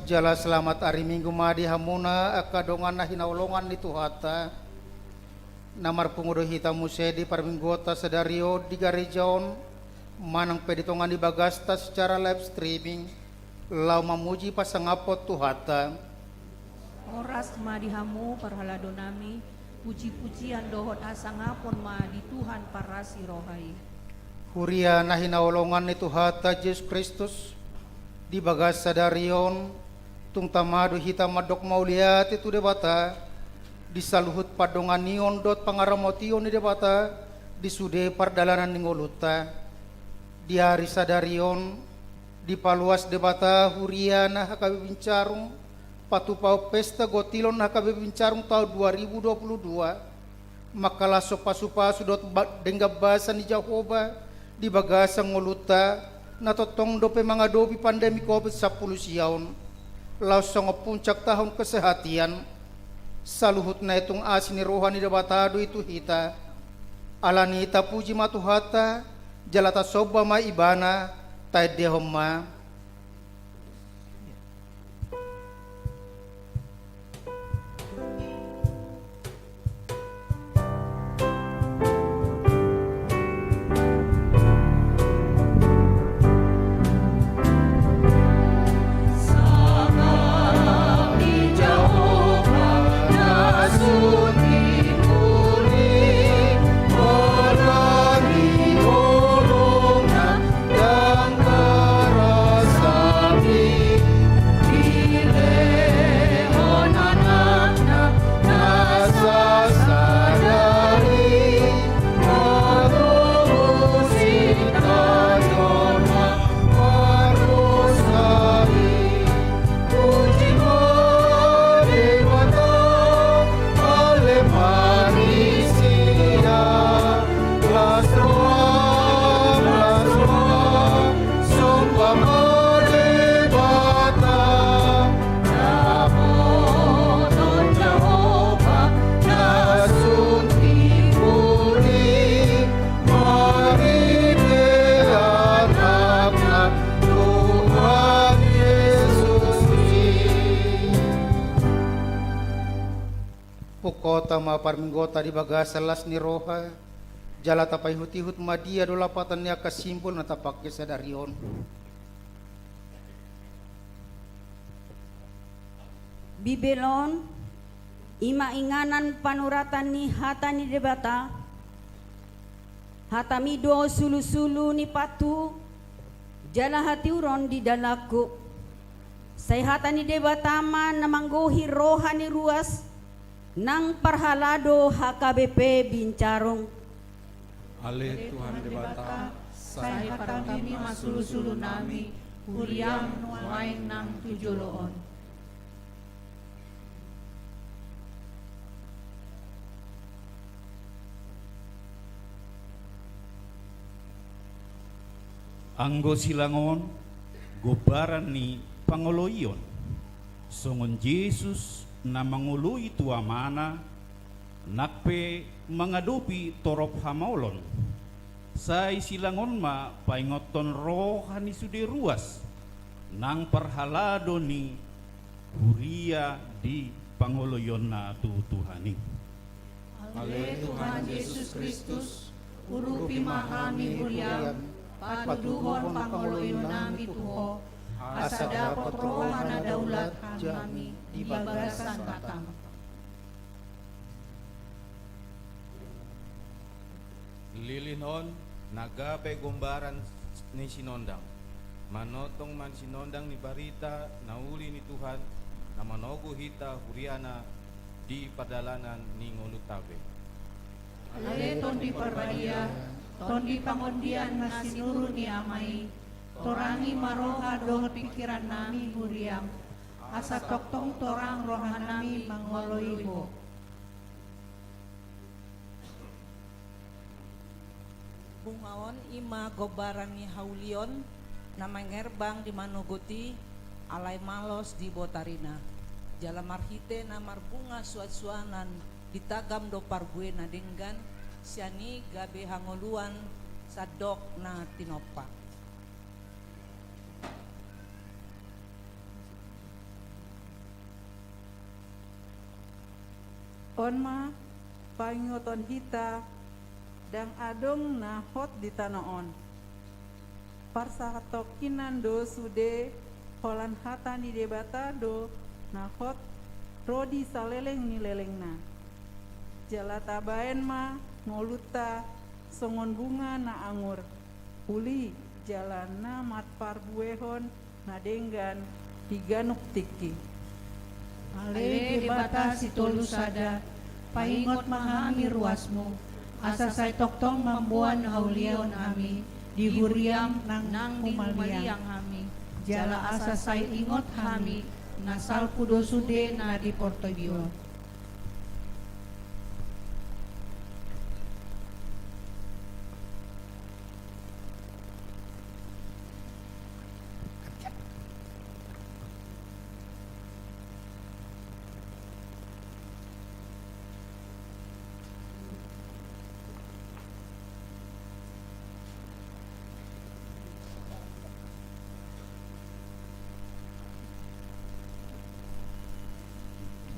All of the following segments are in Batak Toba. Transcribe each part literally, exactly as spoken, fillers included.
Jala selamat ari Minggu ma di hamuna angka dongan na hinaholongan ni Tuhanta. Na marpungu do hita muse di parmingguonta sadari on di gareja on, manang pe di tonga ni bagasta secara live streaming, laho mamuji pasangaphon Tuhanta. Horas ma di hamu parhaladonami, puji-pujian dohot hasangapon ma di Tuhan parasi roha i. Huria na hinaholongan ni Tuhanta Jesus Kristus, di bagas sadari on, tung tama do hita mandok mauliate tu Debata, di saluhut pandonganion dohot pangaramotion ni Debata, di sude pardalanan ni ngolunta. Di ari sadari on, dipaluas Debata huria na H K B Bincarung, patupahon pesta gotilon H K B Bincarung taon dua ribu dua puluh dua, mangkalashon pasu-pasu dohot ba-, denggan basa ni Jahowa di bagasan ngolunta, na tongtong dope mangadopi pandemi covid sampulu sia on, laos songon puncak tahun kesehatian. Saluhutna i tung asi ni roha ni Debata do i tu hita. Alani i tapuji ma Tuhanta, jala tasomba ma Ibana, taendehon ma. Pungkaonta ma parmingguonta di bagasan las ni roha, jala tapaihut-ihut ma dia do lapatan ni angka simbol na tapangke sadari on. Bibel on, i ma inganan panuratan ni hata ni Debata. Hatami do sulu-sulu ni patu, jala hatiuron di dalanku. Sai hata ni Debata ma na manggohi roha ni ruas, nang parhalado H K B P Bincarung. Ale Tuhan Debata, sai hatami ma sulu-sulu nami, huriam nuaeng nang tu jolo on. Anggo silang on, gombaran ni pangoloion, songon Jesus na mangoloi tu Amana, nang pe mangadopi torop hamaolon. Sai silang on ma paingothon roha ni sude ruas, nang parhalado ni huria di pangoloionna tu Tuhan i. Ale Tuhan Jesus Kristus, urupi ma hami huriam, patuduhon pangoloionnami tu Ho, asa dapot roha na daulat hami di bagasan hataM. Lilin on na gabe gombaran ni sinondang. Manongtong ma sinondang ni barita na uli ni Tuhan, na manogu hita huriaNa di pardalanan ni ngolunta be. Ale Tondi Parbadia, tondi pangondian na sinuru ni Ama i, torangi ma roha dohot pingkirannami huriaM, asa tongtong torang rohanami mangoloi Ho. Bunga on i ma gombaran ni haulion, na mangerbang di manogot i, alai malos di botarina. Jala marhite na marbunga suan-suanan ditagam do parbue na denggan, sian i gabe hangoluan sandok na tinompa. On ma paingoton hita, ndang adong na hot di tano on. Parsatongkinan do sude, holan hata ni Debata do na hot ro di saleleng ni lelengna. Jala tabaen ma ngolunta songon bunga na angur, uli jala na marparbuehon na denggan di ganup tingki. Ale Debata Sitolu Sada, paingot ma hami ruasmu, asa sai tongtong mamboan hauliateon hami di huriam nang humaliang hami, jala asa sai ingot hami na salpu do sude na di portibi on.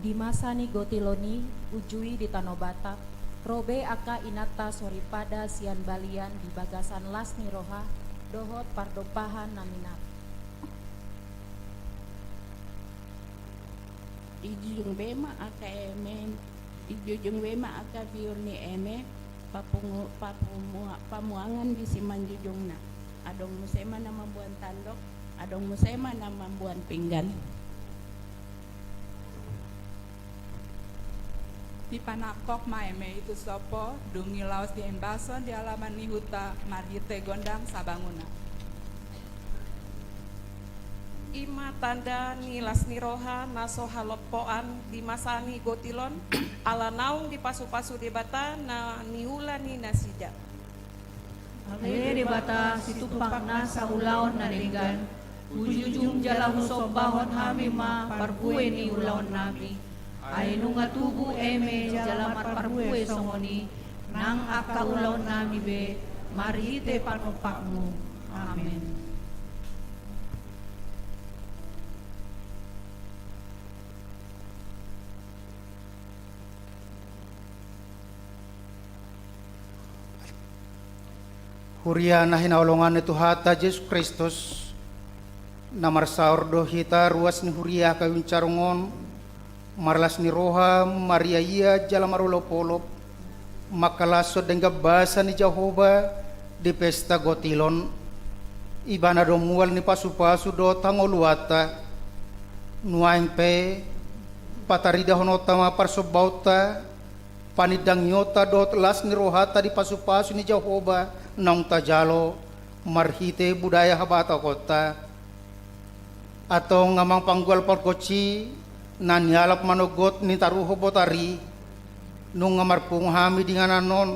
Di masa ni gotilon i, uju i di tano Batak, ro be angka inanta soripada sian balian di bagasan las ni roha dohot pardompahan na minat. Dijujung be ma angka eme, dijujung be ma angka biur ni eme, papungu-, papumua-, pamuangan di simanjujungna. Adong muse ma na mamboan tandok, adong muse ma na mamboan pinggan. Dipanangkok ma eme i tu sompo, dung i laos diembason di alaman ni huta marhite gondang sabangunan. I ma tanda ni las ni roha na so halompoan di masa ni gotilon, ala naung dipasupasu Debata na niula ni nasida. Ale Debata, Situmpak nasa ulaon na denggan, hujujung jala husombahon hami ma parbue ni ulaonnami. Ai nunga tubu eme jala marparbue songon i nang angka ulaonnami be, marhite panompakmu. Amen. Huria na hinaholongan ni Tuhanta Jesus Kristus, na marsaor do hita ruas ni huria Kayun Carong on, marlas ni roha, mariaia jala marolopolop, mangkalashon denggan basa ni Jahowa di pesta gotilon. Ibana do mual ni pasupasu dohot hangoluanta. Nuaeng pe, pataridahononta ma parsombaonta, panindangionta dohot las ni rohanta di pasupasu ni Jahowa naung tajalo marhite budaya habatakonta. Antong amang panggual pargonsi na nialap manogot ni taruhon botari, nunga marpungu hami di inganan on,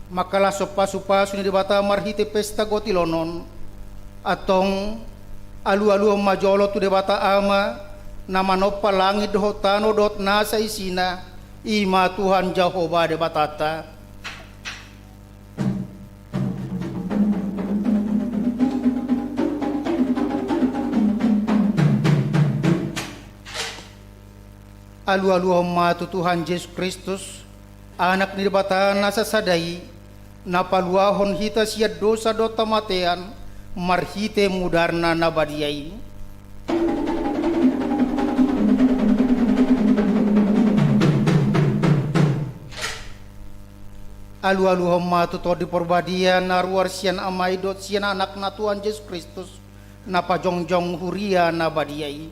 mangkalashon pasupasu ni Debata marhite pesta gotilon on. Antong alualuhon ma jolo tu Debata Ama, na manompa langit dohot tano dohot nasa isina, i ma Tuhan Jahowa Debatanta. Alualuhon ma tu Tuhan Jesus Kristus, Anak ni Debata na sasada i, na paluahon hita sian dosa dohot hamatean, marhite mudarna na badia i. Alualuhon ma tu Tondi Porbadia na ruar sian Ama i dohot sian Anakna Tuhan Jesus Kristus, na pajongjong huria na badia i.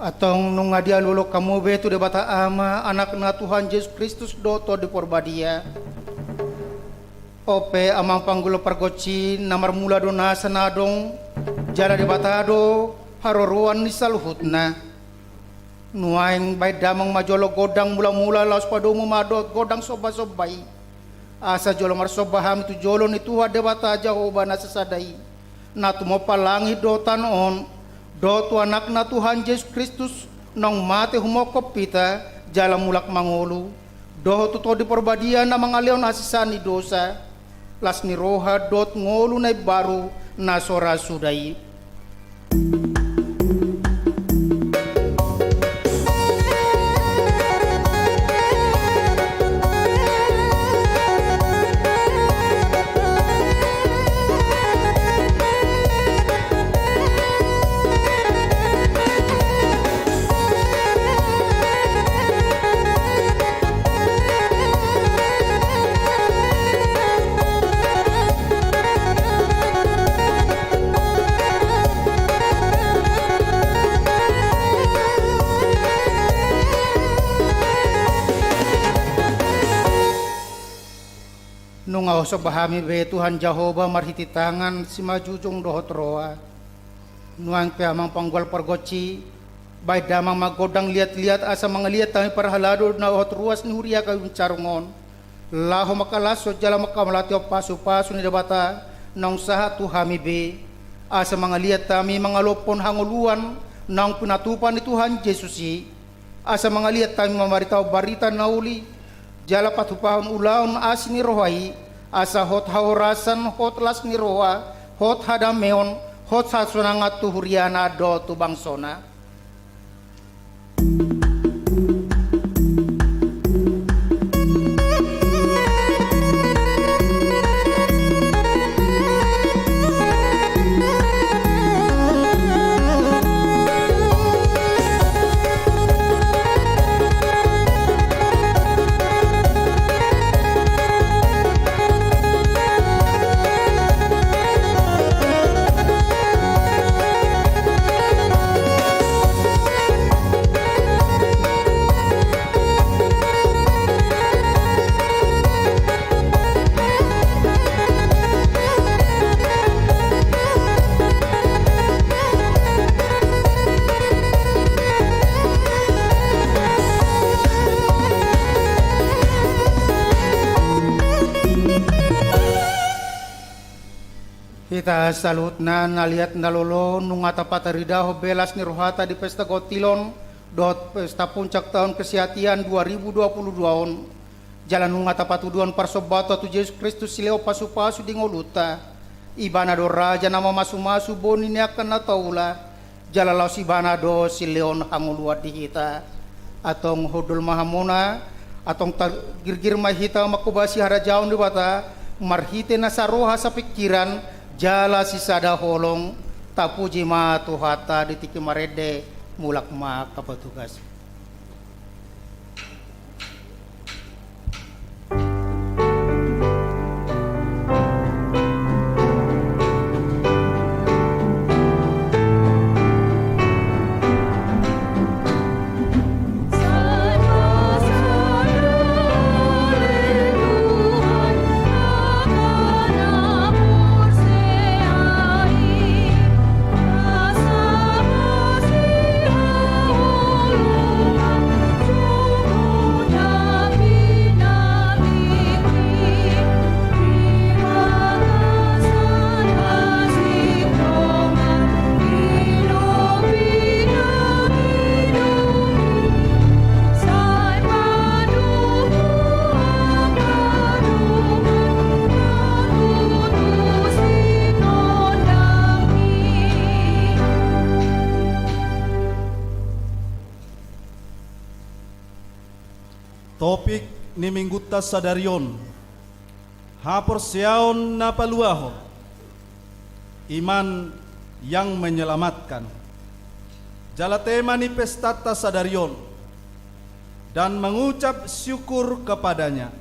Antong nunga dialualuhon hamu be tu Debata Ama, Anakna Tuhan Jesus Kristus dohot Tondi Porbadia. On pe amang panggual pargonsi, na marmula do nasa na adong, jala Debata do haroroan ni saluhutna. Nuaeng baen damang ma jolo gondang mulamula, laos padomu ma dohot gondang sombasomba i. Asa jolo marsomba hami tu jolo ni Tuhan Debata Jahowa na sasada i, na tumompa langit dohot tano on, dohot tu Anakna Tuhan Jesus Kristus, naung mate humongkop hita, jala mulak mangolu, dohot tu Tondi Porbadia na mangalehon hasesaan ni dosa. las ni roha dohot ngolu na imbaru na so ra suda i. Nunga husomba hami be Tuhan Jahowa marhite tangan simanjujung dohot roha. Nuaeng pe amang panggual pargonsi, bahen damang ma gondang liatliat asa mangaliat hami parhalado na dohot ruas ni huria Kayun Carung on, laho mangkalashon jala mangkamauliatehon pasupasu ni Debata naung sahat tu hami be, asa mangaliat hami mangaluphon hangoluan naung pinatupa ni Tuhan Jesus i, asa mangaliat hami mamaritahon barita na uli, jala patupahon ulaon asi ni roha i, asa hot hahorasan, hot las ni roha, hot hadameon, hot hasonangan tu huriana dohot tu bangsona. Hita saluhutna na liat na lolo, nunga tapataridahon be las ni rohata di pesta gontil on dohot pesta puncak taon kesehatian dua ribu dua puluh dua on. Jala nunga tapatuduhon parsombaonta tu Jesus Kristus, silehon pasupasu di ngolunta. Ibana do raja na mamasumasu boni ni angka na taula, jala laos Ibana do silehon hangoluan di hita. Antong hundul ma hamuna, antong tagirgir ma hita manghobasi harajaon ni Debata, marhite na saroha sapingkiran, jala sisada holong. Tapuji ma Tuhanta di tingki marende. Mulak ma angka petugas. Topik ni minggunta sadari on: Haporseaon na paluahon, iman yang menyelamatkan. Jala tema ni pestanta sadari on: Dan mengucap syukur kepada-Nya.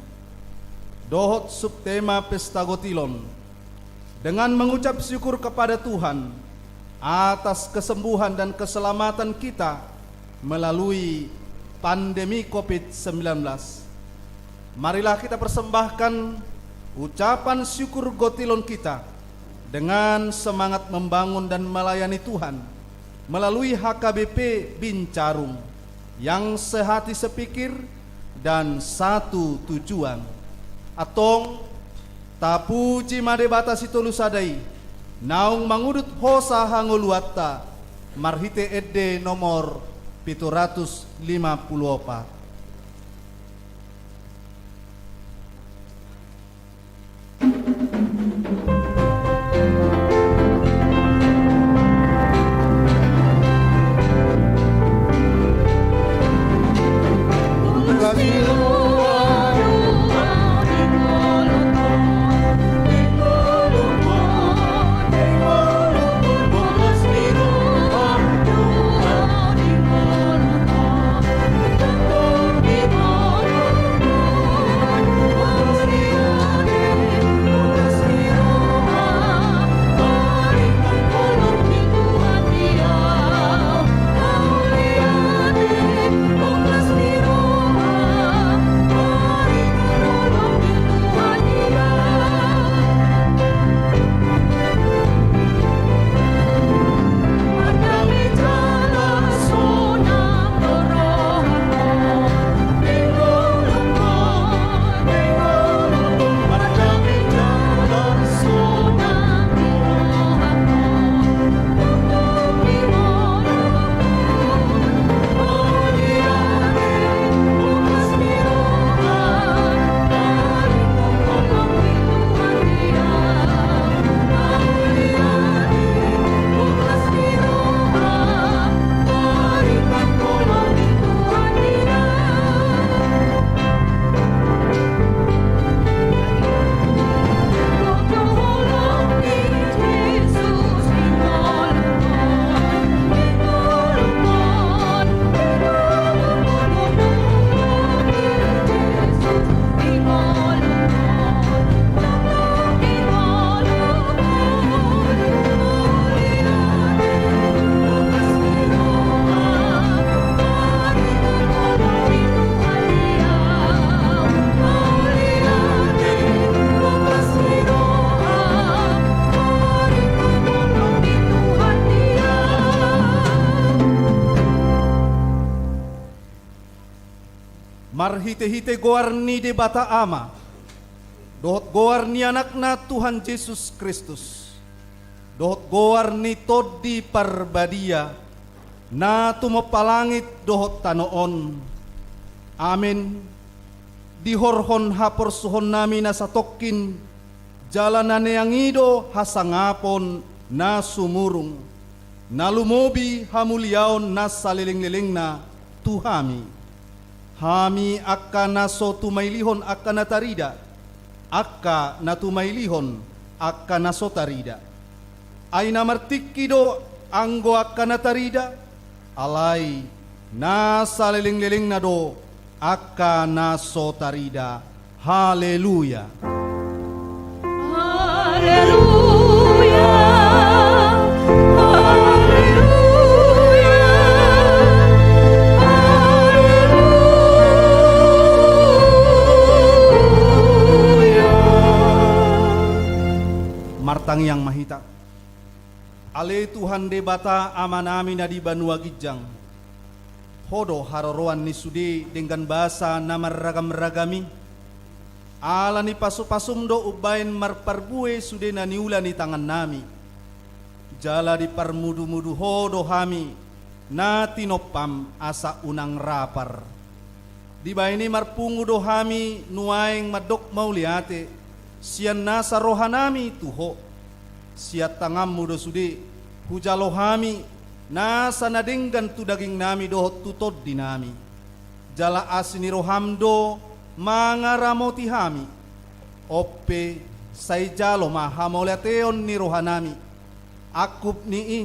Dohot subtema pesta gontil on: Dengan mengucap syukur kepada Tuhan atas kesembuhan dan keselamatan kita melalui pandemi covid sembilan belas. Marilah kita persembahkan ucapan syukur gontil on kita dengan semangat membangun dan melayani Tuhan melalui H K B P Bincarung, yang sehati sepikir dan satu tujuan. Antong, tapuji ma Debata Sitolusada i, naung mangudut hosa hangoluanta, marhite ende nomor pitu ratus lima puluh opat. Marhitehite goar ni Debata Ama, dohot goar ni Anakna Tuhan Jesus Kristus, dohot goar ni Tondi Parbadia, na tumompa langit dohot tano on. Amen. Dihorhon haporsuhonnami na satongkin, jala na neang i do hasangapon na sumurung, na lumobi hamuliaon na salelenglelengna tu hami. Hami angka na so tumailihon angka na tarida, angka na tumailihon angka na so tarida. Ai na martingki do anggo angka na tarida, alai na salelenglelengna do angka na so tarida. Haleluya. Haleluya. Haleluya. Haleluya. Martangiang ma hita. Ale Tuhan Debata Amanami na di banua ginjang, Ho do haroroan ni sude denggan basa na marragamragam i. Ala ni pasupasum do umbaen marparbue sude na niula ni tangannami. Jala diparmudumudu Ho do hami na tinompam asa unang rapar. Dibaen i marpungu do hami nuaeng mandok mauliate sian nasa rohanami tu Ho. Sian tanganmu do sude hujalo hami nasa na denggan tu dagingnami dohot tu tondinami. Jala asi ni roham do mangaramoti hami. On pe sai jalo ma hamauliateon ni rohanami. Angkup ni i,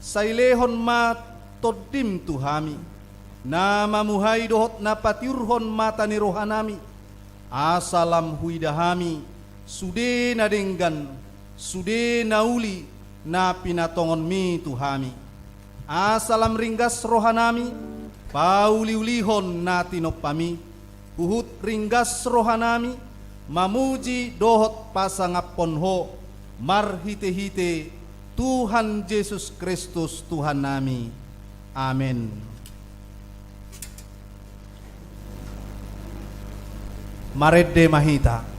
sai lehon ma tondim tu hami, na mamuhai dohot na patiurhon mata ni rohanami, asa lam huida hami sude na denggan, sude na uli na pinatongonmi tu hami. Asa lam ringgas rohanami pauliulihon na tinompami, huhut ringgas rohanami mamuji dohot pasangaphon Ho marhitehite Tuhan Jesus Kristus Tuhannami. Amen. Marende ma hita.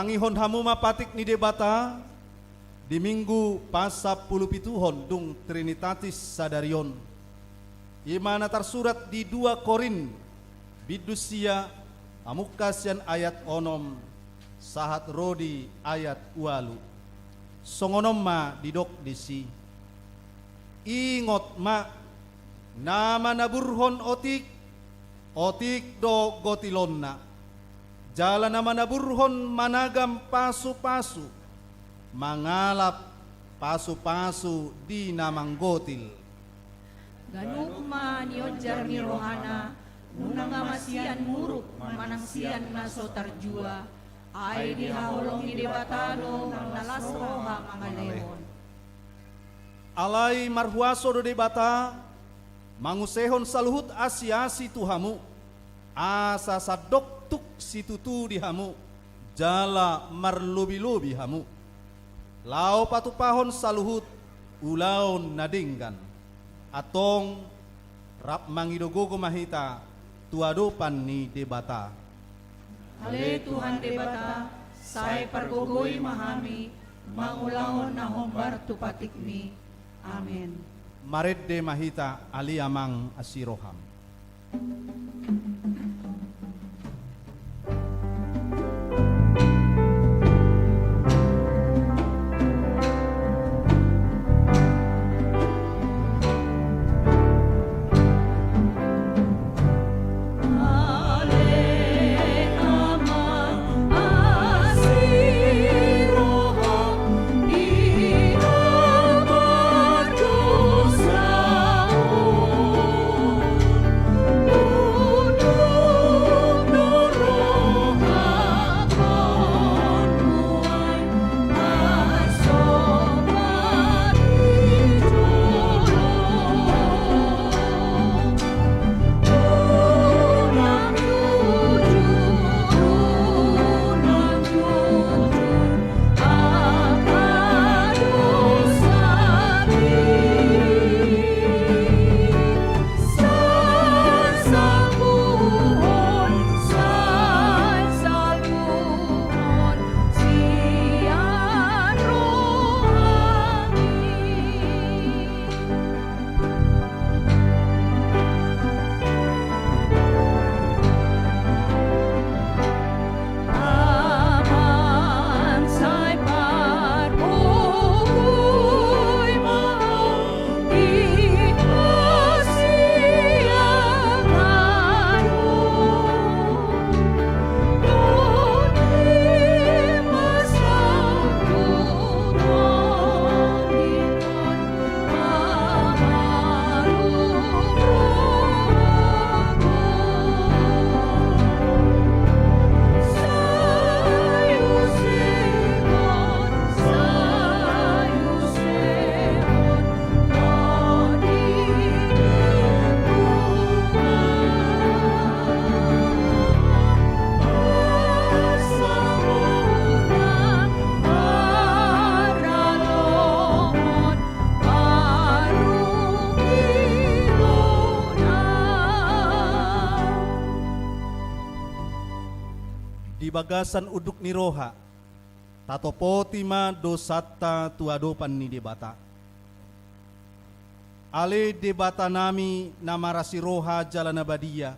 Tangihon hamu ma patik ni Debata di Minggu pasampulupituhon dung Trinitatis sadari on. I ma na tarsurat di dua Korint, bindu sia, amungka sian ayat onom sahat ro di ayat ualu. Songon on ma didok disi: Ingot ma, na manaburhon otik, otik do gotilonna. Jala na manaburhon managam pasupasu, mangalap pasupasu di na manggotil. Ganup ma nionjar ni rohana, unang ma sian muruk manang sian na so tarjua, ai dihaholongi Debata do na las roha mangalehon. Alai marhuaso do Debata mangusehon saluhut asiasi tu hamu, asa sandok tuk situtu di hamu, jala marlobilobi hamu, laho patupahon saluhut ulaon na denggan. Antong, rap mangido gogo ma hita tu adopan ni Debata. Ale Tuhan Debata, sai pargogoi ma hami mangulahon na hombar tu patikmi. Amen. Marende ma hita, ale Amang, asi roham. Di bagasan unduk ni roha, tatopoti ma dosanta tu adopan ni Debata. Ale Debatanami na marasi roha jala na badia,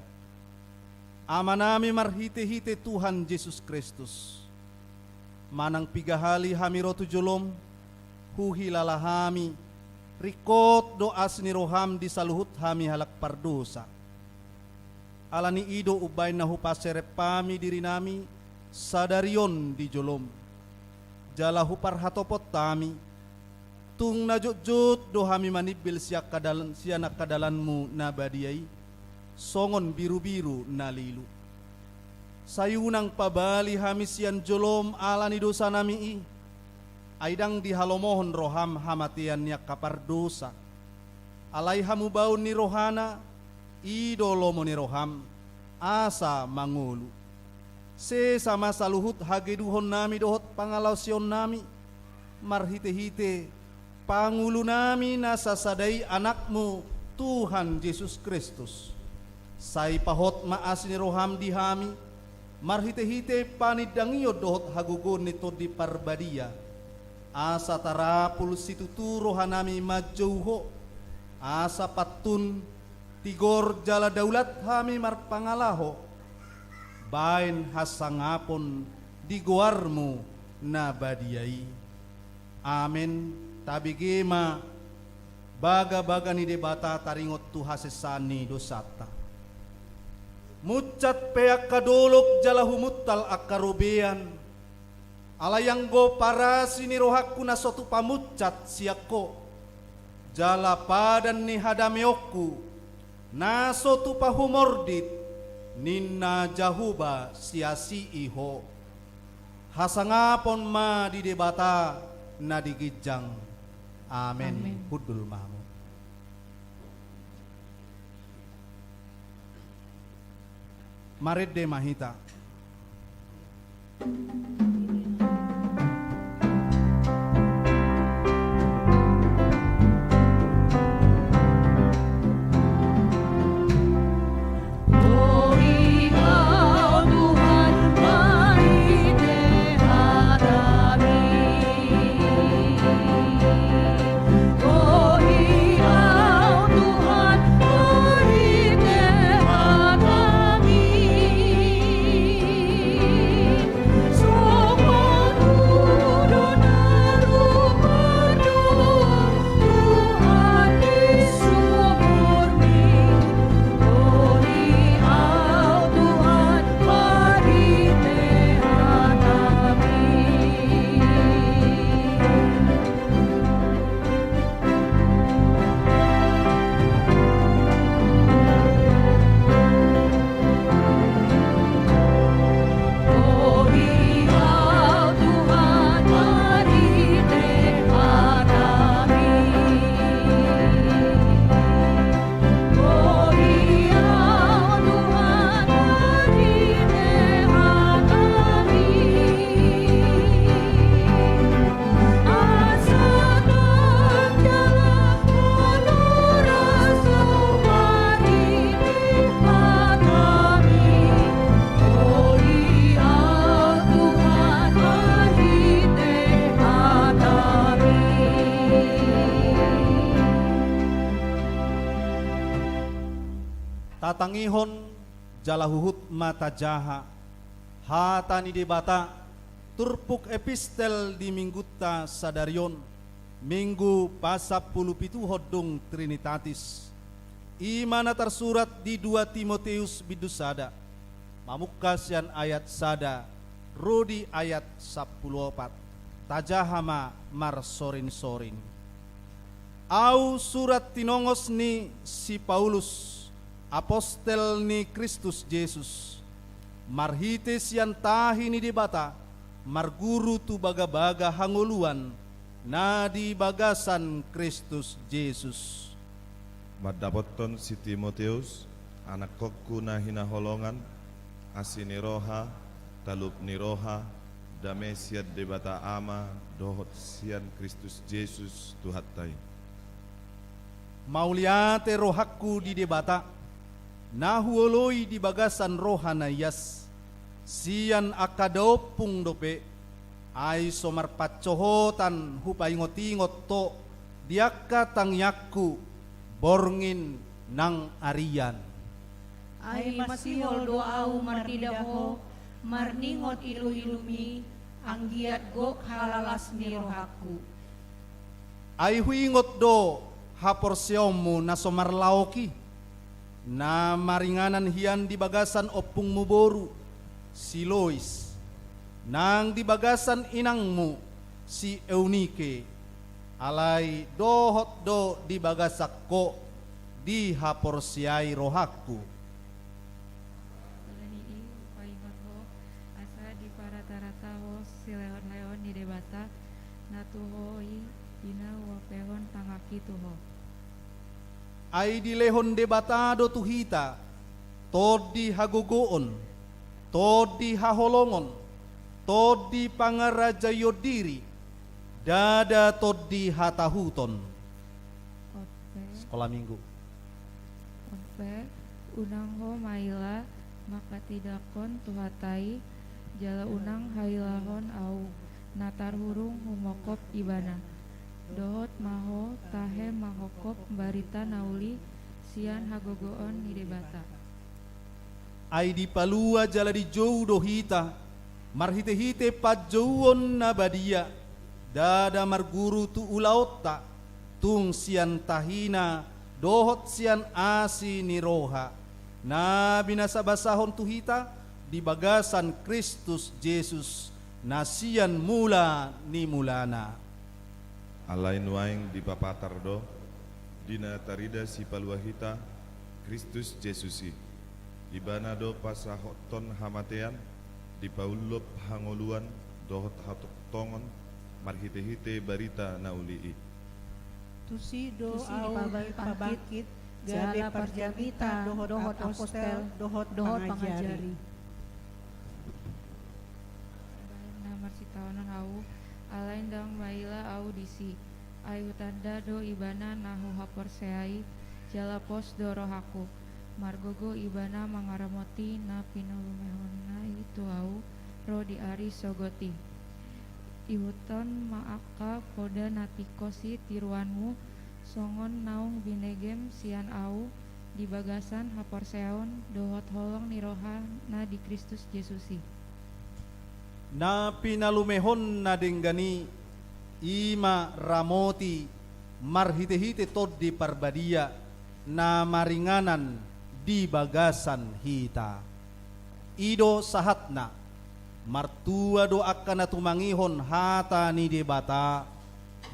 Amanami marhitehite Tuhan Jesus Kristus, manang piga hali hami ro tu jolom, huhilala hami, ringkot do asi ni roham di saluhut hami halak pardosa. Ala ni i do umbaen na hupaserep hami dirinami sadari on di jolom, jala huparhatopot hami, tung na jotjot do hami manimbil sian angka dalan, sian angka dalanmu na badia i, songon birubiru na lilu. Sai unang pabali hami sian jolom ala ni dosanami i, ai ndang dihalomohon roham hamatean ni angka pardosa. Alai hamubaon ni rohana, i do lomo ni roham, asa mangolu. Sesa ma saluhut hageduhonnami dohot pangalaosionnami, marhitehite pangulunami na sasada i Anakmu, Tuhan Jesus Kristus. Sai pahot ma asi ni roham di hami, Marhite-hite panindangion dohot hagogoon ni Tondi Parbadia, asa tarapul situtu rohanami manjou Ho, asa pantun, tigor jala daulat hami marpangalaho, baen hasangapon di goarMu na badia i. Amen. Tabege ma bagabaga ni Debata taringot tu hasesaan ni dosanta. Munsat pe angka dolok jala humuntal angka robean, alai anggo parasi ni rohangku na so tupa munsat sian Ho, jala padan ni hadameonku na so tupa humordit, ninna Jahowa, siasi i Ho. Hasangapon ma di Debata na di ginjang. Amen. Amen. Hundul ma hamu. Marende ma hita. Tatangihon jala huhut ma tajaha hata ni Debata, turpuk epistel di Minggunta sadari on, Minggu pasampulupituhon dung Trinitatis. I ma na tarsurat di dua Timoteus bindu sada, mamungka sian ayat sada ro di ayat sampulu opat. Tajaha ma marsorinsorin. Ahu surat tinongos ni si Paulus, apostel ni Kristus Jesus, marhite sian tahi ni Debata, marguru tu bagabaga hangoluan na di bagasan Kristus Jesus. Mandapothon si Timoteus, anakkonku na hinaholongan, asi ni roha, talup ni roha, dame sian Debata Ama dohot sian Kristus Jesus Tuhanta i. Mauliate rohangku di Debata, na huoloi di bagasan roha na ias, sian angka daompung dope, ai so marpansohotan hupaingotingot ho di angka tangiangku borngin nang arian. Ai masihol do ahu marnida ho, marningot iluilumi, anggiat gok halalas ni rohangku. Ai huingot do haporseaonmu na so marlaok i, na maringanan hian di bagasan ompungmu boru, si Lois, nang di bagasan inangmu, si Eunike, alai dohot do di bagasan ho dihaporseai rohangku. Alani i hupaingot ho, asa diparatarata ho silehonlehon ni Debata, na tu ho i, i na huampehon tanganki tu ho. Ai dilehon Debata do tu hita tondi hagogoon, tondi haholongon, tondi pangarajaion diri, ndada tondi hatahuton. Sekolah Minggu. Onpe, unang ho maila, Mangkatidakkon tu hata i, jala unang hailahon ahu, na tarhurung humongkop ibana. Dohot ma ho tahe manghophop barita na uli sian hagogoon ni Debata. Ai dipalua jala dijou do hita, marhitehite panjouon na badia, ndada marguru tu ulaonta, tung sian tahina dohot sian asi ni roha, na binasabasahon tu hita di bagasan Kristus Jesus, na sian mula ni mulana. Alai nuaeng dipapatar do, di na tarida Sipalua hita, Kristus Jesus i. Ibana do pasahothon hamatean, dipaullop hangoluan dohot hatongtongon, marhitehite barita na uli i. Tusi do ahu dipabangkit, gabe parjamita dohot apostel dohot pangajari. Baen na marsitaonon ahu, alai ndang maila ahu disi. Ai hutanda do ibana na huhaporseai, jala pos do rohangku. Margogo ibana mangaramoti na pinalumehonna i tu ahu, ro di ari sogot i. Ihuthon ma angka poda na tingkos i tiruanmu, songon naung binegem sian ahu, di bagasan haporseaon dohot holong ni roha na di Kristus Jesus i. Na pinalumehon na denggan i, i ma ramoti marhitehite Tondi Parbadia, na maringanan di bagasan hita. I do sahatna, martua do angka na tumangihon hata ni Debata,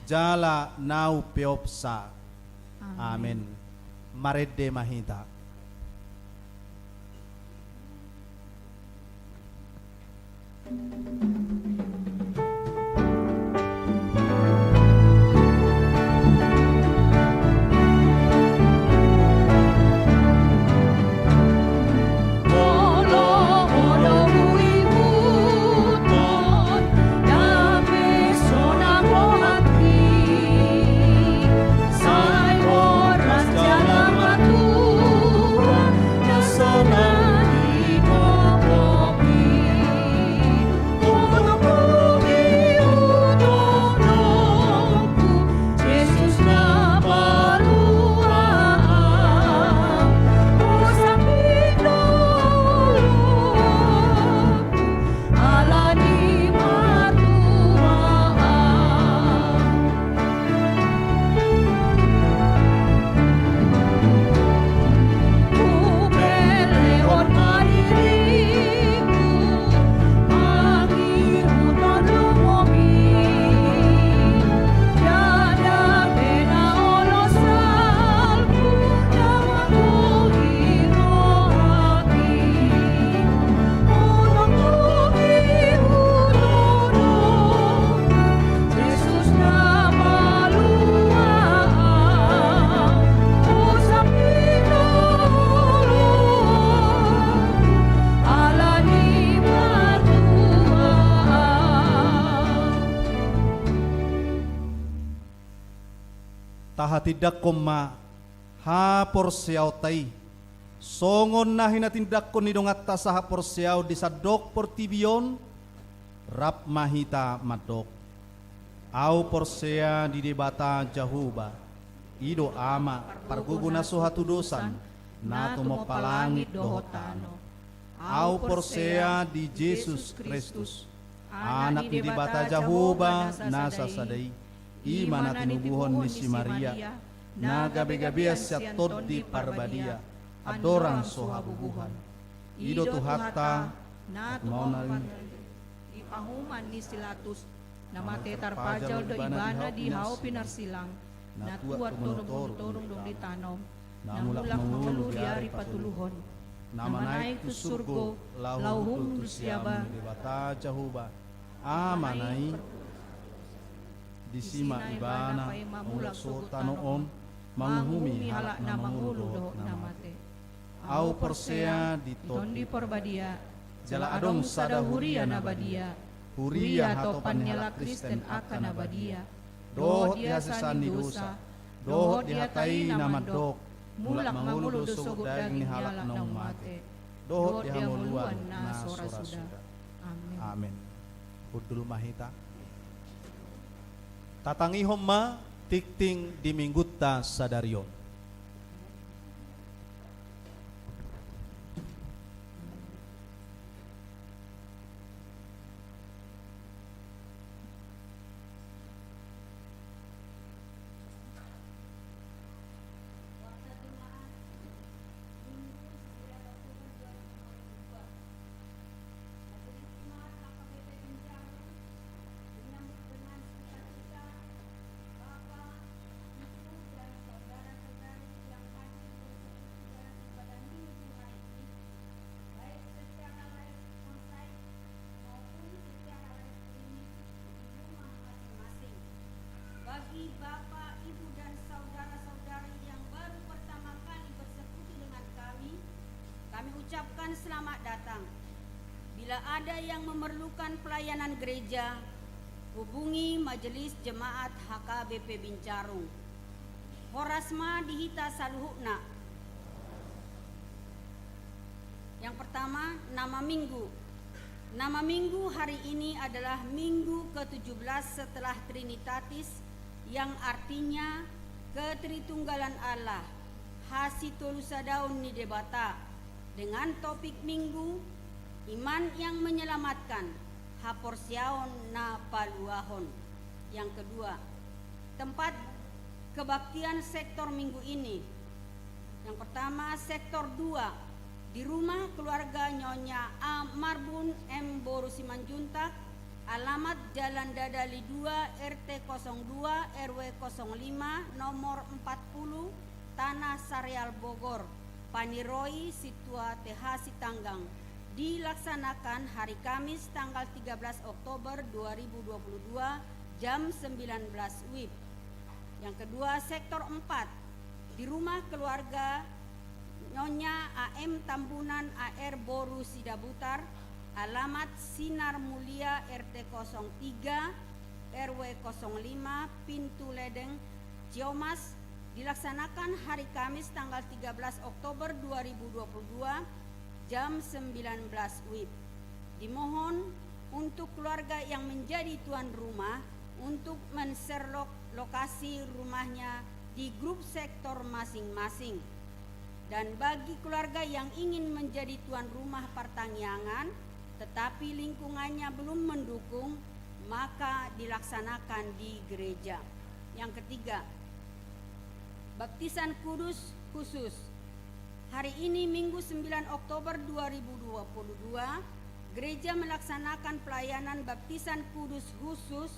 jala na umpeopsa. Amen. Amen. Marende ma hita. Tahatindangkon ma haporseaonta i, songon na hinatindangkon ni donganta sahaporseaon di sandok portibi on. Rap ma hita mandok: Ahu porsea di Debata Jahowa, i do Ama, pargogo na so hatudosan, na tumompa langit dohot tano. Ahu porsea di Jesus Kristus, Anak ni Debata Jahowa na sasada i, i ma na tinubuhon ni si Maria, na gabegabean sian Tondi Parbadia, andorang so habubuhan. I do Tuhanta, na tumompa di pahuman ni si Latus, na mate tarpajal do ibana di hau pinarsilang, na tuat torung torung dung ditanom, na mulak mangolu di ari patoluhon, na manaek tu surgo, laho huhut tu siamun ni Debata Jahowa, Amana i. Disi ma ibana paima mulak sogot tano on, manguhumi halak na mangolu dohot na mate. Ahu porsea di Tondi Parbadia, jala adong sada huria na badia, huria hatopan ni halak Kristen angka na badia, dohot di hasesaan ni dosa, dohot di hata i na mandok, mulak mangolu do sogot daging ni halak naung mate. Dohot di hangoluan na so ra suda. Amin. Amin. Hundul ma hita. Tatangihon ma tingting di Minggunta sadari on. Bagi Bapak, Ibu, dan saudara-saudari yang baru pertama kali bersekutu dengan kami, kami ucapkan selamat datang. Bila ada yang memerlukan pelayanan gereja, hubungi Majelis Jemaat H K B P Bincarung. Horas ma di hita saluhutna. Yang pertama, nama minggu. Nama minggu hari ini adalah minggu ketujuh belas setelah Trinitatis, yang artinya Ketritunggalan Allah, hasitolusadaon ni Debata, dengan topik minggu, iman yang menyelamatkan, haporseaon na paluahon. Yang kedua, tempat kebaktian sektor minggu ini. Yang pertama, sektor dua, di rumah keluarga Nyonya A Marbun M Boru Simanjuntak, alamat Jalan Dadali dua, R T kosong dua, R W kosong lima, nomor empat puluh, Tanah Sareal, Bogor, Paniroi, Sintua T H Sitanggang, dilaksanakan hari Kamis tanggal tiga belas Oktober dua ribu dua puluh dua jam sembilan belas W I B. Yang kedua, sektor empat, di rumah keluarga Nyonya A M Tambunan A R Boru Sidabutar, alamat Sinar Mulia R T kosong tiga, R W kosong lima, Pintu Ledeng, Ciamas, dilaksanakan hari Kamis tanggal tiga belas Oktober dua ribu dua puluh dua jam sembilan belas W I B. Dimohon untuk keluarga yang menjadi tuan rumah untuk men-share lok-, lokasi rumahnya di grup sektor masing-masing. Dan bagi keluarga yang ingin menjadi tuan rumah partangiangan, tetapi lingkungannya belum mendukung, maka dilaksanakan di gereja. Yang ketiga, baptisan kudus khusus. Hari ini, Minggu sembilan Oktober dua ribu dua puluh dua, gereja melaksanakan pelayanan baptisan kudus khusus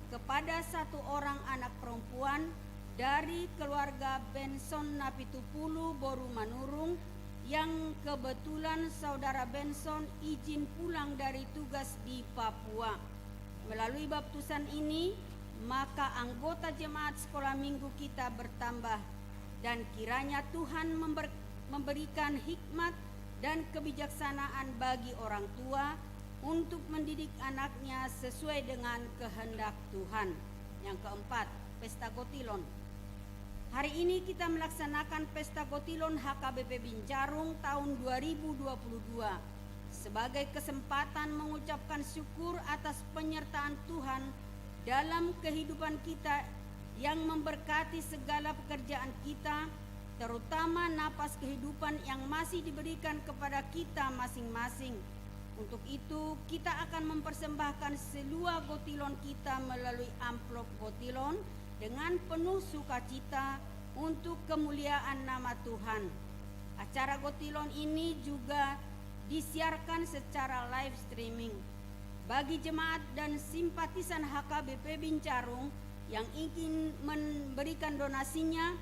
kepada satu orang anak perempuan dari keluarga Benson Napitupulu Boru Manurung, yang kebetulan saudara Benson izin pulang dari tugas di Papua. Melalui baptisan ini, maka anggota jemaat sekolah minggu kita bertambah, dan kiranya Tuhan member-, memberikan hikmat dan kebijaksanaan bagi orang tua untuk mendidik anaknya sesuai dengan kehendak Tuhan. Yang keempat, Pesta Gotilon. Hari ini kita melaksanakan Pesta Gotilon H K B P Bincarung tahun dua ribu dua puluh dua sebagai kesempatan mengucapkan syukur atas penyertaan Tuhan dalam kehidupan kita yang memberkati segala pekerjaan kita, terutama napas kehidupan yang masih diberikan kepada kita masing-masing. Untuk itu, kita akan mempersembahkan selua gotilon kita melalui amplop gotilon dengan penuh sukacita untuk kemuliaan nama Tuhan. Acara gotilon ini juga disiarkan secara live streaming. Bagi jemaat dan simpatisan H K B P Bincarung yang ingin memberikan donasinya,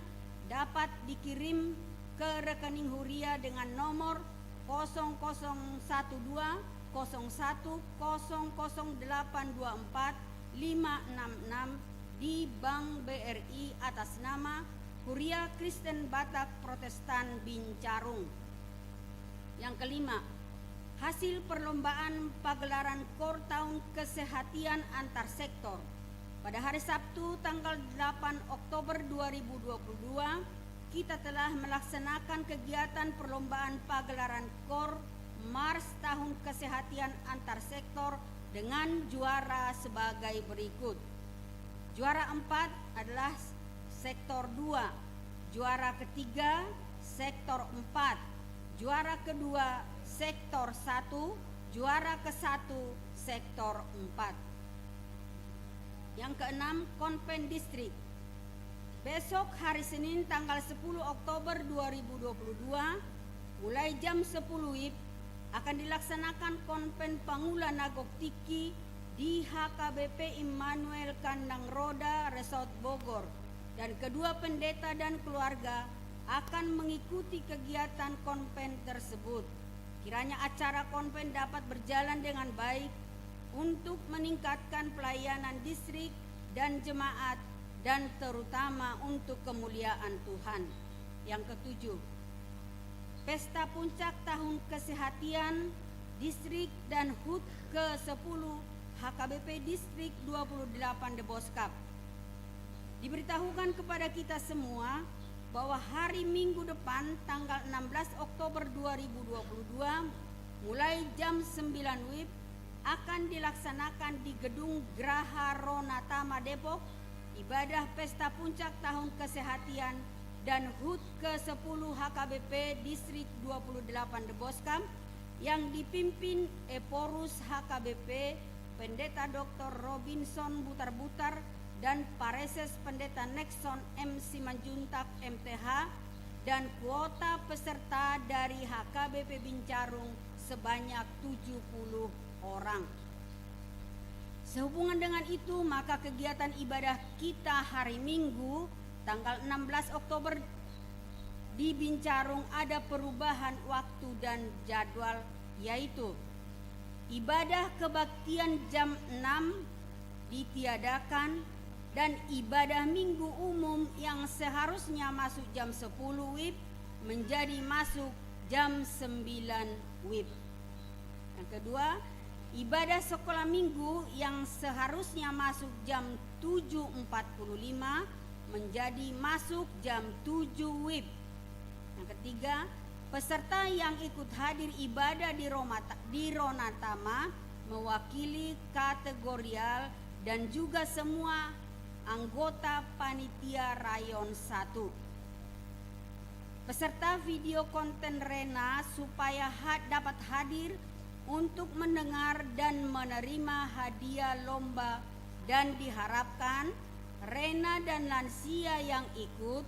dapat dikirim ke rekening huria dengan nomor kosong kosong satu dua kosong satu kosong kosong delapan dua empat lima enam enam di Bank B R I atas nama Huria Kristen Batak Protestan Bincarung. Yang kelima, hasil perlombaan pagelaran KOR Tahun Kesehatian Antar Sektor. Pada hari Sabtu, tanggal delapan Oktober dua ribu dua puluh dua, kita telah melaksanakan kegiatan perlombaan pagelaran KOR Mars Tahun Kesehatan Antar Sektor dengan juara sebagai berikut. Juara empat adalah sektor dua, juara ketiga sektor empat, juara kedua sektor satu, juara kesatu sektor empat. Yang keenam, Konven Distrik. Besok, hari Senin, tanggal sepuluh Oktober dua ribu dua puluh dua, mulai jam sepuluh WIB, akan dilaksanakan Konven Pangula na Gok Tingki di H K B P Immanuel Kandang Roda, Resort Bogor, dan kedua pendeta dan keluarga akan mengikuti kegiatan konven tersebut. Kiranya acara konven dapat berjalan dengan baik untuk meningkatkan pelayanan distrik dan jemaat, dan terutama untuk kemuliaan Tuhan. Yang ketujuh, Pesta Puncak Tahun Kesehatan Distrik dan HUT ke sepuluh H K B P Distrik dua puluh delapan Deboskap. Diberitahukan kepada kita semua bahwa hari Minggu depan, tanggal enam belas Oktober dua ribu dua puluh dua, mulai jam sembilan WIB, akan dilaksanakan di Gedung Graha Ronatama Depok, ibadah Pesta Puncak Tahun Kesehatan dan HUT ke sepuluh H K B P Distrik dua puluh delapan Deboskap, yang dipimpin Ephorus H K B P, Pendeta Doktor Robinson Butarbutar, dan Praeses Pendeta Nexon M Simanjuntak M T H, dan kuota peserta dari H K B P Bincarung sebanyak tujuh puluh orang. Sehubungan dengan itu, maka kegiatan ibadah kita hari Minggu, tanggal enam belas Oktober, di Bincarung ada perubahan waktu dan jadwal, yaitu ibadah kebaktian jam enam ditiadakan, dan ibadah Minggu umum yang seharusnya masuk jam sepuluh WIB menjadi masuk jam sembilan WIB. Yang kedua, ibadah sekolah minggu yang seharusnya masuk jam tujuh empat puluh lima menjadi masuk jam tujuh WIB. Yang ketiga, peserta yang ikut hadir ibadah di Roma-, di Ronatama mewakili kategorial dan juga semua anggota panitia Rayon satu. Peserta video konten Rena supaya ha-, dapat hadir untuk mendengar dan menerima hadiah lomba, dan diharapkan Rena dan lansia yang ikut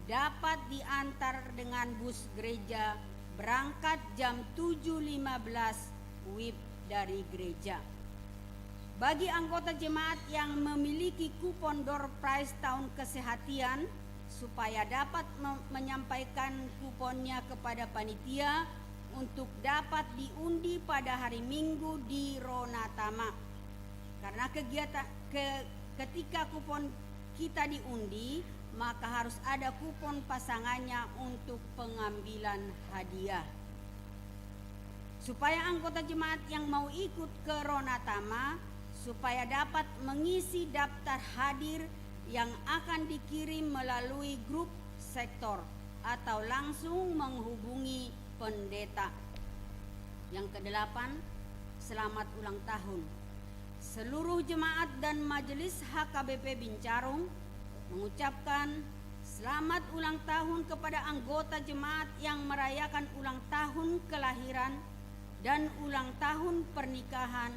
dapat diantar dengan bus gereja berangkat jam tujuh lima belas WIB dari gereja. Bagi anggota jemaat yang memiliki kupon door prize tahun kesehatan, supaya dapat me-, menyampaikan kuponnya kepada panitia untuk dapat diundi pada hari Minggu di Ronatama. Karena kegiatan ke-, ketika kupon kita diundi, maka harus ada kupon pasangannya untuk pengambilan hadiah. Supaya anggota jemaat yang mau ikut ke Ronatama, supaya dapat mengisi daftar hadir yang akan dikirim melalui grup sektor atau langsung menghubungi pendeta. Yang kedelapan, selamat ulang tahun. Seluruh jemaat dan majelis H K B P Bincarung mengucapkan selamat ulang tahun kepada anggota jemaat yang merayakan ulang tahun kelahiran dan ulang tahun pernikahan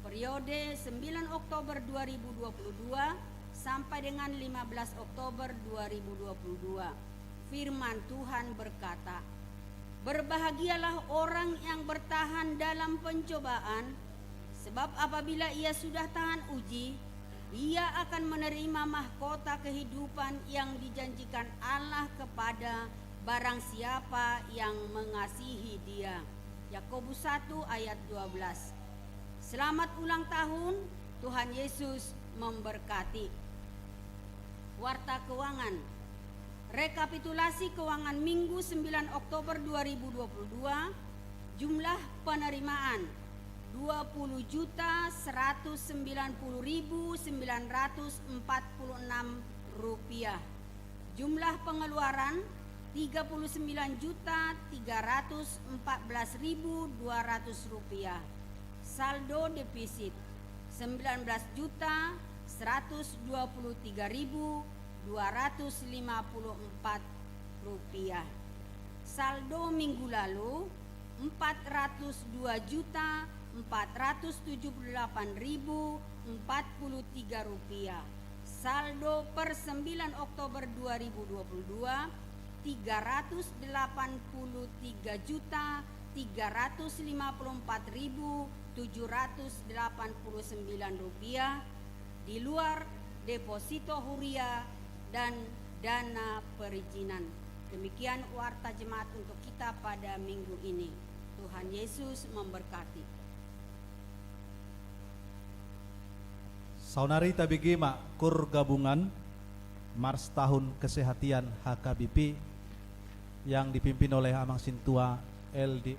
periode sembilan Oktober dua ribu dua puluh dua sampai dengan lima belas Oktober dua ribu dua puluh dua. Firman Tuhan berkata, "Berbahagialah orang yang bertahan dalam pencobaan, sebab apabila ia sudah tahan uji, ia akan menerima mahkota kehidupan yang dijanjikan Allah kepada barang siapa yang mengasihi Dia." Yakobus satu ayat dua belas. Selamat ulang tahun, Tuhan Yesus memberkati. Warta keuangan. Rekapitulasi keuangan Minggu sembilan Oktober dua ribu dua puluh dua, jumlah penerimaan dua puluh juta seratus sembilan puluh ribu sembilan ratus empat puluh enam rupiah. Jumlah pengeluaran tiga puluh sembilan juta tiga ratus empat belas ribu dua ratus rupiah. Saldo defisit sembilan belas juta seratus dua puluh tiga ribu dua ratus lima puluh empat rupiah. Saldo minggu lalu empat ratus dua juta empat ratus tujuh puluh delapan ribu empat puluh tiga rupiah. Saldo per sembilan Oktober dua ribu dua puluh dua, tiga ratus delapan puluh tiga juta tiga ratus lima puluh empat ribu tujuh ratus delapan puluh sembilan rupiah, di luar deposito huria dan dana perizinan. Demikian warta jemaat untuk kita pada minggu ini. Tuhan Yesus memberkati. Saonari tabege ma Kur Gabungan Mars Tahun Kesehatan H K B P yang dipimpin oleh Amang Sintua L D.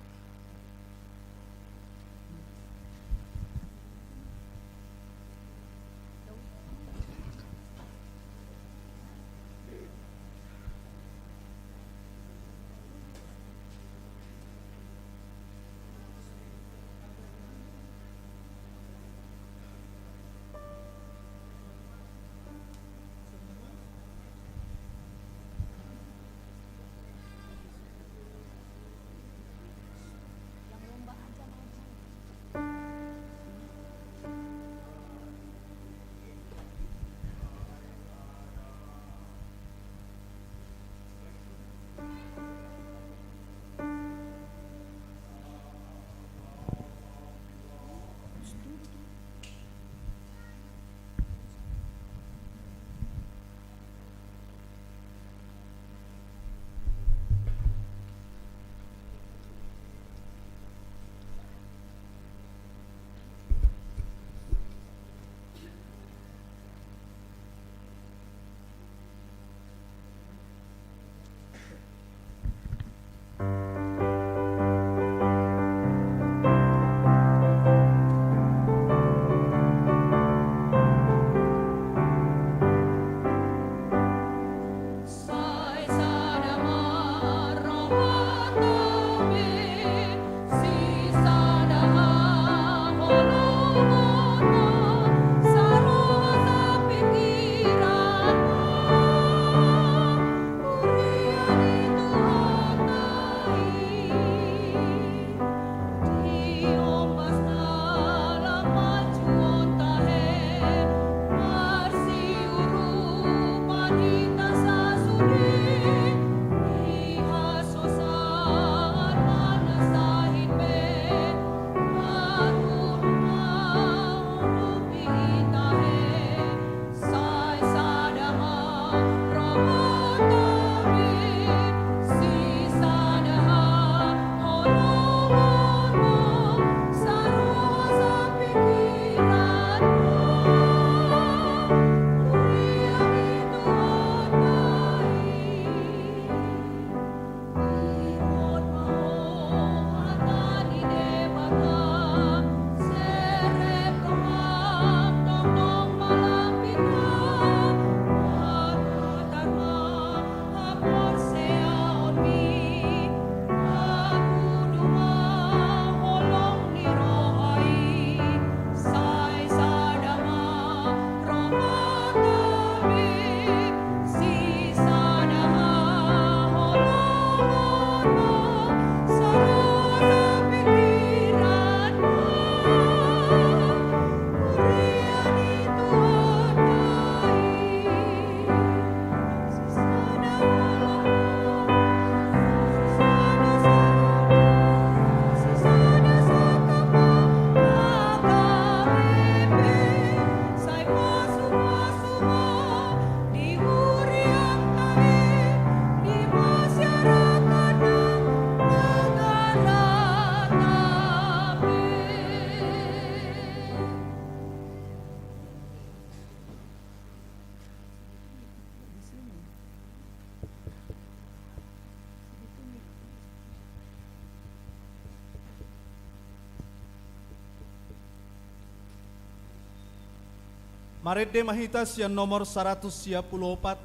Marende ma hita sian nomor saratus sia pulu opat,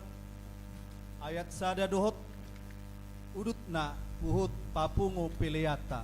ayat sada dohot Udutna huhut papungu peleanta.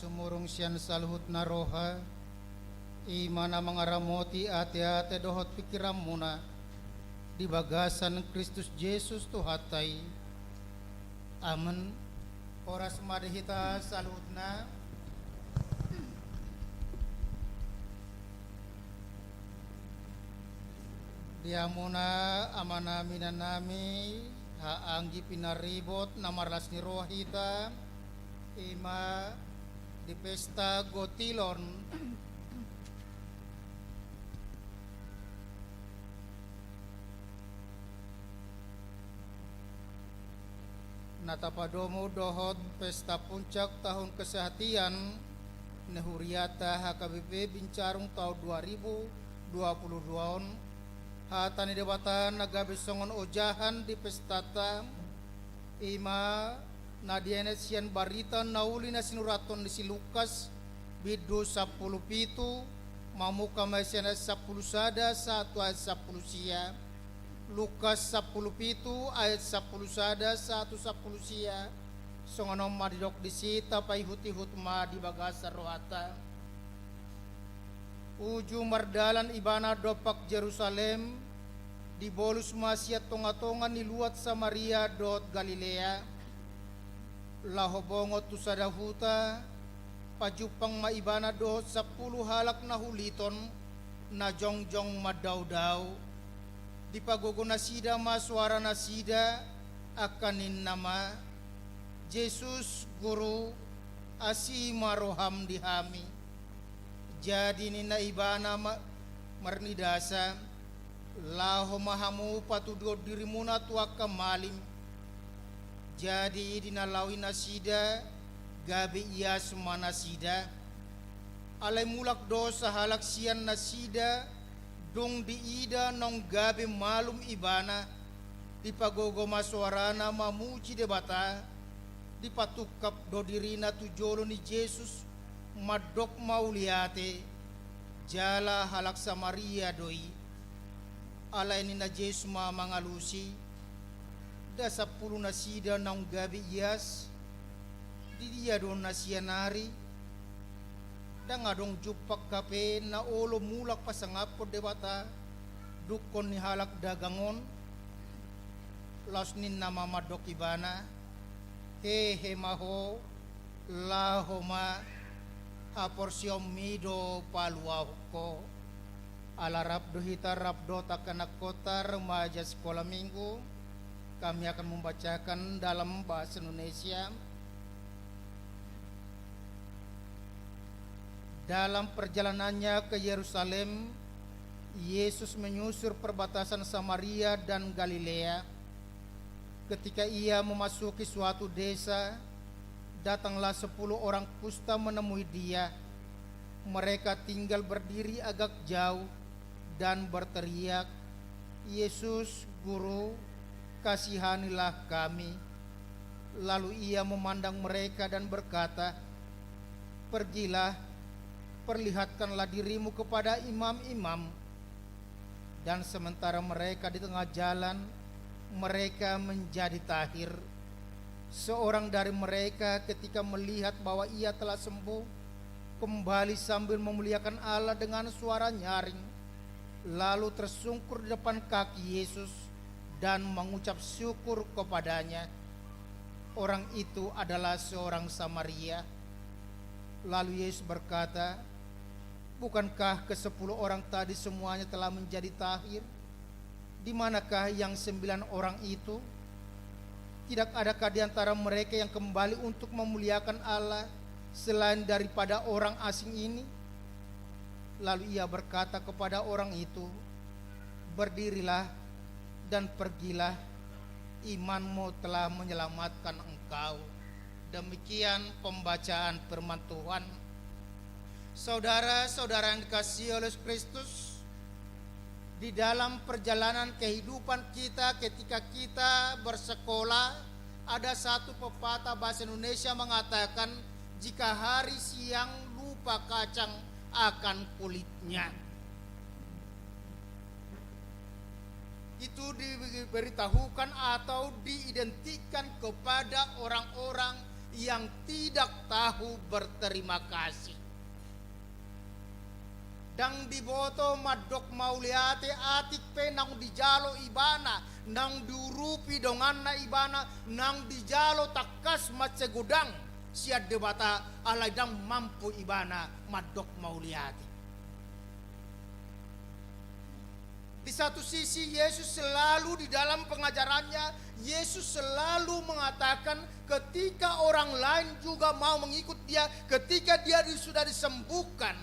Sumurung sian saluhutna roha, i ma na mangaramoti ateate dohot pingkiranmuna di bagasan Kristus Jesus Tuhanta i. Amen. Horas ma di hita saluhutna. Di hamuna amanami, inanami, haha anggi pinaribot na marlas ni roha hita, i ma di pesta gotilon. Na tapadomu dohot pesta puncak tahun kesehatian ni huriata H K B P Bincarung tahun dua ribu dua puluh dua on, hata ni Debata na gabe songon ojahan di pestanta, i ma na dienet sian barita na uli na sinurathon ni si Lukas, bindu sampulu pitu, mamungka ma sian ayat sampulu sada sahat tu ayat sampulu sia. Lukas sampulu pitu ayat sampulu sada sahat tu sampulu sia. Songon on ma didok disi, tapaihutihut ma di bagasan rohanta. Uju mardalan ibana dompak Jerusalem, dibolus ma sian tongatonga ni luat Samaria dohot Galilea. Laho bongot tu sada huta, pajumpang ma ibana dohot sampulu halak na huliton, na jongjong mandaodao. Dipagogo nasida ma soaranasida, angka ninna ma: "Jesus, Guru, asi ma roham di hami." Jadi ninna ibana ma-, marnidasa: "Laho ma hamu patuduhon dirimuna tu angka malim." Jadi di na laho i nasida, gabe ias ma nasida. Alai mulak do sahalak sian nasida, dung diida naung gabe malum ibana, dipagogo ma soarana mamuji Debata, dipatungkap do dirina tu jolo ni Jesus, mandok mauliate, jala halak Samaria do i. Alai ninna Jesus ma mangalusi: "Nda sampulu nasida naung gabe ias? Di dia do na sian ari? Ndang adong jumpang hape na olo mulak pasangaphon Debata, dungkon ni halak dagang on?" Laos ninna ma mandok ibana: "Hehe ma ho, laho ma, haporseaonmi do paluahon ho." Ala rap do hita, rap dohot angka anakkonta remaja sekolah minggu, kami akan membacakan dalam bahasa Indonesia. Dalam perjalanannya ke Yerusalem, Yesus menyusur perbatasan Samaria dan Galilea. Ketika Ia memasuki suatu desa, datanglah sepuluh orang kusta menemui Dia. Mereka tinggal berdiri agak jauh dan berteriak, "Yesus, Guru, kasihanilah kami." Lalu Ia memandang mereka dan berkata, "Pergilah, perlihatkanlah dirimu kepada imam-imam." Dan sementara mereka di tengah jalan, mereka menjadi tahir. Seorang dari mereka, ketika melihat bahwa ia telah sembuh, kembali sambil memuliakan Allah dengan suara nyaring, lalu tersungkur di depan kaki Yesus dan mengucap syukur kepada-Nya. Orang itu adalah seorang Samaria. Lalu Yesus berkata, "Bukankah kesepuluh orang tadi semuanya telah menjadi tahir? Di manakah yang sembilan orang itu? Tidak adakah di antara mereka yang kembali untuk memuliakan Allah selain daripada orang asing ini?" Lalu Ia berkata kepada orang itu, "Berdirilah dan pergilah, imanmu telah menyelamatkan engkau." Demikian pembacaan firman Tuhan. Saudara-saudara yang dikasihi oleh Kristus, di dalam perjalanan kehidupan kita, ketika kita bersekolah, ada satu pepatah bahasa Indonesia mengatakan, "Jika hari siang, lupa kacang akan kulitnya." Itu diberitahukan atau diidentikan kepada orang-orang yang tidak tahu berterima kasih. Ndang diboto mandok mauliate atik pe naung dijalo ibana, naung diurupi donganna ibana, naung dijalo tangkas mansai godang sian Debata, alai ndang mampu ibana mandok mauliate. Di satu sisi, Yesus selalu di dalam pengajarannya, Yesus selalu mengatakan, ketika orang lain juga mau mengikut Dia, ketika Dia di-, sudah disembuhkan,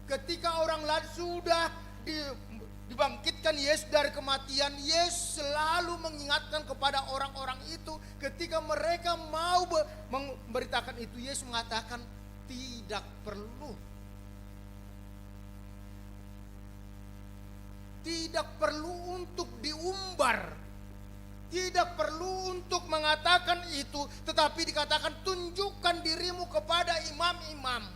ketika orang lain sudah di-, dibangkitkan Yesus dari kematian, Yesus selalu mengingatkan kepada orang-orang itu, ketika mereka mau be-, memberitakan itu, Yesus mengatakan, "Tidak perlu." Tidak perlu untuk diumbar. Tidak perlu untuk mengatakan itu, tetapi dikatakan, "Tunjukkan dirimu kepada imam-imam.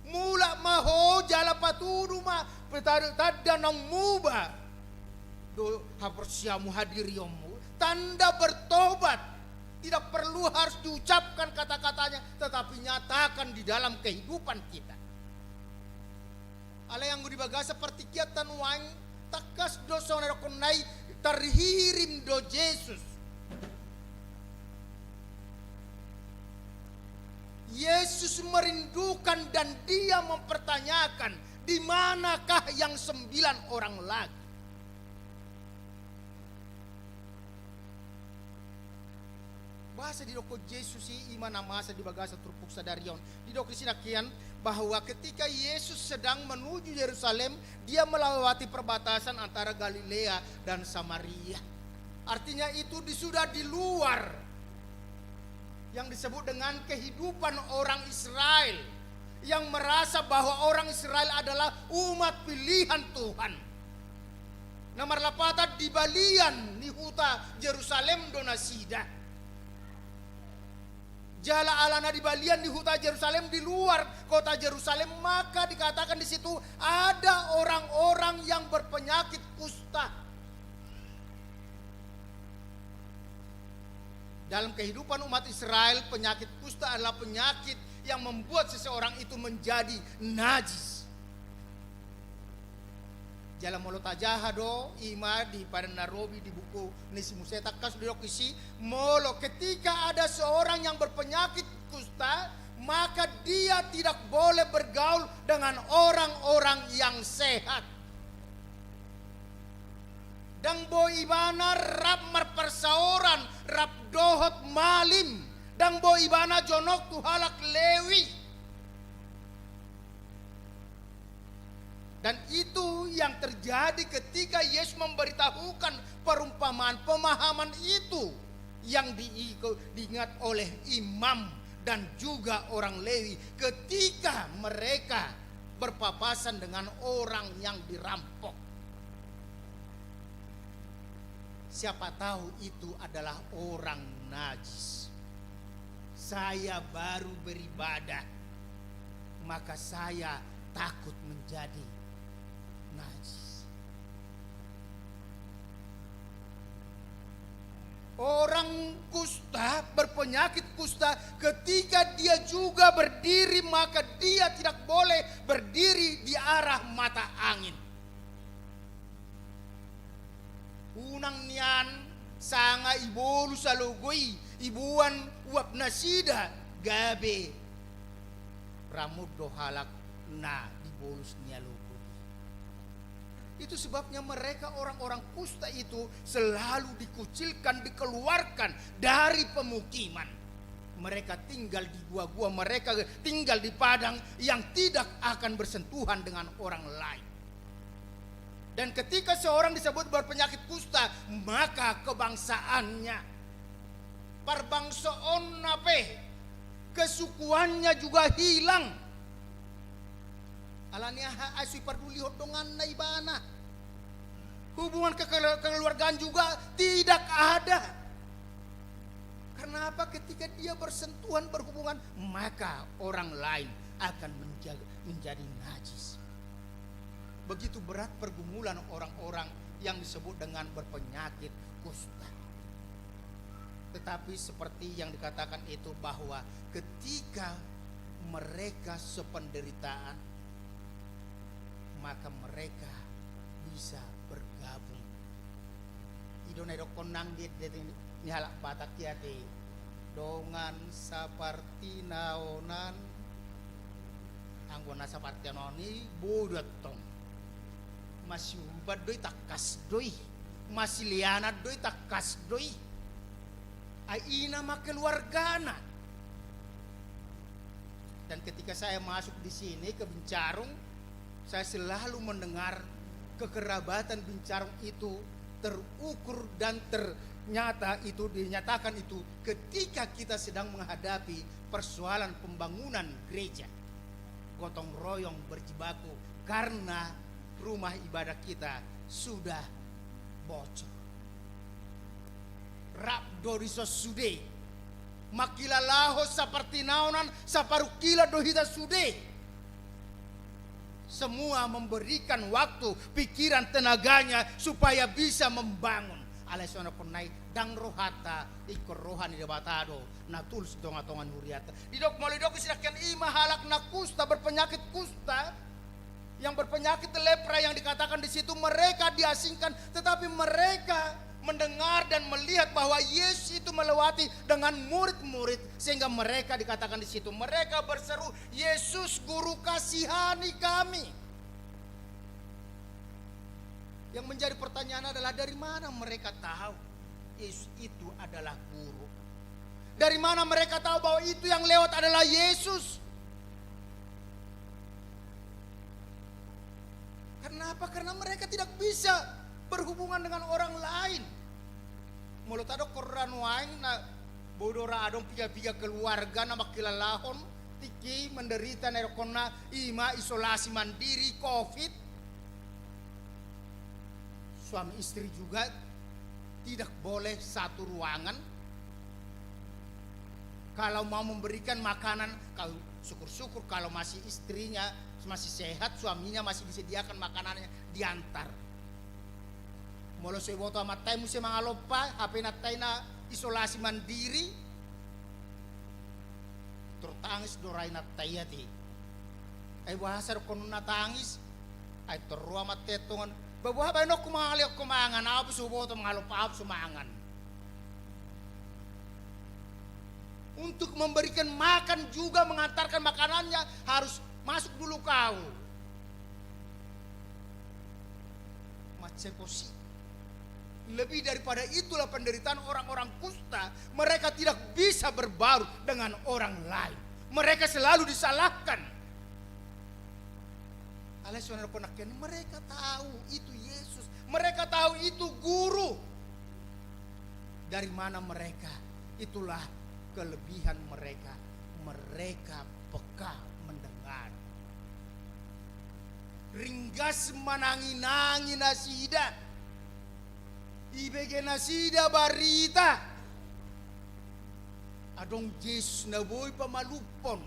Mulak ma ho jala patudu ma peta-, tanda naung muba." Do haporseaonmu, hadirionmu. Tanda bertobat. Tidak perlu harus diucapkan kata-katanya, tetapi nyatakan di dalam kehidupan kita. Alai anggo di bagasan partingkianta nuaeng, tangkas do songon na didokkon nai, terhirim do Jesus. Yesus merindukan dan Dia mempertanyakan, "Di manakah yang sembilan orang lagi?" Boasa didokkon Jesus i, i ma na masa di bagasan turpuk sadari on? Didok disi nangkin bahwa ketika Yesus sedang menuju Yerusalem, Dia melewati perbatasan antara Galilea dan Samaria. Artinya itu di, sudah di luar yang disebut dengan kehidupan orang Israel, yang merasa bahwa orang Israel adalah umat pilihan Tuhan. Na marlapatan di balian ni huta Jerusalem do nasida. Jala alana di balian ni huta Jerusalem, di luar kota Jerusalem, maka dikatakan di situ ada orang-orang yang berpenyakit kusta. Dalam kehidupan umat Israel, penyakit kusta adalah penyakit yang membuat seseorang itu menjadi najis. Jala molo tajaha do, i ma di Padan Na Robi di buku ni si Musa, tangkas didok disi, molo ketika ada seorang yang berpenyakit kusta, maka dia tidak boleh bergaul dengan orang-orang yang sehat. Ndang boi ibana rap marparsaoran rap dohot malim. Ndang boi ibana jonok tu halak Lewi. Dan itu yang terjadi ketika Yesus memberitahukan perumpamaan, pemahaman itu yang diiko-, diingat oleh imam dan juga orang Lewi ketika mereka berpapasan dengan orang yang dirampok. Siapa tahu itu adalah orang najis. Saya baru beribadah, maka saya takut menjadi najis. Orang kusta, berpenyakit kusta, ketika dia juga berdiri, maka dia tidak boleh berdiri di arah mata angin. Unang nian sanga ibolus alogo i, iboan uap nasida, gabe ramot do halak na dibolus ni alogo i. Itu sebabnya mereka, orang-orang kusta itu, selalu dikucilkan, dikeluarkan dari pemukiman. Mereka tinggal di gua-gua, mereka tinggal di padang yang tidak akan bersentuhan dengan orang lain. Dan ketika seorang disebut berpenyakit kusta, maka kebangsaannya, parbangsaonna pe, kesukuannya juga hilang. Alani aha? Ai so dipardulihon donganna ibana. Hubungan kekele-, kekeluargaan juga tidak ada. Karena apa? Ketika dia bersentuhan, berhubungan, maka orang lain akan menja-, menjadi najis. Begitu berat pergumulan orang-orang yang disebut dengan berpenyakit kusta. Tetapi seperti yang dikatakan itu, bahwa ketika mereka sependeritaan, maka mereka bisa bergabung. I do na didokkon nang di, di, di, ni halak Batak i ate, dongan sapartinaonan. Anggo na sapartinaonan i boi do antong. Masiumpat do i, tangkas do i. Masileanan do i, tangkas do i. Ai i nama keluargana. Dan ketika saya masuk di sini ke Bincarung, saya selalu mendengar kekerabatan Bincarung itu terukur dan ternyata itu dinyatakan itu ketika kita sedang menghadapi persoalan pembangunan gereja. Gotong royong berjibaku karena rumah ibadah kita sudah bocor. Rap do dison sude. Mangkilalahon sapartinaonan, saparungkilon do hita sude. Semua memberikan waktu, pikiran, tenaganya supaya bisa membangun. Alai songon na i, ndang rohanta, ingkon roha ni Debata do na tulis di tongatonga ni hurianta. Didok, molo didok sinangkinan i ma halak na kusta, berpenyakit kusta, yang berpenyakit lepra yang dikatakan di situ, mereka diasingkan, tetapi mereka mendengar dan melihat bahwa Yesus itu melewati dengan murid-murid, sehingga mereka dikatakan di situ, mereka berseru, "Yesus, Guru, kasihani kami." Yang menjadi pertanyaan adalah, dari mana mereka tahu Yesus itu adalah guru? Dari mana mereka tahu bahwa itu yang lewat adalah Yesus? Karena apa? Karena mereka tidak bisa berhubungan dengan orang lain. Molo tadok, nuaeng na boi do ra adong piga-piga keluarga na mangkilalahon tingki menderita na didokkonna i ma isolasi mandiri covid. Suami istri juga tidak boleh satu ruangan. Kalau mau memberikan makanan, kalau syukur-syukur kalau masih istrinya masih sehat, suaminya masih disediakan makanannya, diantar. Molo so diboto amanta i muse mangalompa, hape inanta i na isolasi mandiri, tor tangis do ra inanta i ate. Ai boasa dokkon na tangis? Ai tor ro amanta i antong, "Ba boha baenonku mangalehon ho mangan, ahu pe so huboto mangalompa, ahu pe so mangan." Untuk memberikan makan juga, mengantarkan makanannya, harus masuk dulu kau. Mansai posi. Lebih daripada itulah penderitaan orang-orang kusta, mereka tidak bisa berbaur dengan orang lain. Mereka selalu disalahkan. Alai songon na didokkon nangkin, mereka tahu itu Yesus, mereka tahu itu guru. Dari mana mereka? Itulah kelebihan mereka. Mereka peka mendengar. Ringgas manangi-nangi nasida. Ibege nasida barita. Adong Jesus na boi pamalumhon.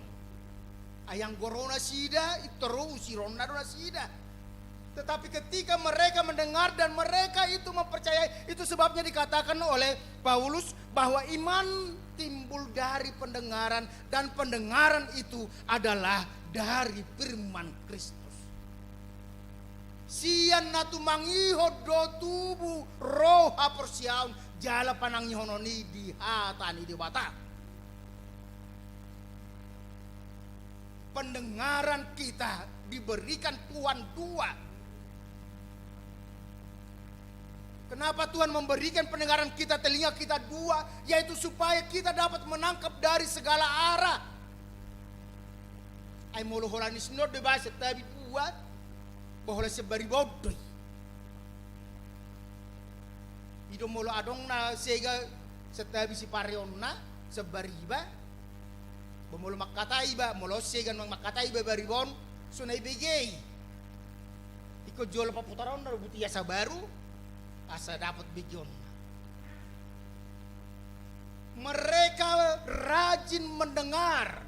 Ai anggo ro nasida, i tor ro usironna do nasida. Tetapi ketika mereka mendengar dan mereka itu mempercayai, itu sebabnya dikatakan oleh Paulus bahwa iman timbul dari pendengaran, dan pendengaran itu adalah dari firman Kristus. Sian na tumangihon do tubu ro haporseaon, jala panangihonon i di hata ni Debata. Pendengaran kita diberikan Tuhan dua. Kenapa Tuhan memberikan pendengaran kita, telinga kita dua? Yaitu supaya kita dapat menangkap dari segala arah. Ai molo holan ni sinur do iba santabi dua, ba holan sian bariba on do i. I do molo adong na sega santabi sipareonna, sian bariba, ba molo mangkatai iba, molo sega nuaeng mangkatai iba bariba on, so na ibege i. Ingkon jolo paputaranna do buti asa baru, asa dapat begeonna. Mereka rajin mendengar.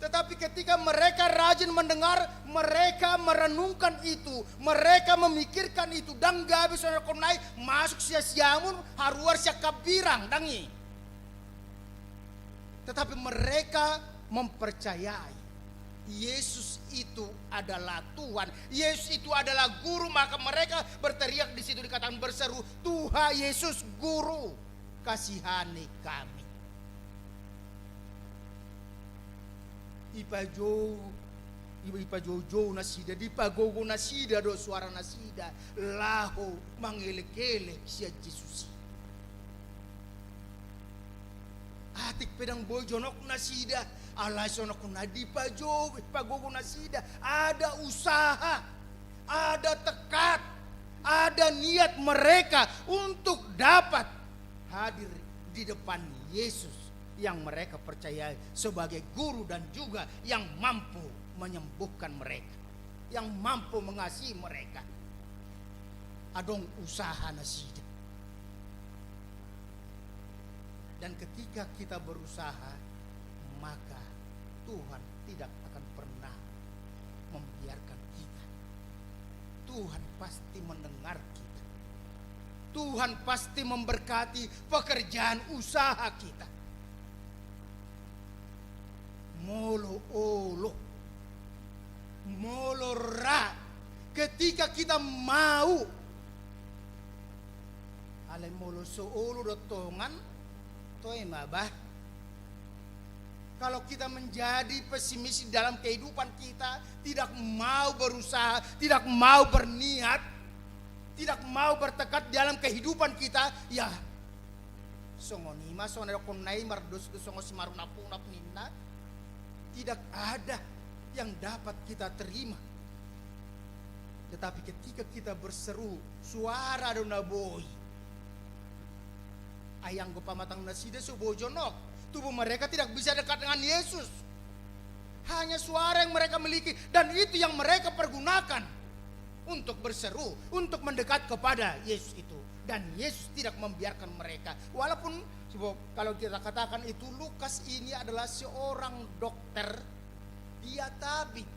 Tetapi ketika mereka rajin mendengar, mereka merenungkan itu, mereka memikirkan itu, ndang gabe songon na didokkon i, masuk sian siamun, haruar sian hambirang, ndang i. Tetapi mereka mempercayai Yesus itu adalah Tuhan, Yesus itu adalah Guru, maka mereka berteriak di situ, dikatakan berseru, "Tuhan Yesus, Guru, kasihani kami." Ipajou, ipajoujou nasida, dipagogo nasida do suara nasida laho mangelek-elek sian Jesus i. Atik pe ndang boi jonok nasida, alai songon na dipajou, dipagogo nasida, ada usaha, ada tekad, ada niat mereka untuk dapat hadir di depan Yesus yang mereka percayai sebagai guru dan juga yang mampu menyembuhkan mereka, yang mampu mengasihi mereka. Adong usaha nasida. Dan ketika kita berusaha, maka Tuhan tidak akan pernah membiarkan kita. Tuhan pasti mendengar kita. Tuhan pasti memberkati pekerjaan usaha kita. Molo olo, molo ra, ketika kita mau. Alai molo so olo do tongan, toe ma bah. Kalau kita menjadi pesimis dalam kehidupan kita, tidak mau berusaha, tidak mau berniat, tidak mau bertekad dalam kehidupan kita, ya, songon i ma, songon na didokkon na i, mardos do songon simarunap-unap ninna. Tidak ada yang dapat kita terima. Tetapi ketika kita berseru, suara do na boi. Ai anggo pamatang nasida so boi jonok, tubuh mereka tidak bisa dekat dengan Yesus. Hanya suara yang mereka miliki, dan itu yang mereka pergunakan untuk berseru, untuk mendekat kepada Yesus itu. Dan Yesus tidak membiarkan mereka. Walaupun, coba, kalau kita katakan itu, Lukas ini adalah seorang dokter, dia tabib.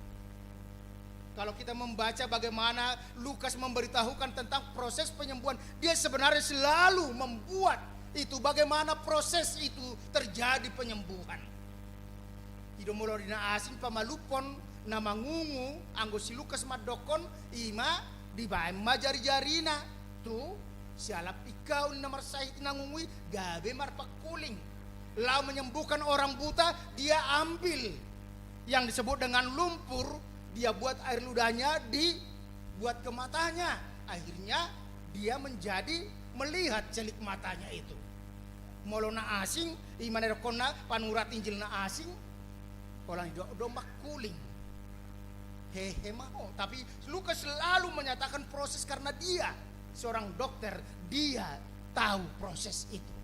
Kalau kita membaca bagaimana Lukas memberitahukan tentang proses penyembuhan, dia sebenarnya selalu membuat itu, bagaimana proses itu terjadi penyembuhan. I do molo di na asing pamalumhon na mangungu, anggo si Lukas mandokkon, i ma dibaen ma jari-jarina tu sialap ingkau na marsahit na ngungu i, gabe marpangkuling. Lalu menyembuhkan orang buta, dia ambil yang disebut dengan lumpur, dia buat air ludahnya, dibuat ke matanya. Akhirnya dia menjadi melihat selik matanya itu. Molo na asing, i ma na didokkonna panurat Injil na asing, holan didok do mangkuling. Hehe ma ho. Tapi Lukas selalu menyatakan proses karena dia seorang dokter, dia tahu proses itu.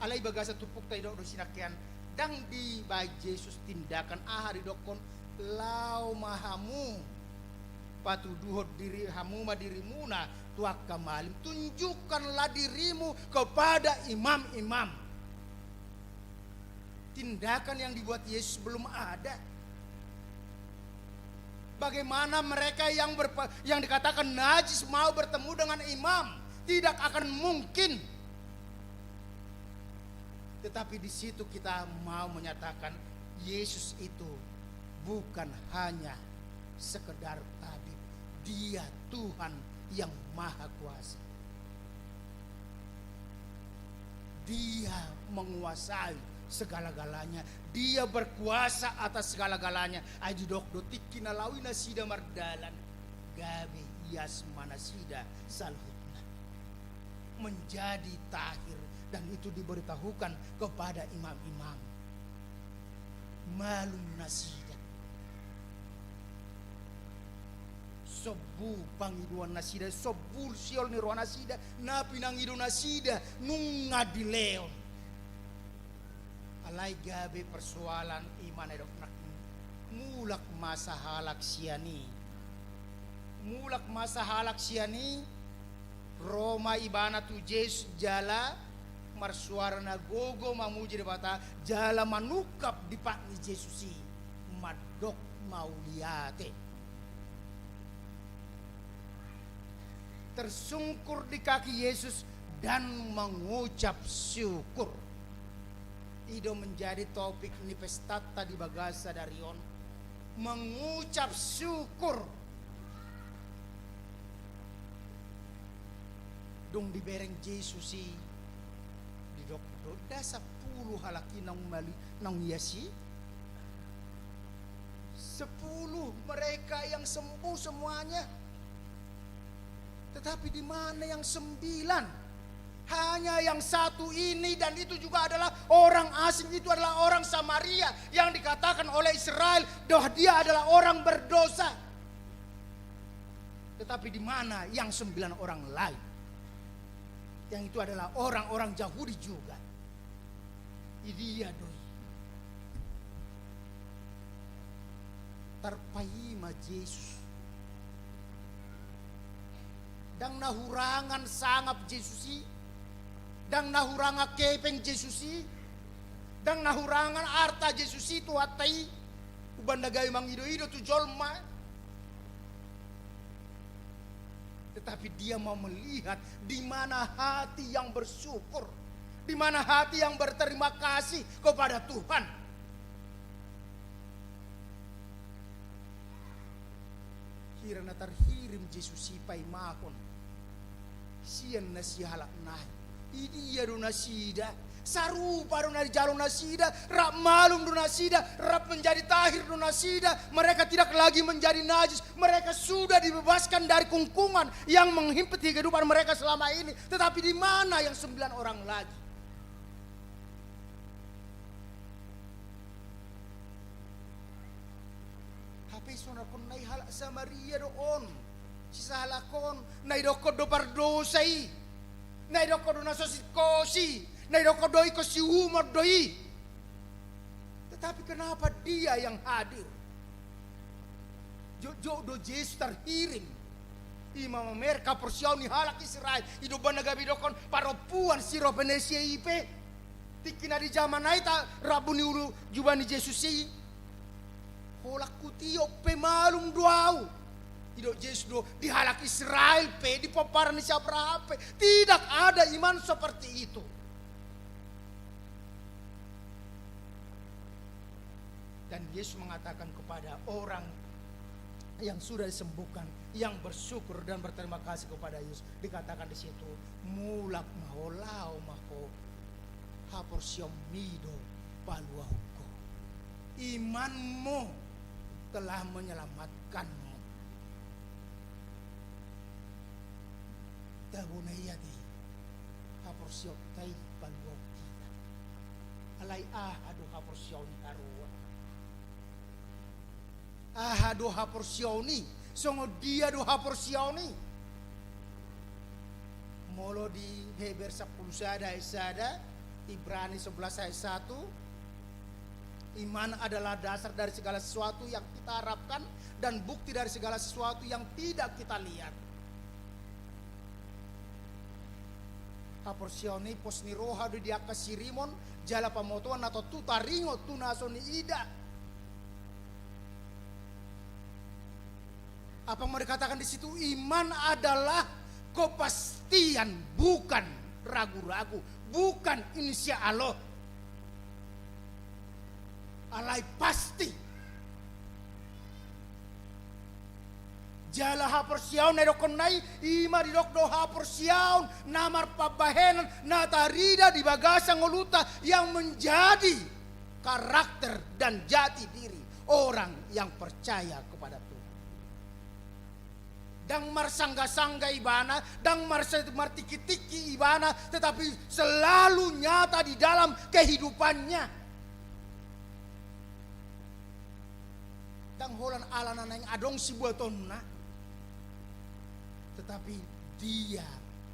Alai bagasan turpukta didok do sinangkaning, ndang dibaen Jesus tindakan aha didokkon, laho ma hamu patuduhon diri hamu ma dirimuna tu angka malim, tunjukkanlah dirimu kepada imam-imam. Tindakan yang dibuat Yesus belum ada. Bagaimana mereka yang berpe-, yang dikatakan najis mau bertemu dengan imam? Tidak akan mungkin. Tetapi di situ kita mau menyatakan Yesus itu bukan hanya sekedar tabib. Dia Tuhan yang Maha Kuasa. Dia menguasai segala-galanya. Dia berkuasa atas segala-galanya. Ai didok do tingki na laho i nasida mardalan, gabe ias ma nasida saluhutna. Menjadi tahir, dan itu diberitahukan kepada imam-imam. Malum nasida. Sombu pangidoan nasida, sombu sihol ni roha nasida, na pinangido nasida nunga dilehon. Alai gabe persoalan i ma na didok nangkin, mulak ma sahalak sian i. Mulak ma sahalak sian i, ro ma ibana tu Jesus jala marsuara na gogo mamuji Debata, jala manungkap di pat ni Jesus i, mandok mauliate. Tersungkur di kaki Yesus dan mengucap syukur. I do menjadi topik ni pestanta di bagasan sadari on, mengucap syukur. Dung dibereng Jesus i, didok do nda sampulu halak i naung mali-, naung ias i? Sepuluh mereka yang sembuh semuanya. Tetapi di mana yang sembilan? Hanya yang satu ini, dan itu juga adalah orang asing, itu adalah orang Samaria yang dikatakan oleh Israel bahwa dia adalah orang berdosa. Tetapi di mana yang sembilan orang lain? Yang itu adalah orang-orang Yahudi juga. Idia do i. Tarpaima Jesus. Ndang na hurangan sangap Jesus i. Ndang na hurangan kepeng Jesus i. Ndang na hurangan arta Jesus i, Tuhanta i. Umbahen na gabe mangido-ido tu jolma. Tetapi dia mau melihat di mana hati yang bersyukur, di mana hati yang berterima kasih kepada Tuhan. Hira na tarhirim Jesus i paimahon sian na sihalak nai. Idia do nasida? Sarupa do na dijalo nasida, rap malum do nasida, rap menjadi tahir do nasida. Mereka tidak lagi menjadi najis. Mereka sudah dibebaskan dari kungkungan yang menghimpit kehidupan mereka selama ini. Tetapi di mana yang sembilan orang lagi? Hape sonarhon nai halak Samaria do on, sisahalak on, na idokkon do pardosa i, na idokkon do na so singkos i, na idokkon do ingkon siumor do i. Tetapi kenapa dia yang hadir? Jotjot do Jesus tarhirim i ma mamereng haporseaon ni halak Israel. I do umbahen na gabe didokkon parompuan siro Fenisia i pe. Tingki na di jaman na i ta, rambu ni ulu jubah ni Jesus i. Holan hutiop pe malum do ahu. Didok Jesus do, di halak Israel pe, di pomparan ni si Abraham pe, tidak ada iman seperti itu. Dan Yesus mengatakan kepada orang yang sudah disembuhkan, yang bersyukur dan berterima kasih kepada Yesus, dikatakan di situ, "Mulak ma ho, laho ma ho, haporseaonmi do paluahon ho." Imanmu telah menyelamatkanmu. Tabo na ia di haporseaonta i paluahon hita. Alai aha do haporseaon i haroa? Aha do haporseaon i? Songon dia do haporseaon i? Molo di Heber sampulu sada ayat sada, Ibrani sebelas ayat satu, iman adalah dasar dari segala sesuatu yang kita harapkan dan bukti dari segala sesuatu yang tidak kita lihat. Haporseaon i pos ni roha do di angka sirimon, jala pamotoan na tontu taringot tu na so niida. Apa mau dikatakan di situ? Iman adalah kepastian, bukan ragu-ragu, bukan insya Allah. Alai pasti. Jala haporseaon na idokkon nai, i ma didok do haporseaon na marpambahenan, na tarida di bagasan ngolunta, yang menjadi karakter dan jati diri orang yang percaya kepada Tuhan. Ndang marsangga-sangga ibana, ndang marse-, martingki-tingki ibana, tetapi selalu nyata di dalam kehidupannya. Ndang holan ala na naeng adong sibuatonna, tetapi dia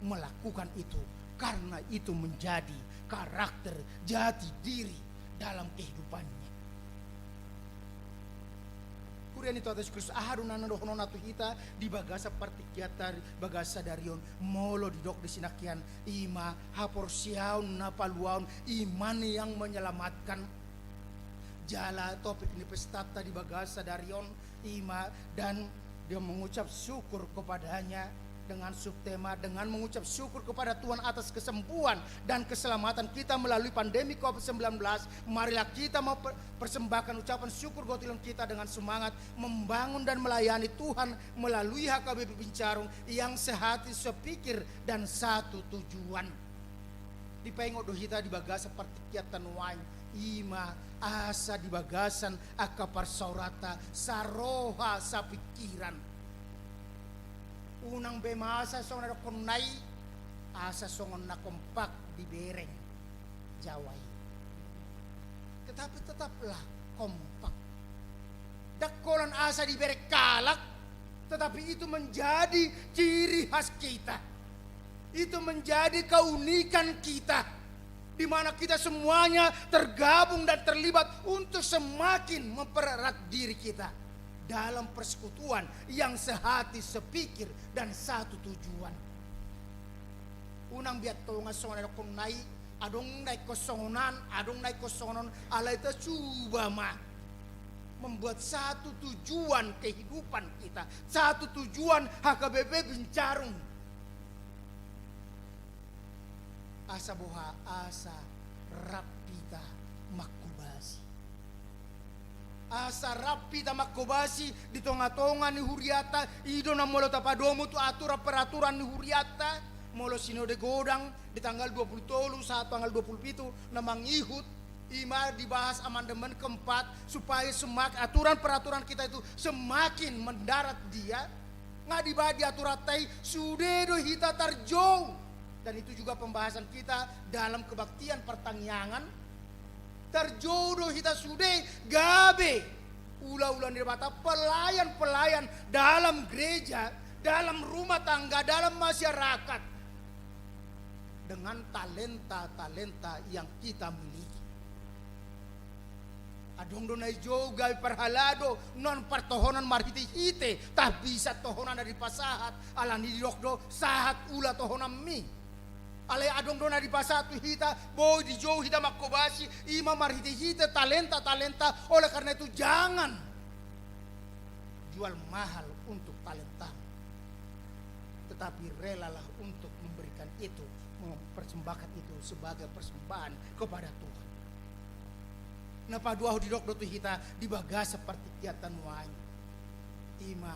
melakukan itu karena itu menjadi karakter jati diri dalam kehidupannya. Huria ni Tuhanta Jesus Kristus, aha do na dohononna tu hita di bagasan partingkianta di bagasan sadari on? Molo didok di si nangkinan, i ma haporseaon na paluahon, iman yang menyelamatkan. Jala topik ni pestanta di bagasan sadari on, i ma dan dia mengucap syukur kepada-Nya. Dengan subtema, dengan mengucap syukur kepada Tuhan atas kesembuhan dan keselamatan kita melalui pandemi covid sembilan belas, marilah kita mau per-, persembahkan ucapan syukur gotilon kita dengan semangat membangun dan melayani Tuhan melalui H K B P Bincarung yang sehati, sepikir, dan satu tujuan. Dipaingot do hita di bagasan partingkian ta nuaeng, i ma asa di bagasan angka parsaoranta saroha sapikiran. Unang be masa songon na dohonon na i, asa songon na kompak dibereng Jawa i. Tetapi tetaplah kompak. Ndang holan asa dibereng halak, tetapi itu menjadi ciri khas kita. Itu menjadi keunikan kita, di mana kita semuanya tergabung dan terlibat untuk semakin mempererat diri kita dalam persekutuan yang sehati, sepikir, dan satu tujuan. Unang be antong songon na dohonon na i, adong na ingkon songon on, adong na ingkon songon on, alai tasuba ma membuat satu tujuan kehidupan kita, satu tujuan H K B P Bincarung. Asa boha, asa rap hita manghobasi. Asa rap hita manghobasi di tonga-tonga ni huriata, i do na molo tapadomu tu aturan-peraturan ni huriata, molo sinode godang di tanggal dua puluh tolu sahat tanggal dua puluh pitu na mangihut, i ma dibahas amandemen keempat, supaya semak-, aturan-peraturan kita itu semakin mendarat dia. Nga dibahas di aturanta i, sude do hita tarjou. Dan itu juga pembahasan kita dalam kebaktian partangiangan. Tarjou do hita sude gabe hula-hula ni Debata, pelayan-pelayan dalam gereja, dalam rumah tangga, dalam masyarakat, dengan talenta-talenta yang kita miliki. Adong do na dijou gabe parhalado, non partohonan marhite-hite, tah bisa tohonan na dipasahat, alani didok do sahat ula tohonanmi. Alai adong do na dipasahat tu hita, boi dijou hita manghobasi, i ma marhite-hite talenta-talenta, oleh karena itu jangan jual mahal untuk talentamu. Tetapi relalah untuk memberikan itu, mempersembahkan itu sebagai persembahan kepada Tuhan. Na paduahon didok do tu hita di bagasan partingkian ta nuaeng, i ma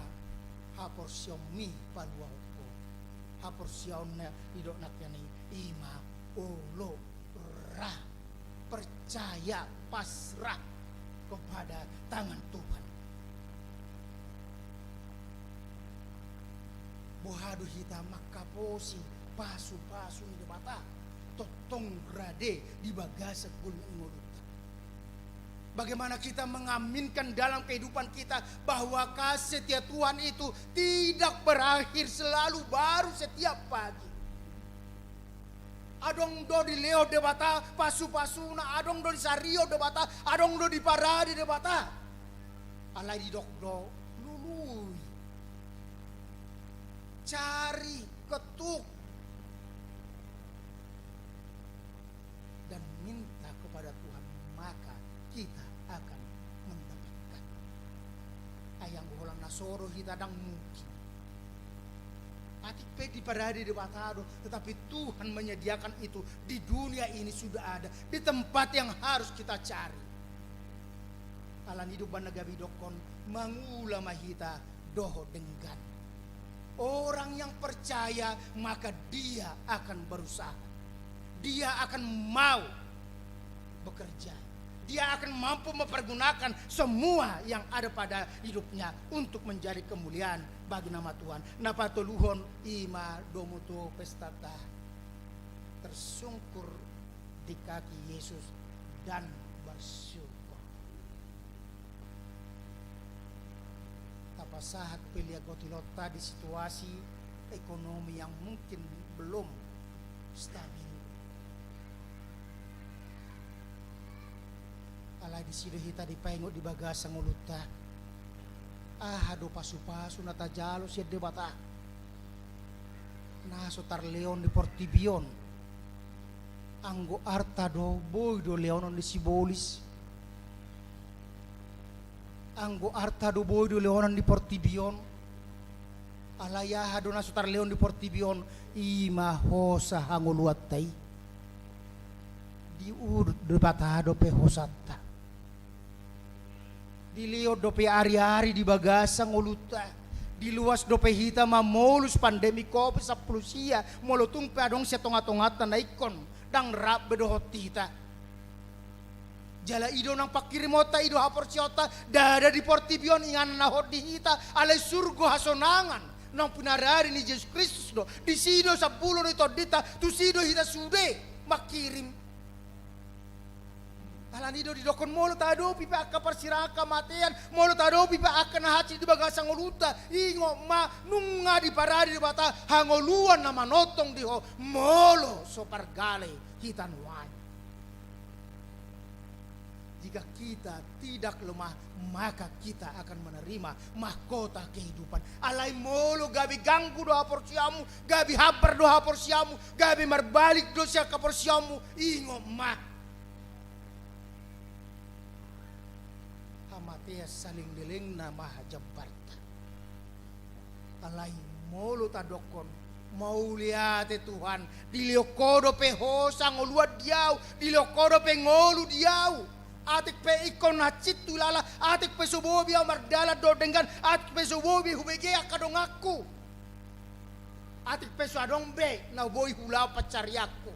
haporseaonmi paluahon ho. Haporseaon na didok nangkining i, i ma olo ra, percaya, pasrah kepada tangan Tuhan. Boha do hita manghaposi pasu-pasu ni Debata tongtong rade di bagasan ngolu-, ngolunta? Bagaimana kita mengaminkan dalam kehidupan kita bahwa kasih setia Tuhan itu tidak berakhir, selalu baru setiap pagi? Adong do dilehon Debata pasu-pasuna, adong do disarihon Debata, adong do diparade Debata. Alai didok do, lului, cari, ketuk, dan minta kepada Tuhan, maka kita akan mendapatkan. Ai anggo holan na so do hita, ndang mungkin. Atik pe diparade Debata do, tetapi Tuhan menyediakan itu, di dunia ini sudah ada, di tempat yang harus kita cari. Alani i do umbahen na gabe didokkon, mangula ma hita dohot denggan. Orang yang percaya, maka dia akan berusaha. Dia akan mau bekerja. Dia akan mampu mempergunakan semua yang ada pada hidupnya untuk menjadi kemuliaan bagi nama Tuhan. Na patoluhon, i ma domu tu pestanta, tersungkur di kaki Yesus dan bersyukur. Tapasahat pe liat gotilonta di situasi ekonomi yang mungkin belum stabil. Alai disi do hita dipaingot di bagasan ngolunta. Aha do pasu-pasu na tajalo sian Debata na so tarlehon di portibi on? Anggo arta do boi do lehonon ni sibolis. Anggo arta do boi do lehonon di portibi on. Alai aha do na so tarlehon di portibi on? I ma hosa hangoluanta i. Diurut Debata dope hosanta. Dilehon dope ariari di bagasan ngolunta. Diloas dope hita mamolus pandemi covid sampulu sia, molo tung pe adong sian tongatonganta na ingkon ndang rap be dohot hita. Jala i do nang pangkirimonta, i do haporseaonta, ndada di portibi on inganan na hot di hita, alai surgo hasonangan naung pinarade ni Jesus Kristus do. Disi do sambulo ni tondinta, tusi do hita sude mangkirim. Alani do didokkon, molo taadopi pe angka parsirangan hamatean, molo taadopi pe angka na hansit di bagasan ngolunta, ingot ma, nunga diparade Debata hangoluan na manongtong di ho, molo so pargale hita nuaeng. Jika kita tidak lemah, maka kita akan menerima mahkota kehidupan. Alai molo gabe ganggu do haporseaonmu, gabe hambar do haporseaonmu, gabe marbalik do sian haporseaonmu, ingot ma, hamatean saleleng-lelengna ma jambarta. Alai molo tadokkon, mauliate Tuhan, dilehon Ho dope hosa ngoluan di ahu, dilehon Ho dope ngolu di ahu. Atik pe ingkon hansit tu ilala, atik pe so boi be ahu mardalan dohot denggan, atik pe so boi be hubege angka donganku, atik pe so adong be na boi huulahon pansarianku,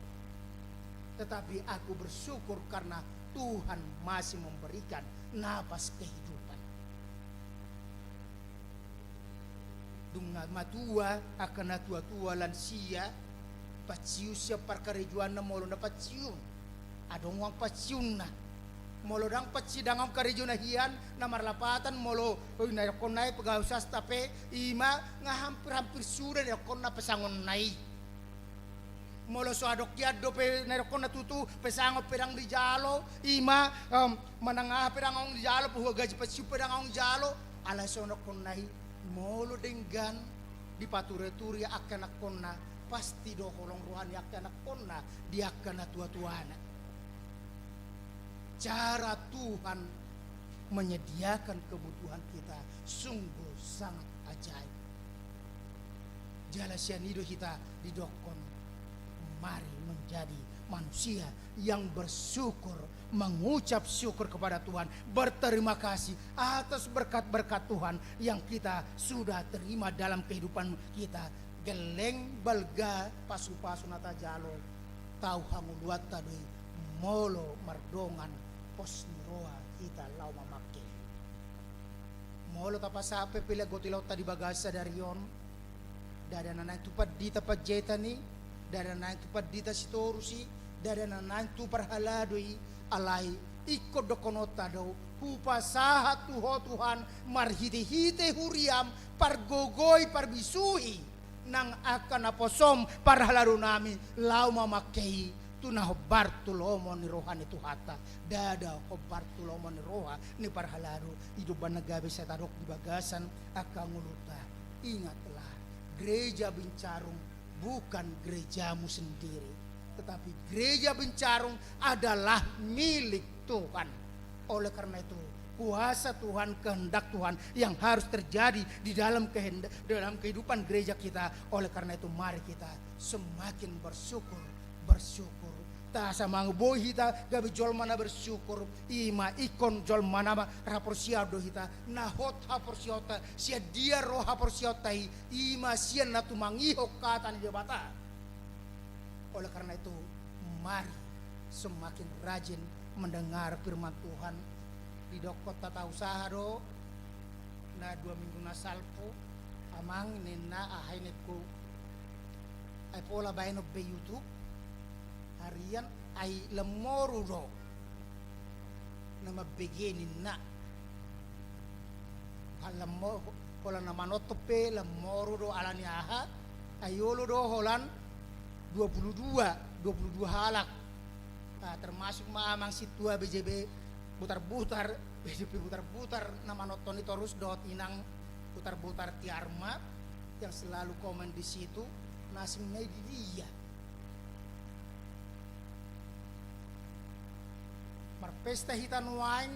tetapi aku bersyukur karena Tuhan masih memberikan napas kehidupan. Dung na matua, angka na tua-tua, lansia, pensiun sian parkarejoanna, molo na pensiun, adong uang pensiunna. Molo ndang pensiun, ndang adong karejo na hian, na marlapatan, molo, oi, na didokkon nai pegawai swasta pe, i ma nga hampir-hampir suda na didokkonna pesangonna i. Molo so adong hian dope na didokkonna tutu, pesangon pe ndang dijalo, i ma, em, manang aha pe ndang adong dijalo, pahuaon gaji pensiun pe ndang adong dijalo, alai songon na didokkonna i, molo denggan dipature-ture angka anakkonna, pasti do holong roha ni angka anakkonna di angka na tua-tuana. Cara Tuhan menyediakan kebutuhan kita sungguh sangat ajaib. Jala sian i do hita didokkon, mari menjadi manusia yang bersyukur, mengucap syukur kepada Tuhan, berterima kasih atas berkat-berkat Tuhan yang kita sudah terima dalam kehidupan kita. Gelleng, balga, pasu-pasu na tajalo, tau hangoluanta do i, molo mardongan pos ni roha hita laho mamangke i. Molo tapasahat pe pelean gotilaonta di bagasan sadari on, ndada na naeng tu pandita panjaitan i, ndada na naeng tu pandita sitorus i, ndada na naeng tu parhalado i, alai ingkon dohononta do, hupasahat tu Ho Tuhan, marhite-hite huriaM, pargogoi, parbisuhi nang angka naposoM, parhaladonami, laho mamangke i tu na hombar tu lomo ni roha ni Tuhanta. Ndada hombar tu lomo ni roha ni parhalado, i do umbahen na gabe sai tadok di bagasan angka ngolunta. Ingatlah, gereja Bincarung bukan gerejamu sendiri, tetapi gereja Bincarung adalah milik Tuhan. Oleh karena itu, kuasa Tuhan, kehendak Tuhan yang harus terjadi di dalam kehenda-, dalam kehidupan gereja kita. Oleh karena itu, mari kita semakin bersyukur, bersyukur. Taasa mangiboi hita gabe jolma na bersyukur, i ma ingkon jolma na marhaporseaon do hita, na hot haporseaonta, sian dia ro haporseaonta i, i ma sian na tumangihon hata ni Debata. Oleh karena itu, mari semakin rajin mendengar firman Tuhan. Didokkon, tatausaha do na dua minggu na salpu, amang ninna, aha i ningku, ai pola baenon be YouTube harian, ai lam moru do na mambege ninna. Lam mo-, holan na manonton pe lam moru do, alani aha? Ai olo do holan dua puluh dua, dua puluh dua halak. Ah, termasuk ma amang sintua B J B Butarbutar, B J B Butarbutar na manonton i, torus dohot inang Butarbutar Tiarma yang selalu komen di situ, na asing na i di dia. Marpesta hita nuaeng,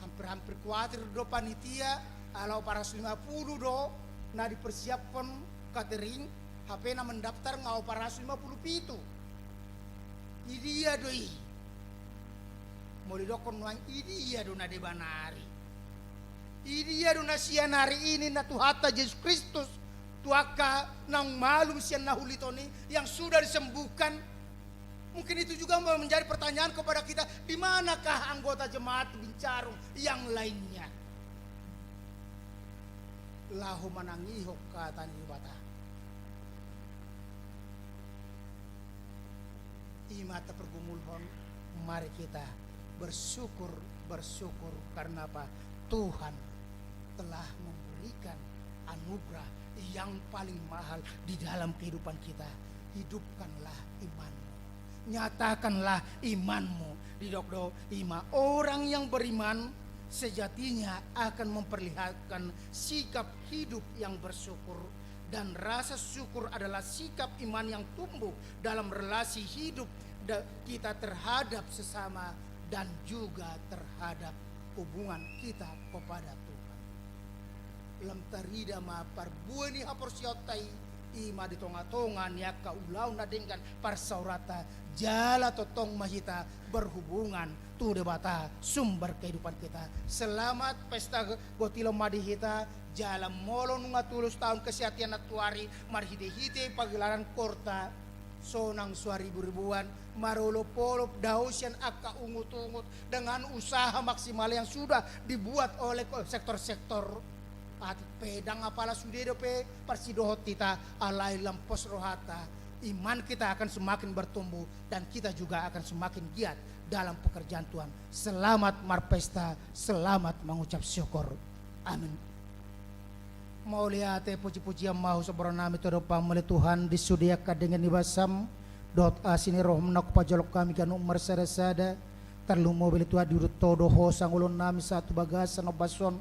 hampir-hampir kuatir do panitia, ala opat ratus lima puluh do Na dipersiaphon catering, hape na mendaftar nga opat ratus lima puluh pitu. Idia do i? Molo didokkon nuaeng, idia do na deba nari? Idia do na sian ari i ninna Tuhanta Jesus Kristus tu angka naung malum sian na huliton i, yang sudah disembuhkan? Mungkin itu juga menjadi pertanyaan kepada kita, di manakah anggota jemaat Bincarung yang lainnya? Laho manangihon hata ni Debata. I ma tapargumulhon, mari kita bersyukur, bersyukur karena apa? Tuhan telah memberikan anugerah yang paling mahal di dalam kehidupan kita. Hidupkanlah imanmu. Nyatakanlah imanmu. Didok do, i ma orang yang beriman sejatinya akan memperlihatkan sikap hidup yang bersyukur. Dan rasa syukur adalah sikap iman yang tumbuh dalam relasi hidup da-, kita terhadap sesama dan juga terhadap hubungan kita kepada Tuhan. Lam tarida ma parbue ni haporseaonta i, i ma di tonga-tonga ni angka ulaon na denggan parsaoranta, jala tongtong ma hita berhubungan tu Debata, sumber kehidupan kita. Selamat pesta gotilon ma di hita, jala molo nunga tulus taon kesehatian nantuari, marhite-hite pagelaran koorta, sonang so haribu-ribuan, marolop-olop dao sian angka ungut-ungut, dengan usaha maksimal yang sudah dibuat oleh ko-, sektor-sektor. Atik pe ndang apala sude dope parsidohot hita, alai lam pos rohanta, iman kita akan semakin bertumbuh dan kita juga akan semakin giat dalam pekerjaan Tuhan. Selamat marpesta, selamat mengucap syukur. Amin. Mauliate, puji-pujian ma husombaon hami tu adopanmu ale Tuhan, di sude angka denggan ni basam dohot asi ni roham na hupajolo hami ganup marsada-sada. Tarlumobi ale Tuhan, diuduthon do ho sangoloonnami sahat tu bagasan ombas on.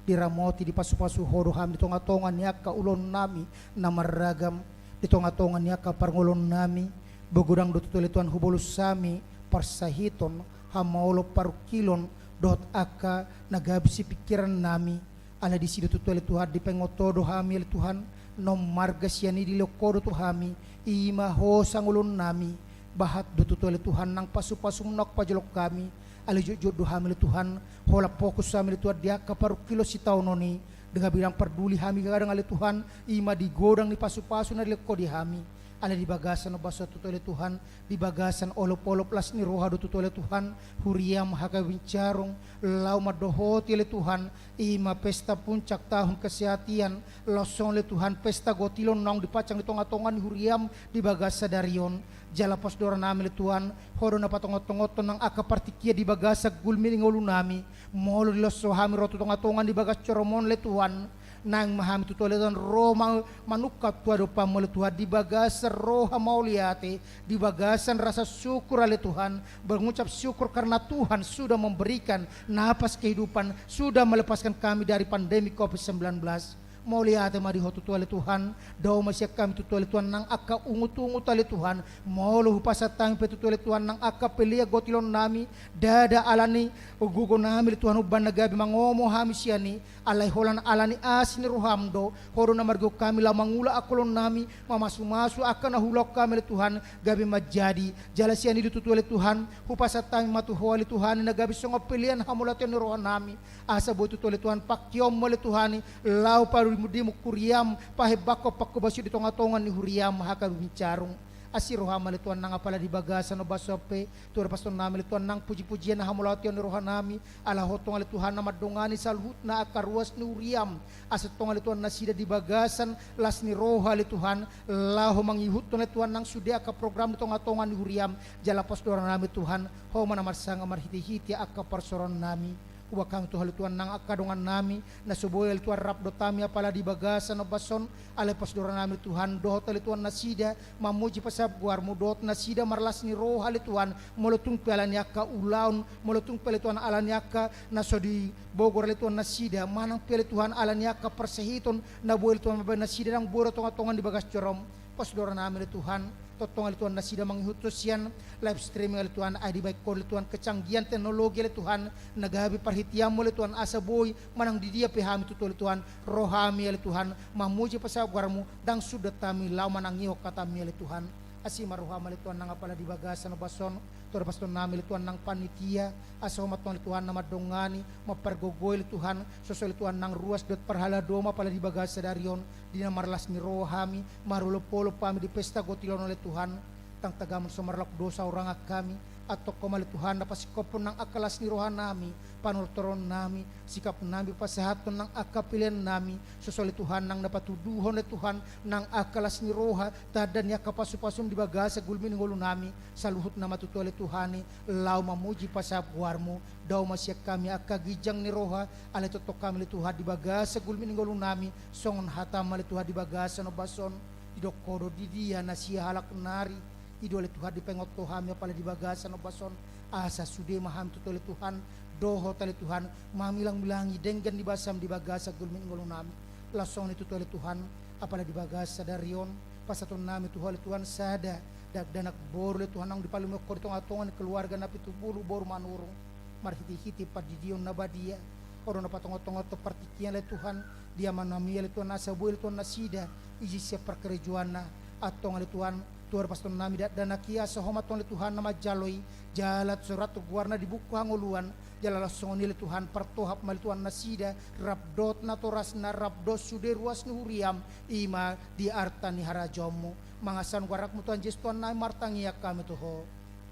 Diramoti, dipasu-pasu ho do hami di tonga-tonga ni angka ulaonnami na marragam, di tonga-tonga ni angka parngoluonnami. Boi godang do tutu ale Tuhan hubolus hami parsahiton, hamaolon, parungkilon dohot angka na gabe sipingkirannami. Alai disi do tutu ale Tuhan dipaingot ho do hami ale Tuhan, na ummarga sian i dilehon ho do tu hami, i ma ho sangoloonnami. Bahat do tutu ale Tuhan nang pasu-pasum na hupajolo hami. Alai jotjot do hami ale Tuhan, holan fokus hami ale Tuhan di angka parungkilon sitaonon i. Ndang gabe ndang parduli hami kadang ale Tuhan, i ma di godang ni pasu-pasu na dilehon ho di hami. Alai di bagasan ombas on tutu ale Tuhan, di bagasan olop-olop las ni roha do tutu ale Tuhan, huriam H K B Bincarung laho mandohoti ale Tuhan, i ma pesta puncak tahun kesehatian, laos songon i ale Tuhan pesta gotilon naung dipansang di tonga-tonga ni huriam di bagasan sadari on. Jala pos do rohanami ale Tuhan, ho do na patongot-tongothon nang angka partingkian di bagasan gulmi ni ngolunami. Molo dilos ho hami ro tu tonga-tonga ni bagas joro-Mu on ale Tuhan, naeng ma hami tutu ale Tuhan ro ma-, manungkap tu adopanmu ale Tuhan di bagasan roha mauliate, di bagasan rasa syukur ale Tuhan, mengucap syukur karena Tuhan sudah memberikan napas kehidupan, sudah melepaskan kami dari pandemi covid sembilan belas. Mauliate ma di Ho tutu ale Tuhan, dao ma sian hami tutu ale Tuhan nang angka ungut-ungut ale Tuhan, molo hupasahat hami pe tutu ale Tuhan nang angka pelean gotilonnami, ndada alani gogonami ale Tuhan umbahen na gabe mangomo hami sian i, alai holan alani asi ni roham do, ho do na margihon hami laho mangula angka ulaonnami, mamasu-masu angka na huulahon hami ale Tuhan, gabe manjadi. Jala sian i do tutu ale Tuhan, hupasahat hami ma tu Ho ale Tuhan i na gabe songon pelean hamauliateon ni rohanami, asa boi tutu ale Tuhan pangkeonmu ale Tuhan i, laho parudimudimu huriam, pahembangkon pangkobasion di tonga-tonga ni huriam H K B Bincarung. Asi roham ale Tuhan nang apala di bagasan ombas on pe, tu adopan nami ale Tuhan nang puji-pujian hamauliateon ni rohanami, ala Ho tong ale Tuhan na mandongani saluhutna angka ruas ni huriam, asa tong ale Tuhan nasida di bagasan las ni roha ale Tuhan, laho mangihuthon ale Tuhan nang sude angka program di tonga-tonga ni huriam, jala pos do rohanami Tuhan, Ho ma na marsangap marhite-hite angka parsaorannami. Huboan hami tu Ho ale Tuhan nang angka dongannami, na so boi ale Tuhan rap dohot hami apala di bagasan ombas on, alai pos do rohanami ale Tuhan, dohot ale Tuhan nasida mamuji pasangap goarmu, dohot nasida marlas ni roha ale Tuhan, molo tung pe alani angka ulaon, molo tung pe ale Tuhan alani angka na so dibogor ale Tuhan nasida, manang pe ale Tuhan alani angka parsahiton, na boi ale Tuhan mambahen nasida ndang boi ro tonga-tonga ni bagas jorom. Pos do rohanami ale Tuhan, Tongtong ale Tuhan nasida mangihuthon sian live streaming ale Tuhan, ai dibahen Ho ale Tuhan kecanggihan teknologi ale Tuhan, na gabe parhiteanMu ale Tuhan, asa boi manang di dia pe hami tutu ale Tuhan, rohami ale Tuhan, mamuji pasahat goarMu, ndang sundat hami laho manangihon hataMi ale Tuhan. Asi ma rohaM ale Tuhan nang apala di bagasan ombas on, tu ruas ni nami ale Tuhan nang panitia, asa Ho ma Tuhan ale Tuhan na mandongani, mampargogoi ale Tuhan, so so ale Tuhan nang ruas dohot parhalado ma apala di bagasan sadari on, di na marlas ni roha hami, marolopolop hami di pesta gotil on ale Tuhan, ndang tagamon so marlaok dosa hurangan hami, antong Ho ma ale Tuhan na pasingkophon nang angka las ni roha nami, panortoron nami, sikap nami, pasahathon nang angka pelean nami, so so ale Tuhan nang na patuduhon ale Tuhan, nang angka las ni roha, tanda ni angka pasupasuM di bagasan gulmit ni ngolu nami, saluhutna ma tutu ale Tuhan i, laho mamuji pasahat goarMu, dao ma sian hami angka ginjang ni roha, alai tongtong hami ale Tuhan di bagasan gulmit ni ngolu nami, songon hataM ale Tuhan di bagasan ombas on, didok Ho do di dia na sian halak nari, i do ale Tuhan dipaingot Ho hami apala di bagasan ombas on, asa sude ma hami tutu ale Tuhan, dohot ale Tuhan, mamilangmilangi denggan ni basaM di bagasan gulmit ni ngolu nami. Laos songon i tutu ale Tuhan, apala di bagasan sadari on, pasahaton nami tu Ho ale Tuhan sada dakdanak boru ale Tuhan naung dipalumohon Ho di tongatonga ni keluarga na pitu pulu boru Manurung, marhitehite pandidion na badia, Ho do na patongatonga tu partingkian ale Tuhan, di ama nami ale Tuhan, asa boi ale Tuhan nasida ijin sian parkarejoanna, antong ale Tuhan, tu ruas ni nami dakdanak i, asa Ho ma Tuhan ale Tuhan na manjalo i, jala tu sahat tu goarna di buku hangoluan, jala laos songon i ale Tuhan, partohap ma ale Tuhan nasida, rap dohot natorasna, rap dohot sude ruas ni huriaM, i ma di arta ni harajaonMu, mangasahon goar anakMu Tuhan Jesus Tuhan nami martangiang hami tu Ho.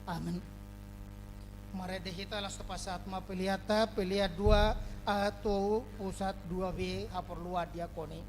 Amen. Marende hita laos tapasahat ma peleanta, pelean dua A tu pusat, dua B haporluan diakon i.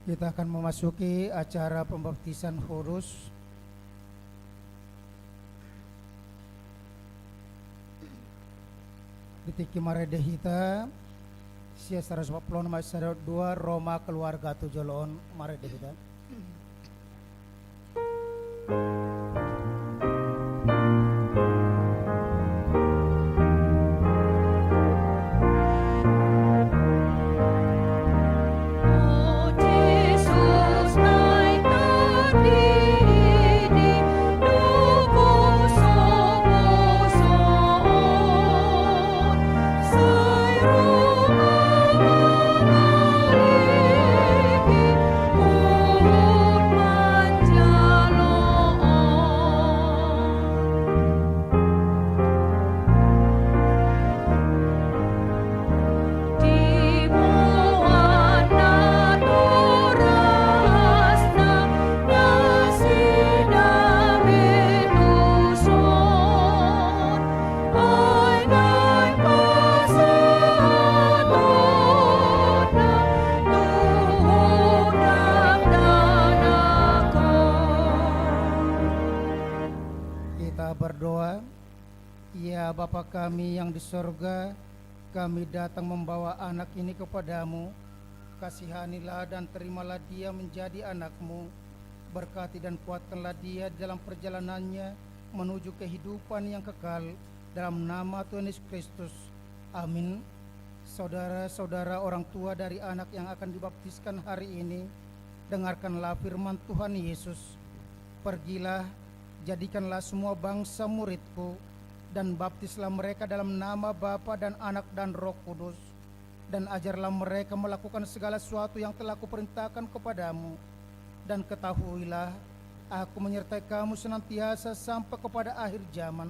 Kita akan memasuki acara pembaptisan kudus. Di tingki marende hita, sian saratus opat pulu onom ayat sada dua, Roma keluarga tu jolo on, marende hita. Kita berdoa. Ya Bapa kami yang di sorga, kami datang membawa anak ini kepada-Mu. Kasihanilah dan terimalah dia menjadi anak-Mu. Berkati dan kuatkanlah dia di dalam perjalanannya menuju kehidupan yang kekal. Dalam nama Tuhan Yesus Kristus. Amin. Saudara-saudara orang tua dari anak yang akan dibaptiskan hari ini, dengarkanlah firman Tuhan Yesus. Pergilah, jadikanlah semua bangsa murid-Ku, dan baptislah mereka dalam nama Bapa dan Anak dan Roh Kudus, dan ajarlah mereka melakukan segala sesuatu yang telah Kuperintahkan kepada-Mu. Dan ketahuilah, Aku menyertai kamu senantiasa sampai kepada akhir zaman.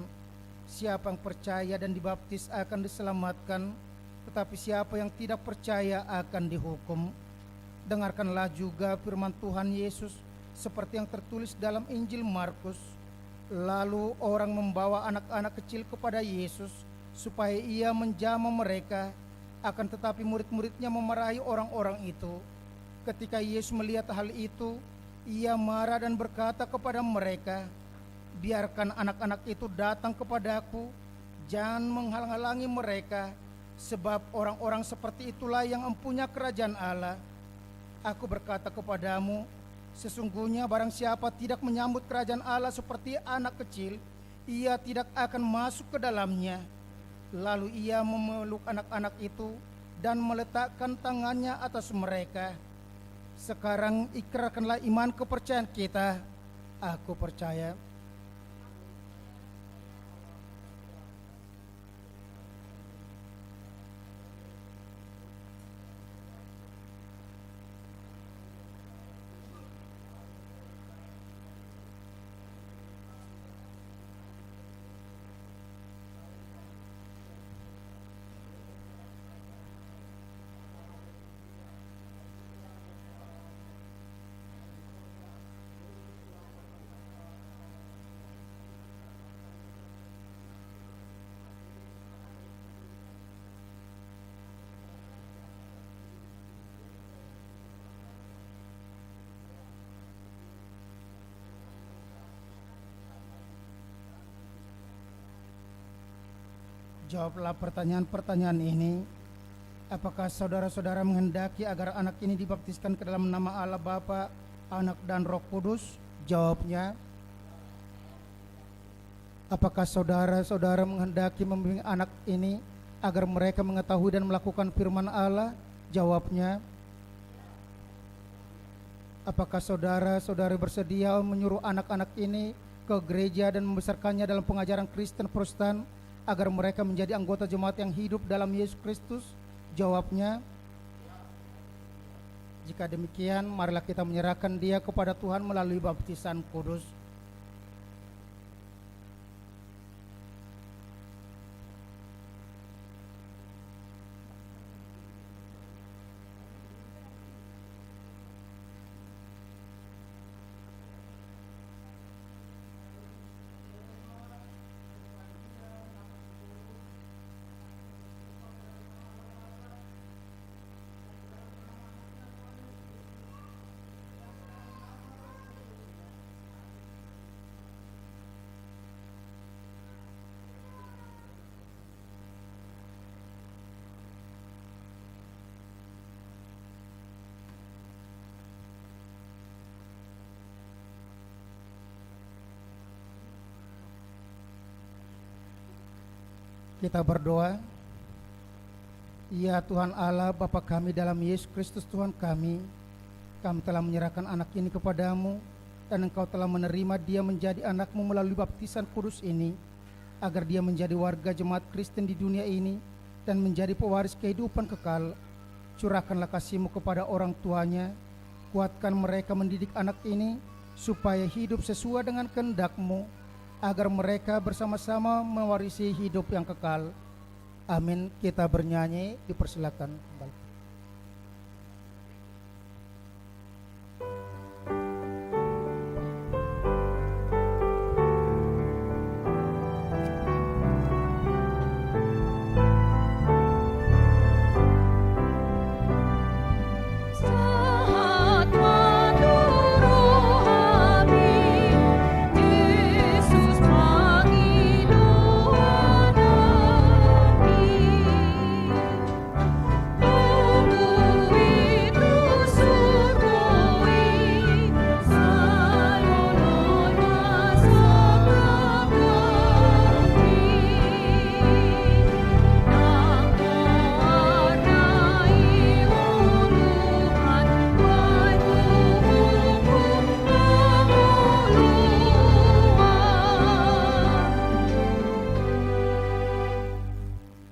Siapa yang percaya dan dibaptis akan diselamatkan, tetapi siapa yang tidak percaya akan dihukum. Dengarkanlah juga firman Tuhan Yesus seperti yang tertulis dalam Injil Markus. Lalu orang membawa anak-anak kecil kepada Yesus supaya Ia menjamah mereka. Akan tetapi murid-murid-Nya memarahi orang-orang itu. Ketika Yesus melihat hal itu, Ia marah dan berkata kepada mereka, "Biarkan anak-anak itu datang kepada-Ku, jangan menghalang-halangi mereka, sebab orang-orang seperti itulah yang empunya kerajaan Allah. Aku berkata kepadamu, sesungguhnya barang siapa tidak menyambut kerajaan Allah seperti anak kecil, ia tidak akan masuk ke dalamnya." Lalu Ia memeluk anak-anak itu dan meletakkan tangan-Nya atas mereka. Sekarang ikrarkanlah iman kepercayaan kita. Aku percaya. Jawablah pertanyaan-pertanyaan ini. Apakah saudara-saudara menghendaki agar anak ini dibaptiskan ke dalam nama Allah Bapa, Anak, dan Roh Kudus? Jawabnya. Apakah saudara-saudara menghendaki membimbing anak ini agar mereka mengetahui dan melakukan firman Allah? Jawabnya. Apakah saudara-saudari bersedia menyuruh anak-anak ini ke gereja dan membesarkannya dalam pengajaran Kristen Protestan agar mereka menjadi anggota jemaat yang hidup dalam Yesus Kristus? Jawabnya. Jika demikian, marilah kita menyerahkan dia kepada Tuhan melalui baptisan kudus. Kita berdoa. Ya Tuhan Allah, Bapa kami dalam Yesus Kristus Tuhan kami, kami telah menyerahkan anak ini kepada-Mu, dan Engkau telah menerima dia menjadi anak-Mu melalui baptisan kudus ini, agar dia menjadi warga jemaat Kristen di dunia ini dan menjadi pewaris kehidupan kekal. Curahkanlah kasih-Mu kepada orang tuanya, kuatkan mereka mendidik anak ini supaya hidup sesuai dengan kehendak-Mu, agar mereka bersama-sama mewarisi hidup yang kekal. Amin. Kita bernyanyi, dipersilakan kembali.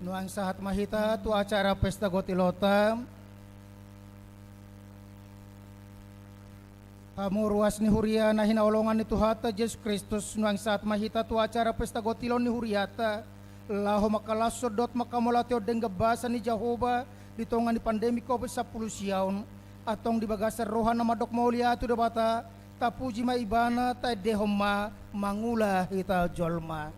Nuaeng sahat ma hita tu acara pesta gotilonta. Hamu ruas ni huria na hinaholongan ni Tuhanta Jesus Kristus, nuaeng sahat ma hita tu acara pesta gotilon ni huriata, laho mangkalashon dohot mangkamauliatehon denggan basa ni Jahowa di tonga ni pandemi covid sampulu sia on. Antong di bagasan roha na mandok mauliate tu Debata, tapuji ma Ibana, taendehon ma mangula hita jolma.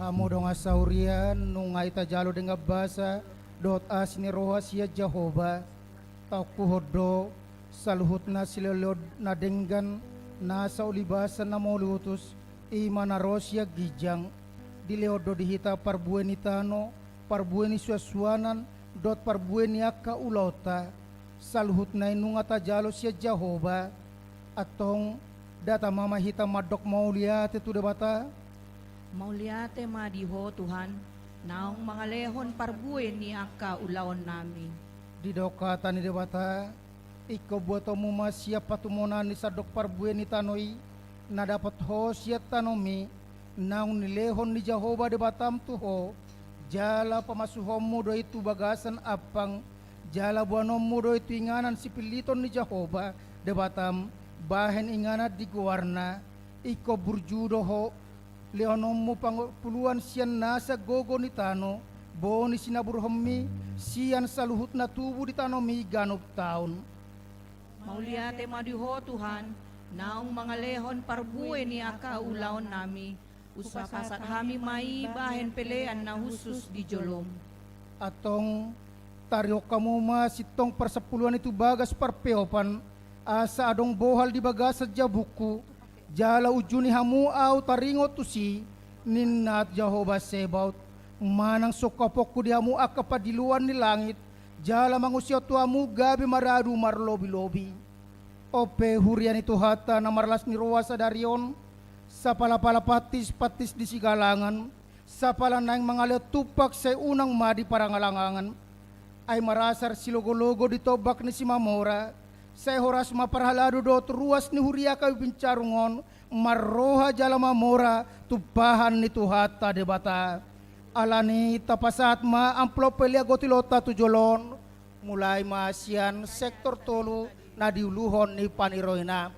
Hamu dongan sahuria, nunga hita jalo denggan basa dohot asi ni roha sian Jahowa. Taokuhon do, saluhutna silehonlehon na denggan, nasa ulibasa na mauliutus, i ma na ro sian ginjang. Dilehon do di hita parbue ni tano, parbue ni suansuanan, dohot parbue ni angka ulaonta. Saluhutna i nunga tajalo sian Jahowa. Antong, da tama ma hita mandok mauliate tu Debata. Mauliate ma di Ho Tuhan, naung mangalehon parbue ni angka ulaonnami. Didok hata ni Debata, ingkon buatonmu ma sian patumonan ni sandok parbue ni tano i, na dapot ho sian tanomi, naung nilehon ni Jahowa Debatam tu ho, jala pamasuhonmu do i tu bagasan ampang, jala boanonmu do i tu inganan sipilliton ni Jahowa Debatam, bahen inganan di goarna. Ingkon burju do ho, lehononmu pangolupuluan sian nasa gogo ni tano, boi ni sinaburhonmi, sian saluhutna tubu di tanomi ganup taon. Mauliate ma di Ho Tuhan, naung mangalehon parbue ni angka ulaonnami, hupasahat hami ma i bahen pelean na hushus di jolom. Antong, tarihon hamu ma sintong parsampuluan i tu bagas parpeopan, asa adong bohal di bagasan jabungku, jala unjuni hamu ahu taringot tusi, ninna Jahowa Zebaot, manang sungkaponku di hamu angka pandiloan ni langit, jala mangusihon tu hamu gabe maradu marlobilobi. On pe huria ni Tuhanta na marlas ni roha sadari on, sapalapala pantis, pantis di sigalangan, Sapala naeng mangalehon tumpak sai unang ma diparanganangan. Ai marasar silogologo di tombak ni Simamora, sai horas ma parhalado dohot ruas ni huria Kayu Pincarung on marroha jala mamora tumpahan ni Tuhanta Debata. Alani tapasahat ma amplop pelean gotilonta tu jolo on, mulai ma sian sektor tolu na diuluhon ni paniroina.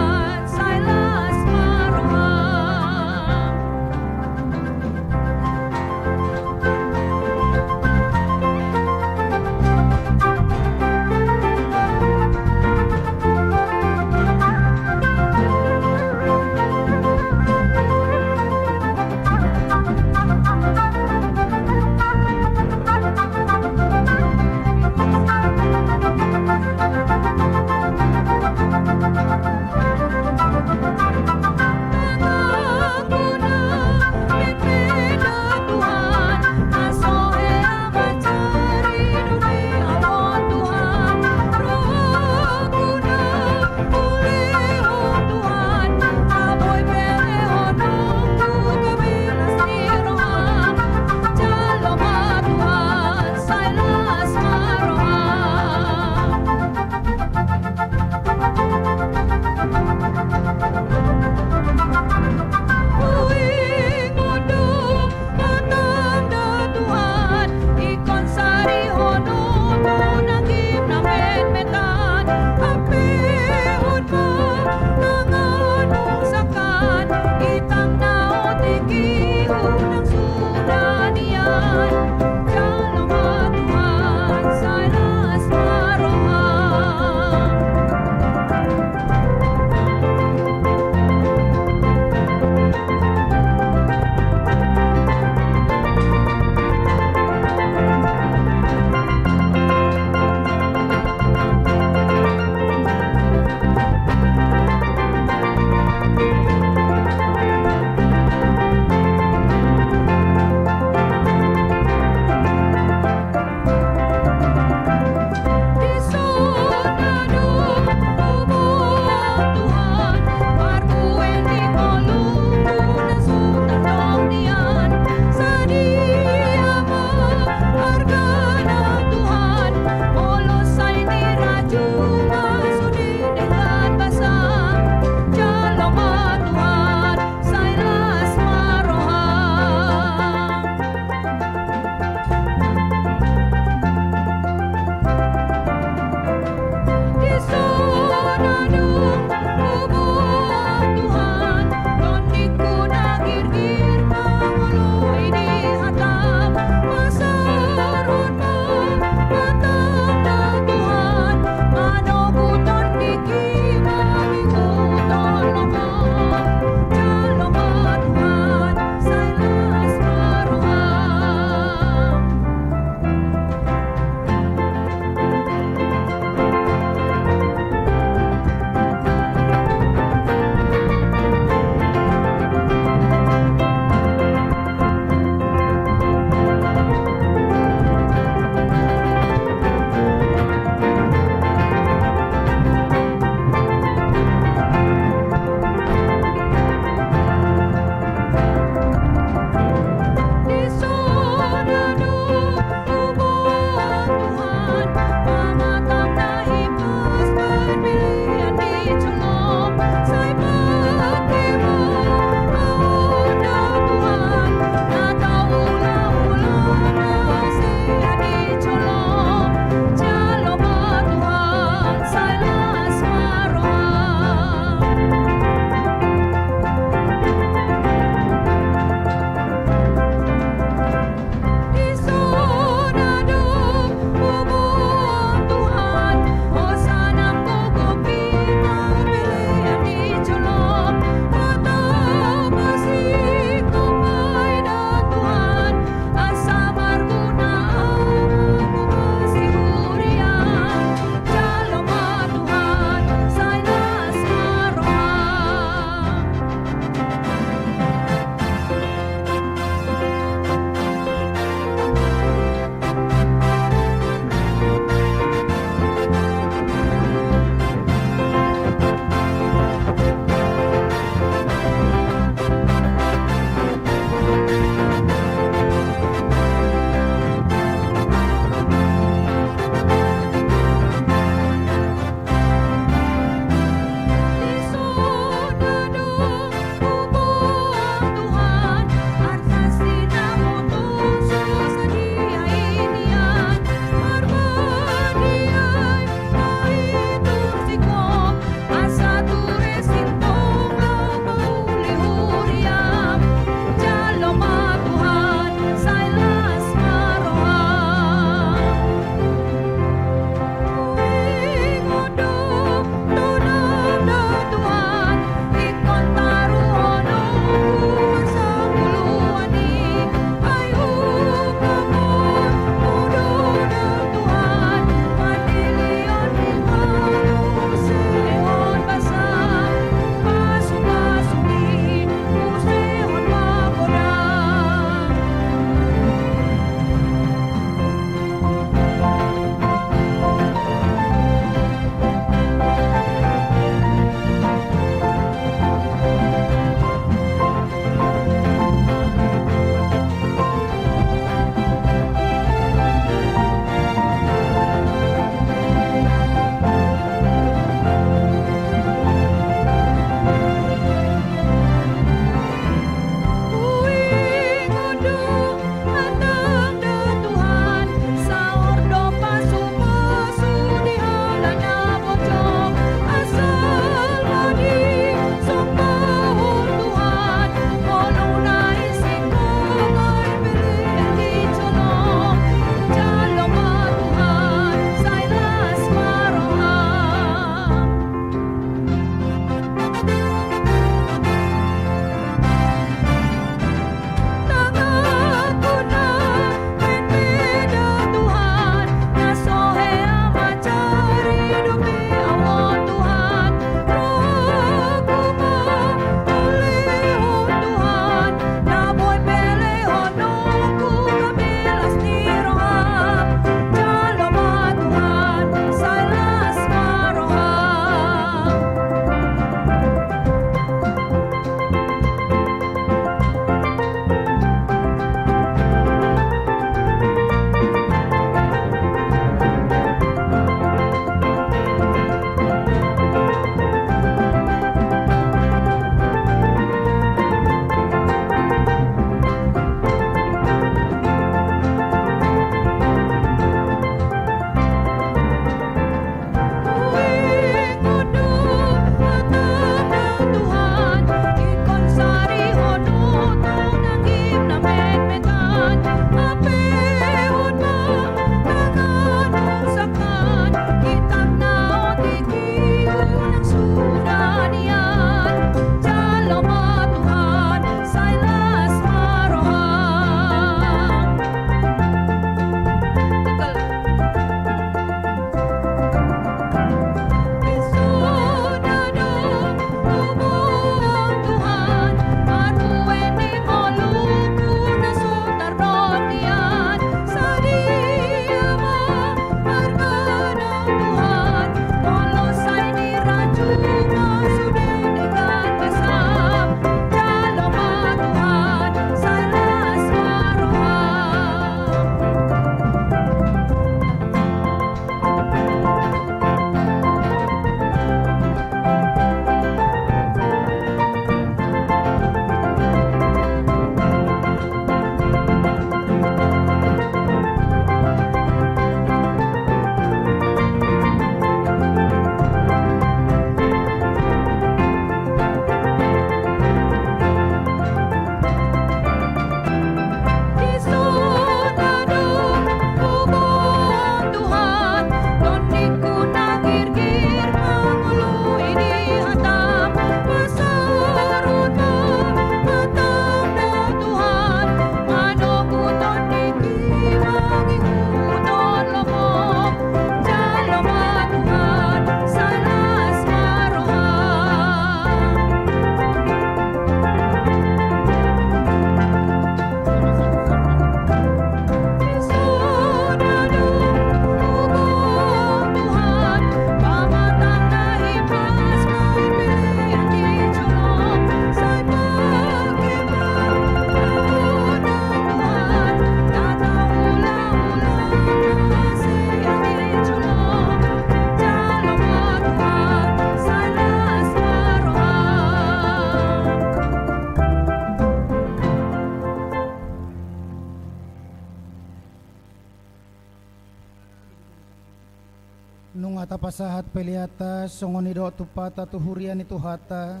Nunga tapasahat peleanta songon i dohot tumpahta tu huria ni Tuhanta,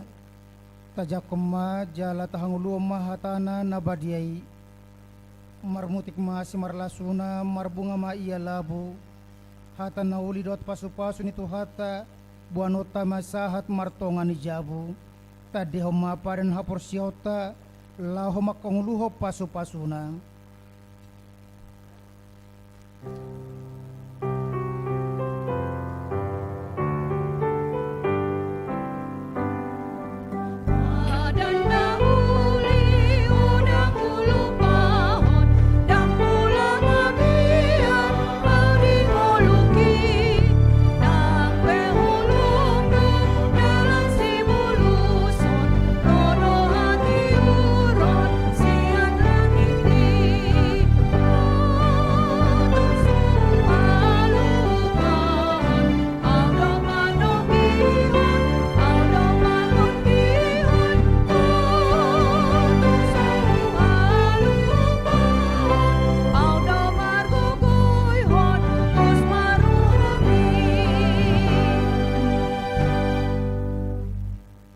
tajangkon ma jala tahangoluhon ma hatana na badia i. Marmutik ma simarlasuna, marbunga ma ia labu. Hata na uli dohot pasupasu ni Tuhanta, boanonta ma sahat martonga ni jabu. Tandehon ma padan haporseaonta, laho manghangoluhon pasupasuna.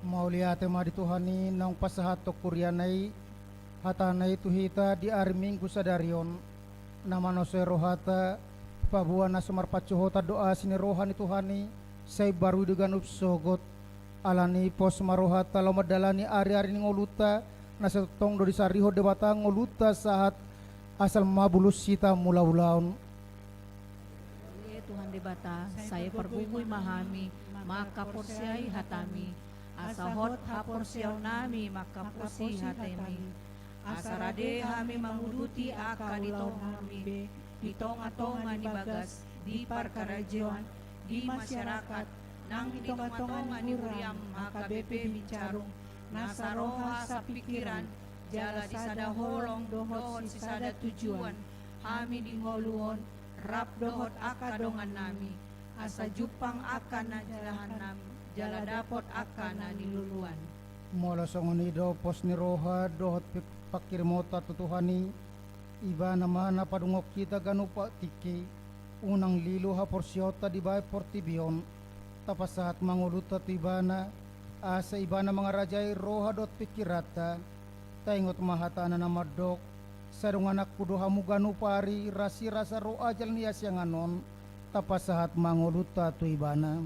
Mauliate ma di Tuhan i naung pasahathon huriana i, hatana i tu hita di ari Minggu sadari on, na manosoi rohanta, paboa na so marpansohotan do asi ni roha ni Tuhan i, sai baru i do ganup sogot. Alani i pos ma rohanta laho mandalani ari-ari ni ngolunta, na sai tongtong do disarihon Debata ngolunta sahat asal mabulusita mulaulaon. Ale Tuhan Debata, sai pargogoi ma hami mangkaporseai hataMi, asa hot haporseaonnami mangkaporseai hataMi, asa rade hami manguduti angka ulaonNami be di tongatonga ni bagas, di parkarajaon, di masyarakat, nang di tongatonga ni huriaM H K B P Bincarung, na saroha sapingkiran, jala di sada holong dohot sisada tujuan, hami di ngolu on, rap dohot angka dongannami, asa jumpang angka na nilehannami, jala dapot angka na niluluan. Molo songon i do pos ni roha dohot pi-, pangkirimonta tu Tuhan i, Ibana ma na padungok hita ganup tingki, unang lilo haporseaonta dibahen portibi on. Tapasahat ma ngolunta tu Ibana, asa Ibana mangarajai roha dohot pingkiranta. Taingot ma hatana na mandok, sai dongananku do hamu ganup ari rasirasa ro ajal ni hasiangan on. Tapasahat ma ngolunta tu Ibana.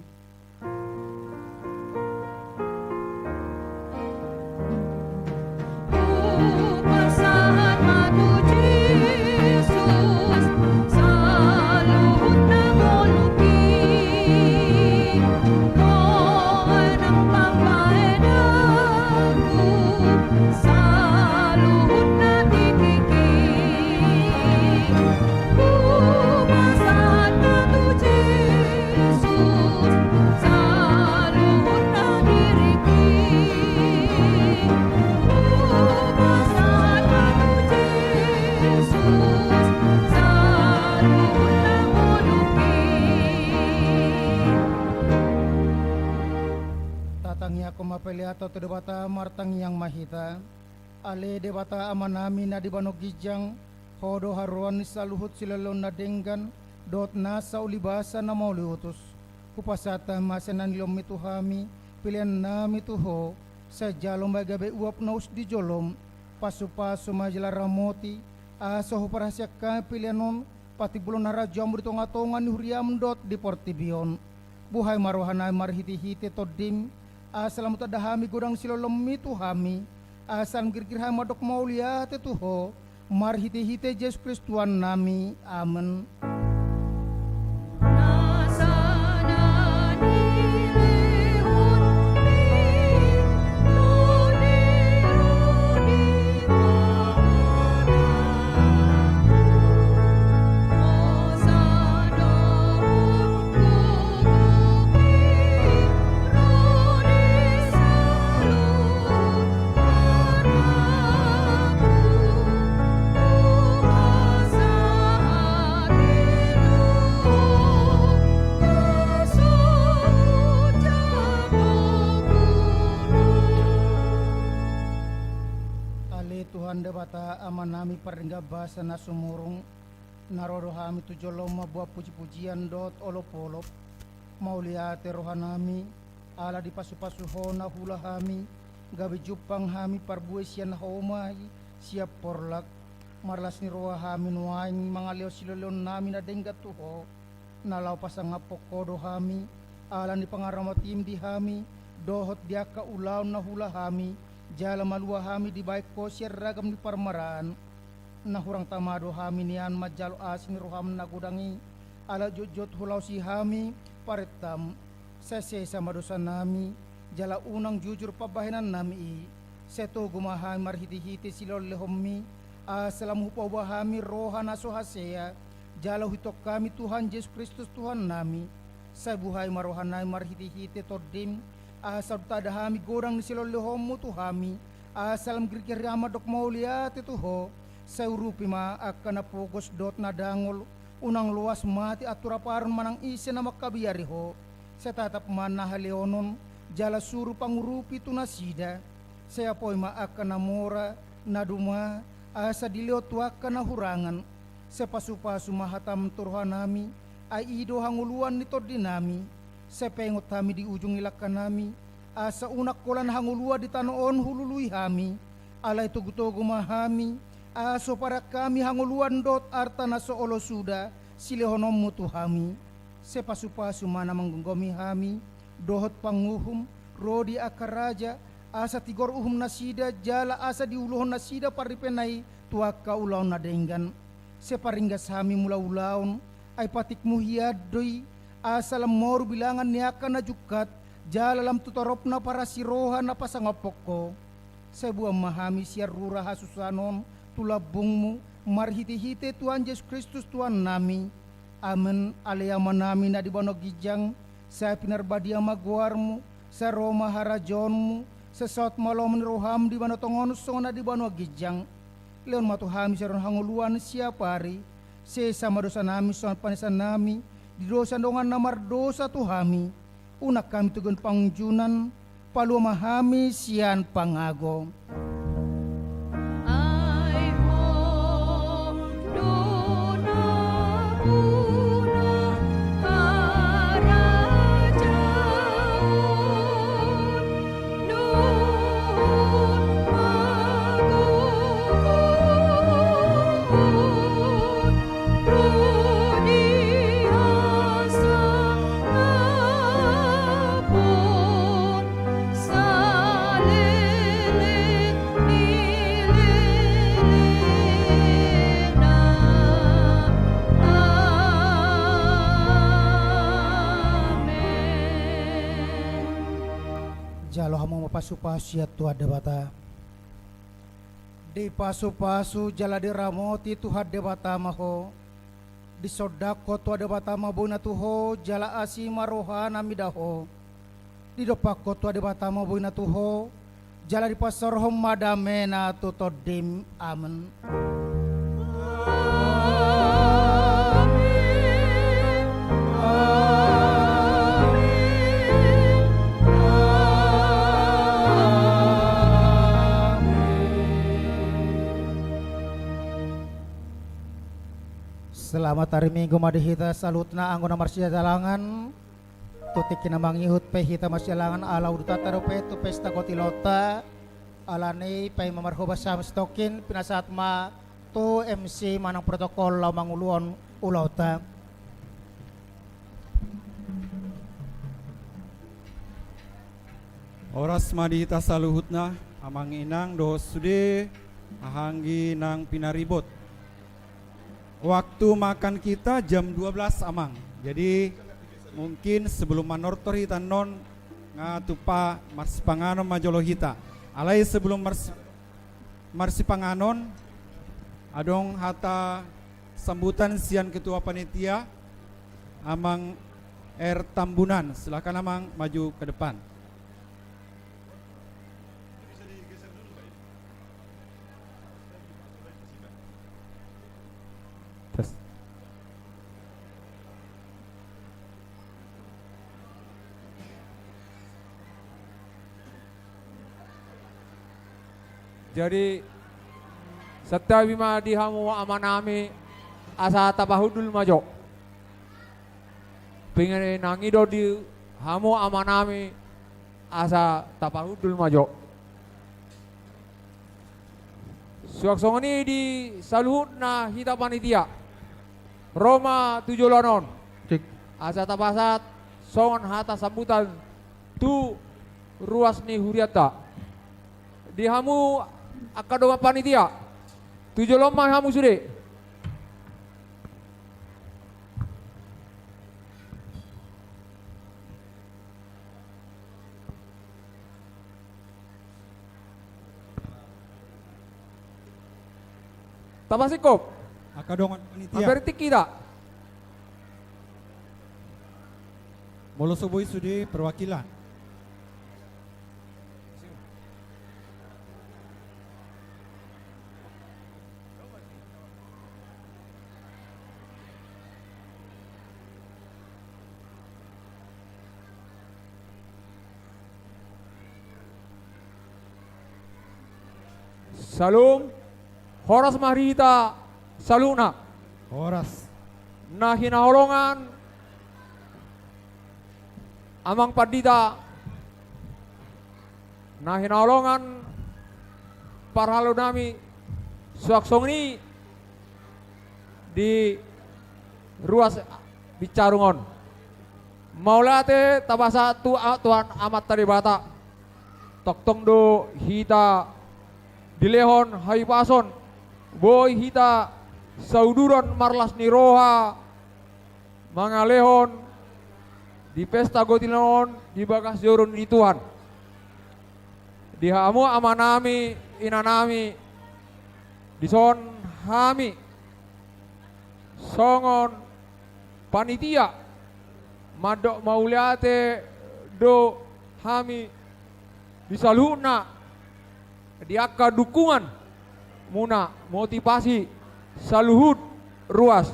Hupasahat ma tu Jesus saluhut na ngolungki, roha nang pambahenanku saluhutna tingki. Hupasahat ma tu Jesus saluhutna diringki. Hupasahat ma tu Jesus saluhutna ngolungki. Tatangiangkon ma peleanta tu Debata, martangiang ma hita. Ale Debata Amanami na di banua ginjang, Ho do haroan ni saluhut silehonlehon na denggan dohot nasa ulibasa na mauliutus. Hupasahat hami ma sian na nilehonMi tu hami, peleannami tu Ho, sai jalo ma i gabe uap na usus di joloM. Pasupasu ma jala ramoti, asa huparhaseang hami pelean on patimbulhon harajaonMu di tongatonga ni huriaM dohot di portibi on. Buhai ma rohanami marhitehite TondiM, asa lam tanda hami godang silehonlehonMi tu hami, asa lam girgir hami mandok mauliate tu Ho, marhitehite Jesus Kristus Tuhannami. Amen. Ale Tuhan Debata Amanami pardenggan basa na sumurung, na ro do hami tu joloM mamboan pujipujian dohot olopolop. Mauliate rohanami, ala dipasupasu Ho na huula hami, gabe jumpang hami parbue sian hauma i sian porlak. Marlas ni roha hami nuaeng mangalehon silehonlehonnami na denggan tu Ho. Na laho pasangaphon Ho do hami, ala ni pangaramotim di hami, dohot di angka ulaon na huula hami, jala malua hami dibahen Ho sian ragam ni parmaraan. Na hurang tama do hami nian manjalo asi ni roham na godang i, ala jotjot hulaosi hami parentam. Sai sesa ma dosanami, jala unang jujur pambahenannami i. Sai togu ma hami marhitehite silehonlehonmi, asa lam hupaboa hami roha na so hasea, jala huitong hami Tuhan Jesus Kristus Tuhannami. Sai buhai ma rohanami marhitehite Tondim, asa tada hami godang ni silehonlehonmu tu hami, asa lam girgir hami mandok mauliate tu Ho. Sai urupi ma angka na pogos dohot na dangol, unang loas mate anturaparon manang ise na mangkabiari Ho. Sai tatap ma na haleonon, jala suru pangurupi tu nasida. Sai apoi ma angka na mora, na duma, asa dilehon tu angka na hurangan. Sai pasupasu ma hatam tu rohanami, ai i do hangoluan ni tondinami. Sai paingot hami di ujung ni langkanami, asa unang holan hangoluan di tano on hulului hami. Alai togutogu ma hami, asa huparean hami hangoluan dohot arta na so olo suda silehononmu tu hami. Sai pasupasu ma na manggomgomi hami, dohot panguhum, ro di angka raja, asa tigor uhum nasida, jala asa diuluhon nasida parripean i tu angka ulaon na denggan. Sai paringgas hami mula ulaon, ai patikmu hian do i, asa lam moru bilangan ni angka na jungkat, jala lam tu toropna parasi roha na pasangaphon Ho. Sai boan ma hami sian rura hasusahan on tu lambungmu, marhitehite Tuhan Jesus Kristus Tuhannami. Amen. Ale Amanami na di banua ginjang, sai pinarbadia ma goarmu, sai ro ma harajaonmu, sai saut ma lomo ni roham di banua tonga on songon na di banua ginjang. Lehon ma tu hami sadari on hangoluan siapari, sesa ma dosanami songon panesanami di dosa dongan na mardosa tu hami. Unang hami togihon pangunjunan, palua ma hami sian pangago. Ai Ho do nampuna harajaon dohot hagogoon, ro di hasangapon saleleng ni lelengna. Amen. Jalo hamu ma pasupasu sian Tuhan Debata. Dipasupasu jala diramoti Tuhan Debata ma ho. Disondangkon Tuhan Debata ma boina tu ho, jala asi ma rohana mida ho. Didompakkon Tuhan Debata ma boina tu ho, jala dipasaorhon ma damena tu tondim. Amen. Amen. Amen. Amen. Selamat hari Minggu ma di hita saluhutna, anggo na marsijalangan. Tu tingki na mangihut pe hita marsijalangan, ala udutanta dope tu pesta gotilonta. Alani i paima marhobas hami sitongkin, pinasahat ma tu M C manang protokol laho manguluhon ulaonta. Horas ma di hita saluhutna, amang inang dohot sude, haha anggi nang pinaribot. Waktu makan kita jam dua belas, amang. Jadi, mungkin sebelum manortor hita annon, nga tupa marsipanganon ma jolo hita. Alai sebelum mars-, marsipanganon, adong hata sambutan sian Ketua Panitia, Amang R Tambunan. Silakan, Amang, maju ke depan. Tes. Jadi, santabi ma di hamu amanami, asa tapahundul ma jo. Pinangido di hamu amanami asa tapahundul ma jo. Suang songon i di saluhutna hita panitia, ro ma tu joloan on. Cek. Asa tapasahat songon hata sambutan tu ruas ni hurianta. Di hamu angka dongan panitia, tu jolo ma hamu sude. Tapasingkop. Angka dongan panitia. Hampir tik kita. Molo so boi sude perwakilan. Syalom. Horas ma di hita saluhutna. Horas. Na hinaholongan amang pandita, na hinaholongan parhalado nami, suang songon i di ruas Bincarung on. Mauliate tapasahat tu a-, Tuhan Amanta Debata. Tongtong do hita dilehon hahipason, boi hita sauduran marlas ni roha mangalehon di pesta gotilon on di bagas joro ni Tuhan. Di hamu amanami, inanami, dison hami songon panitia mandok mauliate do hami di saluhutna di angka dukungan muna, motivasi saluhut ruas,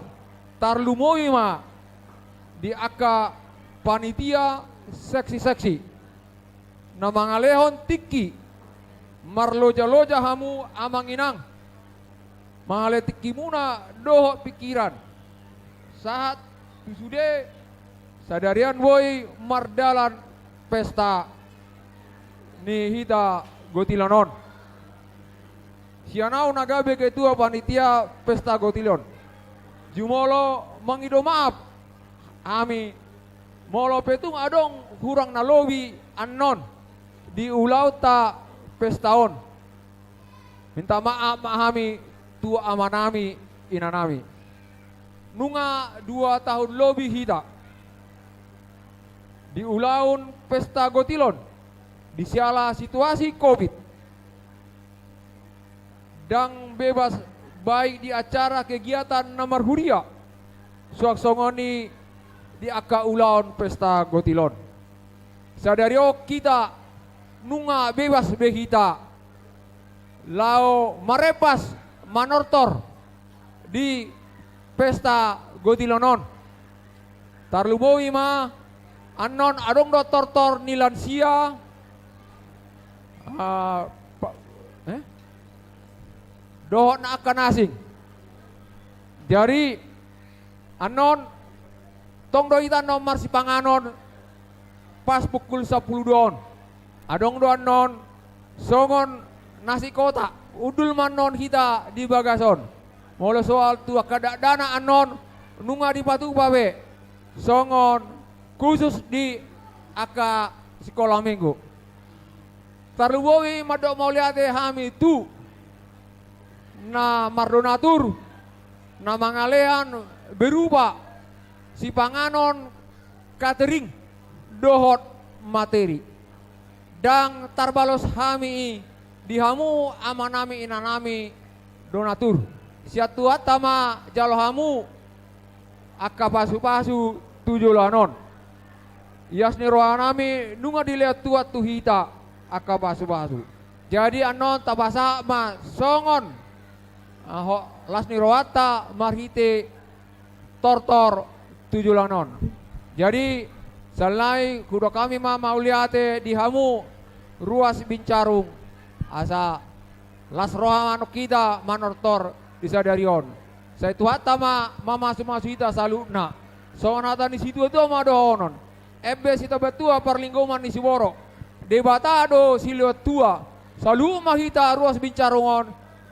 tarlumobi ma di angka panitia seksi-seksi na mangalehon tingki marloja-loja hamu amang inang, mangalehon tingkimuna dohot pingkiran sahat tu sude sadari on boi mardalan pesta ni hita gotilon on. Sian ahu na gabe ketua panitia pesta gotilon, jumolo mangido maaf hami molo pe tung adong hurang na lobi annon di ulaonta pesta on. Minta maaf ma hami tu amanami, inanami. Nunga dua tahun lobi hita di ulaon pesta gotilon di siala situasi covid. Ndang bebas baik di acara kegiatan na marhuria, suang songon i di angka ulaon pesta gotilon. Sadari on hita nunga bebas be hita laho marempas manortor di pesta gotilon on. Tarlumobi ma annon adong do tortor ni lansia, ah, pa-, eh? Dohot na angka na asing. Jadi annon tong do hita annon marsipanganon pas pukul sampulu dua on. Adong do annon songon nasi kotak, hundul ma annon hita di bagas on. Molo soal tu angka dakdanak annon nunga dipatupa be songon khusus di angka sikola minggu. Tarlumobi mandok mauliate hami tu na mardonatur na mangalehon berupa sipanganon, katering dohot materi. Ndang tarbalos hami i di hamu amanami inanami donatur. Sian Tuhanta ma jalo hamu angka pasupasu tu joloan on. Ias ni rohanami nunga dilehon Tuhan tu hita angka pasupasu. Jadi annon tapasahat ma songon, ah, ho-, las ni rohanta marhite tortor tu joloan on. Jadi sahali nai hudok hami ma mauliate di hamu ruas Bincarung, asa las roha ma annon hita manortor di sadari on. Sai Tuhanta ma mamasumasu hita saluhutna. Songon hata ni situatua ma dohonon: Eme sitabatua parlinggoman ni siborok, Debata do silehon tua. Saluhut ma hita ruas bincarung on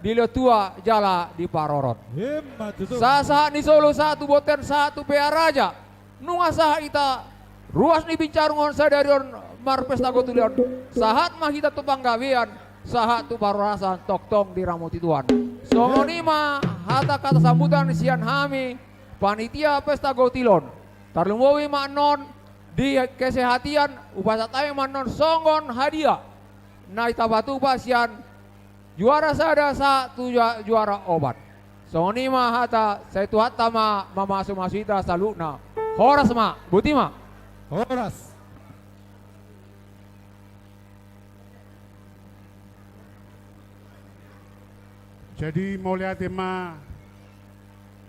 dilehon tua jala diparorot. Ima tutu. Sahat-sahat ni solu, sahat tu bontean, sahat tu Pearaja. Nunga sahat hita ruas ni bincarung on sadari on marpesta gotil on, sahat ma hita tu panggabean, sahat tu parhorasan, tongtong diramoti Tuhan. Songon i ma hata-hata sambutan sian hami panitia pesta gotil on. Tarlumobi ma annon di kesehatian, hupasahat hami ma annon songon hadiah na tapatupa sian juara sada sahat tu jua-, juara opat. Songon i ma hata, sai Tuhanta ma mamasu-masu hita saluhutna. Horas ma, boti ma. Horas. Jadi, mauliate ma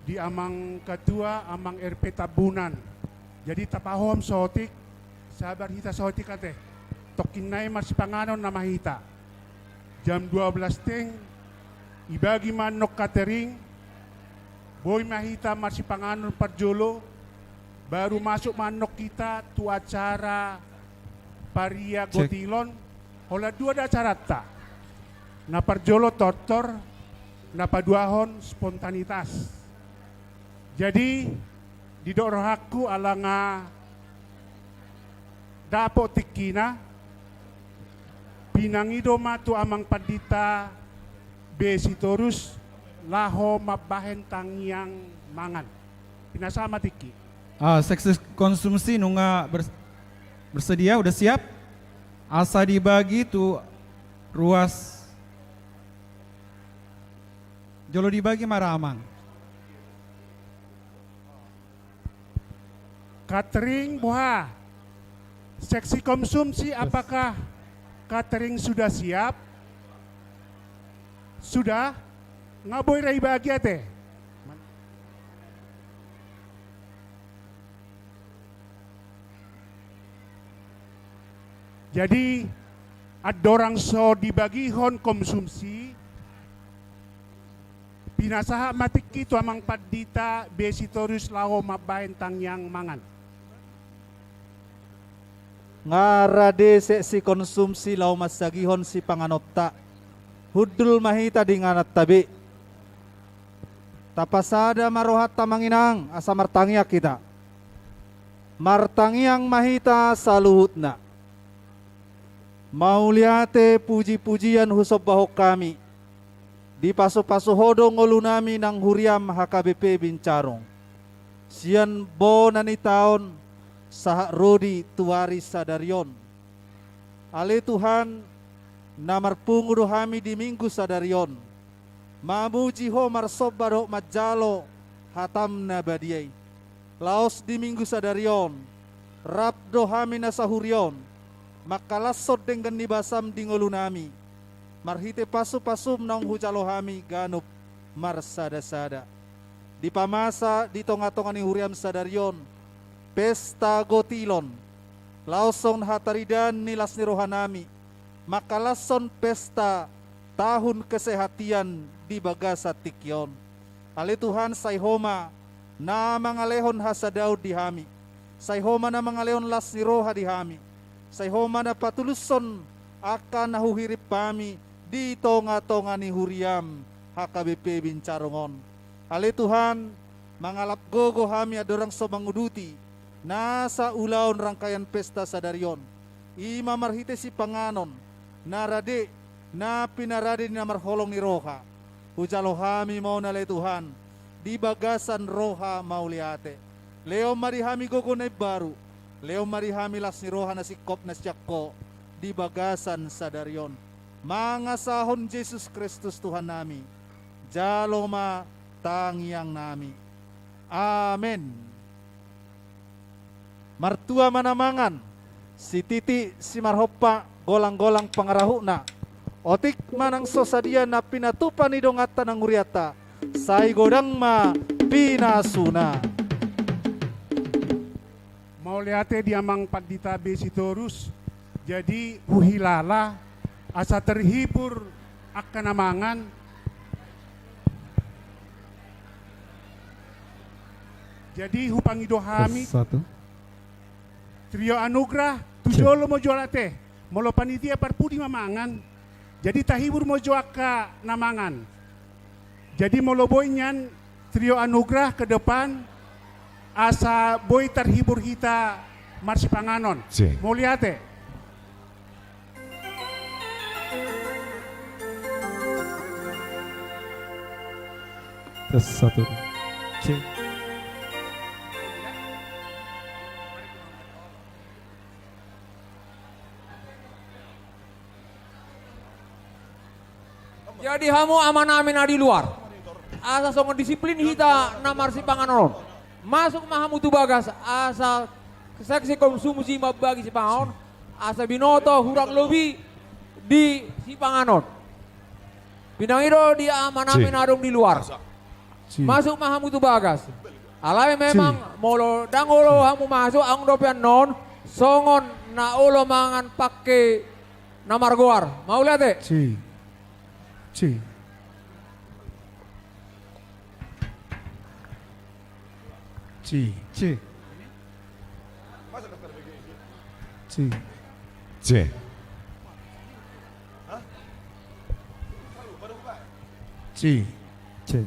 di amang ketua, amang R P Tambunan. Jadi, tapahohom saotik, sabar hita saotik ate. Tongkin nai marsipanganon nama hita. Jam dua belas teng, ibagi ma annon catering, boi ma hita marsipanganon parjolo, baru masuk ma annon hita tu acara paria gotil on, holan dua do acaranta. Na parjolo tortor, na paduahon spontanitas. Jadi, didok rohangku ala nga dapot tingkina, pinangido ma tu amang pandita B Sitorus laho mambahen tangiang mangan. Pinasahat ma tingki. Ah, seksi konsumsi nunga ber-, bersedia, udah siap? Asa dibagi tu ruas. Jolo dibagi ma ra, amang. Catering boha? Seksi konsumsi, apakah catering sudah siap? Sudah? Nga boi ra ibagi ate. Jadi, andorang so dibagihon konsumsi, pinasahat ma tingki tu amang pandita B Sitorus laho mambahen tangiang mangan. Nga rade seksi konsumsi laho mansagihon sipanganonta. Hundul ma hita di ingananta be. Tapasada ma rohanta, amang inang, asa martangiang hita. Martangiang ma hita saluhutna. Mauliate, puji-pujian husombahon hami. Dipasupasu Ho do ngolunami nang huriam H K B P Bincarung. Sian bona ni taon sahat ro di tu ari sadari on. Ale Tuhan, na marpungu do hami di Minggu sadari on, mamuji Ho, marsomba dohot manjalo hataM na badia i. Laos di Minggu sadari on, rap do hami na sahuria on, mangkalashon denggan ni basaM di ngolunami, marhite pasupasuM naung hujalo hami ganup marsadasada. Dipamasa di tongatonga ni huriaM sadari on pesta gotilon, laos songon hataridaan ni las ni rohanami, mangkalashon pesta tahun kesehatian di bagasan tingki on. Ale Tuhan, sai Ho ma na mangalehon hasadaon di hami, sai Ho ma na mangalehon las ni roha di hami, sai Ho ma na patulushon angka na huhirim hami di tongatonga ni huriaM H K B P Bincarung on. Ale Tuhan, mangalap gogo hami andorang so manguduti nasa ulaon rangkaian pesta sadari on, i ma marhite sipanganon na rade, na pinarade ni na marholong ni roha. Hujalo hami ma on, ale Tuhan, di bagasan roha mauliate. Lehon ma di hami gogo na imbaru, lehon ma di hami las ni roha na singkop na sian Ho di bagasan sadari on. Mangasahon Jesus Kristus Tuhannami, jalo ma tangiangnami. Amen. Martua ma na mangan, sititi simarhompa, golanggolang pangarahutna. Otik ma nang so sadia na pinatupa ni donganta nang hurianta, sai godang ma pinasuna. Mauliate di amang pandita B Sitorus. Jadi, huhilala asa terhibur angka na mangan. Jadi hupangido hami. Tes, satu. Trio Anugrah, tu jolo ma jo ate. Molo panitia parpudi ma mangan. Jadi tahibur ma jo angka na mangan. Jadi molo boi nian Trio Anugrah ke depan, asa boi tarhibur hita marsipanganon. Si. Mauliate. Tes satu. Cek. Jadi hamu amanami na di luar, asa songon disiplin hita na marsipanganon on. Masuk ma hamu tu bagas, asa seksi konsumsi mambagi sipanganon, asa binoto hurang lobi di sipanganon. Pinangido di amanami na adong di luar. Si. Masuk ma hamu tu bagas. Alai memang molo ndang olo hamu masuk, adong dope annon songon na olo mangan pangke na margoar. Mauliate. Si. Si. Si. Si. Si. Si. Si. Si.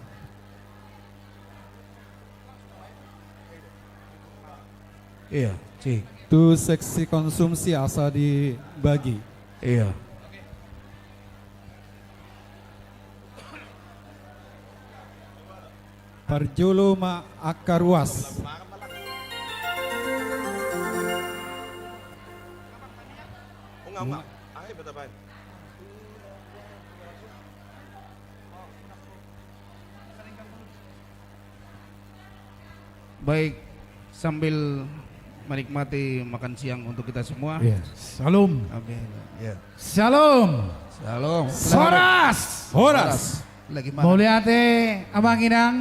Iya, si. Tu seksi konsumsi asa dibagi. Iya. Parjolo ma angka ruas. Baik, sambil menikmati makan siang untuk kita semua. Iya. Shalom. Amin. Iya. Shalom. Shalom. Horas. Horas. Lagi mana? Mauliate, amang inang,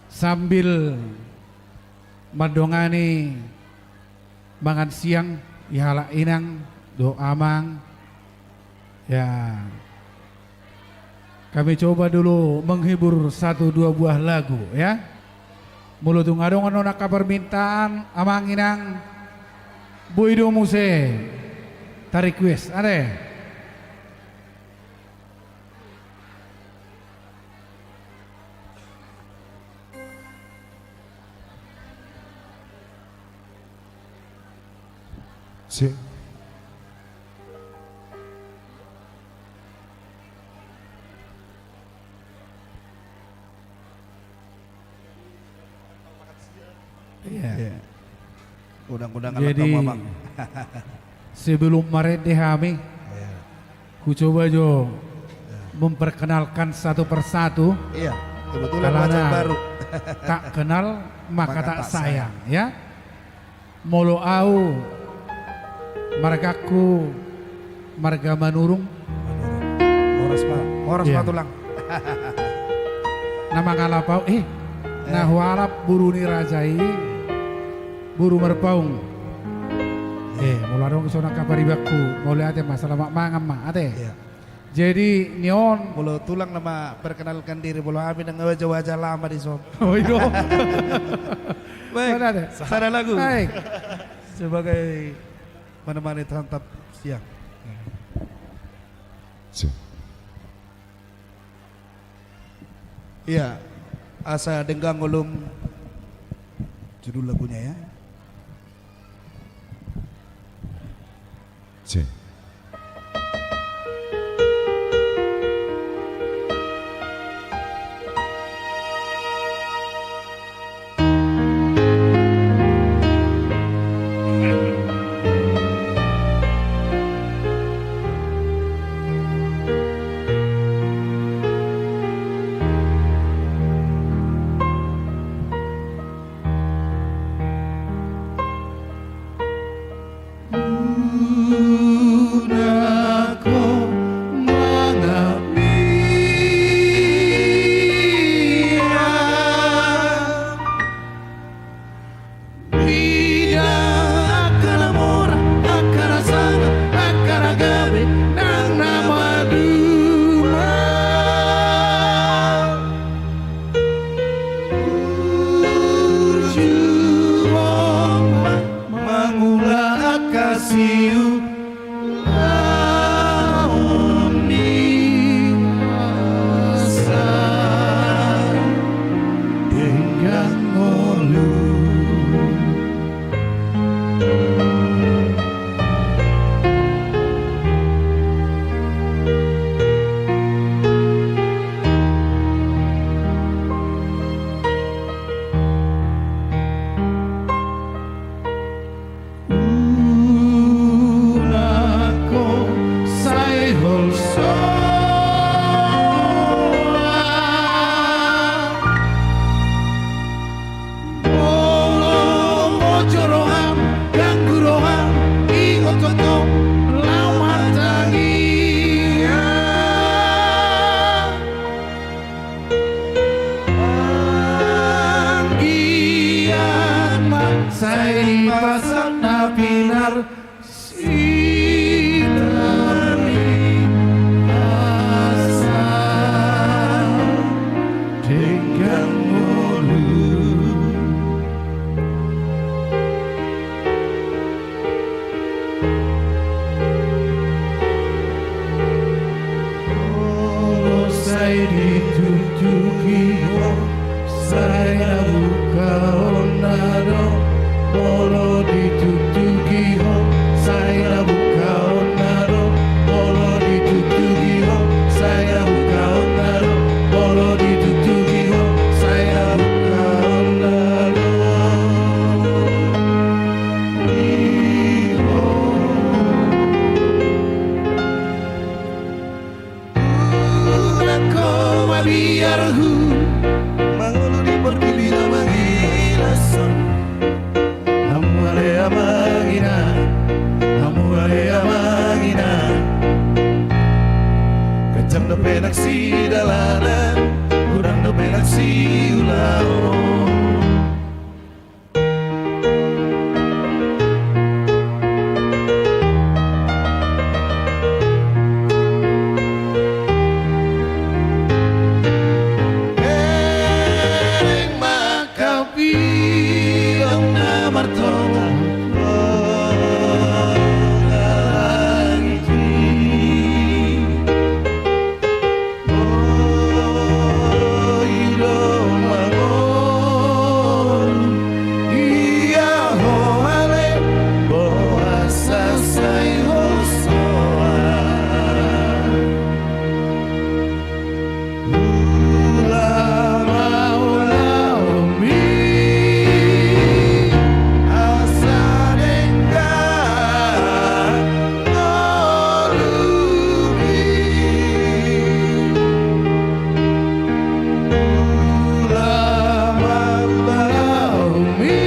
sambil mandongani mangan siang di halak inang dohot amang. Ya. Kami coba dulu menghibur satu dua buah lagu, ya. Molo tung adong annon angka permintaan, amang inang, boi do muse ta-request, ate. Si. Iya. Iya. Godang-godang. Jadi, anak kamu, Abang. Sebelum marende hami, iya, hucoba jo, iya, memperkenalkan satu persatu. Iya, kebetulan wajah baru. Alana tak kenal maka tak sayang, ya. Molo au, margaku marga Manurung. Manurung. Horas ma, horas ma tulang. Na mangalap au, eh, na hualap boru ni raja i, boru Marpaung. Eh, molo adong songon angka paribanku, mauliate ma, selamat mangan ma, ate. Iya. Jadi, ni on. Molo tulang nama perkenalkan diri, molo hami nang wajah-wajah lama di son. Oh, iyo. Baik, sada lagu. Baik. Sebagai menemani santap siang. Siap. Iya, asa denggan ngolum judul lagunya, ya. Siap. Siulaon ni asa denggan ngolu. Unang ho sai holsoan. Molo bojor roham, ganggu roham, ingot ho tong laho martangiang. Anggiat ma sai dipasahat na pinarsinta ni asa denggan ngolu. Molo sai dituktuki ho, sai na bukaonna do. Molo dituktuki ho, sai na bukaonna do. Molo dituktuki ho, sai na bukaonna do. Molo dituktuki ho, sai na bukaonna do. Iho. Unang ho mabiar hu mangolu di portibi na mangilas on. Namu ale amang inang, namu ale amang inang. Ganjang dope nang sidalanan, godang dope nang siulaon. Bereng ma hau pilong na martonga. Oi do mangolu, ia ho ale boasa sai holsoan. Ula ma ulaonmi asa denggan ngolumi. Ula ma ulaonmi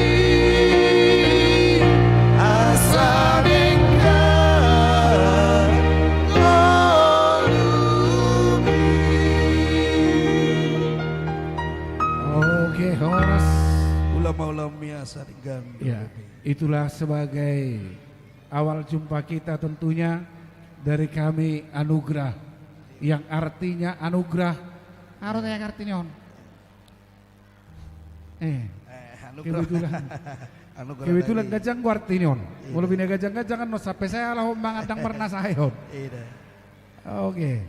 asa denggan ngolumi. Oke, horas. Ula ma ulaonmi asa denggan ngolumi. Ya, itulah sebagai awal jumpa kita tentunya dari kami Anugrah, yang artinya anugerah. Aha do artina on? Eh, eh, anugerah. Kebetulan. Anugerah. Kebetulan dari ganjang do artina on. Iya. Molo bina ganjang-ganjang annon sampe sai ala ho mangan ndang marnasahon. Iya. Oke.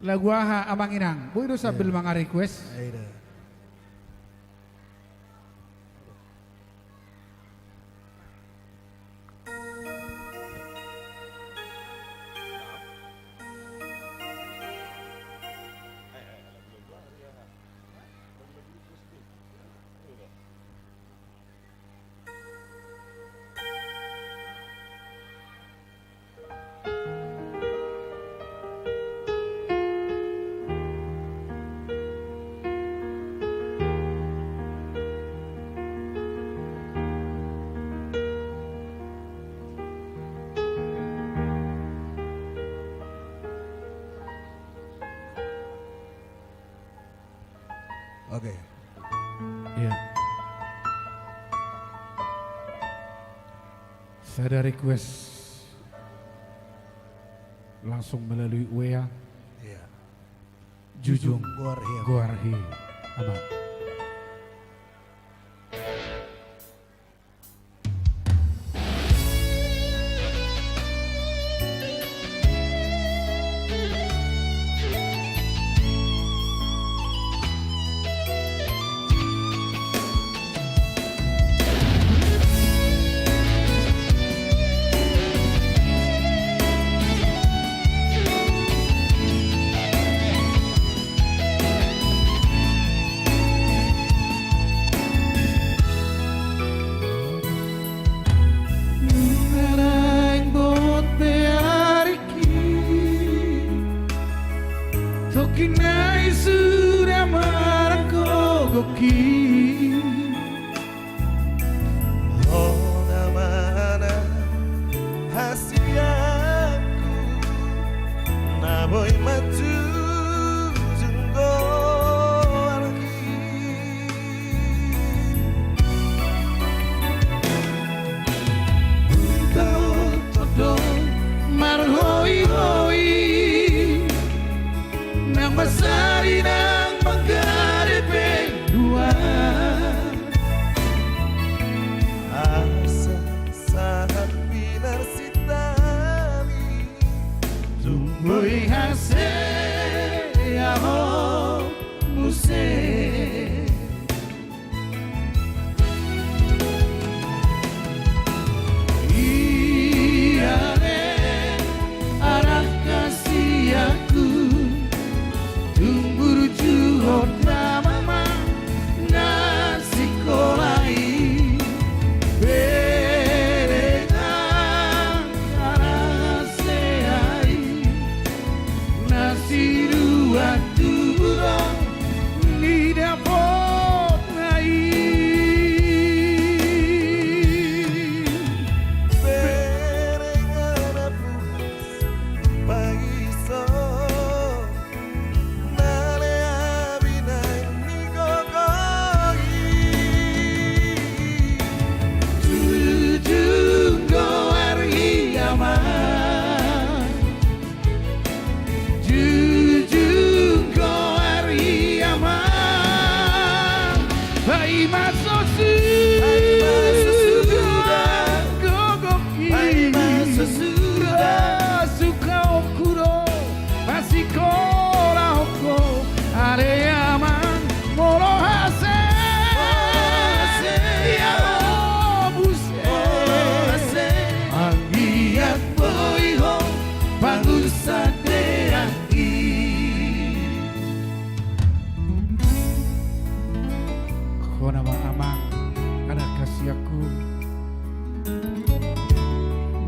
Lagu aha amang inang? Boi do sambil mangarequest. Iya. Oke. Iya. Sada request langsung melalui W A. Iya. Jujung Goarhi, Amang. Goarhi, Amang.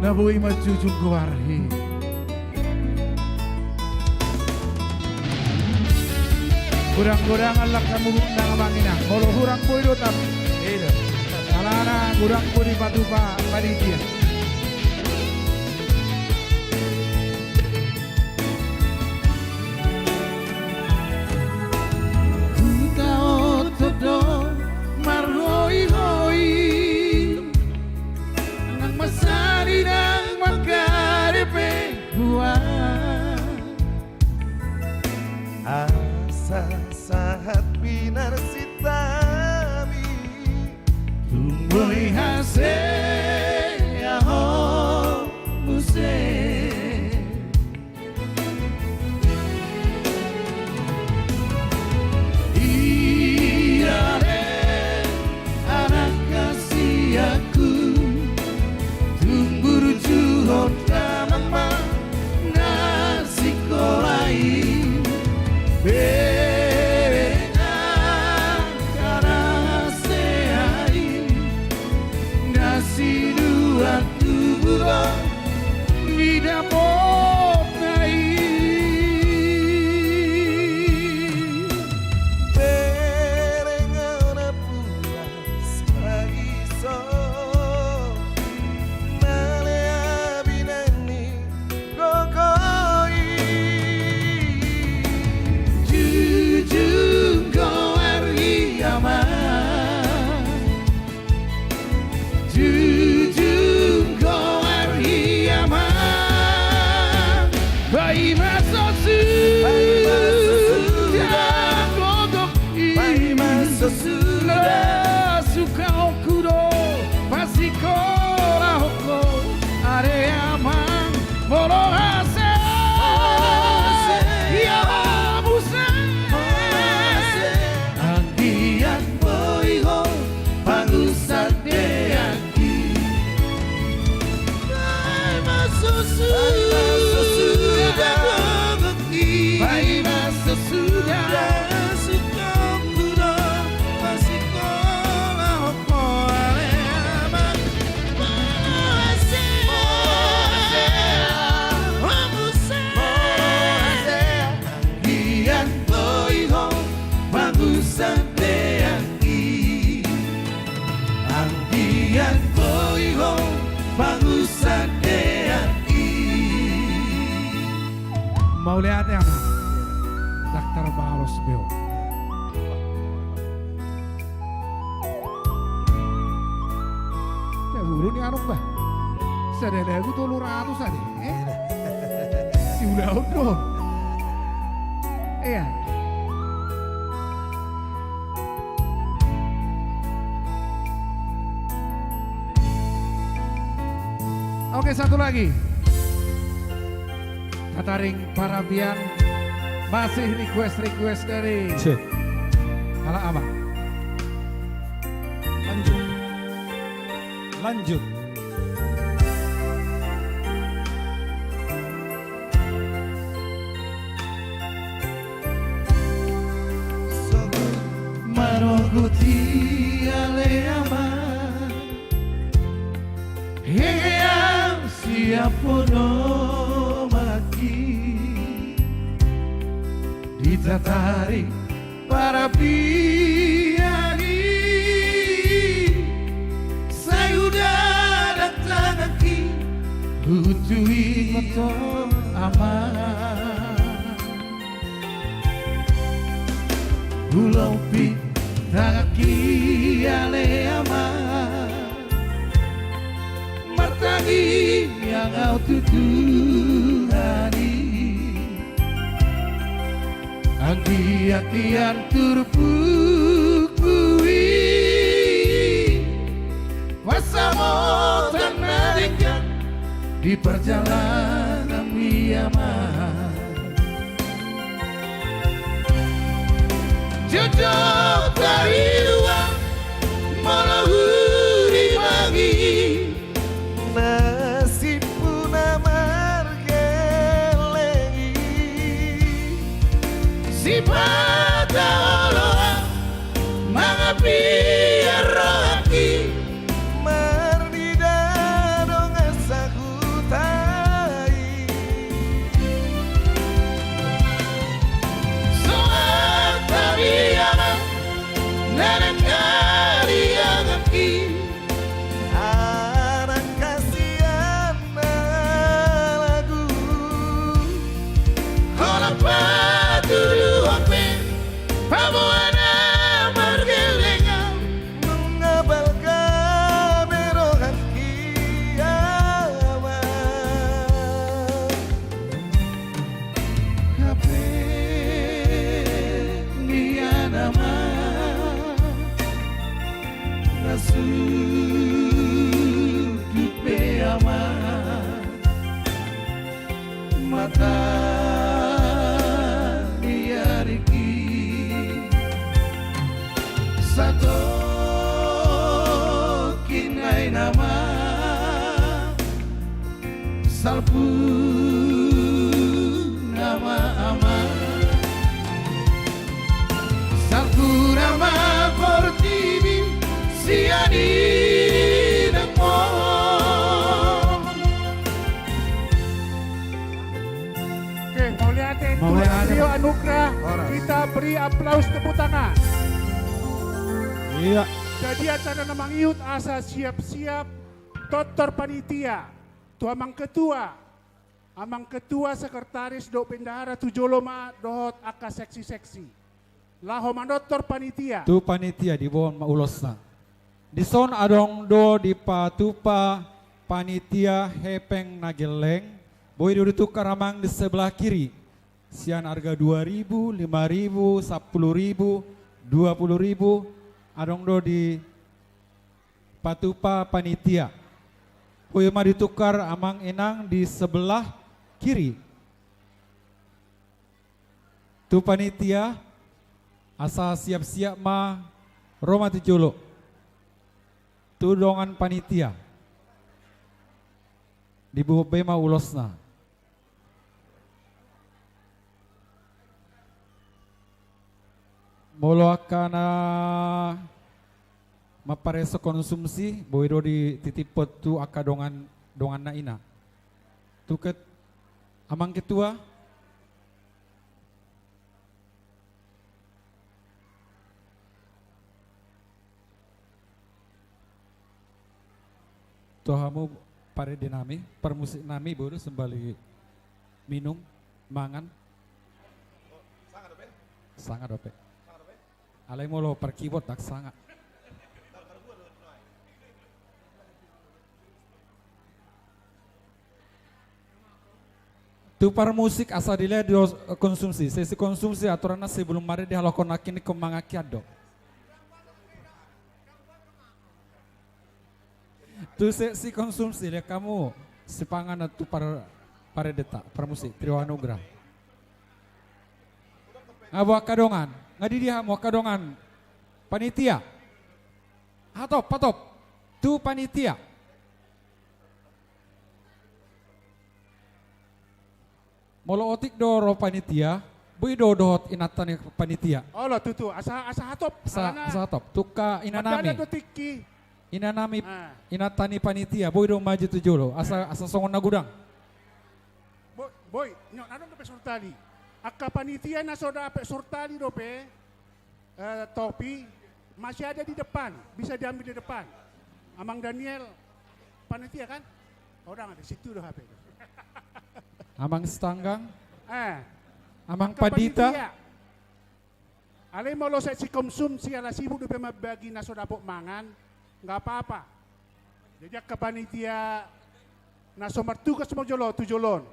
Na boi manjujung goar i. Godang-godangan langkamu nang amang inang. Molo hurang boi do, tapi alana godang do dipatupa panitia. Hutaothon do marhoihoi, nang mansadi nang mangkadep pe huan. Asa sahat pinarsintabi, tung boi hasea ho muse. Ia ale anak hasianku, tung burju ho damang ma na sikola i. Bereng angka na hasea i, na sinuan tubu do di dapotna i. Bereng angka na pura saiso, maleabi nang ni gogo i. Jujung goar i amang. Jujung goar i amang. Paima so suda gogo i. Paima so suda. Na sukaonku do pasikolaonku. Ale amang, molo hasea, ia ho muse. Anggiat boi ho pangusan deak i. Paima so suda gogo i. Paima so suda. Sukaonku do pasikolaonku, ale amang. Molo hasea, molo hasea ho muse. Molo hasea. Anggiat boi ho pangusan deak i. Anggiat boi ho pangusan deak i. Mauliate, amang. Ndang tarbalos be on. Taburu ni anong, bah. Sada lagu tolu ratus ade, eh? Siulaon do. Iya. Oke, satu lagi. Tataring parapian. Masih request-request dari halak abang. Lanjut. Lanjut. Sogot manogot i ale amang, hehe, au siap ponomaki di tataring parapian i. Sai hudadang tanganki, hutuingot ho amang. Hulompit tanganki ale amang, martangiang au tu Tuhan i. Anggiat hian turpukku i, pansamotan na denggan di parjalananmi amang. Jotjot tariruang molo huribangi, nasibku na margeleng i. Sipata oloan mangapian rohangki, marnida dongan saku Salpu nama ama. Salpu nama portibi sian i dengmo. Oke, mauliate tu Trio Anugrah. Kita beri aplaus tepuk tangan. Iya. Jadi acara na mangihut asa siap-siap tortor panitia. Tu amang ketua, amang ketua, sekretaris dohot bendahara tu jolo ma dohot angka seksi-seksi. Laho manortor panitia. Tu panitia diboan ma ulosna. Dison adong do dipatupa panitia hepeng na gelleng, boi do ditukar amang di sebelah kiri. Sian arga dua ribu, lima ribu, sampulu ribu, dua pulu ribu, adong do di patupa panitia. Boi ma ditukar amang inang di sebelah kiri. Tu panitia, asa siap-siap ma ro ma tu jolo. Tu dongan panitia. Diboan be ma ulosna. Molo angka na mamparese konsumsi, boi do dititiphon tu angka dongan, donganna ina. Tu ket-, amang ketua. Tu hamu parende nami, parmusik nami, boi do sombali minum, mangan. Sanga dope. Alai molo par keyboard ndang sanga. Tu parmusik asa dilehon do konsumsi, sesi konsumsi aturanna sebelum marende, halak on nangkin ingkon mangan hian do. Tu sesi konsumsi, lehon hamu sipanganon tu par-, parendeta, parmusik, Trio Anugrah. Nga boi angka dongan, nga di dia hamu angka dongan panitia. Hatop, hatop. Tu panitia. Molo otik do ro panitia, boi do dohot inanta ni panitia. Olo tutu, asa, asa hatop. Asa, asa hatop. Tu angka ina nami. Ina nami, inanta ni panitia, boi do maju tu jolo. Asa, asa songon na godang. Boi, boi, nyo, adong dope sortali. Angka panitia na so dapot sortali dope. Eh, topi masih ada di depan, bisa diambil di depan. Amang Daniel, panitia kan? Oh, udah ada, situ udah H P. Amang Sitanggang. Eh. Amang Pandita. Alai molo sesi konsumsi ala sibuk dope mambagi na so dapot mangan, nggak apa-apa. Jadi angka panitia na so martugas ma jolo tu jolo on.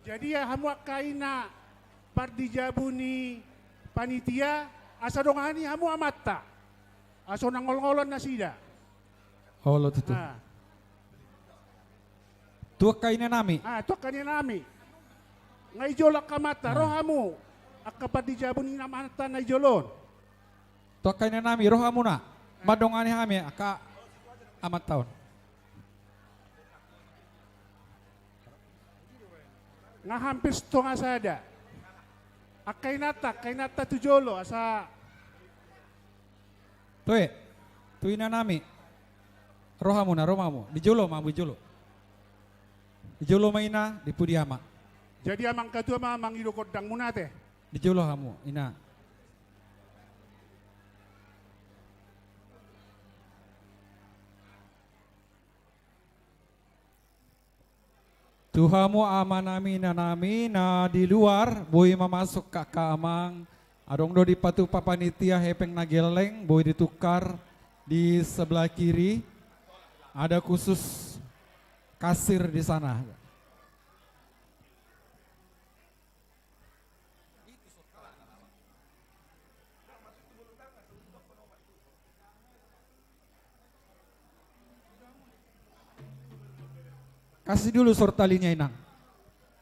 Jadi ia hamu angka ina pardijabu ni panitia, asa dongani hamu amanta, asa unang ngolngolon nasida. Olo tutu. Ah. Tu angka ina nami. Ah, tu angka ina nami. Nga i jolo angka amanta, ro hamu. Angka pardijabu ni amanta na i jolo on. Tu angka ina nami, ro hamu na. Mandongani hami angka amanta on. Nga hampir satonga sada. Angka inanta, angka inanta tu jolo, asa. Toe, tu ina nami. Ro hamu na, ro ma hamu. Di jolo ma hamu, di jolo. Di jolo ma ina, di pudi ama. Jadi amang ketua ma mangido gondang muna te. Di jolo hamu, ina. Tu hamu ama nami, ina nami na di luar, boi ma masuk angka amang, adong do dipatupa panitia hepeng na gelleng, boi ditukar di sebelah kiri, ada khusus kasir di sana. Kasih dulu short talinya, Inang.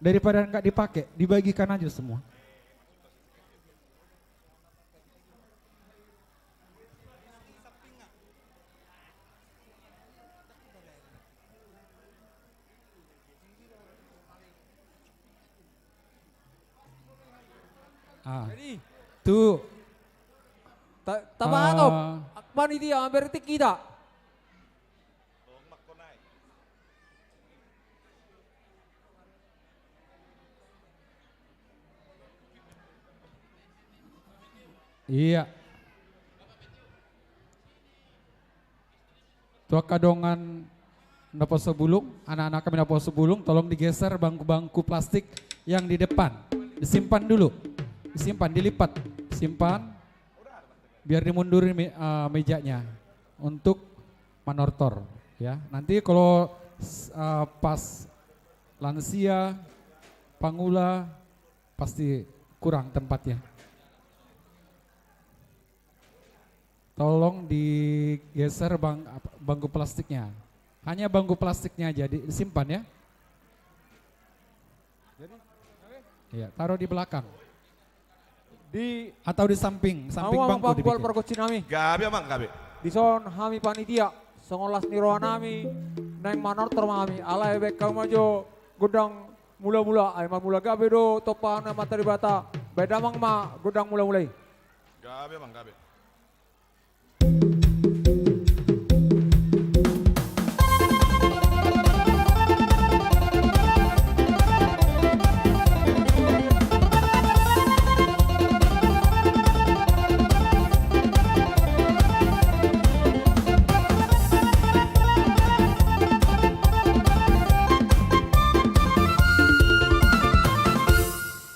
Daripada nggak dipakai, dibagikan aja semua. Ah. Jadi, tu. Ta-, tapahatop. Ah. Panitia, berarti kita. Iya. Tu angka dongan naposo bulung, anak-anak kami naposo bulung, tolong digeser bangku-bangku plastik yang di depan. Disimpan dulu. Disimpan, dilipat. Simpan. Biar dimunduri me-, eh, mejanya untuk manortor, ya. Nanti kalau s-, eh, pas lansia, pangula, pasti kurang tempatnya. Tolong digeser bang-, apa, bangku plastiknya. Hanya bangku plastiknya aja di-, disimpan, ya. Jadi, oke. Iya, taruh di belakang. Di atau di samping, samping bangku dibikin. Pargonsi nami. Gabe, Amang, gabe. Dison hami panitia, songon las ni roha nami, naeng manortor ma hami, alai baen hamu ma jo gondang mula-mula, ai marmula gabe do tompahan ni Amanta Debata, baen damang ma gondang mula-mula i. Gabe, Amang, gabe.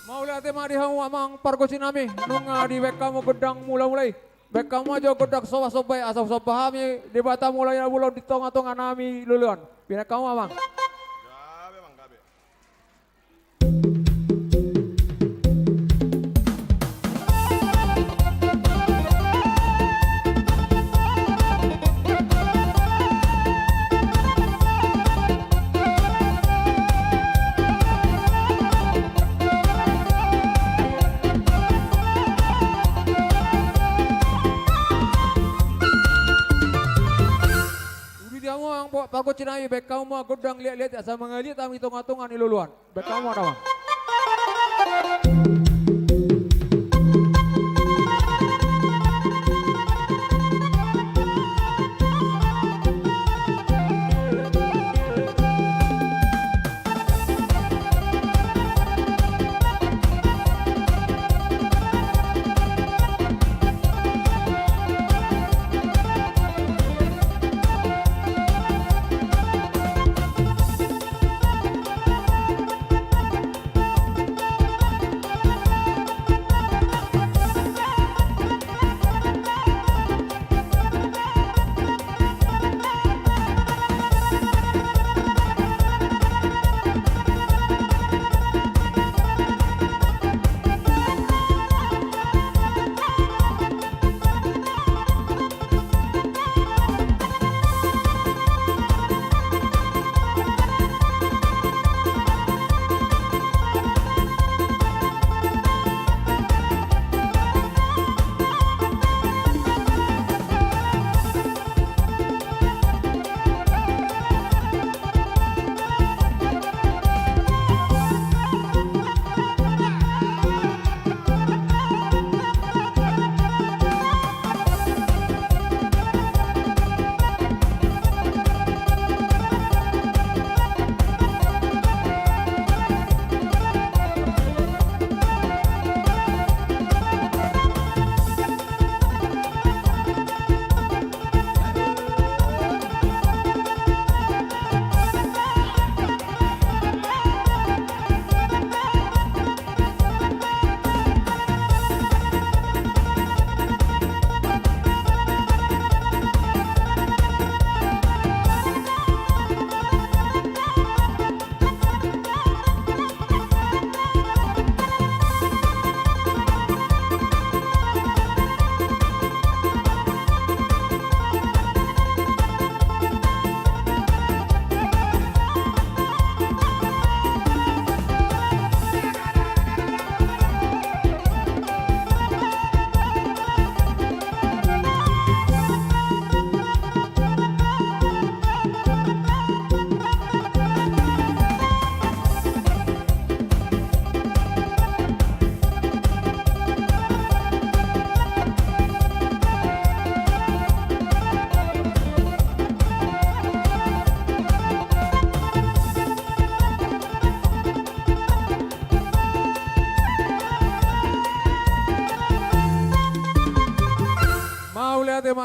Mauliate ma di hamu, Amang pargonsi nami, nunga dibaen hamu gondang mula-mula i. Baen hamu ma jo gondang somba-somba i, asa husomba hami Debata Mulajadi Bolon di tonga-tonga nami Loloan. Baen hamu, Amang. Gabe, Amang, gabe. Uli di hamu, Amang pargonsi nami, baen hamu ma gondang liat-liat asa mangaliat hami tonga-tonga ni Loloan. Baen hamu ma, Amang.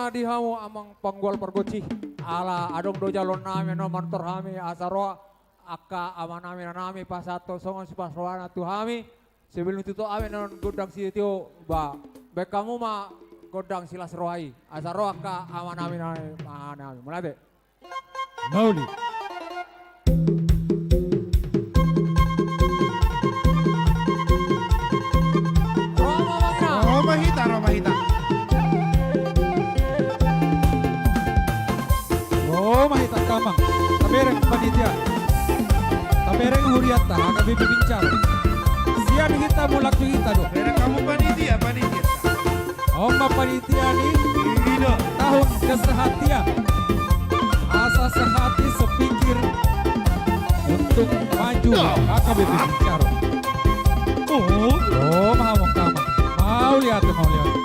di hamu amang panggual pargonsi, ala adong do jaloon nami annon manortor hami asa ro angka amanami inanami pasahathon songon sipasaorana tu hami. Sebelum tutu hami annon gondang sitio, ba, baen hamu ma gondang silas roha i asa ro angka amanami inanami. Mauliate. Mauli. Ro ma hita, ro ma hita. Ro ma hita, amang. Tabereng panitia. Tabereng hurianta, H K B P Bincang. Sian hita mulak tu hita do. Bereng hamu panitia, panitia. On ma panitia ni tahun kesehatian. Asa sehati sepikir untuk maju H K B P Bincang. Oh, oh, maha mengkama. Mauliate, mauliate.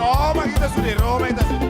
Ro ma hita sude, ro ma hita sude.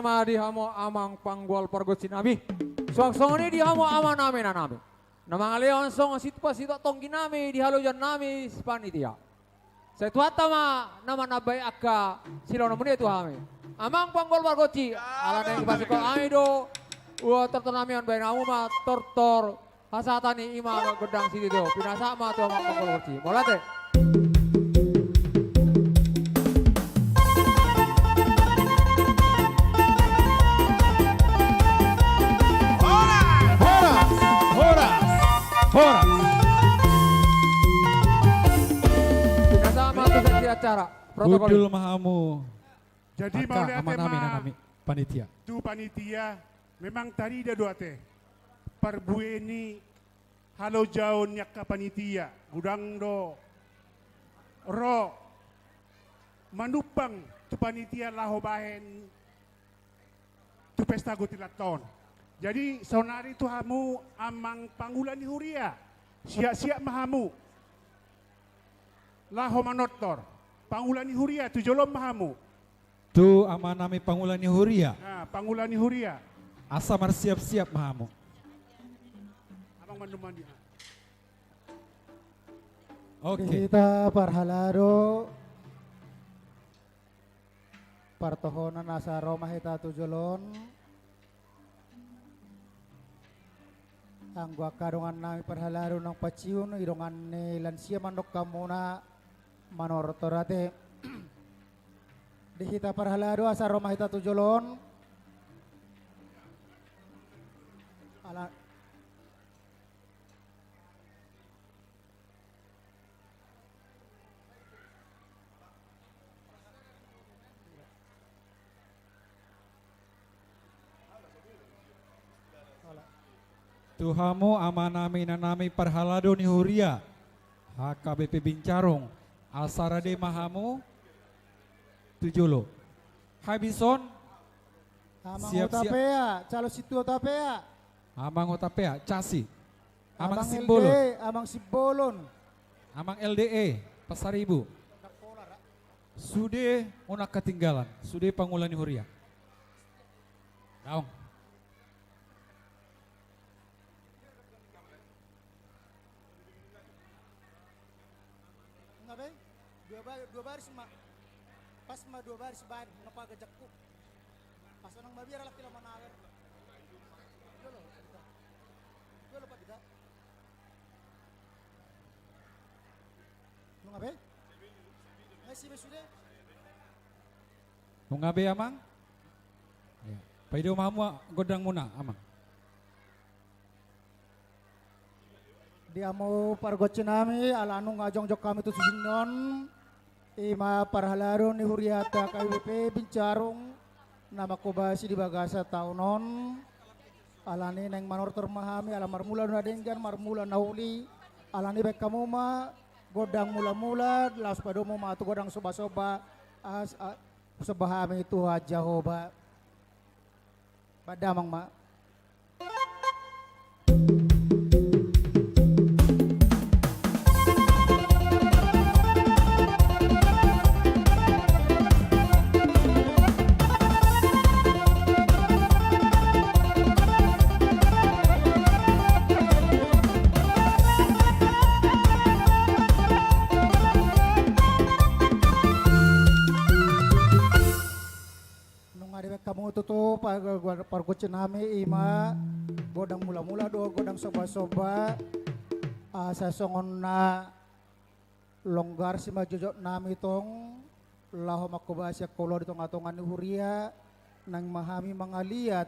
ma di hamu amang panggual pargonsi nami. Suang songon i di hamu amanami inanami na mangalehon songon sitopot-sitopot tonggi nami di halojaon nami panitia. Sai Tuhanta ma na manambai angka silehononmuna i tu hami. Amang panggual pargonsi, ala naeng pasingkop hami do, ua tortor nami on, baen hamu ma tortor hasahatan i, ima gondang sitio. Pinasahat ma tu amang panggual pargonsi. Mauliate. Horas! Horas! Horas! Horas! Pinasahat ma tu saksi acara. Protokol. Hundul ma hamu. Jadi, angka mauliate amanami ma inanami panitia. Tu panitia, memang tarida do ate parbue ni halojaon ni angka panitia, godang do ro manumpang tu panitia laho bahen tu pesta gonti lanta on. Jadi, saonari tu hamu amang pangula ni huria, siap-siap ma hamu laho manortor. Pangula ni huria, tu jolo ma hamu. Tu amanami pangula ni huria. Ah, pangula ni huria. Asa marsiap-siap ma hamu. Amang mandum mandi. Oke. Di hita parhalado, partohonan, asa ro ma hita tu jolo on. Anggo angka dongannami parhalado naung paciun, i dongan ni lansia mandok hamuna manortor ate. Di hita parhalado, asa ro ma hita tu jolo on. Ala Tu hamu amanami inanami parhalado ni huria H K B P Bincarung, asa rade ma hamu tu jolo. Habis on, amang siap-siap. Hutapea, calon sintua Hutapea. Amang Hutapea, casi. Amang Simbolon. L D A, Amang Simbolon. Amang L D A, Pasaribu. Sude unang hatinggalan, sude pangula ni huria. Daong. Nga be? Dua ba-, dua baris ma. Pas ma dua baris baen, napa gajakku. Pas nang mabiar laki lama nawer. Dua lo, kita. Dua lo, Pak, kita. Nunga be? Ngai si be sude. Nunga be, Amang? Ya. Paido ma hamu gondangmuna, Amang. Di hamu pargonsi nami, ala nunga jongjong hami tu susunon, ima parhalado ni huriata K B P Bincarung, na mangkobasi di bagasan taon on. Alani naeng manortor ma hami, ala marmula do na denggan, marmula na uli. Alani baen hamu ma gondang mula-mula, laos padomu ma tu gondang somba-somba, as-, a-, somba hami Tuhan Jahowa. Baen damang ma. Nunga dibaen hamu tutu, pa-, pargonsi nami, ima gondang mula-mula do, gondang somba-somba. Asa songon na longgar simanjujung nami tong, laho mangkobasi angka ulaon di tonga-tonga ni huria, naeng ma hami mangaliat,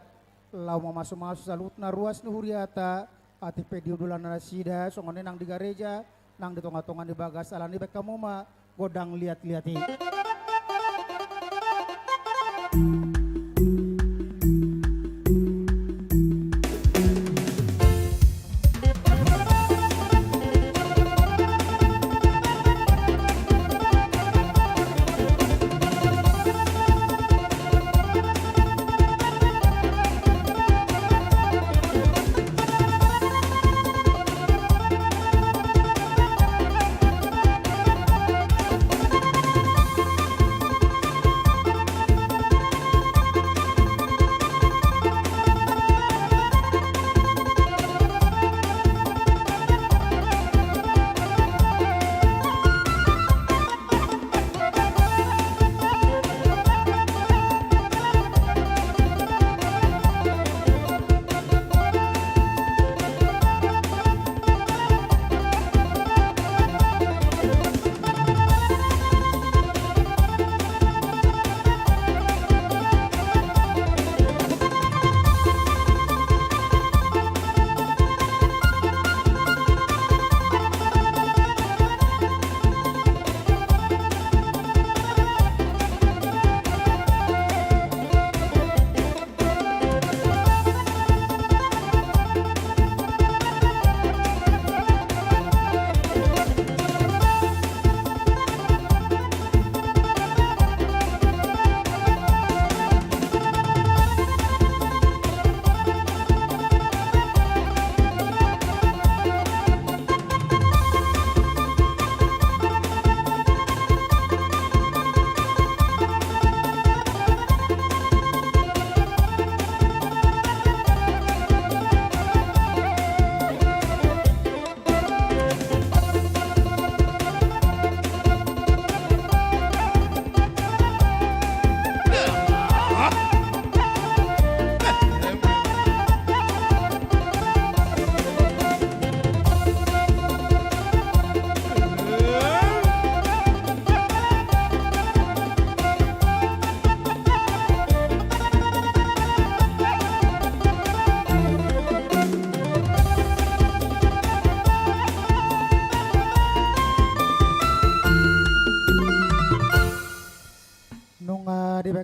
laho mamasu-masu saluhutna ruas ni huriata, atik pe di hundulanna nasida, songon i nang di gareja, nang di tonga-tonga ni bagas, alani baen hamu ma gondang liat-liat i.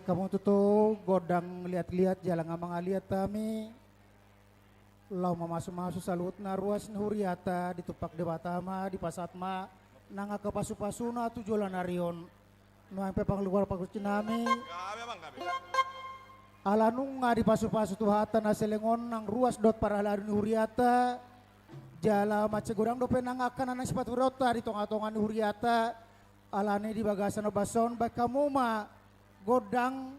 Hamu tutu gondang liat-liat jala nga mangaliat hami. Laho mamasumasu saluhutna ruas ni huriata, ditumpak Debata ma, dipasahat ma nang angka pasupasuna tu joloan ni ari on. Nuaeng pe pangurupion nami. Gabe, Amang, gabe. Ala nunga dipasupasu Tuhanta na saleleng on nang ruas dohot parhalado ni huriata. Jala mansai godang dope nang angka na naeng sipaturionta di tongatonga ni huriata. Alani di bagasan ombas on, baen hamu ma gondang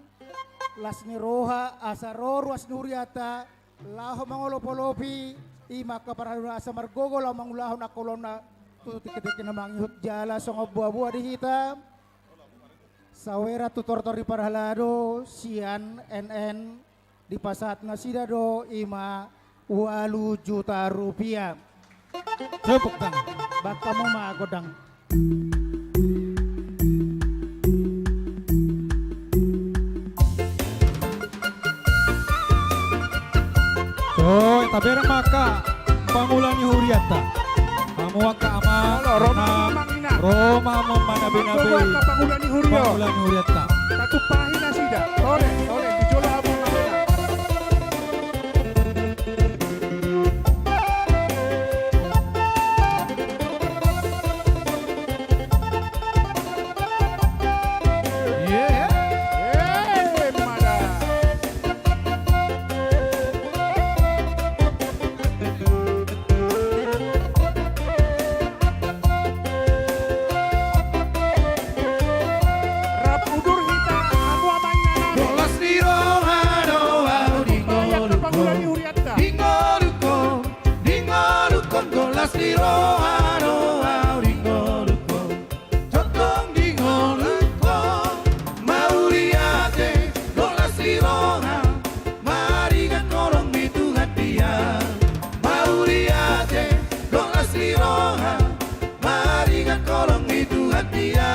las ni roha, asa ro ruas ni huriata laho mangolopolopi i ma angka parhalado asa margogo laho mangulahon angka ulaonna tu tingki-tingki na mangihut. Jala songon boaboa di hita, saweran tu tortor ni parhalado sian N N, dipasahat nasida do i ma ualu juta rupiah. Tepuk tangan. Baen hamu ma gondang. Oi, tabereng ma angka pangula ni hurianta. Hamu angka amang, olo, ro ma hamu, inang, ro ma hamu manabenabe angka pangula ni huri on. Pangula ni hurianta. Tatumpahi nasida. Ore, ore, di jolo hamu, amang, inang. Rap udur hita, hamu amang inang nami. Golas ni roha do au di ngolungku. Di ngolungku. Di ngolungku. Di ngolungku, golas ni roha do au di ngolungku. Tongtong di ngolungku, mauliate, golas ni roha, maringan holong ni Tuhan dia. Mauliate, golas ni roha, maringan holong ni Tuhan dia.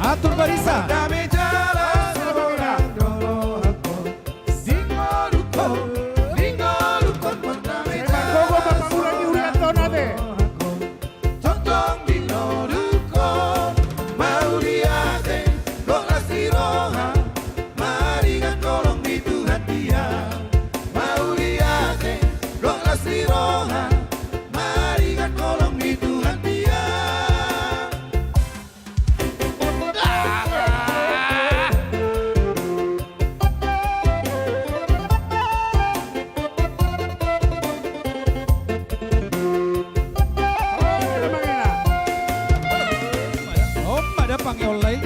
Atur barisan. Dame jala saborang do rohangku. Di ngolungku, di ngolungku, mardame jala saborang do rohangku. Tongtong di ngolungku, mauliate, golas ni roha, maringan holong ni Tuhan dia. Mauliate, golas ni roha, maringan holong ni Tuhan dia. On ma da pangeon lai.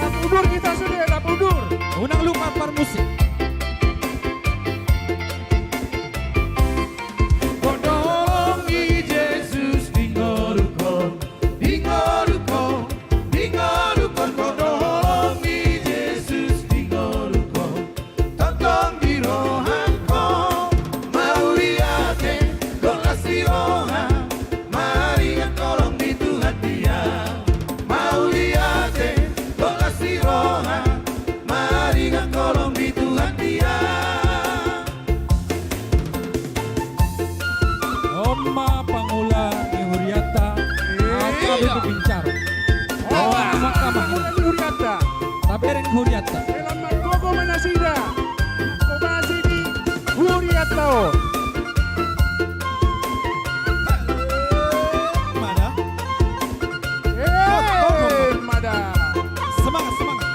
Rap udur hita sude, rap udur. Unang lupa parmusik. Godang ni Jesus di ngolungku, di ngolungku, di ngolungku, godang ni Jesus di ngolungku. Tongtong di rohangku, mauliate, golas ni roha, maringan holong ni Tuhan dia. Mauliate, golas ni roha, maringan holong ni Tuhan dia. On ma pangula ni hurianta. Iya. Apa begitu pincar? On ma pangula ni hurianta. Tabereng hurianta. Dalam margogo ma nasida. Kobasi di hurianta on. Mada. Eh, mada. Semangat, semangat.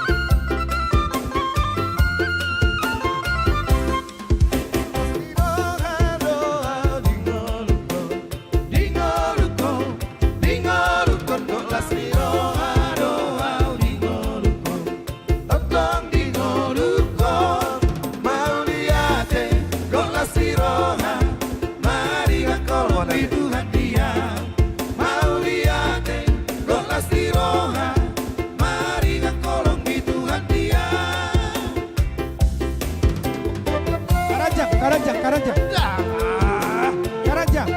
Tongtong di ngolungku, mauliate, golas ni roha, maringan holong ni Tuhan dia. Mauliate, golas ni roha, maringan holong ni Tuhan dia. Karanjang, karanjang, karanjang. Ya. Karanjang.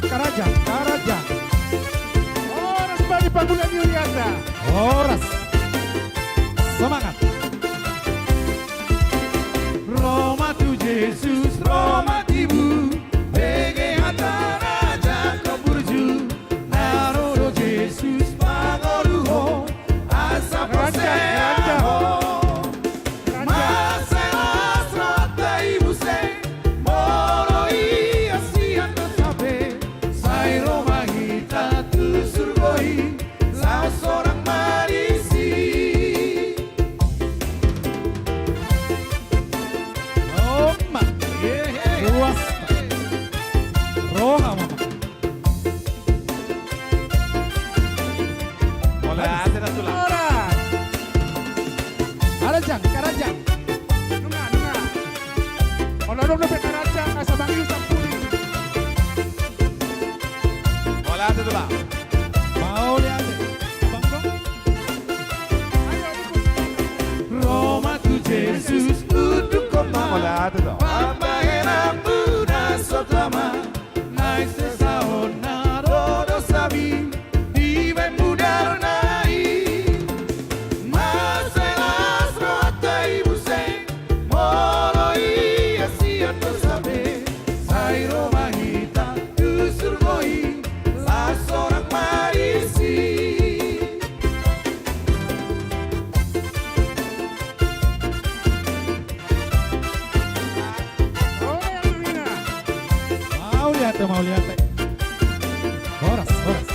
Karanjang, karanjang. Horas bagi pangula ni hurianta. Horas. Jesus ro ma tibu, bege hata na jangkon burju, na ro do Jesus mangoluhon asa porsea ho. Mansai las rohanta i muse, molo ia sian dosa pe, sai ro ma hita tu surgo i, laos sonang ma disi. Oma. Hehe. Luas. Roha ma. Mauliate da tulang. Horas. Karanjang, karanjang. Nunga, nunga. Molo adong dope karanjang, asa mangido sampuli. Mauliate da tulang. Mauliate. Abang dong. Ayo, ikut. Ro ma tu Jesus, undukhon ma. Mauliate da. Pambahenanmuna so tama. Naeng sesaon na ro dosa mi, dibahen mudarna i. Mansai las rohanta i muse, molo ia sian dosa pe, sai ro ma hita tu surgo i, laos sonang ma disi. Mauliate, mauliate. Horas, horas.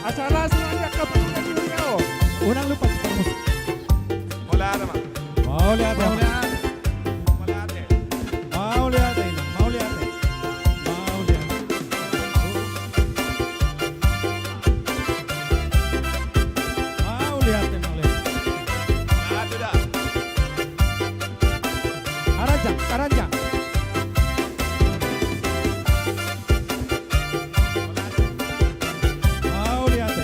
Asa las ma di angka pangula di Riau. Unang lupa tukang musik. Mauliate, Mang. Mauliate, Mang. Mauliate. Mauliate. Mauliate, Inang. Mauliate. Mauliate. Mauliate, mauliate. Mauliate da. Karanjang, karanjang. Mauliate.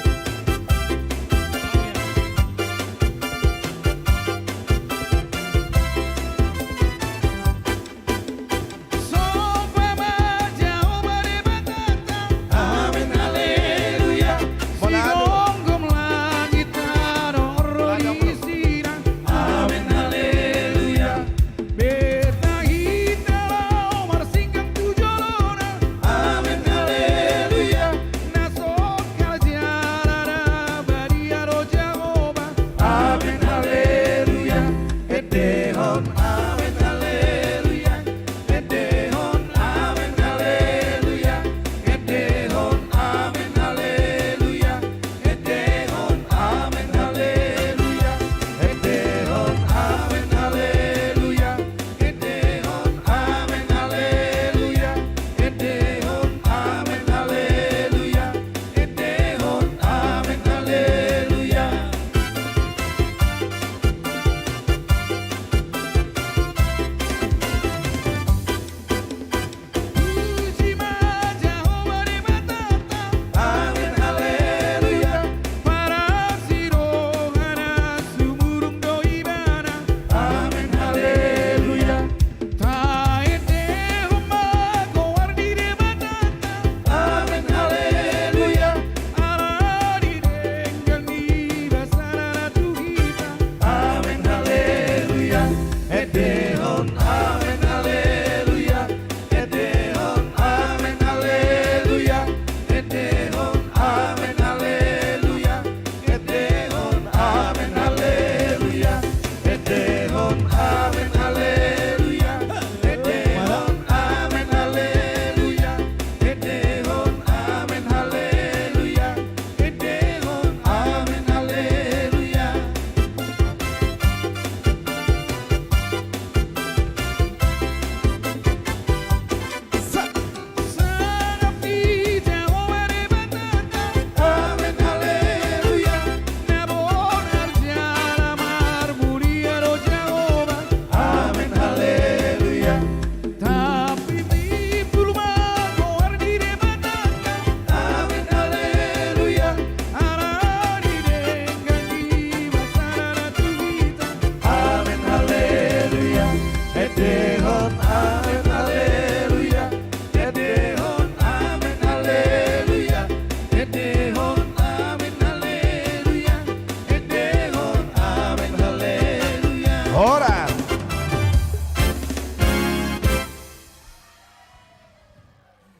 Somba ma Jahowa Debatanta. Amen, haleluya. Sigomgom langit tano ro di sina. Amen, haleluya. Berta i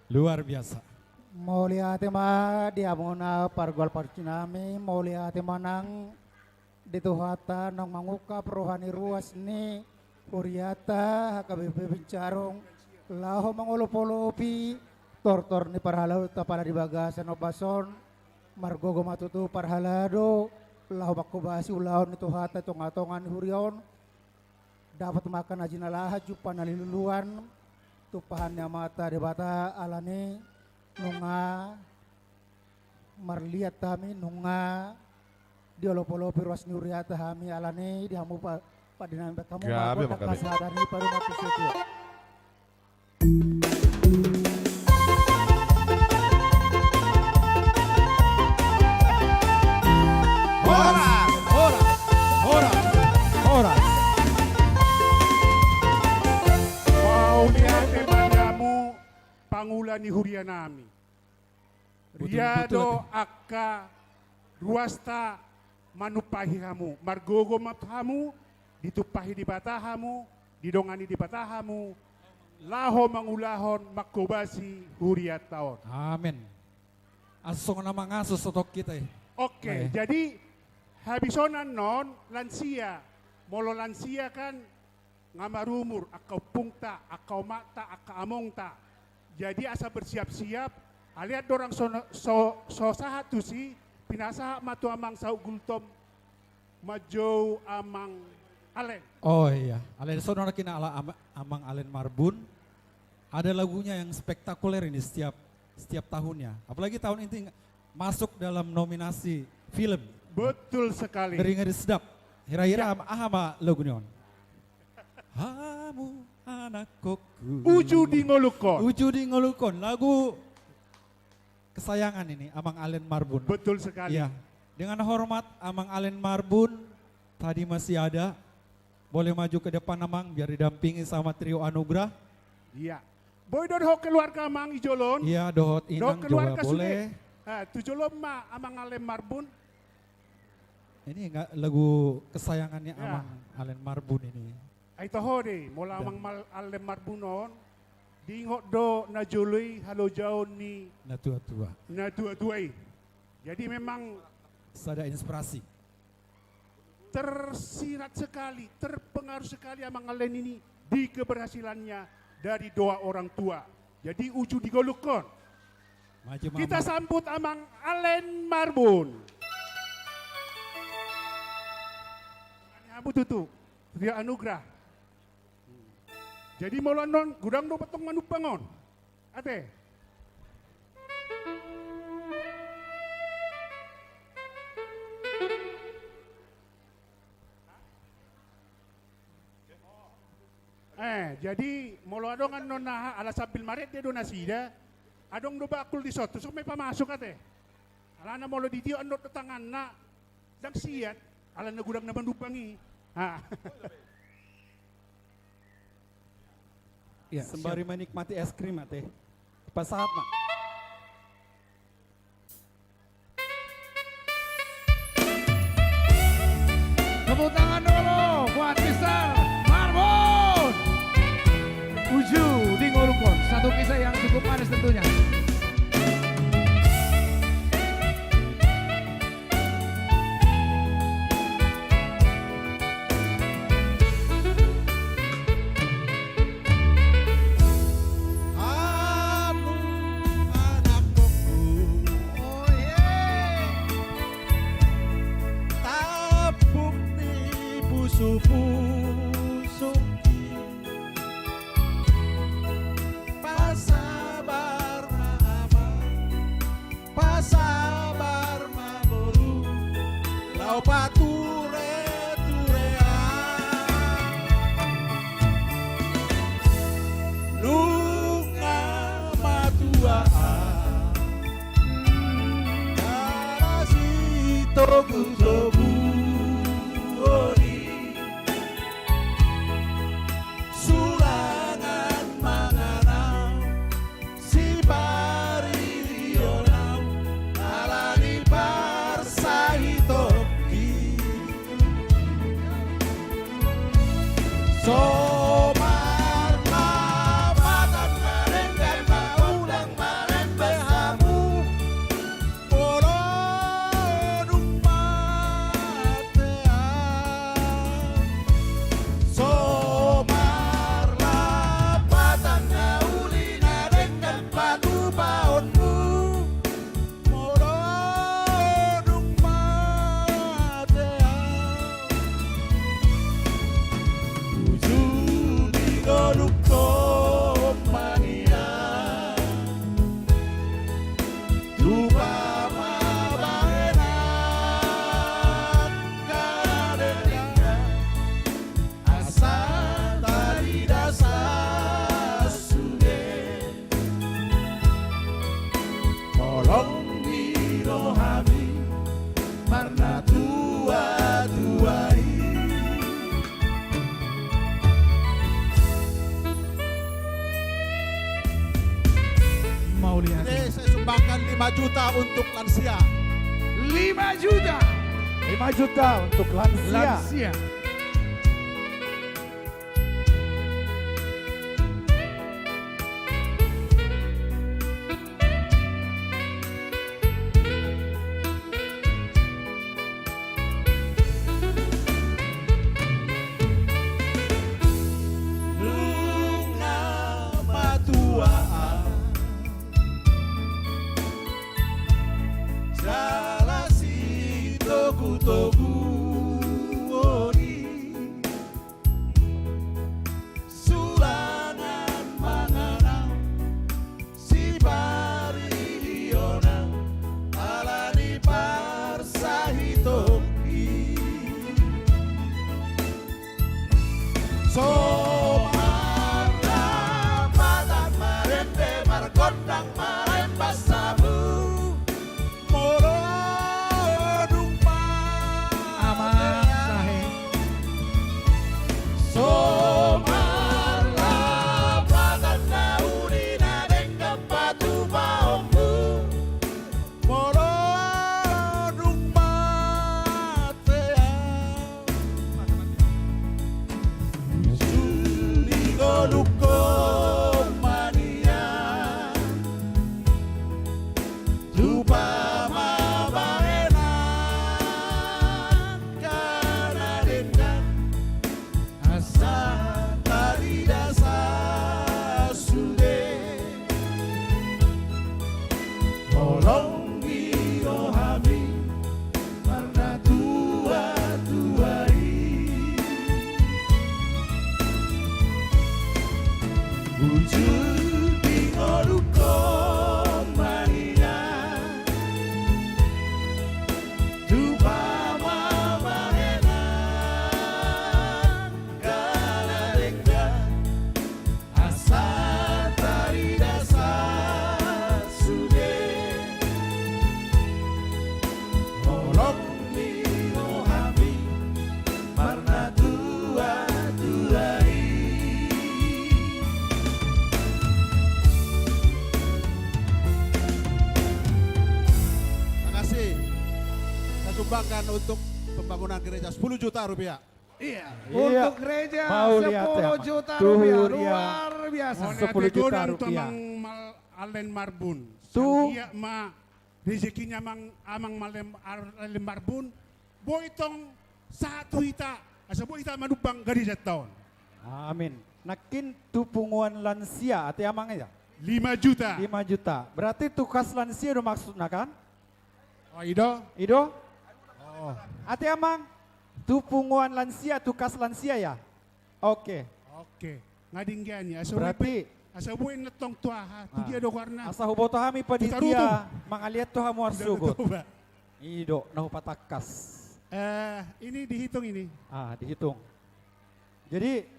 Luar biasa. Mauliate ma di hamuna pargual pargonsi nami, mauliate ma nang di Tuhanta naung mangungkap roha ni ruas ni hurianta H K B P Bincarung laho mangolopolopi tortor ni parhalado tapala di bagasan ombas on. Margogo ma tutu parhalado laho mangkobasi ulaon ni Tuhanta di tongatonga ni huria on. Dapot ma angka na jinalahan, jumpa na niluluan, tumpahan ni Amanta Debata. Alani nunga marliat hami, nunga diolopolopi ruas ni hurianta hami. Alani di hamu pa-, pande nami, baen hamu ma angka sahatan i, parumaen tu si tua. Horas, horas, horas, horas. Mauliate ma di hamu pangula ni huria nami. Betul, betul. Ria do angka ruasta manumpahi hamu. Margogo ma hamu, ditumpahi Debata hamu, didongani Debata hamu, laho mangulahon, mangkobasi hurianta on. Amen. Asa songon na mangaso sotong hita i. Oke, jadi habis on annon lansia. Molo lansia kan nga marumur, angka ompungta, angka omakta, angka amongta. Jadi asa bersiap-siap, alai andorang so, so, so sahat tusi, pinasahat ma tu amang Saut Gultom, manjou amang Alen. Oh iya, alai songon na hina ala ama-, amang Alen Marbun. Ada lagunya yang spektakuler ini setiap, setiap tahunnya. Apalagi tahun ini masuk dalam nominasi film. Betul sekali. Ngeri-ngeri sedap. Hira-hira ya. Am-, aha ma lagu ni on? Hamu anak kokku. Uju di ngolungkon. Uju di ngolungkon. Lagu kesayangan ini, Amang Alen Marbun. Betul sekali. Ya. Dengan hormat, Amang Alen Marbun tadi masih ada. Boleh maju ke depan, Amang, biar didampingi sama Trio Anugrah. Iya. Boi do dohot keluarga, Amang, di jolo on? Iya, dohot inang juga boleh. Dohot keluarga sude. Ah, tu jolo on ma, Amang Alen Marbun. Ini enggak lagu kesayangannya Amang Alen Marbun ini. Ai toho do i, molo Amang Mal-, Alen Marbun on, diingot do na jolo i halojaon ni natuatua. Natuatua i. Jadi memang sada inspirasi. Tersirat sekali, terpengaruh sekali Amang Alen ini di keberhasilannya dari doa orang tua. Jadi uju di ngolungkon. Maju, Mama. Kita sambut Amang Alen Marbun. Hamu tutu, Trio Anugrah. Jadi molo annon godang do tong manumpang on. Ate. Eh, jadi molo adong annon na, ala sambil marende do nasida, adong do bakul dison, tu son ma i pamasuk ate. Alana molo ditiop annon do tanganna, ndang siat, alana godang na manumpang i. Ha. Ya, sembari siap. Menikmati es krim, ate. Pasahat ma. Tepuk tangan dulu buat Mister Marbun. Uju di ngolungkon, satu kisah yang cukup manis tentunya. Hamu anak kokku, oh, yeah. Tambuk ni pusupusungki. Pasabar ma amang, pasabar ma boru, laho patureturean. Nunga matua au, jala sitogutoguon i. Sulangan mangan au, siparirionau ala ni parsahitonki. Oke, saya sumbangkan lima juta untuk lansia. Lima juta. Lima juta untuk lansia. Lansia. Nunga matua, jala sitogutogu on i, sulangan manganang siparihionan ala ni parsahiton i. So marlapatan marende margondang maremban sabu. Molo dung mate, amang, sahe. So marlapatan na uli na denggan patupaonku. Molo dung mate au, sudi godungkon ma nian tu pamabahenan angka na denggan, asa tarida sasude. Holong ni rohami marnatuatua i, uju di godungkon ma nian tu pamabahenan angka na denggan, asa tarida sasude. Holong ni rohami marnatuatua i. Makasih. Saya sumbangkan untuk pembangunan gereja sepuluh juta rupiah. Iya, iya. Untuk gereja sepuluh juta rupiah. Luar biasa. Mauliate godang tu amang Mal-, Alen Marbun. Tu. Sanggiat ma rezekinya amang, amang Mal-, Alen Marbun. Boi tong sahat tu hita, asa boi hita manumbang gereja taon. Amin. Nangkin tu punguan lansia, ate amang ya? Lima juta. Lima juta. Berarti tu kas lansia do maksudna kan? Oh, i do? I do? Oh. Ate amang, tu punguan lansia, tu kas lansia ya? Oke. Oke. Nga denggan i, asa berarti boi, asa boi na tong tu aha, tu dia do goarna. Asa huboto hami panitia mangaliat tu hamu marsogot. I do, na hupatangkas. Eh, ini dihitung ini. Ah, dihitung. Jadi,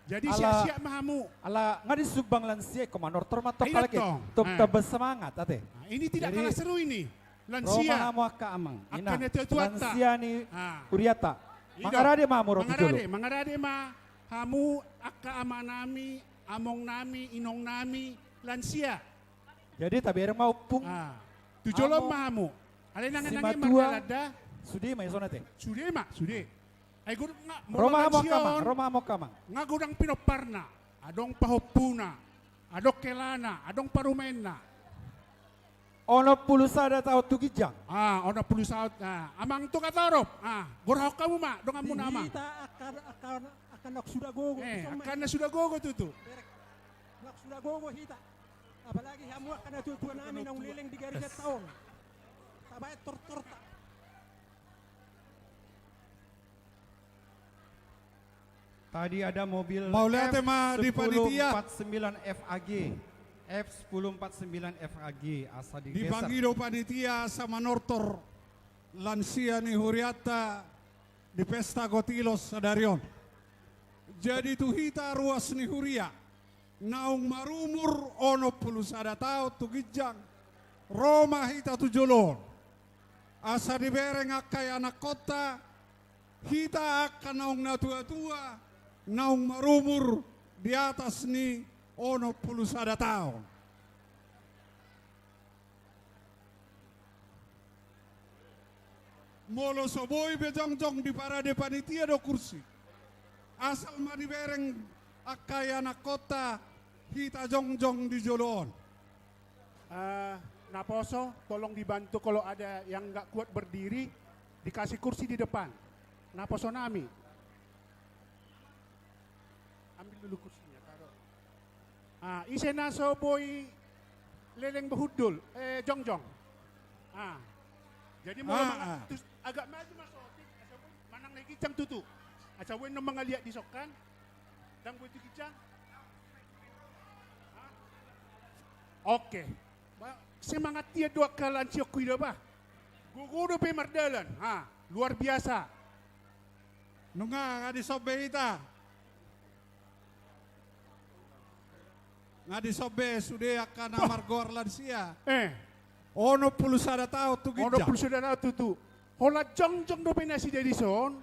Jadi ala, siap-siap ma hamu. Ala nga disumbang lansia, ingkon manortor ma tong halak i. Tong, ah, tambah semangat, ate. Nah, ini tidak kalah seru ini. Jadi, lansia. Ro ma hamu angka amang, angka inang, natuatuanta. Lansia ni, ah, huriata. I do. Mangarade ma hamu roti jolo. Mangarade, mangarade ma hamu angka amanami, amongnami, inongnami, lansia. Jadi tabereng ma ompung. Ah. Tu jolo ma hamu. Alai nang, si nang matua, mardalan da. Sude ma i songon ate. Sude ma, sude. Ai godang nga, ro ma hamu angka amang, ro ma hamu angka amang. Nga godang pinomparna, adong pahompuna, adong helana, adong parumaenna. Onom pulu sada taon tu ginjang. Ah, onom pulu sada, ah, amang tu katorop. Ah, gorahon hamu ma donganmuna ma. Di hita angka, angka, angka na suda gogo. Eh, angka na suda gogo tutu. Berek. Na suda gogo hita. Apalagi hamu angka natuatuanami naung leleng di gareja taon. Tabaen tortorta. Tadi ada mobil F sepuluh empat sembilan F A G. F sepuluh empat sembilan F A G, asa digeser. Dipangido panitia asa manortor lansia ni huriata di pesta gotilos sadari on. Jadi tu hita ruas ni huria naung marumur onom pulu sada taon tu ginjang, ro ma hita tu jolo on. Asa dibereng angka ianakhonta, hita angka naung natuatua, naung marumur di atas ni onom pulu sada taon. Molo so boi be jongjong di parade panitia do kursi. Asal ma dibereng angka ianakhonta hita jongjong di jolo on. Eh, naposo, tolong dibantu kalau ada yang nggak kuat berdiri, dikasih kursi di depan. Naposo nami. Ambil dulu kursinya, taruh. Ah, ise na so boi leleng be hundul, eh, jongjong. Ah. Jadi molo Ah, manang ah. Tus agak maju ma sotik, asa boi manang na ginjang tutu. Asa boi na mangaliat di son kan. Ndang boi tu ginjang. Ah. Oke. Ba, semangat ia do angka lansia on huida ba. Gogo dope mardalan. Ha, luar biasa. Nunga, nga dison be hita. Nga dison be sude angka na margoar lansia. Eh. Onom pulu sada taon tu ginjang. Onom pulu sada taon tutu. Holan jongjong dope nasida dison.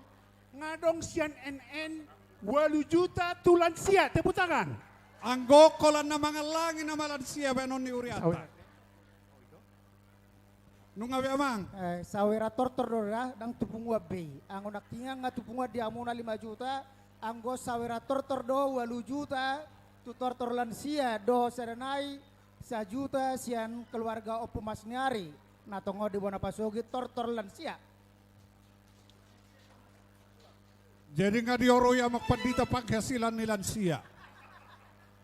Nga adong sian N N ualu juta tu lansia, tepuk tangan. Anggo holan na mangallangi nama lansia baenon ni hurianta. Nunga be amang. Eh, sawera tortor do da, ndang tu punguan be i. Anggo nangkiningan nga tu punguan di hamuna lima juta, anggo sawera tortor do ualu juta, tu tortor lansia dohot sada nai, sajuta sian keluarga Ompu Masniari, na tongon di bona pasogit tortor lansia. Jadi nga dioroi amang pandita penghasilan ni lansia.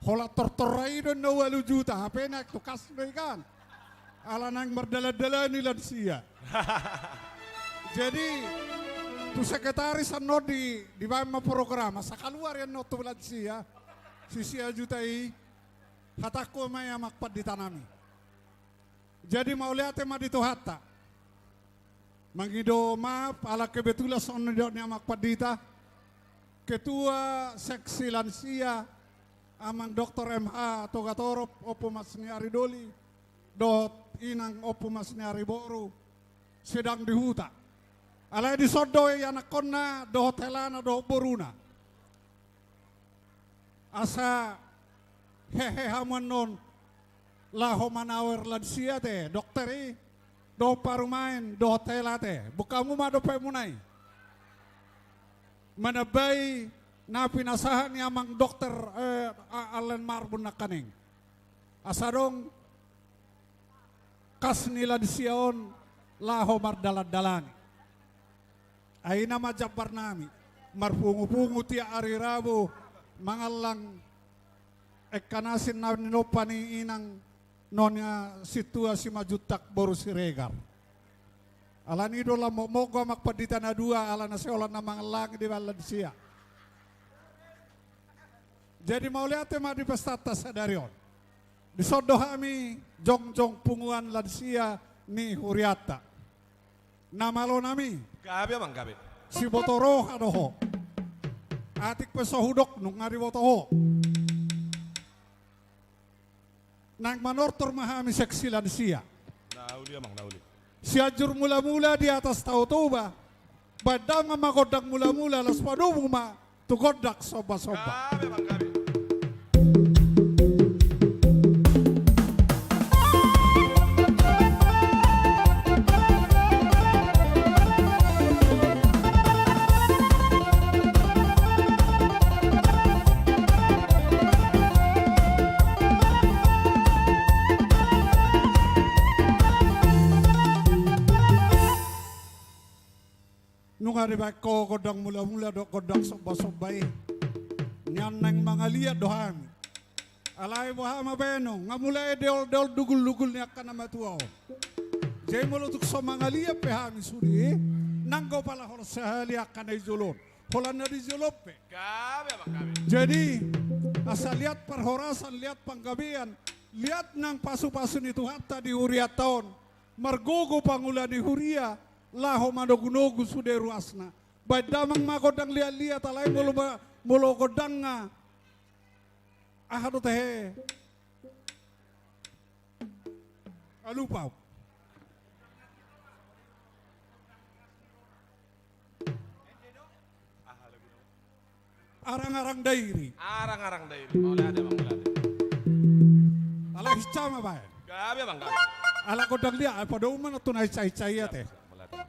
Holan tortor ra i do na ualu juta, hape naeng tu kas do i kan. Ala naeng mardalan-dalani lansia. Jadi, tu sekretaris annon di, dibaen ma program, asa kaluar i annon tu lansia. Sisia juta i, hatangku ma i amang pandita nami. Jadi mauliate ma di Tuhanta. Mangido maaf, ala kebetulan songon na nidok ni amang pandita. Ketua seksi lansia, amang doktor M H Togatorop, Ompu Masniari Doli, dohot inang Ompu Masniari Boru, sedang di huta. Alai dison do ianakhonna, dohot helana, dohot boruna. Asa hehe hamu annon laho manawer lansia te, dokter i, dohot parumaen, dohot hela te. Buka hamu ma dope muna i. Manambai na pinasahat ni amang dokter, eh, a-, Allen Marbun nangkaning. Asa adong kas ni lansia on laho mardalan-dalani. Ai i nama jambar nami, marpungu-pungu tiap ari Rabu, mangallang engka na asin na ninompa ni inang nona sintua Simanjuntak boru Siregar. Alani i do lam mokmok amang pandita na dua, ala na sai holan na mangallangi dibaen lansia. Jadi mauliate ma di pestanta sadari on. Dison do hami jongjong punguan lansia ni hurianta. Na malo nami. Gabe amang, gabe. Siboto roha do ho. Atik pe so hudok nunga diboto ho. Naeng manortor ma hami seksi lansia. Na uli amang, na uli. Sianjur Mula-mula di atas Tao Toba. Baen damang ma gondang mula-mula, laos padomu ma tu gondang somba-somba. Gabe amang, gabe. Nunga dibaen ho gondang mula-mula dohot gondang somba-somba i. Nian naeng mangaliat do hami. Alai boha ma baenon, nga mulai deol-deol dugul-dugul ni angka na matua on. Jadi molo tung so mangaliat pe hami sude, nanggo pala holan sahali angka na di jolo on. Holan na di jolo on pe. Gabe amang, gabe. Jadi, asa liat parhorasan, liat panggabean, liat nang pasu-pasu ni Tuhanta di hurianta on. Margogo pangula ni huria, laho manogu-nogu sude ruasna. Baen damang ma gondang liat-liat, alai molo ma-, molo gondangna. Aha do tehe? Ah, lupa. Arang-arang Dairi. Arang-arang Dairi. Mauliate, Bang, mauliate. Ala hinsa ma baen. Gabe, Bang, gabe. Ala gondang liat, ai padomu ma tu na hinsa-hinsa i ate. Siap, mauliate.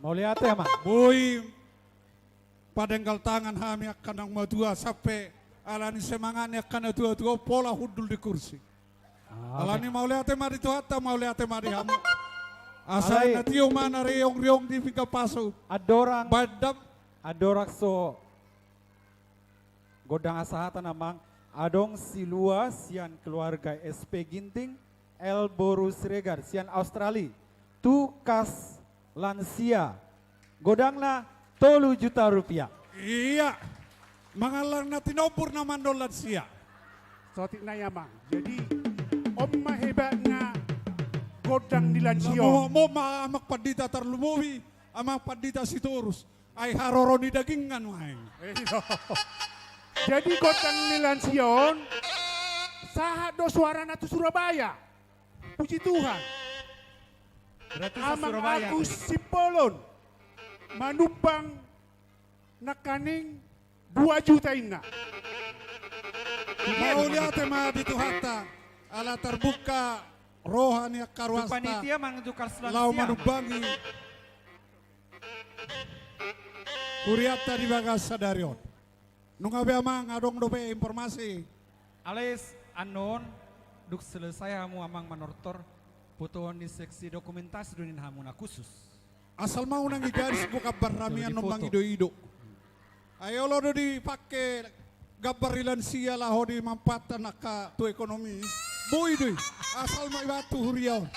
Mauliate, Amang. Boi padenggal tangan hami angka naung matua, sampe alani semangat ni angka natuatua on pola hundul di kursi. Ah, alani oke. Mauliate ma di Tuhanta, mauliate ma di hamu. Asa alai na tio ma na riong-riong di pinggan pasu. Andorang, baen dam. Andorang so gondang hasahatan, Amang, adong silua sian keluarga S P Ginting, L Boru Siregar sian Australia, tu kas lansia, godangna tolu juta rupiah. Ia, mangallang na tinombur na mandok lansia. Sotik nai, Amang. Jadi, on ma hebatna gondang ni lansia on. Mo, mo ma Amang Pandita tarlumobi, Amang Pandita Sitorus. Ai haroro ni daging anu aeng. Iyo. Jadi gondang ni lansia on, sahat do suarana tu Surabaya. Puji Tuhan. Berarti Amang Surabaya. Agus Simbolon manumbang nangkaning dua juta inna. Mauliate ma di Tuhanta, ala tarbuka roha ni angka ruasta. Tu panitia manunjukkan lansia. Laho manumbangi hurianta di bagasan sadari on. Nunga be, Amang, adong dope informasi? Alai annon, dung selesai hamu, Amang, manortor, botohon ni seksi dokumentasi do ninna hamu na khusus. Asal ma unang digaris do gambar hami annon mangido-ido. Ai olo do dipake gambar ni lansia laho dimanfaatkan angka tu ekonomi. Boi do i. Asal ma ibaen tu huria on.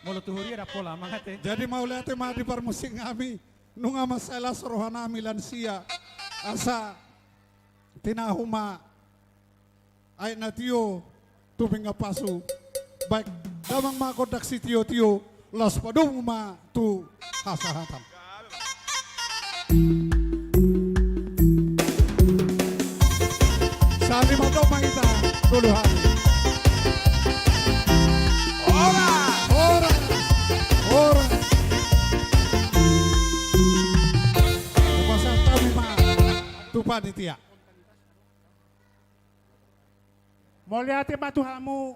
Molo tu huria ndang pola, Amang, ate. Jadi mauliate ma di parmusik nami. Nunga mansai las roha nami lansia. Asa tinahu ma aek na tio tu pinggan pasu. Baen damang ma gondang sitio-tio, laos padomu ma tu hasahatan. Sahat ma, mandok ma hita tolu hali. Ora! Ora! Ora! Hupasahat hami ma tu panitia. Mauliate ma tu hamu,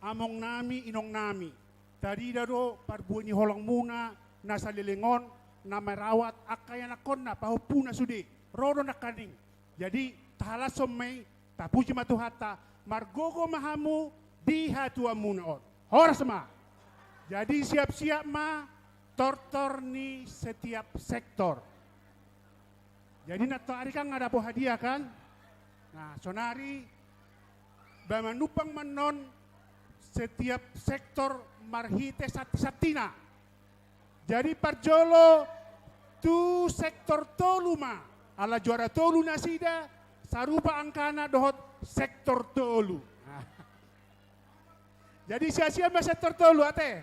among nami, inong nami. Tarida do parbue ni holongmuna na saleleng on, na merawat angka ianakhonna, pahompuna sude. Ro do nangkaning. Jadi, tahalashon ma i, tapuji ma Tuhanta, margogo ma hamu di hatuaonmuna on. Horas ma. Jadi, siap-siap ma tortor ni setiap sektor. Jadi, nantoari kan nga dapot hadiah kan? Nah, sonari, ba manumpang ma annon setiap sektor marhite santi-santina. Jadi, parjolo tu sektor tolu ma, ala juara tolu nasida, sarupa angkana dohot sektor tolu. Jadi, sia-sia ma sektor tolu, ate?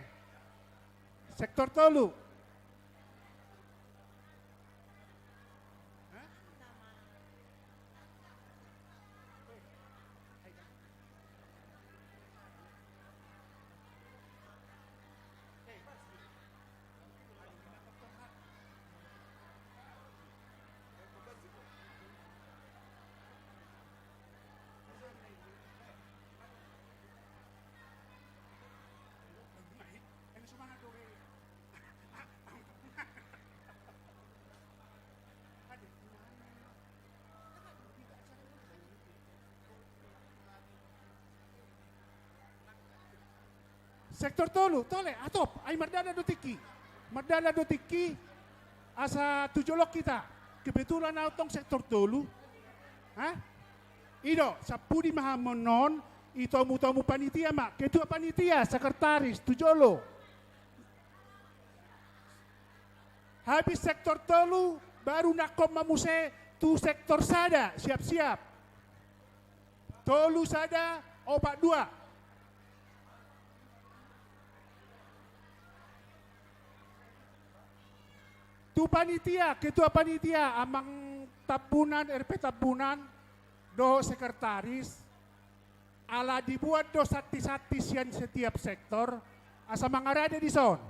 Sektor tolu. Sektor tolu, tole, atop, ai mardalan do tingki. Mardalan do tingki, asa tu jolo hita. Kebetulan ahu tong sektor tolu. Hah? I do, sampudi ma hamu annon, i tomu-tomu panitia ma, ketua panitia, sekretaris, tu jolo. Habis sektor tolu, baru nangkok ma muse tu sektor sada, siap-siap. Tolu sada, opat dua. Tu panitia, ketua panitia, amang Tambunan, R P Tambunan, dohot sekretaris, ala dibuat do santi-santi sian setiap sektor, asa mangarade dison.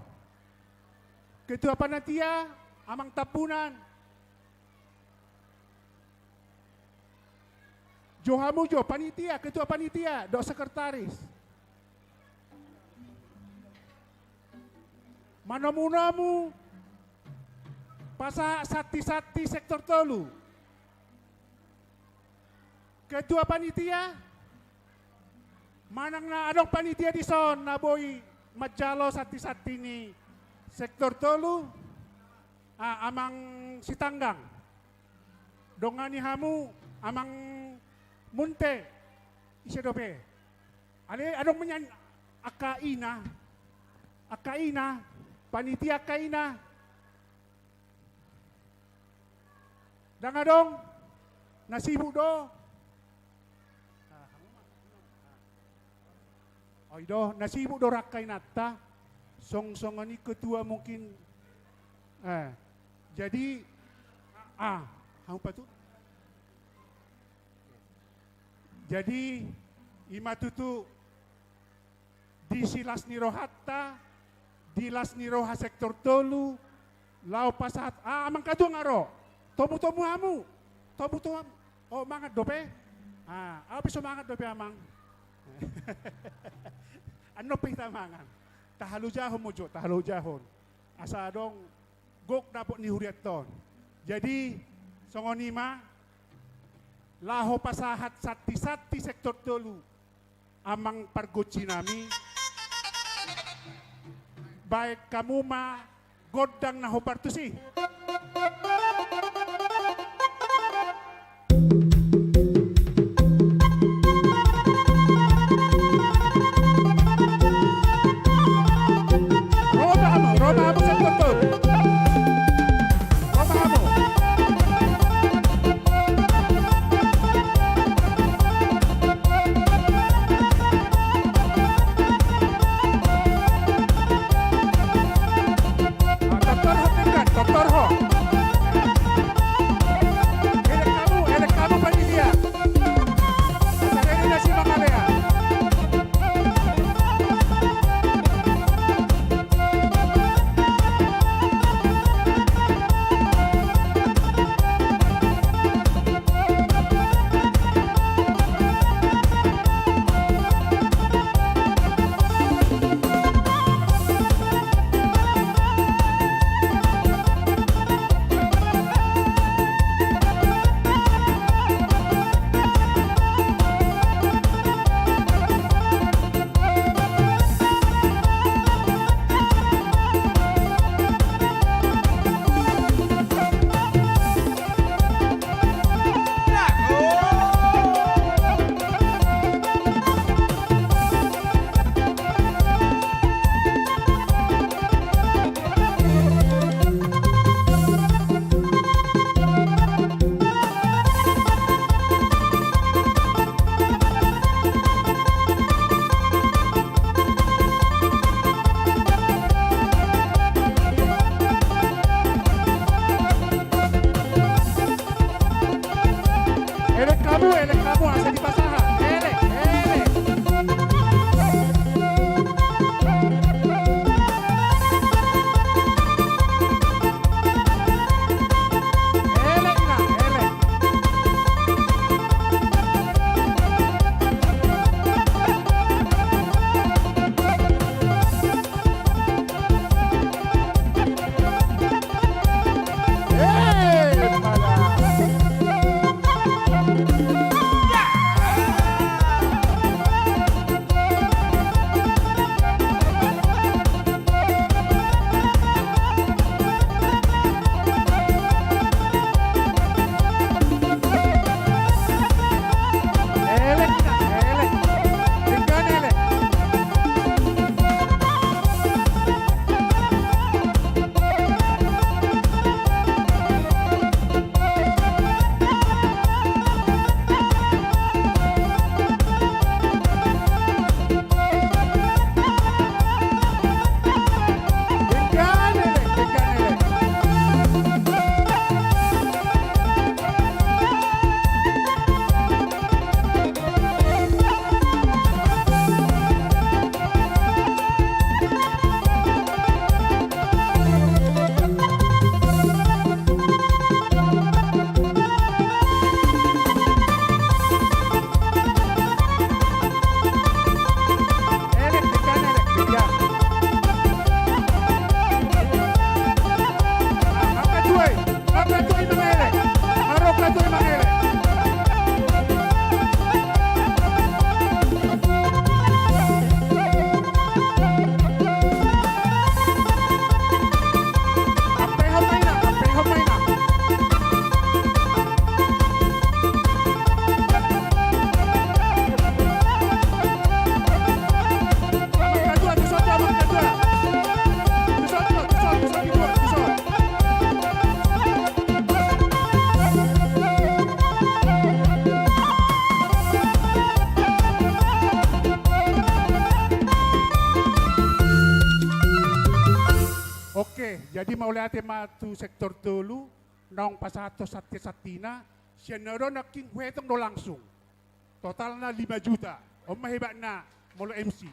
Ketua panitia, amang Tambunan. Jo hamu jo, panitia, ketua panitia, dohot sekretaris. Manomu-nomu Pasahat santi-santi sektor tolu. Ketua panitia, manang na adong panitia dison na boi manjalo santi-santi ni sektor tolu, ah, Amang Sitanggang. Dongani hamu Amang Munte, ise dope. Ale adong menyan angka ina, angka ina, panitia angka ina. Ndang adong, na sibuk do. Oi do, na sibuk do angka inanta, song-songon i ketua mungkin. Eh, jadi, ah, hamu patut. Jadi, i ma tutu di silas ni rohanta, di las ni roha sektor tolu, laho pasahat, ah, Amang Katuang ro, tomu-tomu hamu, tomu-tomu hamu, oh, mangan dope, ah, au pe so mangan dope, Amang. Annon pe hita mangan, tahalojahon molo, tahalojahon. Asa adong gok dapot ni hurianta on. Jadi, songon i ma, laho pasahat santi-santi sektor tolu, Amang pargonsi nami, baen hamu ma gondang na hombar tusi. Ro ma hamu, ro ma hamu sektor tolu. Ro ma hamu. Ah, tortor ho, tortor ho. Jadi mauliate ma tu sektor tolu, naung pasahathon santisantina, sian na ro nangkin huetong do langsung. Totalna lima juta. On ma hebatna molo M C.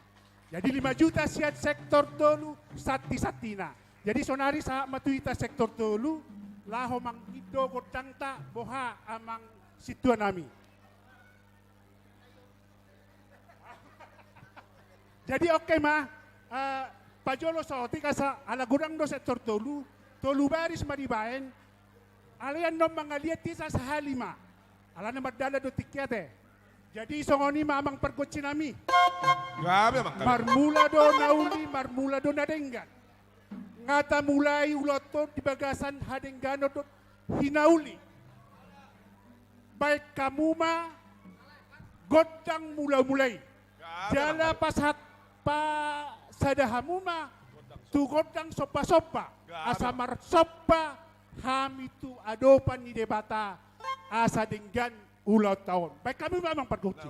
Jadi lima juta sian sektor tolu santisantina. Jadi saonari sahat ma tu hita sektor tolu, laho mangindo gondangta boha amang sintua nami. Jadi oke ma, eh, pajolo saotik asa ala godang do sektor tolu, tolu baris ma dibaen, alai annon mangaliat hita sahali ma. Alana mardalan do tingki ate. Jadi songon i ma amang pargonsi nami. Gabe amang, gabe. Marmula do na uli, marmula do na denggan. Nga tamulai ulaon on di bagasan hadengganon dohot hinauli. Baen hamu ma gondang mulamula i. Gabe, jala amang, gabe. Pasahat, pasada hamu ma tu gondang sombasomba. Gabe. Asa marsomba hami tu adopan ni Debata asa denggan ulaonta on. Baen hamu ma amang pargonsi.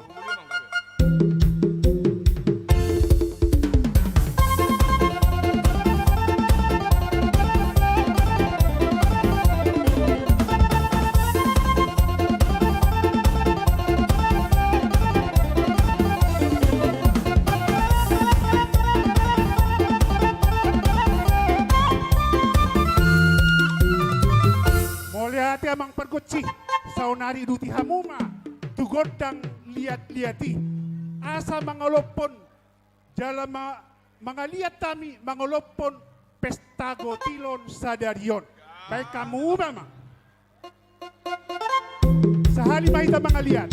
Mauliate amang pargonsi, saonari uduti hamu ma tu gondang liatliat i. Asa mangolophon jala ma-, mangaliat hami mangolophon pesta gotilon sadari on. Baen hamu ma amang. Sahali ma hita mangaliat.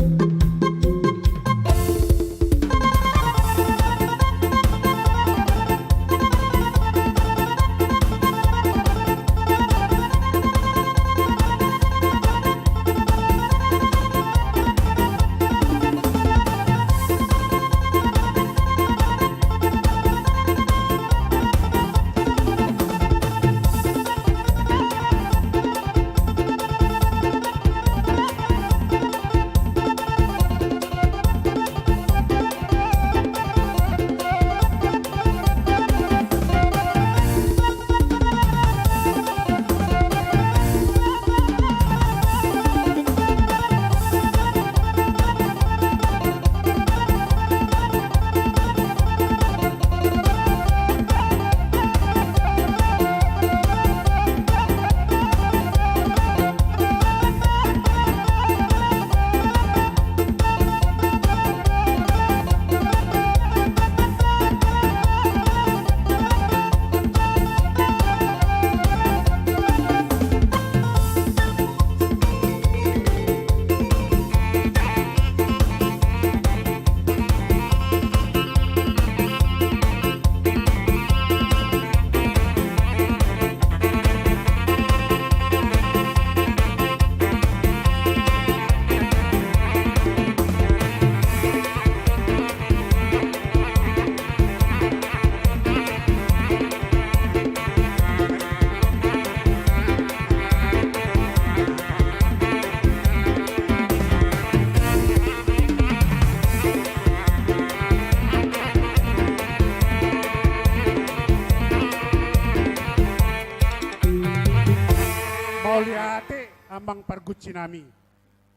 Mauliate amang pargonsi nami.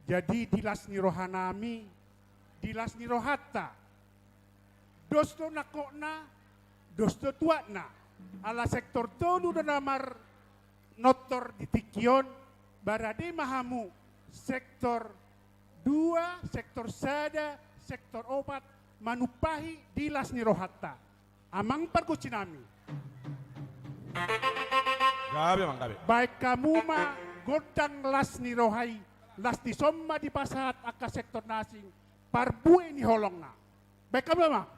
Jadi di las ni roha nami, di las ni rohanta, dos do nangkokna, dos do tuatna. Ala sektor tolu do na marnortor di tingki on, barade ma hamu sektor dua, sektor sada, sektor opat, manumpahi di las ni rohanta. Amang pargonsi nami. Gabe amang, gabe. Baen hamu ma gondang las ni roha i, las dison ma dipasahat angka sektor na asing, parbue ni holongna. Baen hamu ma amang.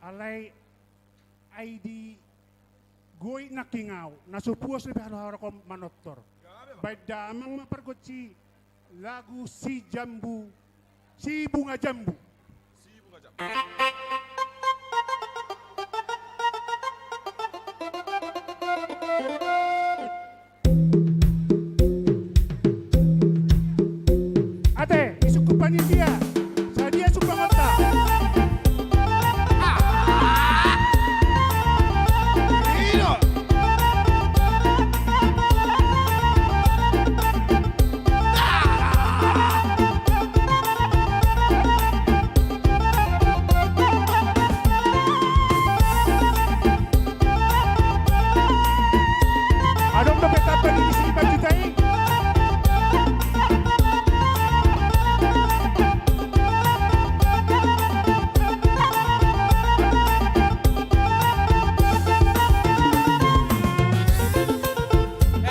Alai ai di goit nangkin au, na so puas dope haroharoku manortor. Baen damang ma pargonsi lagu si jambu, si bunga jambu. Si bunga jambu. Ate, isungkun panitia, sadia sumbangonta. Adong dope tamba di sini baju tai.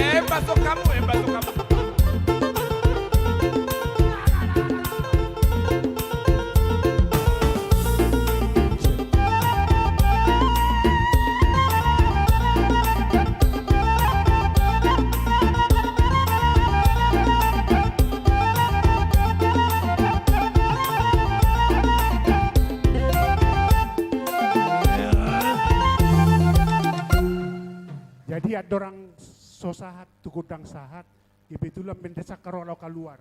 Eh, masuk kamu, eh, masuk kamu. Jadi andorang so sahat tu gondang sahat, kebetulan mendesak ro au kaluar.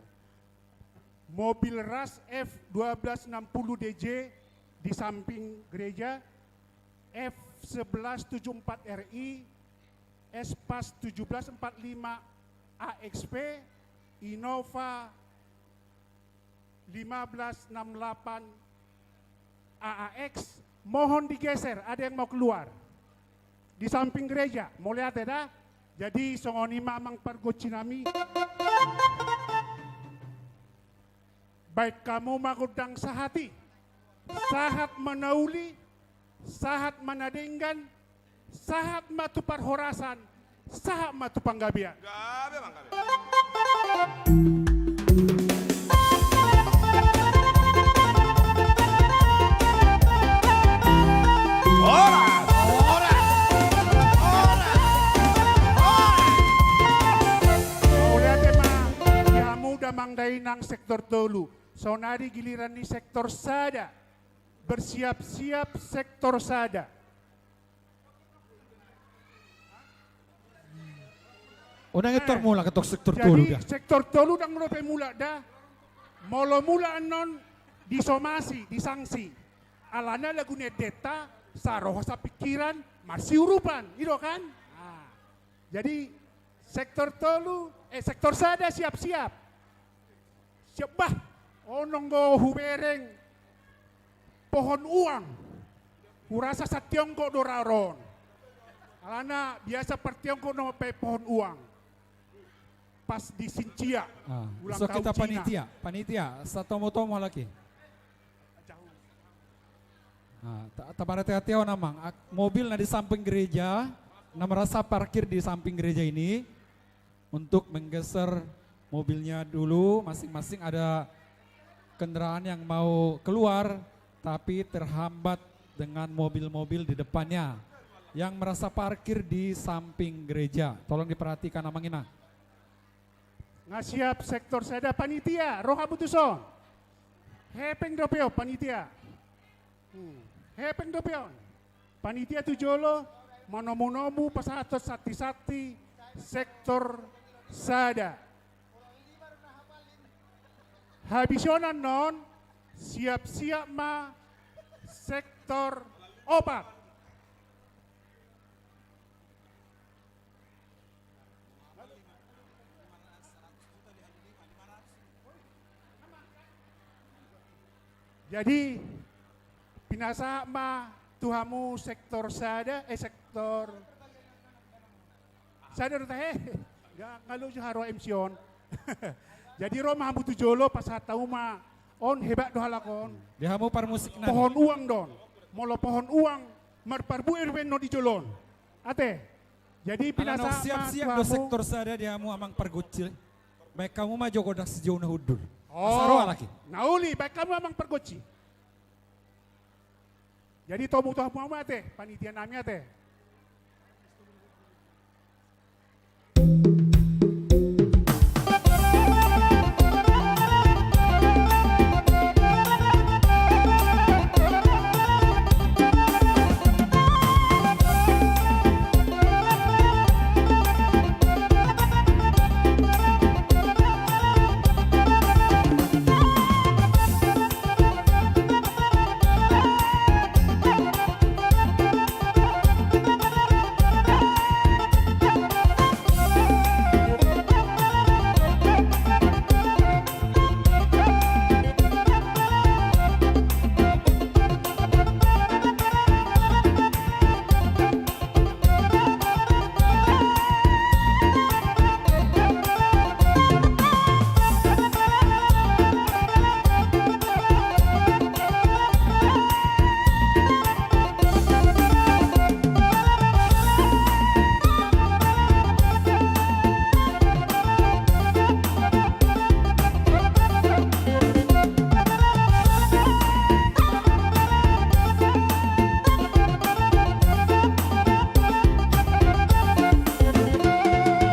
Mobil Rush F dua belas enam puluh D J di samping gereja, F sebelas tujuh empat R I, Espace tujuh belas empat lima A X P, Innova lima belas enam delapan A A X, mohon digeser, ada yang mau keluar. Di samping gereja, mauliate da. Jadi songon i ma amang pargonsi nami. Baen hamu ma gondang sahat i. Sahat ma na uli, sahat ma na denggan, sahat ma tu parhorasan, sahat ma tu panggabean. Gabe, Bang, gabe. Horas, horas, horas, horas. Mauliate ma di hamu damang dainang sektor tolu. Saonari giliran ni sektor sada. Bersiap-siap sektor sada. Unang i tor mulak, ketok sektor tolu da. Jadi sektor tolu ndang dope mulak da. Molo mulak annon disomasi, disangsi. Alana lagu ni endenta, saroha sapingkiran, marsiurupan, i do kan? Nah, jadi sektor tolu, eh, sektor sada siap-siap. Siap bah, on do hubereng pohon uang. Hurasa sationgkok do ra on. Alana biasa partiongkok do mambaen pohon uang. Pas di sincia. Ah, ulang tahun Cina. Panitia, panitia, satomo-tomo halak i. Ah, ta-, taparhati-hati on amang. Ak-, mobil na di samping gereja, na merasa parkir di samping gereja ini, untuk menggeser mobilnya dulu, masing-masing ada kendaraan yang mau keluar, tapi terhambat dengan mobil-mobil di depannya yang merasa parkir di samping gereja. Tolong diperhatikan amang inang. Nga siap sektor sada panitia, ro hamu tuson. Hepeng dope on panitia. Hmm. Hepeng dope on. Panitia tu jolo, manomu-nomu pasahathon santi-santi sektor sada. Habis on annon, siap-siap ma sektor opat. Jadi, pinasahat ma tu hamu sektor sada, eh, sektor sada do tahe. Nga, nga lucu haroa M C on. Jadi ro ma hamu tu jolo, pasahat hamu ma on, hebat do halak on. Di hamu parmusik nami. Pohon uang do on. Molo pohon uang, marparbue do baen on di jolo on. Ate. Jadi pinasahat ma tu hamu. Siap-siap do sektor sada di hamu amang pargonsi. Baen hamu ma jo gondang sijou na hundul. Oh. Asa ro halak i. Na uli, baen hamu amang pargonsi. Jadi tobu tu hamu ma ate, panitia nami ate.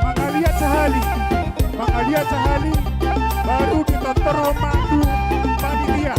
Mangaliat sahali, mangaliat sahali, baru ditontor ma tu panitia.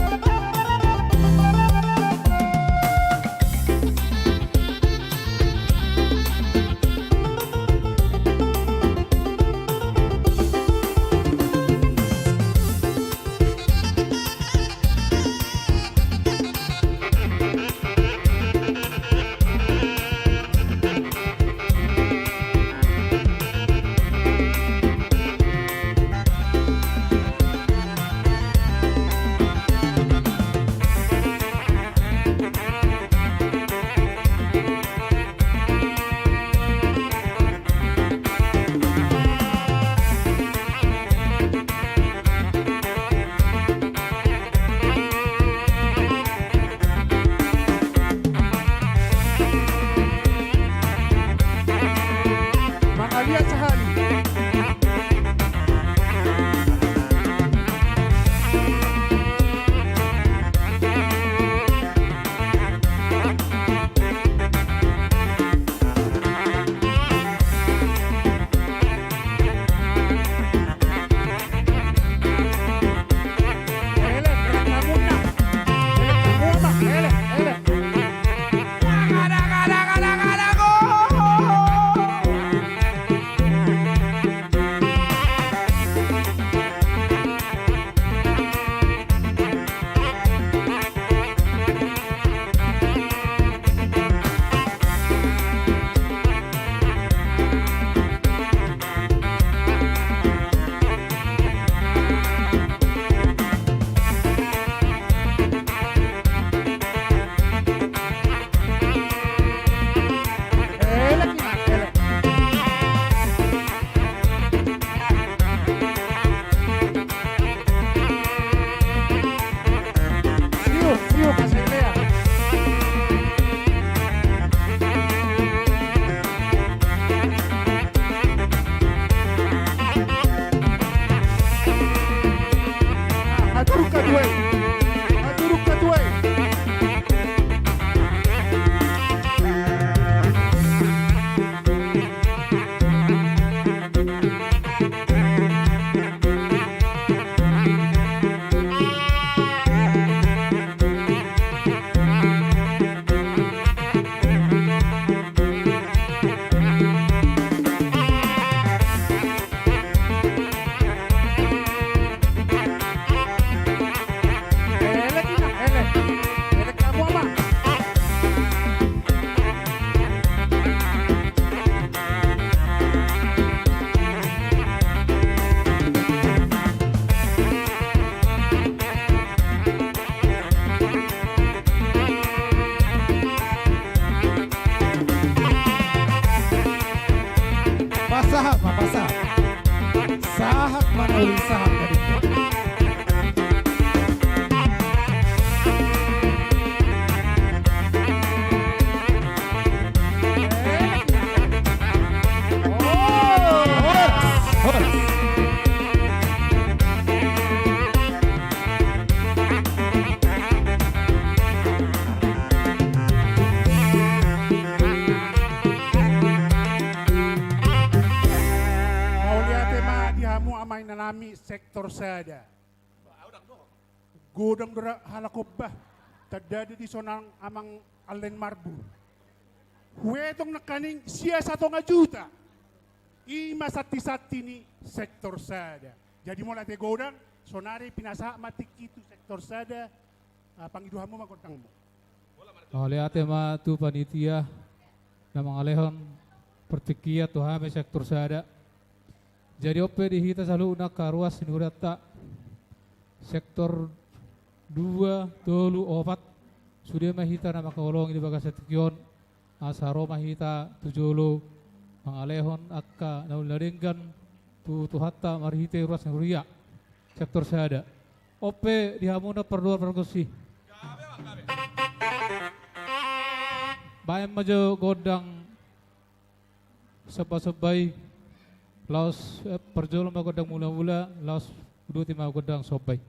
Mangaliat sahali. Pasahat ma, pasahat. Sahat ma na uli sahat tadi. Hami sektor sada. Godang do ra-, halak on bah. Tanda do dison nang amang Allen Marbur. Huetong nangkaning sia satonga juta. I ma santisanti ni sektor sada. Jadi molo ate godang, saonari pinasahat ma tingki tu sektor sada, ah, pangidoanmu ma gondangmu. Mauliate ma tu panitia na mangalehon partingkian tu hami sektor sada. Jadi on pe di hita saluhutna angka ruas ni hurianta sektor dua, tolu, opat, sude ma hita na mangkaholongi di bagasan tingki on, asa ro ma hita tu jolo mangalehon angka na uli na denggan tu Tuhanta marhite ruas ni huria. Sektor sada. On pe di hamuna pardohot pargonsi. Baen ma jo gondang sombasomba i. Laos, eh, parjolo ma gondang mulamula, laos uduti ma gondang somba i.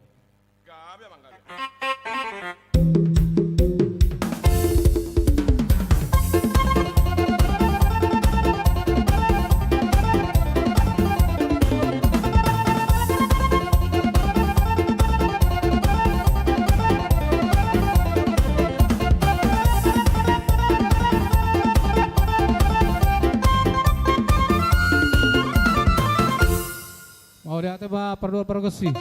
Mauliate ma pardohot pargonsi.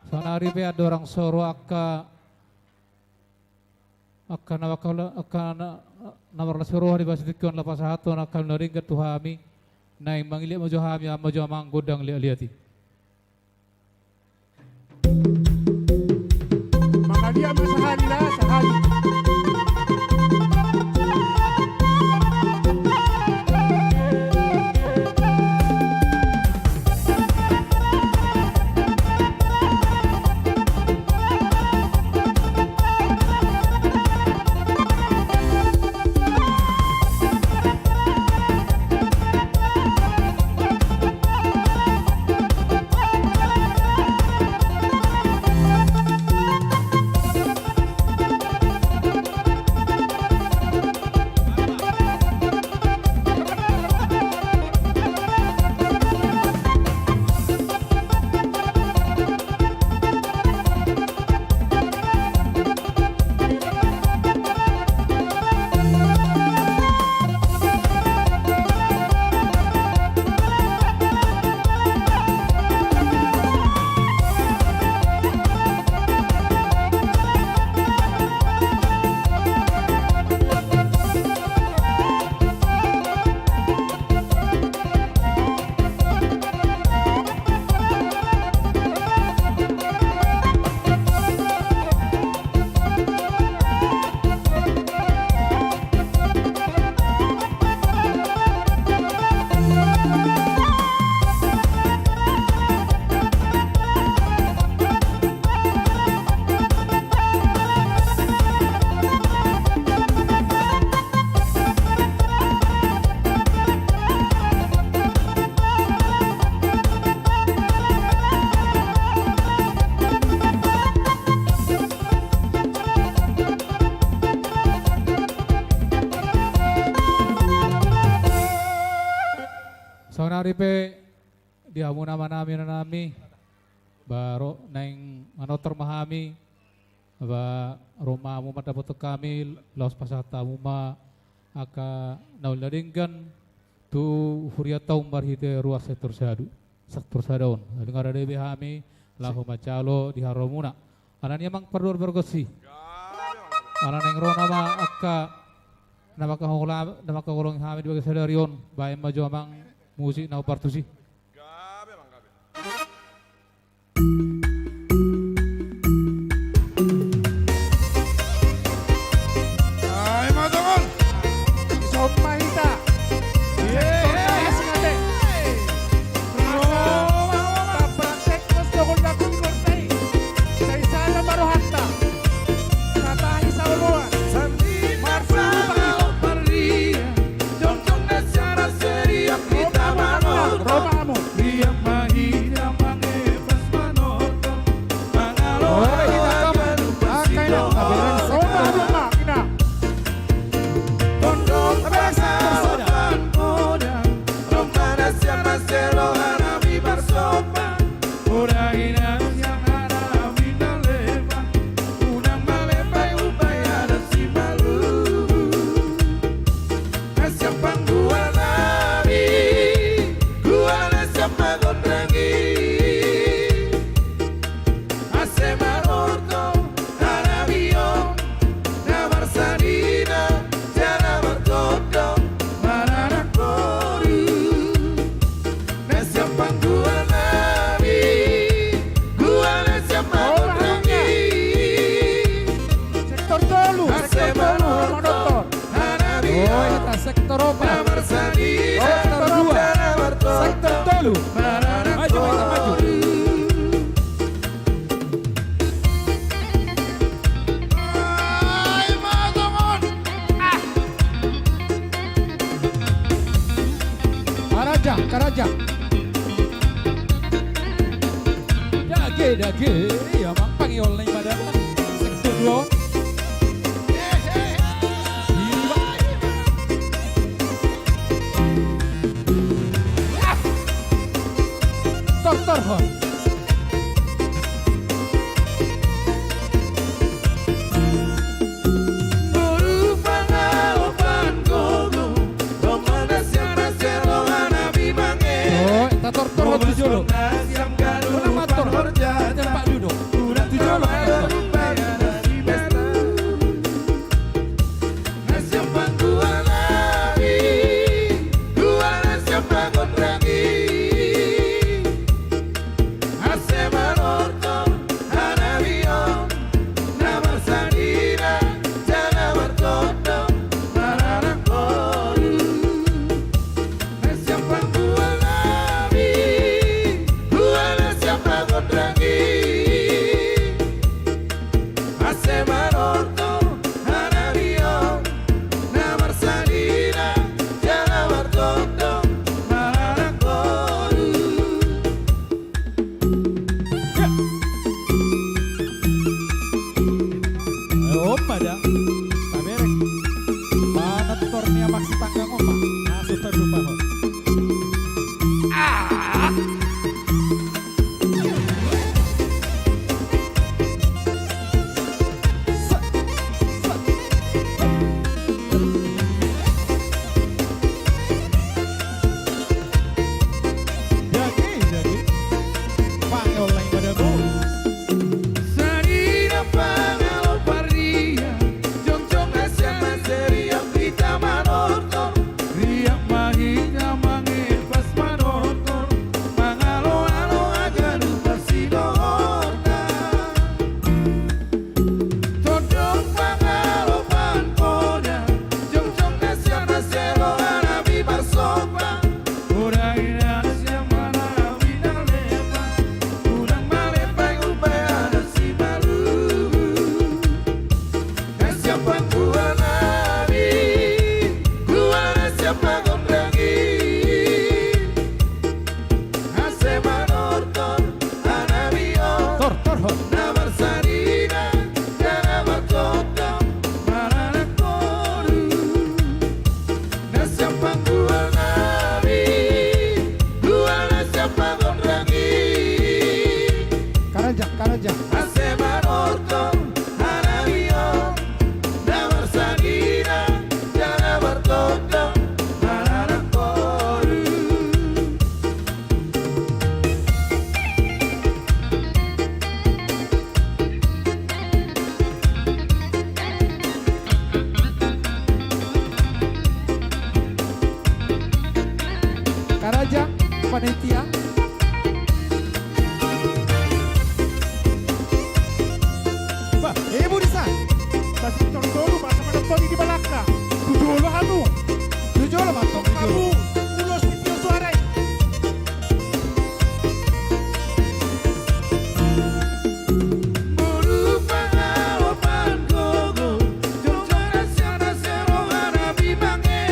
Saonari pe andorang so ro angka, angka na mangka-, angka na, na marlas ni roha di bagasan tingki on laho pasahathon angka na denggan tu hami. Naeng mangiliat ma jo hami, baen ma jo amang gondang liatliat i. Mangaliat ma sahali lah, sahali. Saonari pe di hamu na manami na nami, ba ro naeng manortor ma hami, ba ro ma hamu mandapothon hami, laos pasahat hamu ma angka na uli na denggan tu hurianta on marhite ruas sektor sada, sektor sada on. Jadi nunga rade be hami laho manjalo di haroromuna. Alani i amang pardohot pargonsi. Ala naeng ro nama angka na mangkahola-, na mangkaholongi hami di bagasan sadari on, baen ma jo amang musik na hombar tusi. Ai ma tongon. Somba hita. Ye. Asik ate. Rasa tapraksek tos dohot lagu di gorta i. Sai sada ma rohanta. Satahi saoloan. Sandi marsa. Jongjong na siara seriak hita manor. Roma. Ropa. Sektor dua. Sektor tolu. Maju, maju, maju. Ai, ma tongon. Ah. Karaja, karaja. Dage, dage. Ia, amang, pangiol nai ma da. Sektor dua. Tor, tor, hon. Boru pangalopan gogo, domma na sian na sian roha na bimang e. Oh, ta tor, tor, hon tu jolo. Unang ma tor. Tempat duduk. Tu jolo, hon. Na sian panggual nami, gual na sian pangondang i. Ase manortor hanabion na marsanina jala martondong maranak boru. Na sian panggual nami, gual na sian pangondang i. Ase manortor hanabion na marsanina jala martondong maranak boru. Ya. Ayo, on ma da. Taberek. Manortor ni amang sitanggang on ma. Langsung tadupahon. Ah! Dage, dage. Pangiol nai ma da, bo. Sanina pangalo parria, jongjong na sian na seri hita manortor. Riak ma hita mangepas manortor, mangaloalo haganupan sidohononta. Tondong pangalopan poda, jongjong na sian na seri roha na bimang somba. Poda i na sian manabi na lepa, unang malepa i umpama na simalungun. Na sian panggual nami, gual na sian pangondang i. Ase manortor hanabion. Tor, tor, hon. Na marsanina jala martondong maranak boru. Na sian panggual nami, gual na sian pangondang i. Karaja, karaja. Ase manortor hanabion na marsanina jala martondong maranak boru. Karaja, panitia. Bah, eh, Budi San. Tasi tong tolu, masa mana tong di balakka. Tu jolo hamu. Tu jolo ma tong, tu jolo. Hamu, ulos di tio suara i. Boru pangalopan gogo, jongjong na sian na seri roha na bimang e.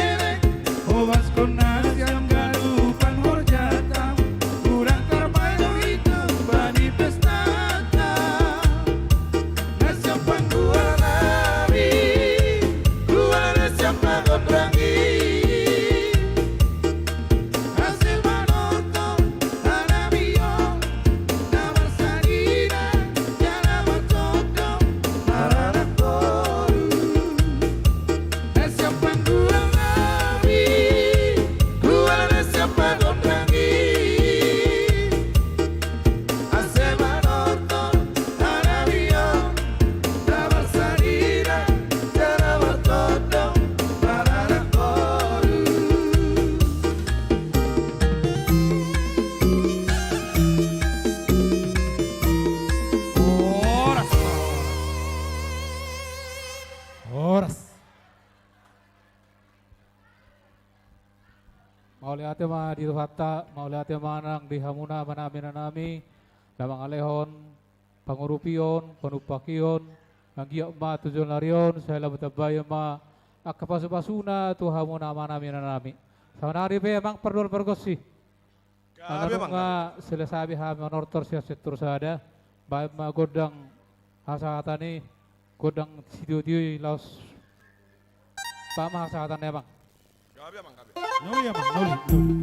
Hobaskon na sian ganupan horjata, unang tarbahen hita bani pestata. Na sian panggual nami, gual na sian pangondang i. Ase manortor hanabion na marsanina jala martondong maranak boru. Na sian panggual nami, gual na sian pangondang i. Ase manortor hanabion na marsanina jala martondong maranak boru. Horas. Horas. Mauliate ma di Tuhanta, mauliate ma nang di hamuna amanami inanami, na mangalehon pangurupion, panumpahion, anggiat ma tu joloan ni ari on sai lam ditambai ma angka pasupasuna tu hamuna amanami inanami. Saonari pe amang pardohot pargonsi. Gabe, amang, gabe. Nunga selesai be hami manortor sian sektor sada, baen ma gondang hasahatan i, gondang sitiotio i laos. Baen ma hasahatan i, amang. Gabe, amang, gabe. Nauli, amang, nauli, nauli.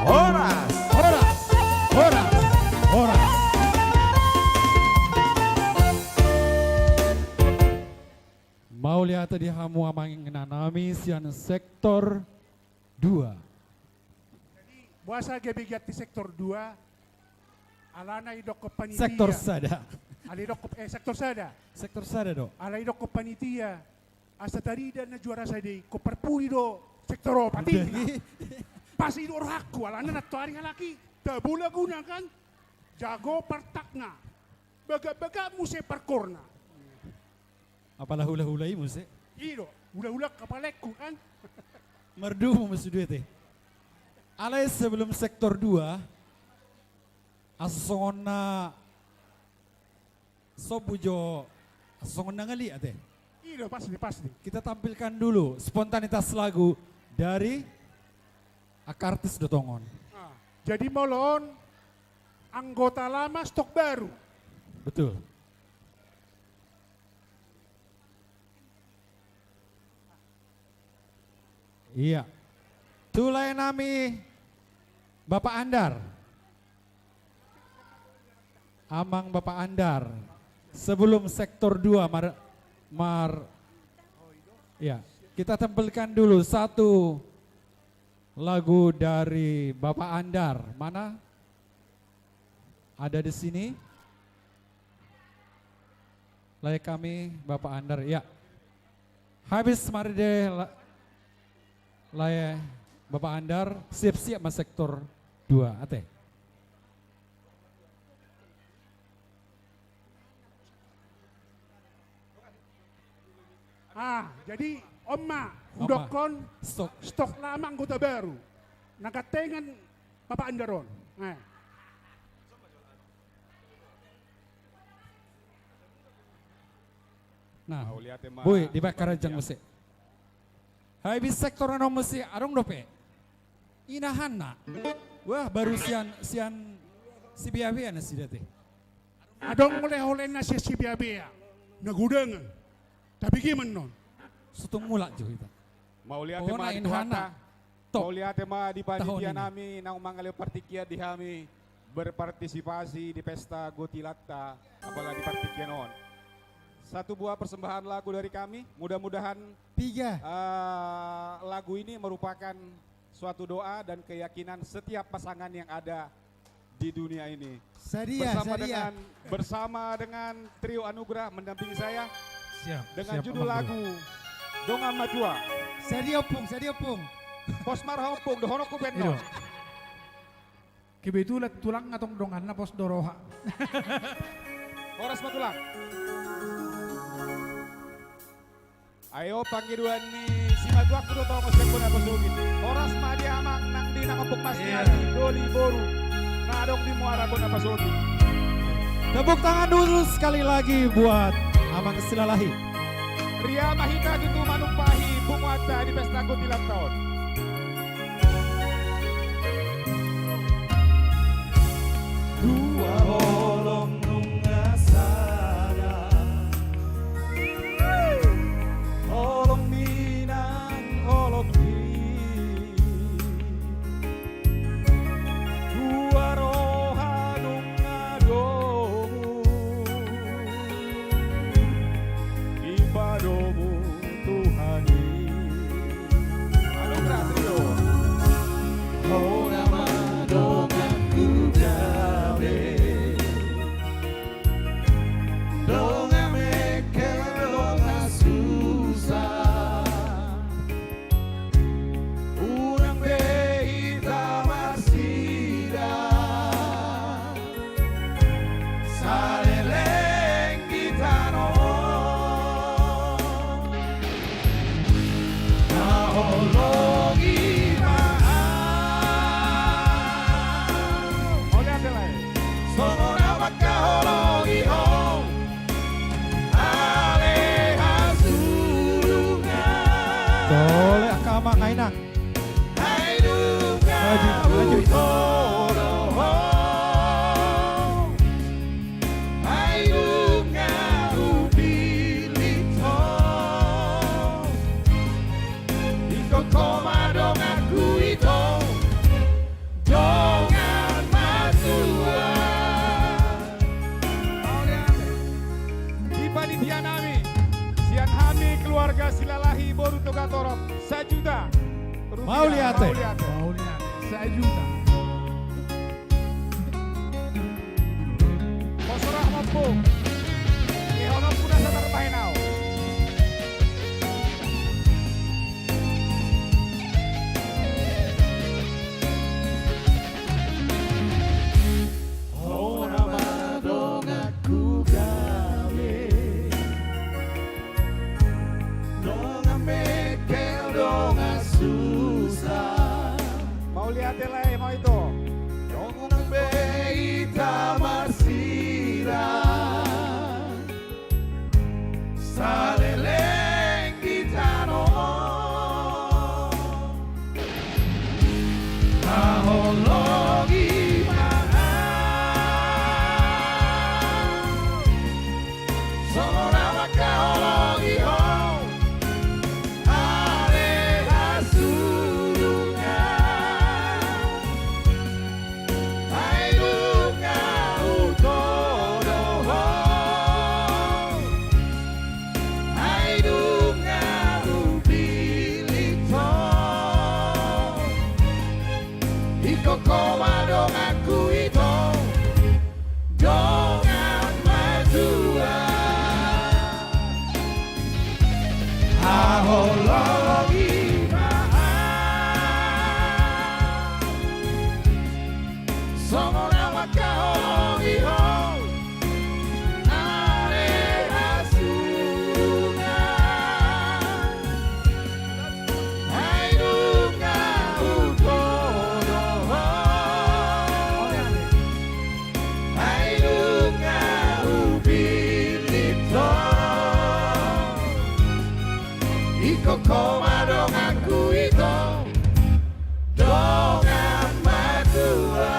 Horas, horas, horas, horas. Mauliate di hamu amang inanami sian sektor dua. Jadi, boasa gabe ganti sektor dua? Alana didokkon panitia. Sektor sada. Alai didokkon, eh, sektor sada. Sektor sada do. Alai didokkon panitia, asa tarida na juara sada i, ingkon parpudi do sektor opat i. Udah, i. Pas i do rohangku, alana nantoari halak i tabo laguna kan. Jago partakna. Bagak-bagak muse parkorna. Apala hulahula i muse? I do, hulahula kapalengku kan. Mardumu muse duete. Alai sebelum sektor dua, asa songon na sombu jo, asa songon na ngaliat, eh. I do, pasti, pasti. Kita tampilkan dulu spontanitas lagu dari angka artis do tongon. Nah, jadi molo on anggota lama stok baru. Betul. Iya. Tu lae nami Bapak Andar. Amang Bapak Andar. Sebelum sektor dua mar, mar, ya, kita tampilkan dulu satu lagu dari Bapak Andar. Mana? Ada di sini. Lae kami, Bapak Andar, ya. Habis marende la-, lae Bapak Andar, siap-siap ma sektor dua, ate. Ah, jadi on ma, on ma, hudokkon stok, stok lama anggota baru. Na gantengan Bapak Andar on. Eh. Nah, mauliate ma, boi, dibaen haranjang muse. Hai, bis sektor na muse, adong dope. Inahanna. Wah, baru sian, sian Sibeabea nasida te. Adong oleh-olehna sian Sibeabea. Na godangan. Tapi gimana non? Sotung mulak jo hita. Mauliate ma di Tuhanta. Top. Mauliate ma di panitia nami, naung mangalehon partingkian di hami berpartisipasi di pesta Gotilanta, apalagi partingkian on. Satu buah persembahan lagu dari kami, mudah-mudahan, tiga, eh, lagu ini merupakan suatu doa dan keyakinan setiap pasangan yang ada di dunia ini. Sadia, bersama sadia dengan, bersama dengan Trio Anugerah mendampingi saya. Siap, dengan siap, judul lagu Dongan Matua. Sadia, Ompung, sadia, Ompung. Pos ma roha, Ompung, dohononku pe annon. Kebetulan tulang antong donganna pos do roha. Horas ma, Tulang. Ai on pangidoan ni simatuangku do tongon sian Bona Pasogit. Horas ma di amang nang di nang ompung, mas ni, iya, ati, doli, boru na adong di Muara Bona Pasogit. Tepuk tangan dulu sekali lagi buat Amang Silalahi. Ria ma hita tutu manumpahi punguanta di pesta Gotilanta on. Dua holong nunga sada, holong ni nang holong ni. Dua roha nunga domu dipadomu Tuhan i. Adong Inang. Ai nunga hutodo ho, ai nunga hupillit ho. Ingkon ho ma donganku ito, dongan matua. Di panitia nami, sian hami keluarga Silalahi boru Togatorop, sajuta rupiah. Mauliate. Mauliate. Mauliate. Sajuta. Poso ra, Ompu. Ia, Ompu, na satar bahen au. Ho nama donganku gabe, dongan bengkel, dongan susa. Mauliate lae, mau ito. Dongan be hita marsirang, saleleng di tano on. Haholongi ma au, songon na mangkaholongi ho ale hasurungan. Ai nunga hutodo ho, ai nunga hupillit ho. Ingkon ho ma donganku ito, dongan matua. Haholongi ma au, songon na mangkaholongi ho ale hasurungan. Ai nunga hutodo ho, ai nunga hupillit ho. Ingkon ho ma donganku ito, dongan matua.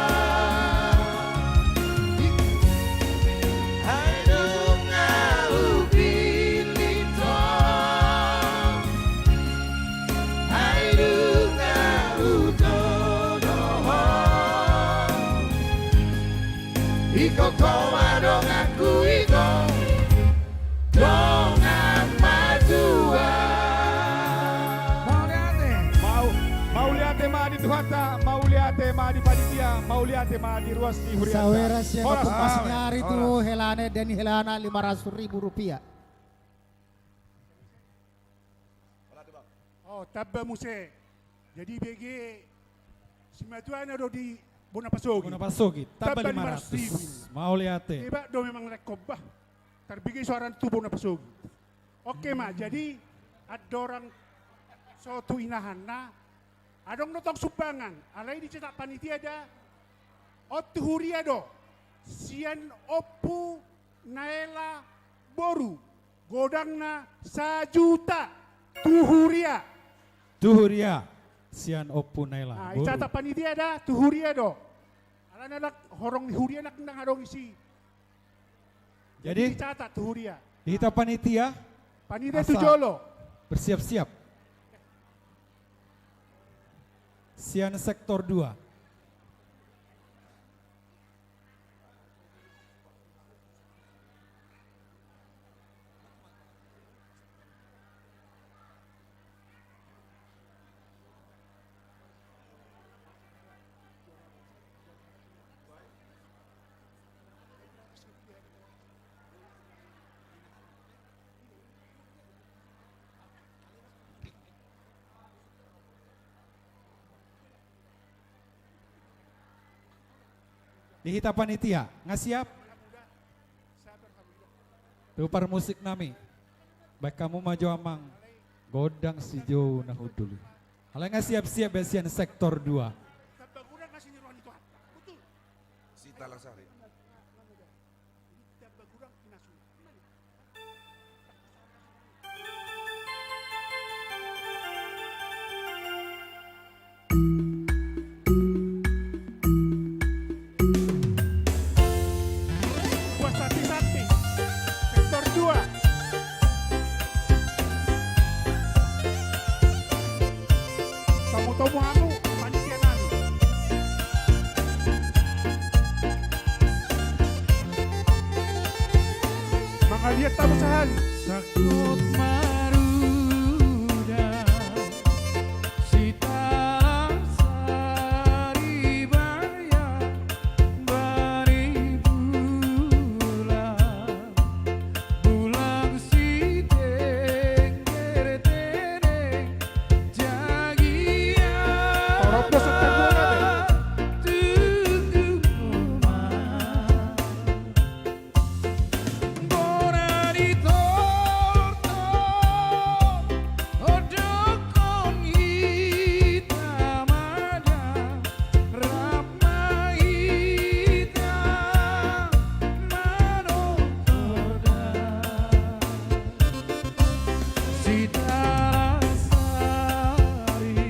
Ai nunga hupillit ho, ai nunga hutodo ho. Ingkon ho ma donganku ito, dongan matua. Mauliate. Mau-, mauliate ma di Tuhanta, mauliate ma di panitia, mauliate ma di ruas ni hurianta. Sawera sian Horas, Bapak horas. Masniari tu helana, dan helana lima ratus ribu rupiah. Oh, tamba muse. Jadi bege simatuana do di bona pasogit. Bona pasogit, tamba lima ratus. Tamba lima ratus ribu. Mauliate. Hebat do memang lekkon bah. Tarbege suaran tu bona pasogit. Oke ma, jadi andorang so tu inahanna, adong do tong sumbangan, alai dicetak panitia da, on tu huria do, sian Ompu Naela boru, godangna sajuta tu huria. Tu huria, sian Ompu Naela boru. Dicatat panitia da, tu huria do. Alana ndang horong ni huria ndang adong isi. Jadi, jadi dicatat tu huria. Di hita panitia, panitia tu jolo. Bersiap-siap. Sian sektor dua. Di hita panitia, nga siap? Tu parmusik nami. Baen hamu ma jo amang, gondang sijou na hundul i. Alai nga siap-siap be sian sektor dua. Sitalasari. Ia tamu sahali. Sangkut maruda, sitalang saribaya, bari bulan, bulan sitengger teneng, jagia. Torop do sentang gua nanti. Tunggu ma. Bona ni tortor, odokkon hita ma da, rap ma hita manortor da. Sitalang sari,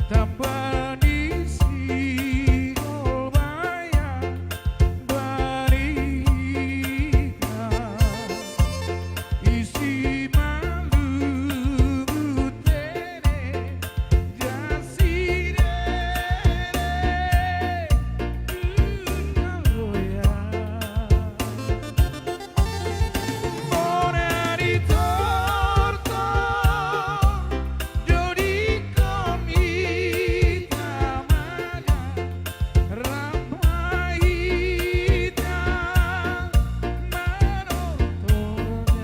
tamba ni sigol baya, bari hita isi malungun teneng, jasi teneng tu na loja. Bona ni tortor, dodikkon hita ma da, rap ma hita manortor da.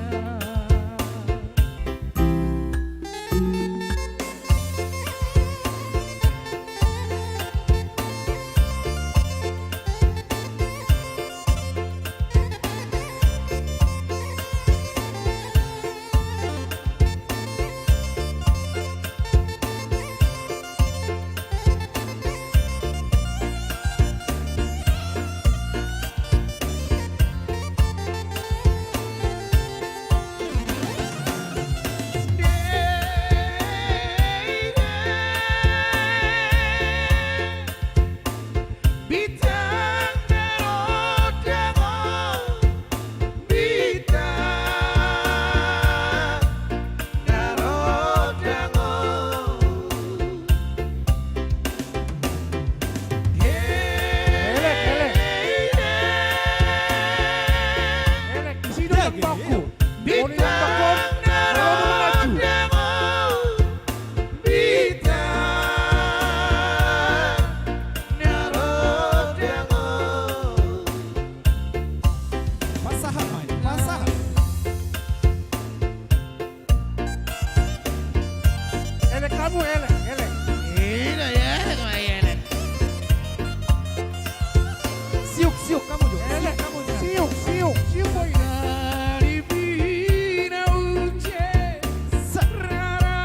Bintang na ro dangon, bintang na ro dangon. Elek, elek. Elek, isi do. Bintang na ro dangon, bintang na ro dangon. Pasahat, Mai, pasahat. Elek hamu, elek, elek. Ida, elek, elek. Siuk, siuk, hamu jo. Elek hamu jo. Siuk, siuk, siuk, boi. Ari pina unce. Sa. Rara.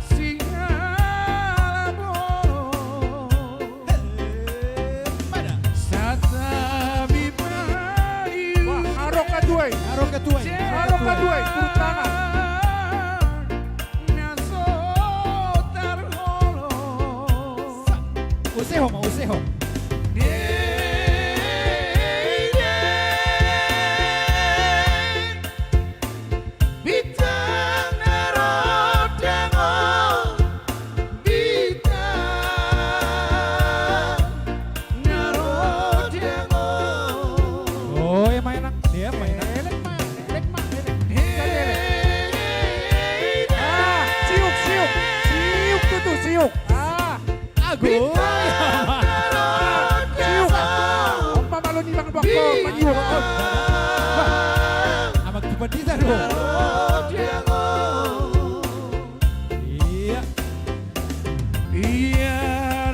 Singala bolon. He, mana? Santabi palu. Wah, adong ketua i. Adong ketua i. Adong ketua i, turun tangan. Na so tarholong. Sa-, use ho ma, use ho. De, de. Bintang na ro dangon, bintang na ro dangon. Oh, ya, main, ah. Dia main, ah. Elek ma, elek ma, elek. Jadi elek. Ah, siuk, siuk. Siuk tutu, siuk. Ah. Ago. Bintang na ro dangon. Siuk. Ompa malo ni bang bokko, bintang. Manyiuk. Wah. Amak cepat di sana. Na ro dangon. Iya. Ia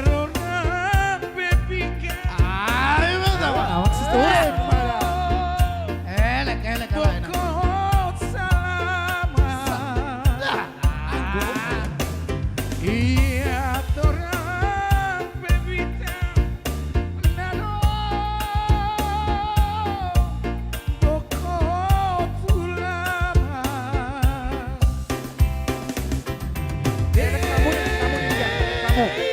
ro na pe pinggan. Ayo, mantap. Amak situ. Elek, elek, elek, elek. Bokko salamat. Sa-, dah. Ia torang pe bintang na ro bokko tu laman. Elek hamu, hamu tiga, hamu.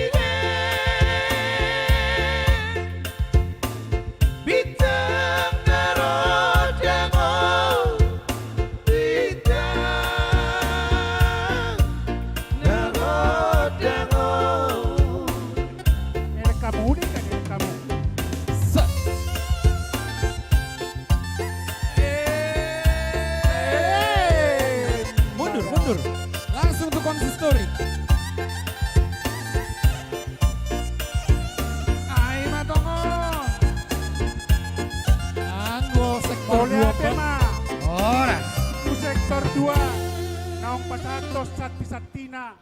santina,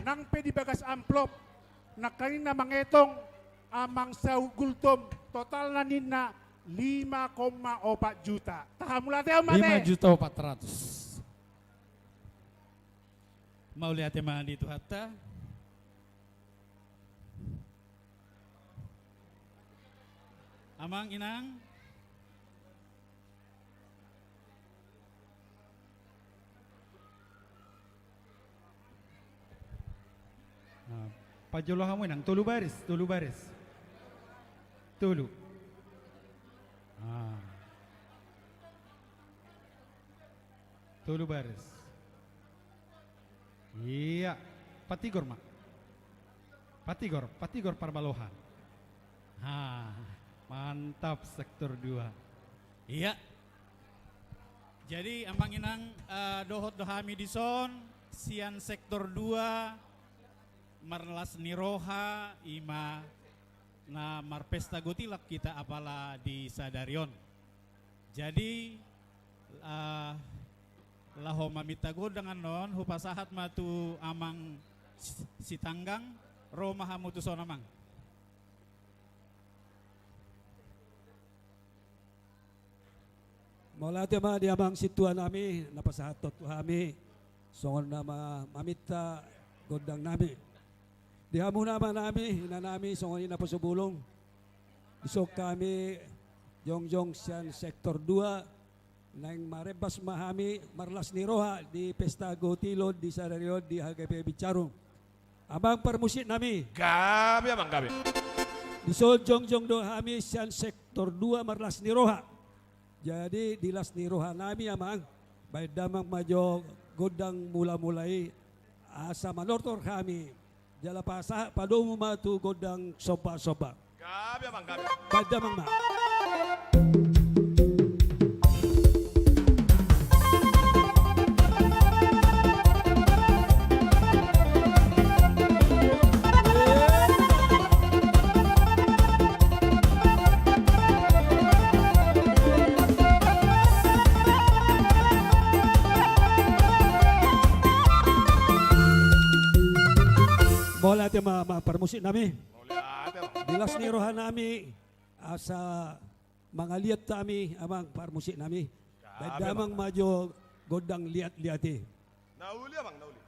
nang pe di bagas amplop, nangkaninna mangetong, Amang Saut Gultom, totalna ninna lima koma opat juta. Taha mauliate ma te. Lima juta opat ratus. Mauliate ma di Tuhanta. Amang, Inang. Nah, parjolo hamu, Inang, tolu baris, tolu baris. Tolu. Ah. Tolu baris. Iya, patigor ma. Patigor, patigor parmalohan. Ha, mantap sektor dua. Iya. Jadi, Amang Inang, eh, dohot do hami dison, sian sektor dua, marlas ni roha, ima na marpesta gotilot hita apala di sadari on. Jadi, eh, laho maminta gondang annon, hupasahat ma tu Amang S-, Sitanggang, ro ma hamu tuson, Amang. Mauliate ma di Amang Sintua nami, na pasahathon tu hami, songon na ma-, maminta gondang nami. Di hamu ama nami, ina nami, songon i naposo bulung. Dison hami jongjong sian sektor dua, naeng marembas ma hami marlas ni roha di pesta gotilot di sadari on di H K P Bincarum. Amang parmusik nami. Gabe, Amang, gabe. Dison jongjong do hami sian sektor dua marlas ni roha. Jadi, di las ni roha nami, Amang, baen damang ma jo gondang mula-mula i, asa manortor hami. Jala pasahat padomu ma tu gondang somba-somba. Gabe, Amang, gabe. Baen damang ma. Mauliate ma, ma parmusik nami. Mauliate, Amang. Di las ni roha nami, asa mangaliat hami, Amang parmusik nami. Gabe, Amang. Baen damang ma jo gondang liat-liat i. Na uli, Amang, na uli.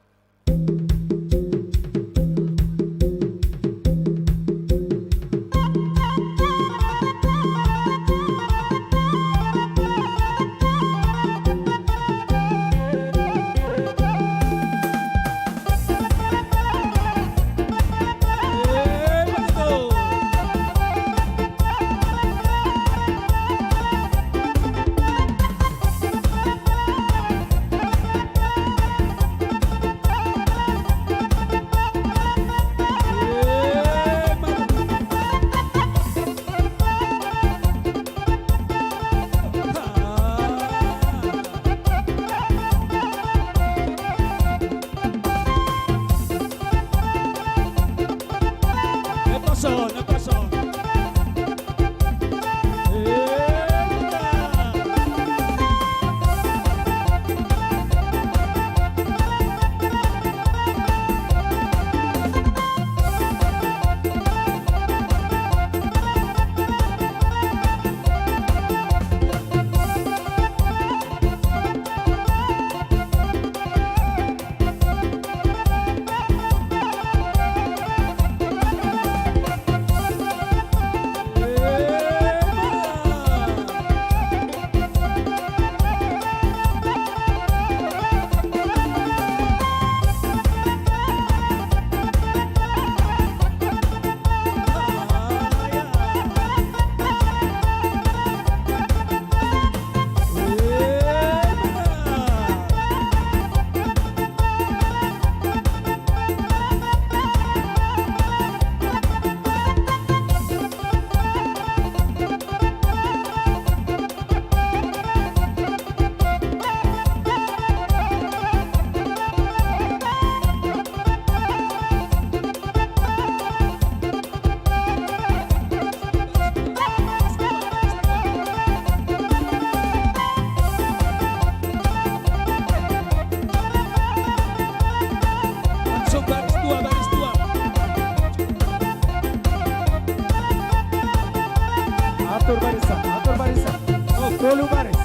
Atur barisan, atur barisan. Oh, tolu baris.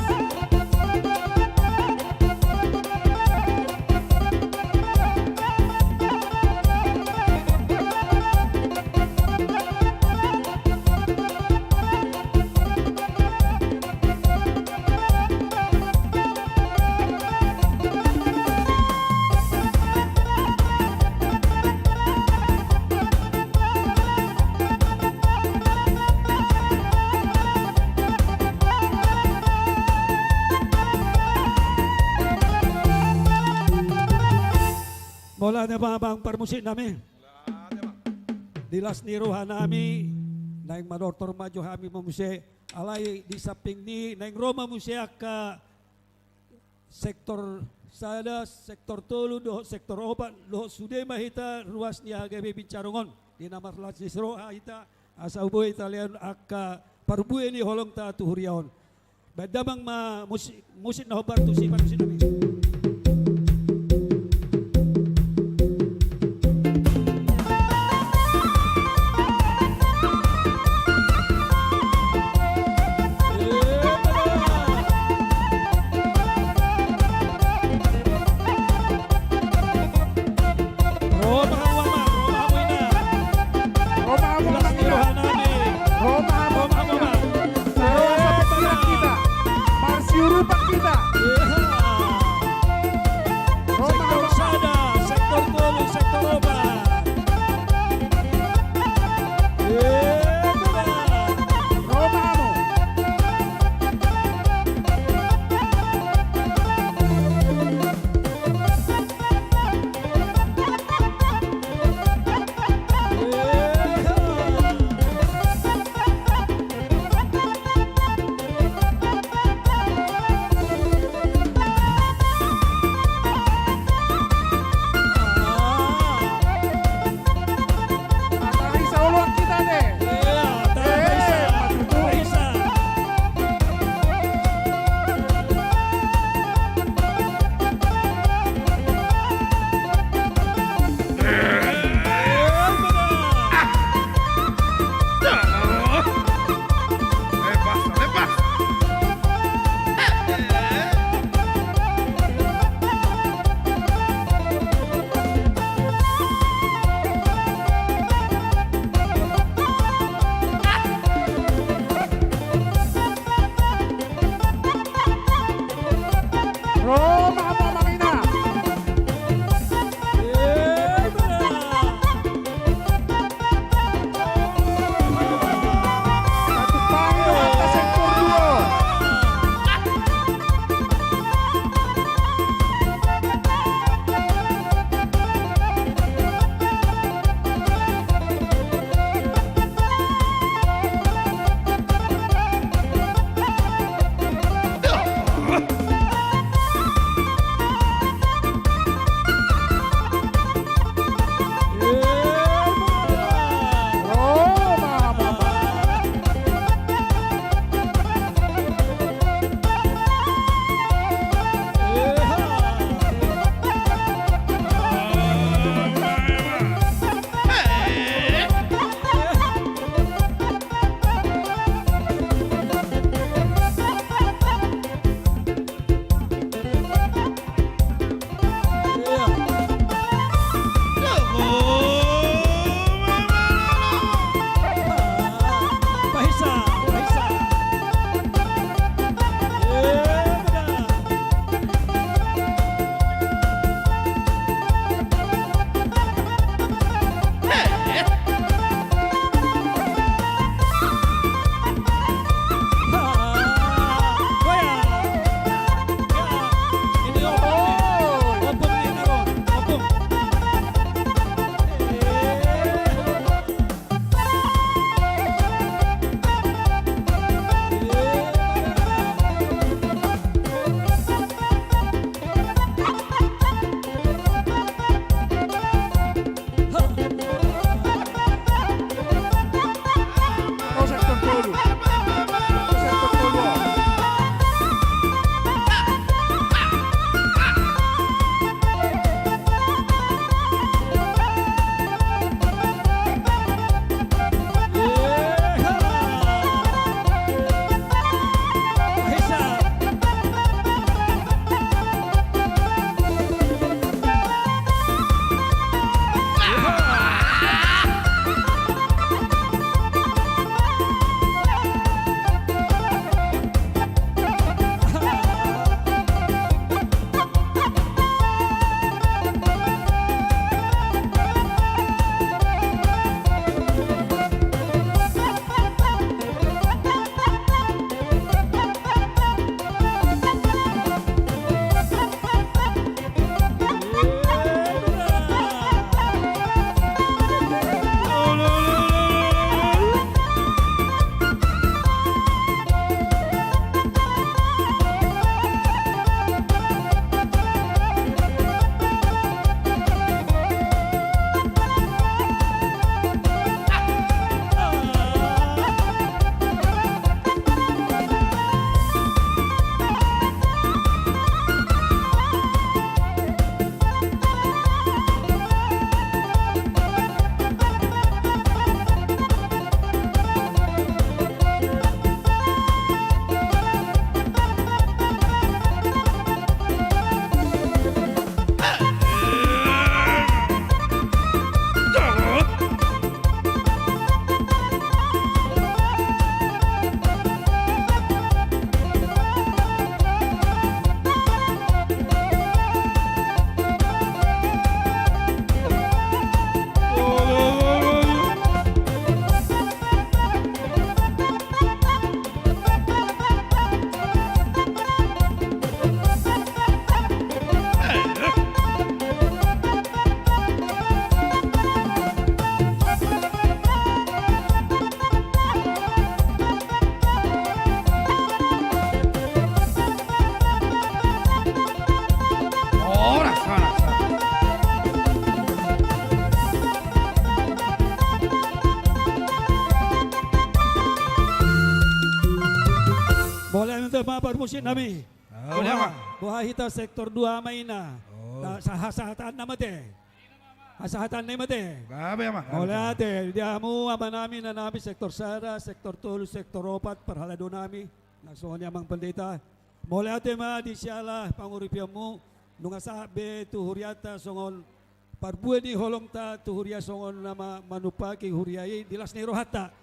Mauliate ma amang parmusik nami. Di las ni roha nami, naeng manortor ma jo hami ma muse, alai di samping ni naeng ro ma muse angka sektor sada, sektor tolu, dohot sektor opat, dohot sude ma hita ruas ni H K B Bincarong on. Di na marlas ni roha hita, asa boi hita lehon angka parbue ni holongta tu huria on. Baen damang ma musik, musik na hombar tusi, parmusik nami. Ro ma hamu amang, ro ma hamu inang. Ro ma hamu amang, inang. Ro ma hamu amang, inang. Ro ma hamu amang. Marsiurupan hita. Iya. Parmusik nami. Ah, boha, boha hita sektor dua ma ina. Oh. Hasahatanna ma ate. Hasahatanna ma ate. Gabe ma. Mauliate di hamu amanami, inanami, sektor sada, sektor tolu, sektor opat, parhalado nami. Na songon i amang pendeta. Mauliate ma di siala panguripianmu, nunga sahat be tu hurianta songon parbue ni holongta tu huria songon na ma-, manumpahi huria i di las ni rohanta.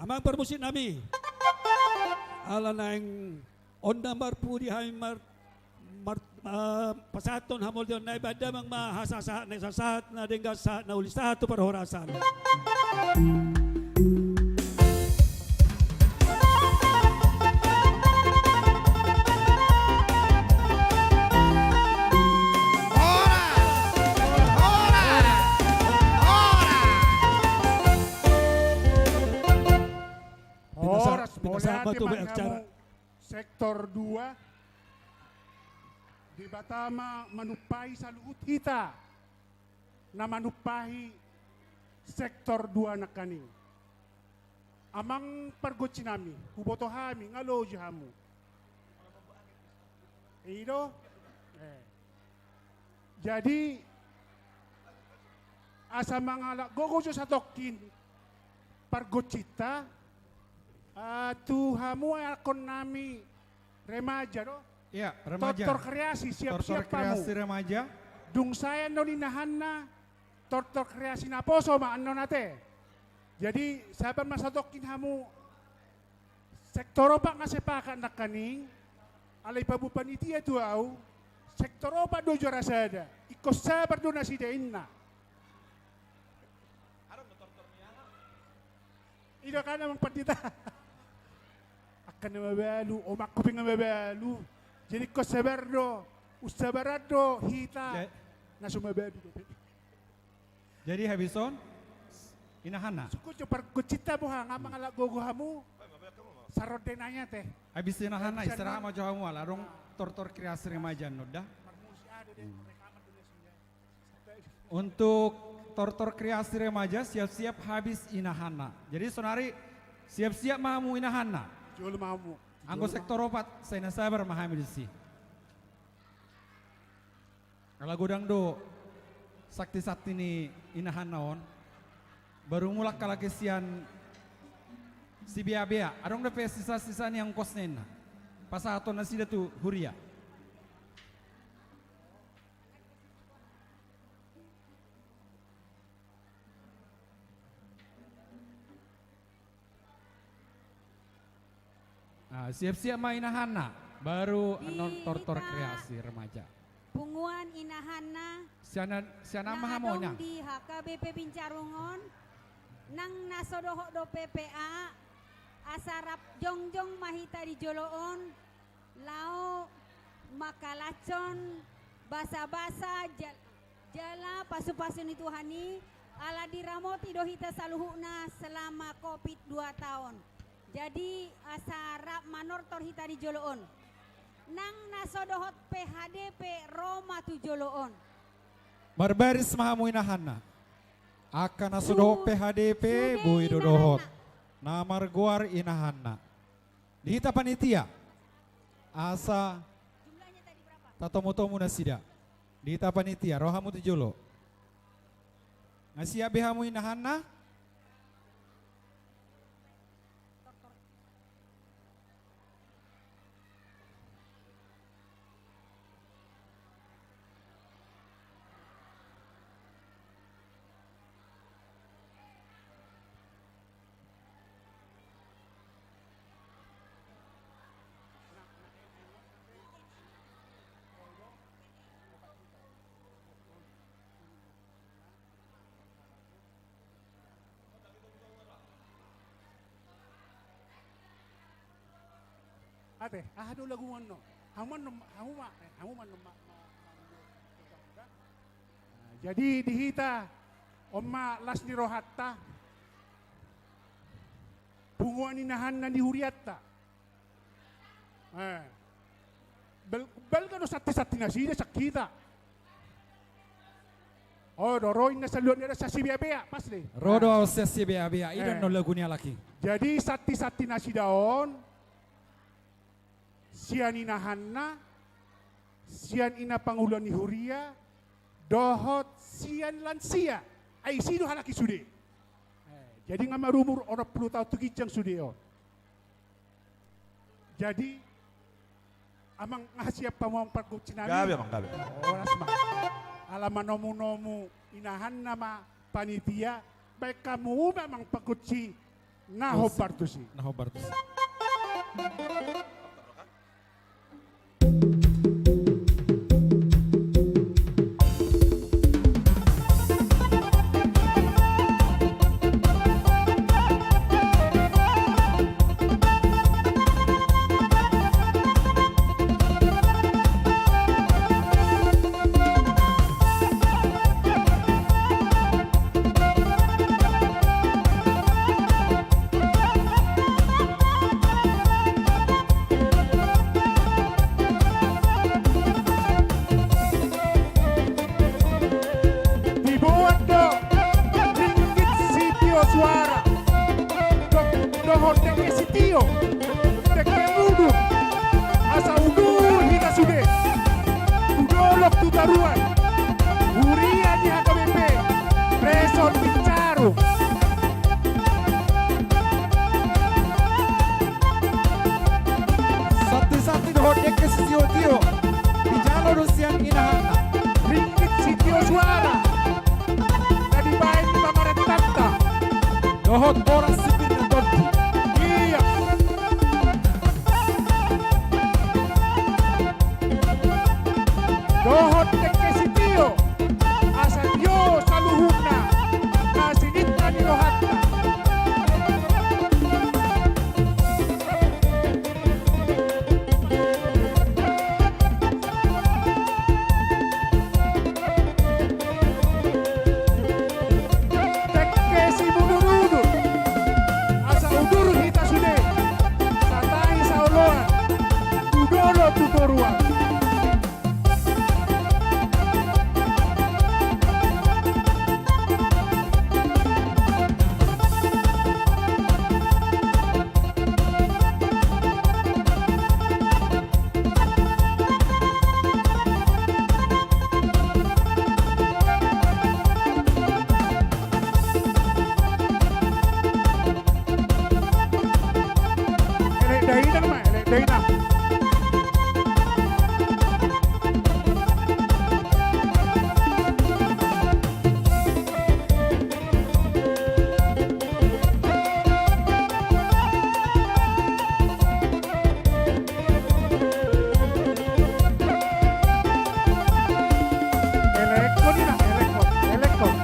Amang parmusik nami. Ala naeng on na marpudi hami mar-, mar-, eh, pasahathon hamuliateon nai, baen damang ma hasahasahat na sahat na denggan sahat na uli sahat tu parhorasan. Horas, mauliate ma di hamu sektor dua. Debata ma manumpahi saluhut hita na manumpahi sektor dua nangkaning. Amang pargonsi nami, huboto hami, nga loja hamu. I do? Eh. Jadi, asa mangalap gogo jo satongkin pargonsinta, ah, tu hamu anakkon nami remaja do? Iya, remaja. Tortor Kreasi, siap-siap hamu. Tortor Kreasi remaja. Dung sae annon inahanna, Tortor Kreasi naposo ma annon ate. Jadi, sabar ma satongkin hamu. Sektor opat nga sepakat nangkaning, alai paboa panitia tu au, sektor opat do juara sada, ingkon sabar do nasida inna. I do kan amang pandita. Angka na mabalu, omakku pe nga mabalu. Jadi ingkon sabar do, umsabaran do hita. Ja- na so mabalu dope. Jadi habis on, inahanna. Sungkun jo pargonsinta boha, nga mangalap gogo hamu. Saronde nai ate. Habis inahanna, istirahat ma jo hamu ala adong Tortor Kreasi remaja annon da. Untuk Tortor Kreasi remaja siap-siap habis inahanna. Jadi sonari siap-siap ma hamu inahanna. Jolo ma hamu. Anggo sektor opat, sai na sabar ma hami disi. Ala godang do santi-santi ni inahanna on. Baru mulak halak i sian Sibea-bea. Adong dope sisa-sisa ni ongkos ninna. Pasahaton nasida tu huria. Ah, siap-siap ma inahanna, baru annon Tortor Kreasi remaja. Punguan inahanna. Sian, sian na aha ma adong di H K B P Bincarung on, nang na so dohot dope P A, asa rap jongjong ma hita di jolo on, laho mangkalashon basa-basa jal-, jala pasu-pasu ni Tuhan i, ala diramoti do hita saluhutna selama covid dua taon. Jadi, asa rap manortor hita di jolo on. Nang na so dohot P H D P ro ma tu jolo on. Marbaris ma hamu inahanna. Angka na so dohot P H D P, boi do dohot. Na margoar inahanna. Di hita panitia. Asa tatomu-tomu nasida. Di hita panitia, ro hamu tu jolo. Nga siap be hamu inahanna? Ate, aha do lagu manno? Hamu manno, hamu ma, eh, hamu manno ma, ma, ma, ma. Nah, jadi di hita, on ma las ni rohanta. Punguan inahanna ni hurianta. Eh. Bal-, balga do santi-santi nasida sian hita. O, do ro inna saluhutna sian Sibea-bea, pas do i. Ro do au sian Sibea-bea, i do annon lagu ni halak i. Jadi santi-santi nasida on, sian inahanna, sian ina pangula ni huria, dohot sian lansia. Ai isi do halak i sude. Eh, jadi nga marumur onom pulu taon tu ginjang sude on. Jadi, amang, nga siap hamu amang panggonsi nami? Gabe, amang, gabe. Horas ma. Ala manomu-nomu inahanna ma panitia, baen hamu ma amang panggonsi na hombar tusi. Na hombar tusi. Diboan do ringgit sitio suara. Do-, dohot dengke sitio. Dengke mudur. Asa udur hita sude. Tu dolok tu toruan. Huria ni H K B P. Resort Bintaro. Santi-santi dohot dengke sitio-tio. Dijalo do sian inahanna. Ringgit sitio suara. Na dibaen pamarentanta. Dohot boras sipir na tondi. Ia. Dohot dengke sitio, asa tio saluhutna, na sinitna ni rohanta. Dengke simudur-udur, asa udur hita sude, satahi saoloan, tu dolok tu toruan. Elek dainang ma, elek dainang. Elekkon, inang, elekkon, elekkon.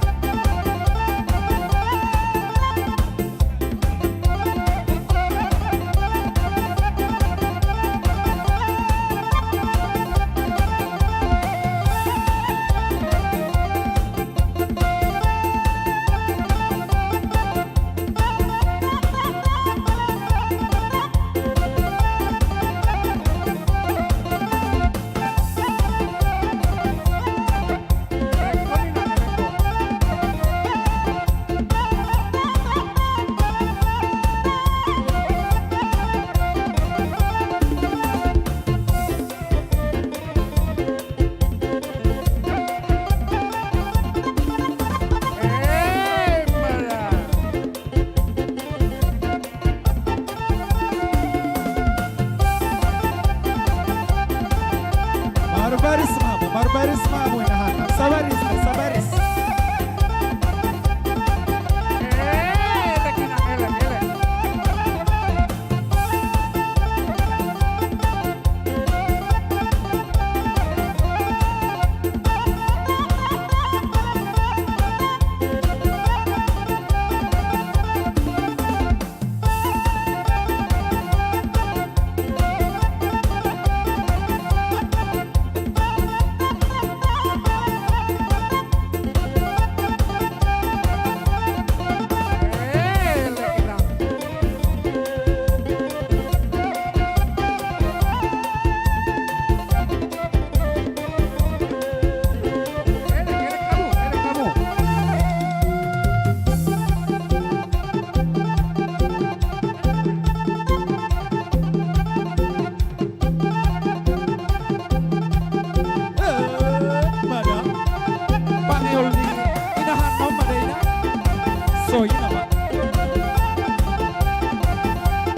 Oh, iya, Pak.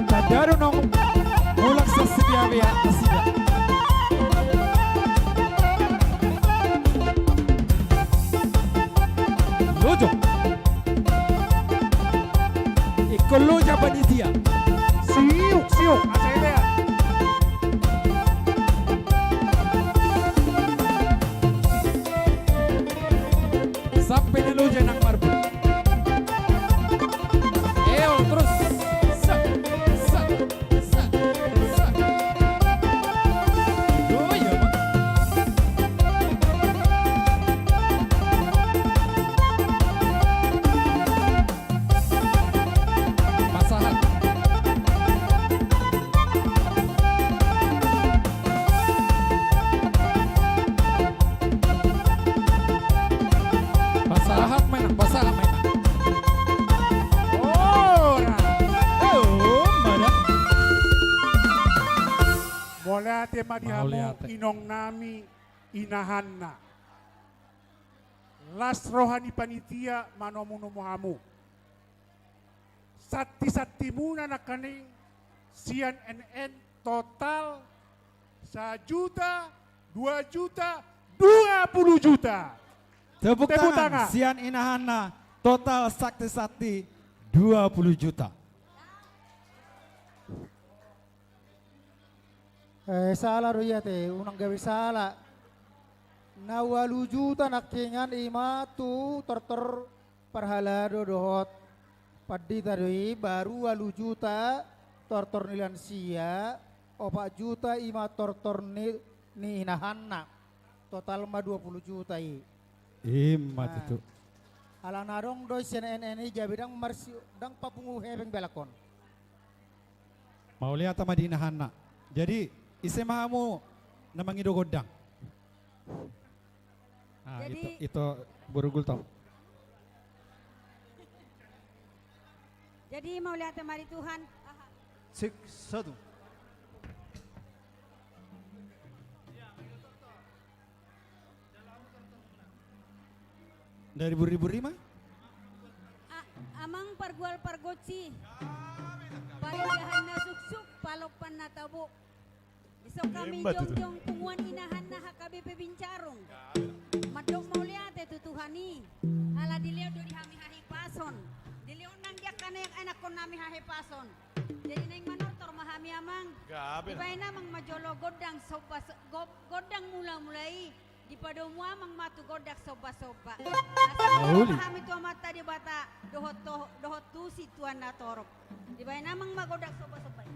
Tanda do nunga mulak sasibia-bia nasida. Loja. Ingkon loja panitia. Siuk, siuk. Asa i ma. Sampe na loja nang marbun. Eol, terus. Sa, sa, sa, sa. Oh, iya, Bang. Pasahat. Pasahat ma inang, pasahat ma inang. Ora. Oh, mana? Mauliate ma di hamu, mauliate, inong nami, inahanna. Las roha ni panitia manomu-nomu hamu. Santi-santimuna nangkaning sian N N total sajuta, dua juta, dua puluh juta. Tepuk tangan. Tepuk tangan sian inahanna, total santi-santi dua puluh juta. Eh, sala do i ate, unang gabe sala. Na ualu juta nangkiningan i ma tu tortor parhalado dohot pandita do i, baru ualu juta tortor ni lansia, opat juta i ma tortor ni, ni inahanna. Total ma dua puluh juta i. I ma tutu. Alana adong do i sian N N i, gabe ndang marsi, ndang papungu hepeng be alak on. Mauliate ma di inahanna. Jadi, ise ma hamu na mangido gondang? Ah, jadi, ito, ito boru Gultom. Jadi, mauliate ma di Tuhan. Aha. Cek satu. Dari buri-buri ma? A-, amang pargual pargonsi. Parindahan na suksuk, palompan na tabo. Dison hami jongjong punguan inahanna H K B P Bincarung. Mandok mauliate tu Tuhan i. Ala dilehon do di hami hahipason. Dilehon nang di angka na anakkon nami hahipason. Jadi naeng manortor ma hami amang. Dibaen amang ma jolo gondang somba so-, go-, gondang mula-mula i. Dipadomu amang ma tu gondang somba-somba. Asa ma hami tu Amanta Debata dohot to-, dohot tu sintua na torop. Dibaen amang ma gondang somba-somba i.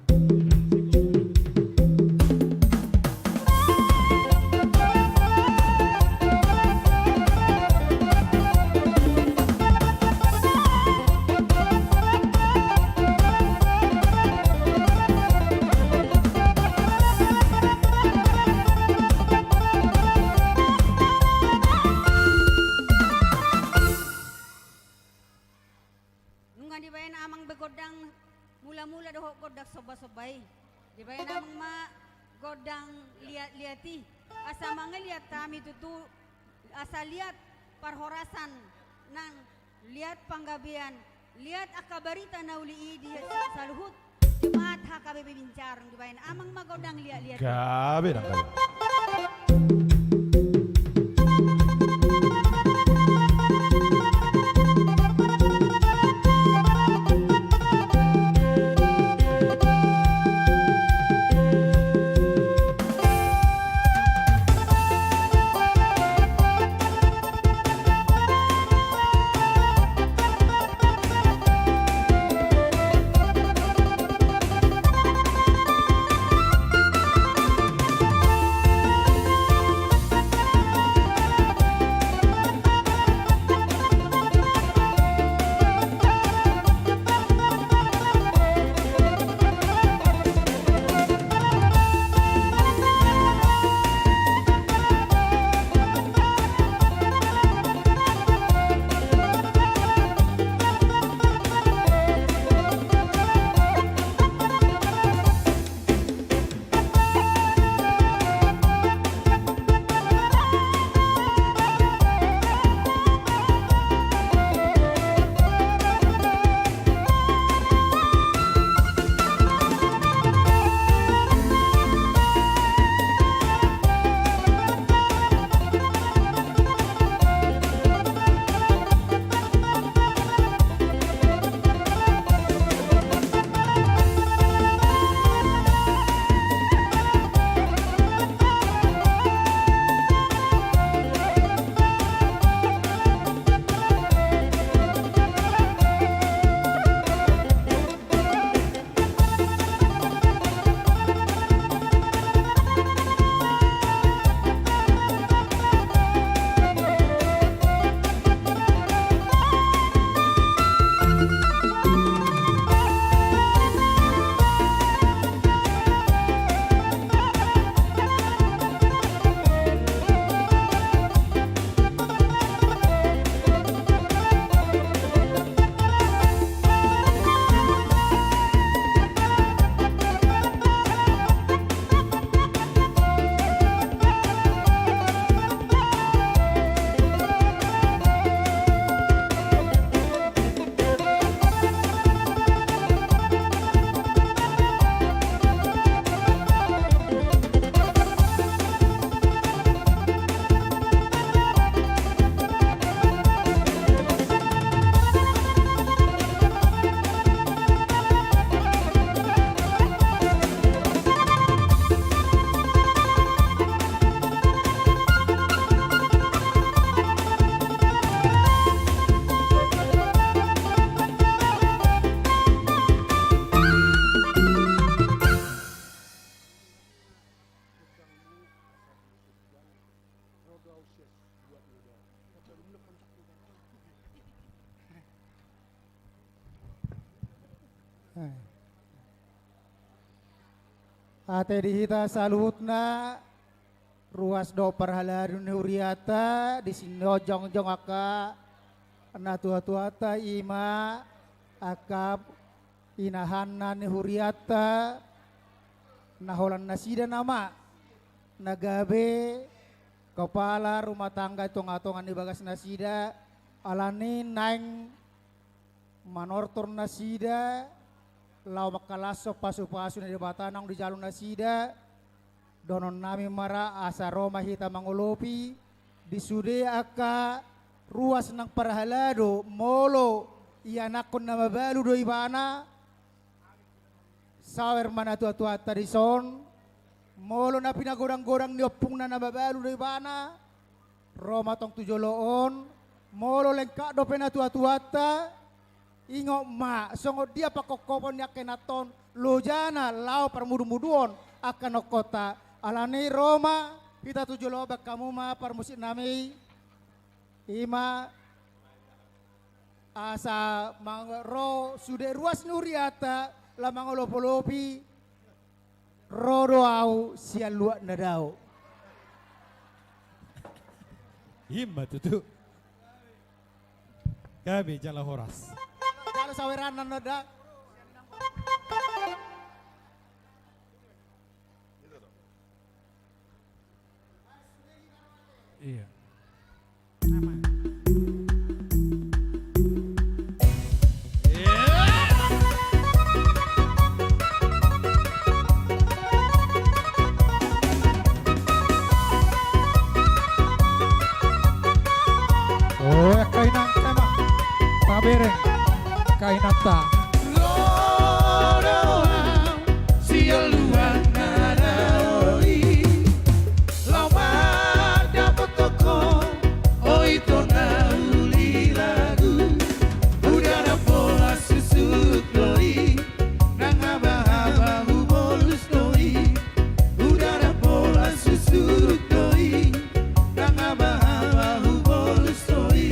Nunga dibaen amang be gondang mula-mula dohot gondang somba-somba i. Dibaen amang ma gondang liat-liat i. Asa mangaliat hami tutu, asa liat parhorasan nang liat panggabean, liat angka barita na uli i di saluhut jemaat H K B P Bincarung, dibaen amang ma gondang liat-liat. Gabe nang gabe. Ate di hita saluhutna, ruas do parhalado ni hurianta, di son jongjong angka natuatuanta, ima angka inahanna ni hurianta, na holan nasida nama na gabe kepala rumah tangga di tongatonga ni bagas nasida, alani naeng manortor nasida laho mangkalashon pasupasu ni Debata naung dijalo nasida. Dohonon nami ma ra asa ro ma hita mangolopi di sude angka ruas nang parhalado, molo ianakhon na mabalu do ibana, sawer ma natuatuanta di son. Molo na pinagodanggodang ni ompungna na mabalu do ibana, ro ma tong tu jolo on. Molo lengkap dope natuatuanta, ingot ma songon dia pangkophopon ni angka inanta on lojana laho parmudumuduon angka nongkonta. Alani ro ma hita tu jolo on, bahen hamu ma parmusik nami. Ima asa mang-, ro sude ruas ni hurianta laho mangolopolopi, ro do ahu sian luat na dao. Ima tutu. Gabe jala horas. Jala saweran na da. Iya. Oh, angka inanta ma. Tabereng angka inanta. Ro do ahu sian luat na dao i, laho mandapothon ho, o ito na uli lagu. Uda na pola susuk do i, nang habahaba hubolus do i. Uda na pola susuk do i, nang habahaba hubolus do i.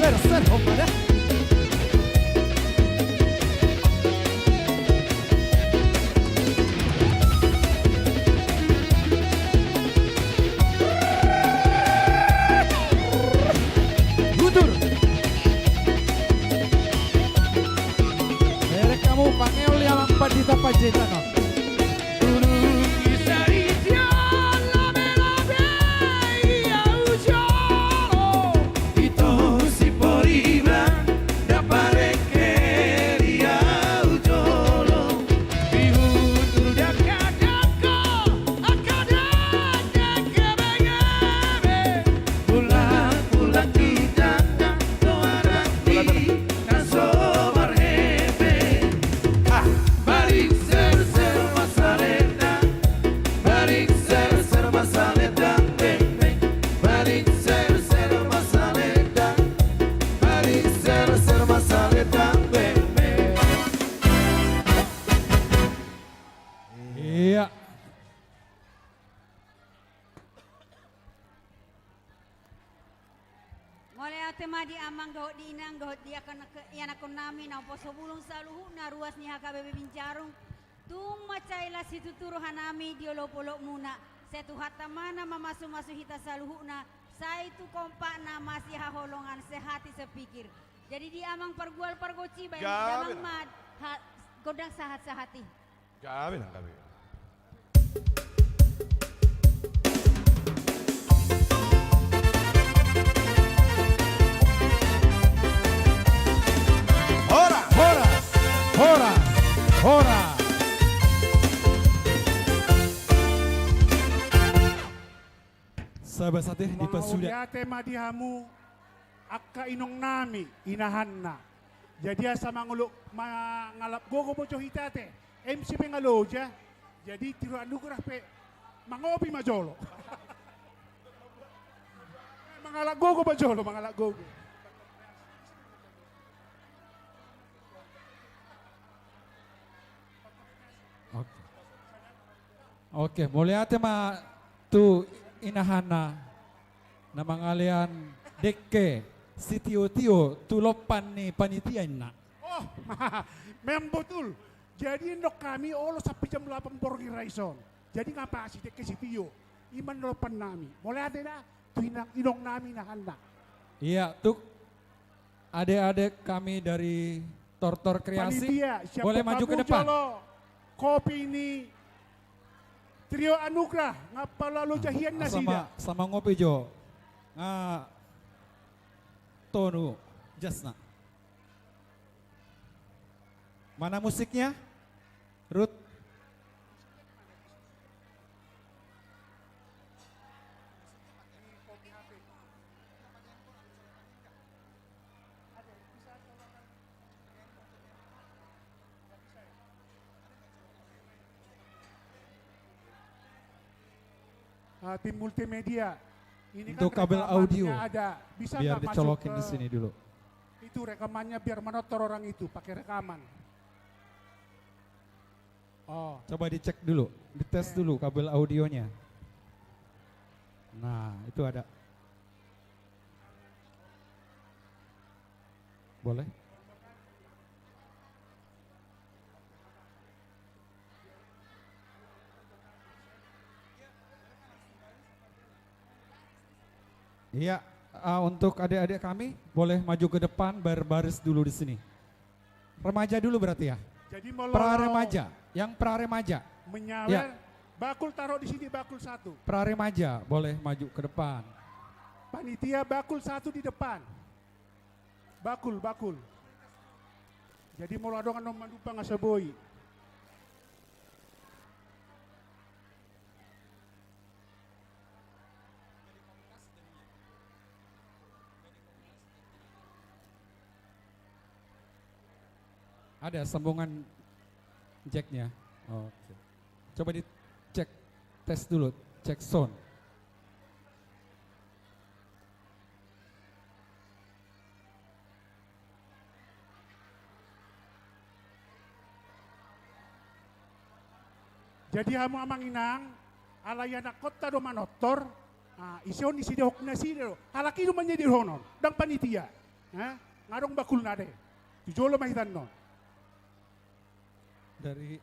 Ser, ser, hombar, ya. Butur. Derek hamu, pangeol i amang pandita panjaitan on. Iya. Mauliate ma di amang dohot di inang dohot di angka ianakkon nami na umposo bulung saluhutna ruas ni H K B B Binjarung. Tung mansai las situtu roha nami di olopolopmuna. Sai Tuhanta ma na mamasumasu hita saluhutna, sai tu kompakna masihaholongan, sehati sepikir. Jadi di amang pargual pargonsi baen damang ma gondang sahatsahat i. Gabe nang gabe. Horas, horas, horas, horas. Sabar sate di pasuda. Mauliate ma di hamu angka inong nami, inahanna. Jadi asa mangolop mangalap gogo bojo hita te. M C pe nga loja. Jadi Trio Anugrah pe mangopi ma jolo. Mangalap gogo ma jolo, mangalap gogo. Oke. Oke, mauliate ma tu inahanna na mangalean dengke sitiotio tu lompan ni panitia inna. Oh, memang betul. Jadi ndok hami olo sampe jam lapan borngin ra dison. Jadi nga pasi dengke sitio. I ma na lompan nami. Mauliate da tu inong nami inahanna. Iya, tu adek-adek kami dari Tortor Kreasi. Panitia, siap boleh maju ke depan. Kopi ni Trio Anugrah, nga pala loja hian nasida. Sama, sama ngopi jo. Nga tonu jasna. Mana musiknya? Ruth. Ah, tim multimedia. Ini kan untuk kabel audio, biar dicolokin di sini dulu. Itu rekamannya biar menortor orang itu pakai rekaman. Oh. Coba dicek dulu, dites dulu kabel audionya. Nah, itu ada. Boleh. Iya, ah, untuk adik-adik kami boleh maju ke depan, berbaris dulu di sini. Remaja dulu berarti ya? Jadi mau pra remaja, yang pra remaja. Menyawer, ya. Bakul taruh di sini, bakul satu. Pra remaja boleh maju ke depan. Panitia bakul satu di depan. Bakul, bakul. Jadi molo adong annon manumpak asa boi. Ada sambungan jacknya. Oke. Coba dicek, tes dulu, cek sound. Jadi hamu amang inang, alai anakkonta do manortor, ah, ise on, ise do hok nasida do. Halak i do manjadi dohonon, ndang panitia. Hah? Nga adong bakulna ate. Tu jolo ma hita annon. Dari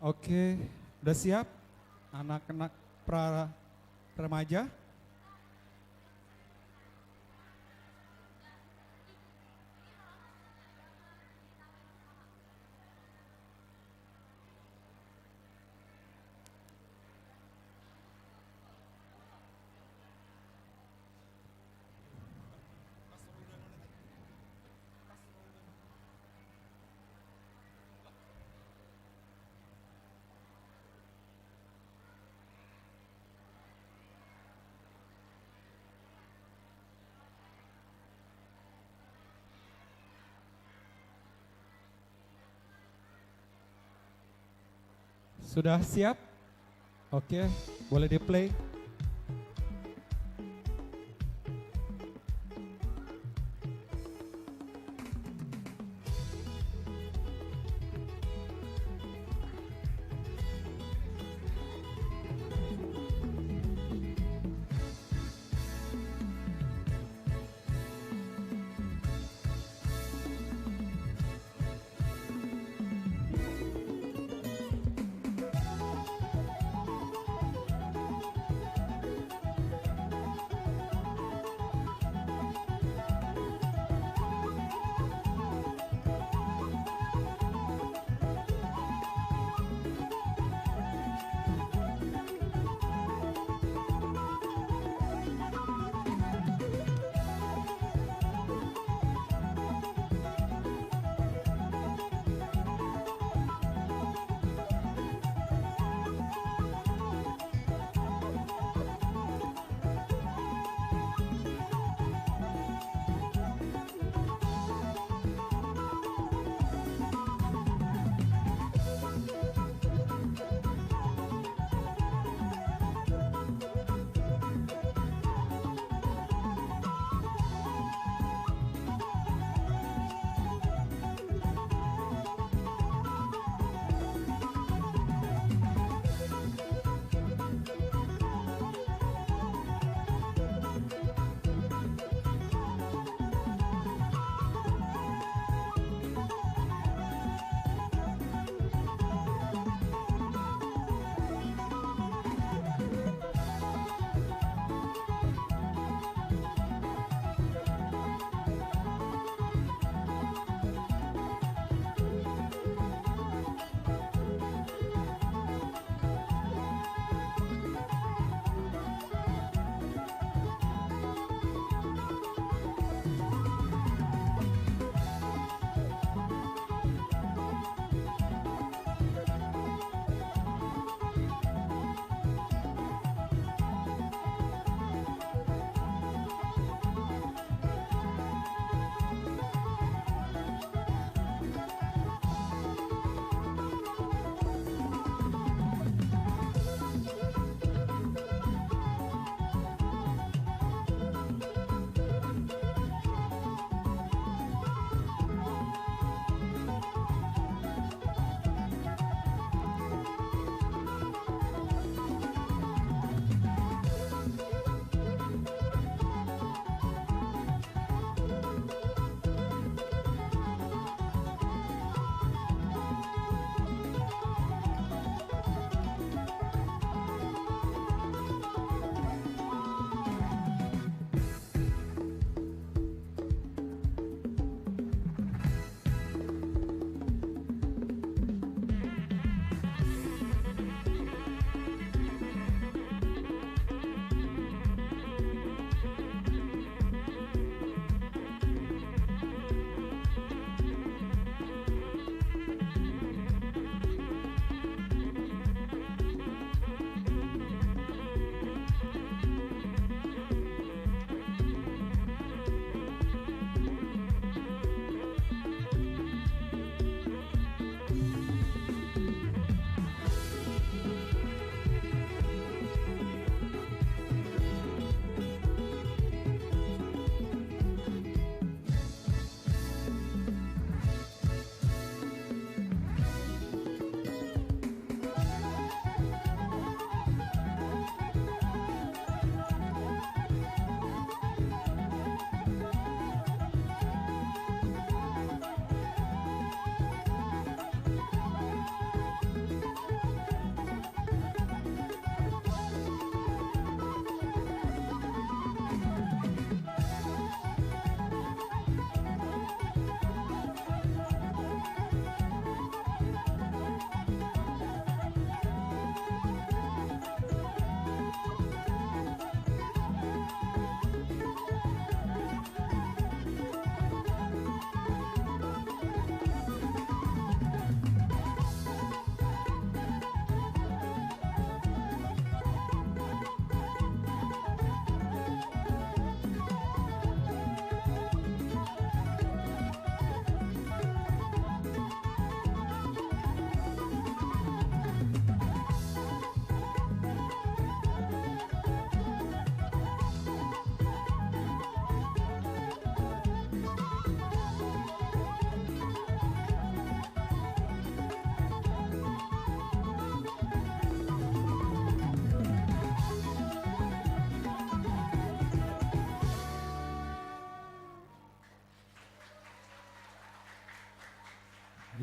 Oke, udah siap? Anak-anak pra remaja? Sudah siap? Oke, boleh di-play.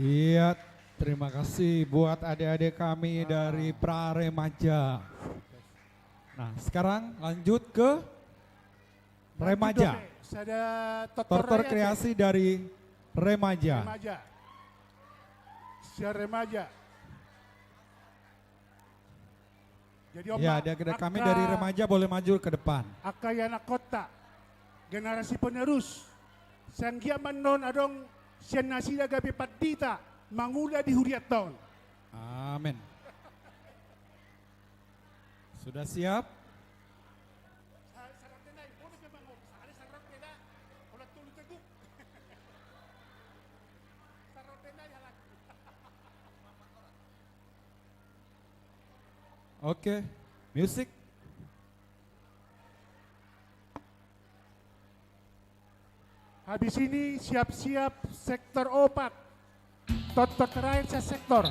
Iya, terima kasih buat adik-adik kami dari Pra Remaja. Nah, sekarang lanjut ke Remaja. Lanjut, oke. Sada tortor, tortor kreasi dari Remaja. Remaja. Siap, Remaja. Jadi, ya, Oma, ada, ada kami angka dari Remaja boleh maju ke depan. Angka ianakhonta, generasi penerus. Sai anggiat ma annon adong sian nasida gabe pandita mangula di hurianta on. Amin. Sudah siap? Oke, musik. Habis ini siap-siap sektor opat. Tortor terakhir sesektor.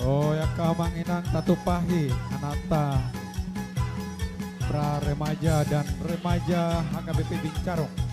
Oh, ya, angka amang inang, tatumpahi anakta Pra Remaja dan Remaja H K B P Bincarong.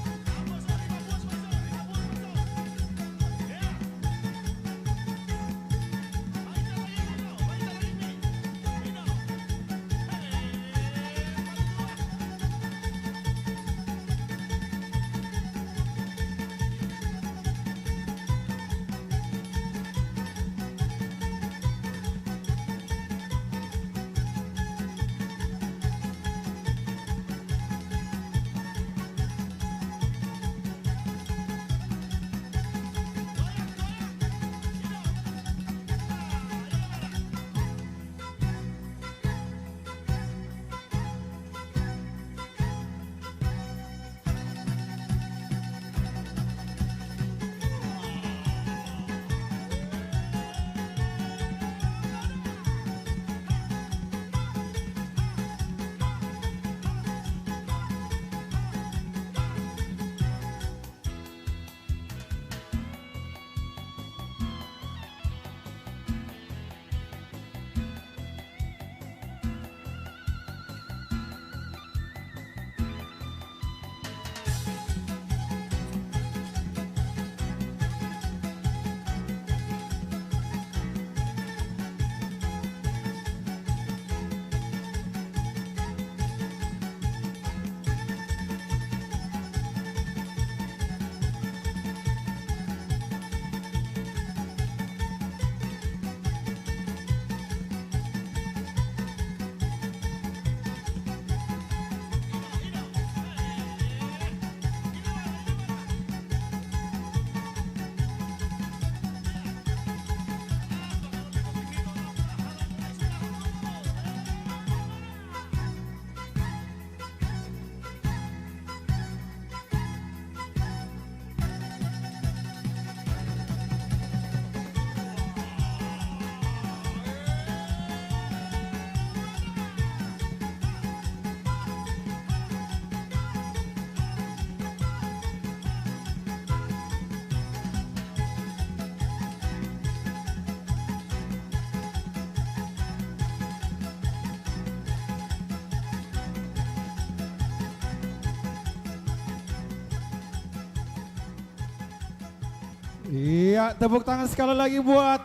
Iya, tepuk tangan sekali lagi buat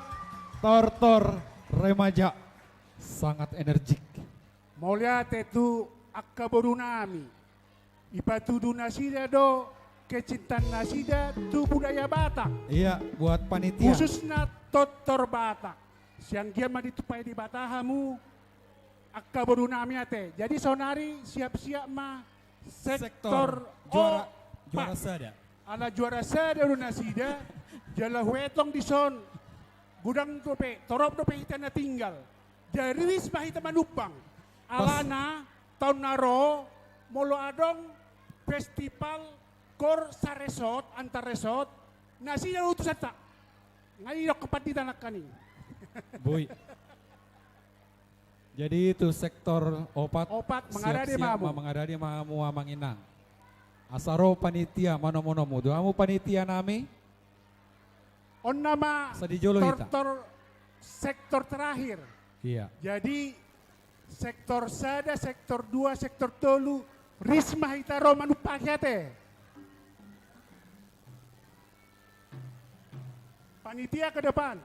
Tortor Remaja. Sangat energik. Mauliate tu angka boru nami. Ipatudu nasida do kecintaan nasida tu budaya Batak. Iya, buat panitia. Khususna tortor Batak. Sai anggiat ma ditumpahi Debata hamu angka boru nami ate. Jadi saonari siap-siap ma sektor, sektor juara, opat. Juara sada. Ala juara sada do nasida, jala huetong dison, godang dope, torop dope hita na tinggal. Jadi riris ma hita manumpang. Pas. Alana taon na ro, molo adong festival kor saresort, antar resort, nasida do utusanta. Nga i didok pandita nangkaning. Boi. Jadi tu sektor opat, opat, siap-siap mangarade ma hamu. Mangarade ma hamu amang inang. Asa ro panitia manomu-nomu. Tu hamu panitia nami. On nama. Asa di jolo hita. Tor, tor sektor terakhir. Iya. Jadi sektor sada, sektor dua, sektor tolu, riris ma hita ro manumpahi ate. Panitia ke depan.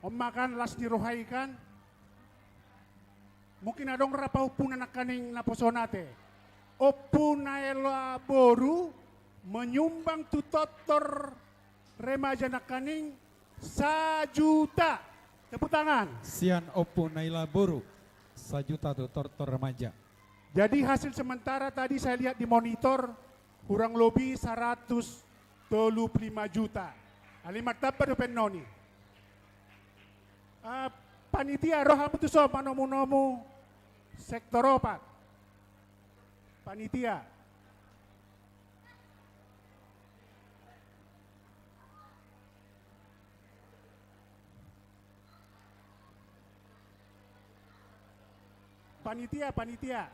On ma kan las ni roha i kan. Mungkin adong ra pahompuna nangkaning naposo on ate. Ompu Naila Boru menyumbang tu tortor remaja nangkaning sajuta. Tepuk tangan. Sian Ompu Naila Boru, sajuta tu tortor remaja. Jadi hasil sementara tadi saya lihat di monitor, kurang lebih seratus tolu puluh lima juta. Alai martamba dope annon i. Ah, panitia, ro hamu tuson manomu-nomu sektor opat. Panitia. Panitia, panitia.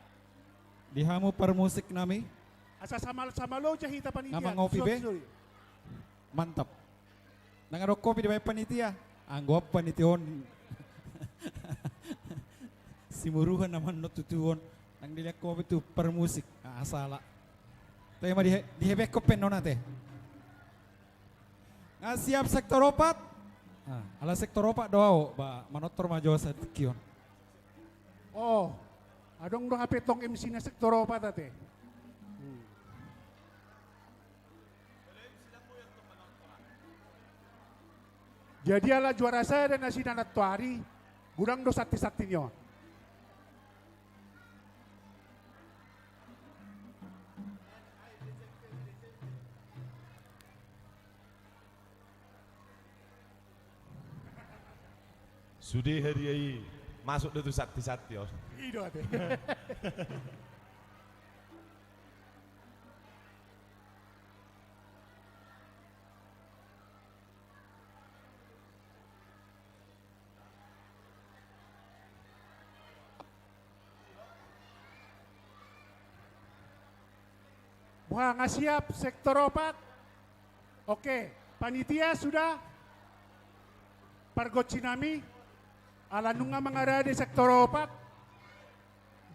Di hamu parmusik nami. Asa samal-samal olo ja hita panitia. Nga mangopi be? Sorry, sorry. Mantap. Nang adong kopi dibaen panitia. Anggo panitia on. Simuruhan nama non tutu on. Nang dilehon kopi tu parmusik. Ah, salah. Tapi ma dihe-, dihebekhon pe annon ate. Nga siap sektor opat? Ah, ala sektor opat do au, ba, manortor ma jo asa tingki on. Oh, adong do hape tong M C na sektor opat ate. Hmm. Jadi ala juara sada nasida nantoari, godang do santi-santi ni on. Sude hadiah i masuk do tu santi-santi on. I do ate. Boha, nga siap sektor opat? Oke, panitia sudah? Pargonsi nami, ala nunga mangarade sektor opat,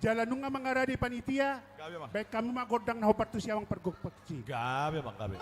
jala nunga mangarade panitia, gabe, Bang. Baen hamu ma gondang na hombar tu siamang pargonsi. Gabe, Bang, gabe.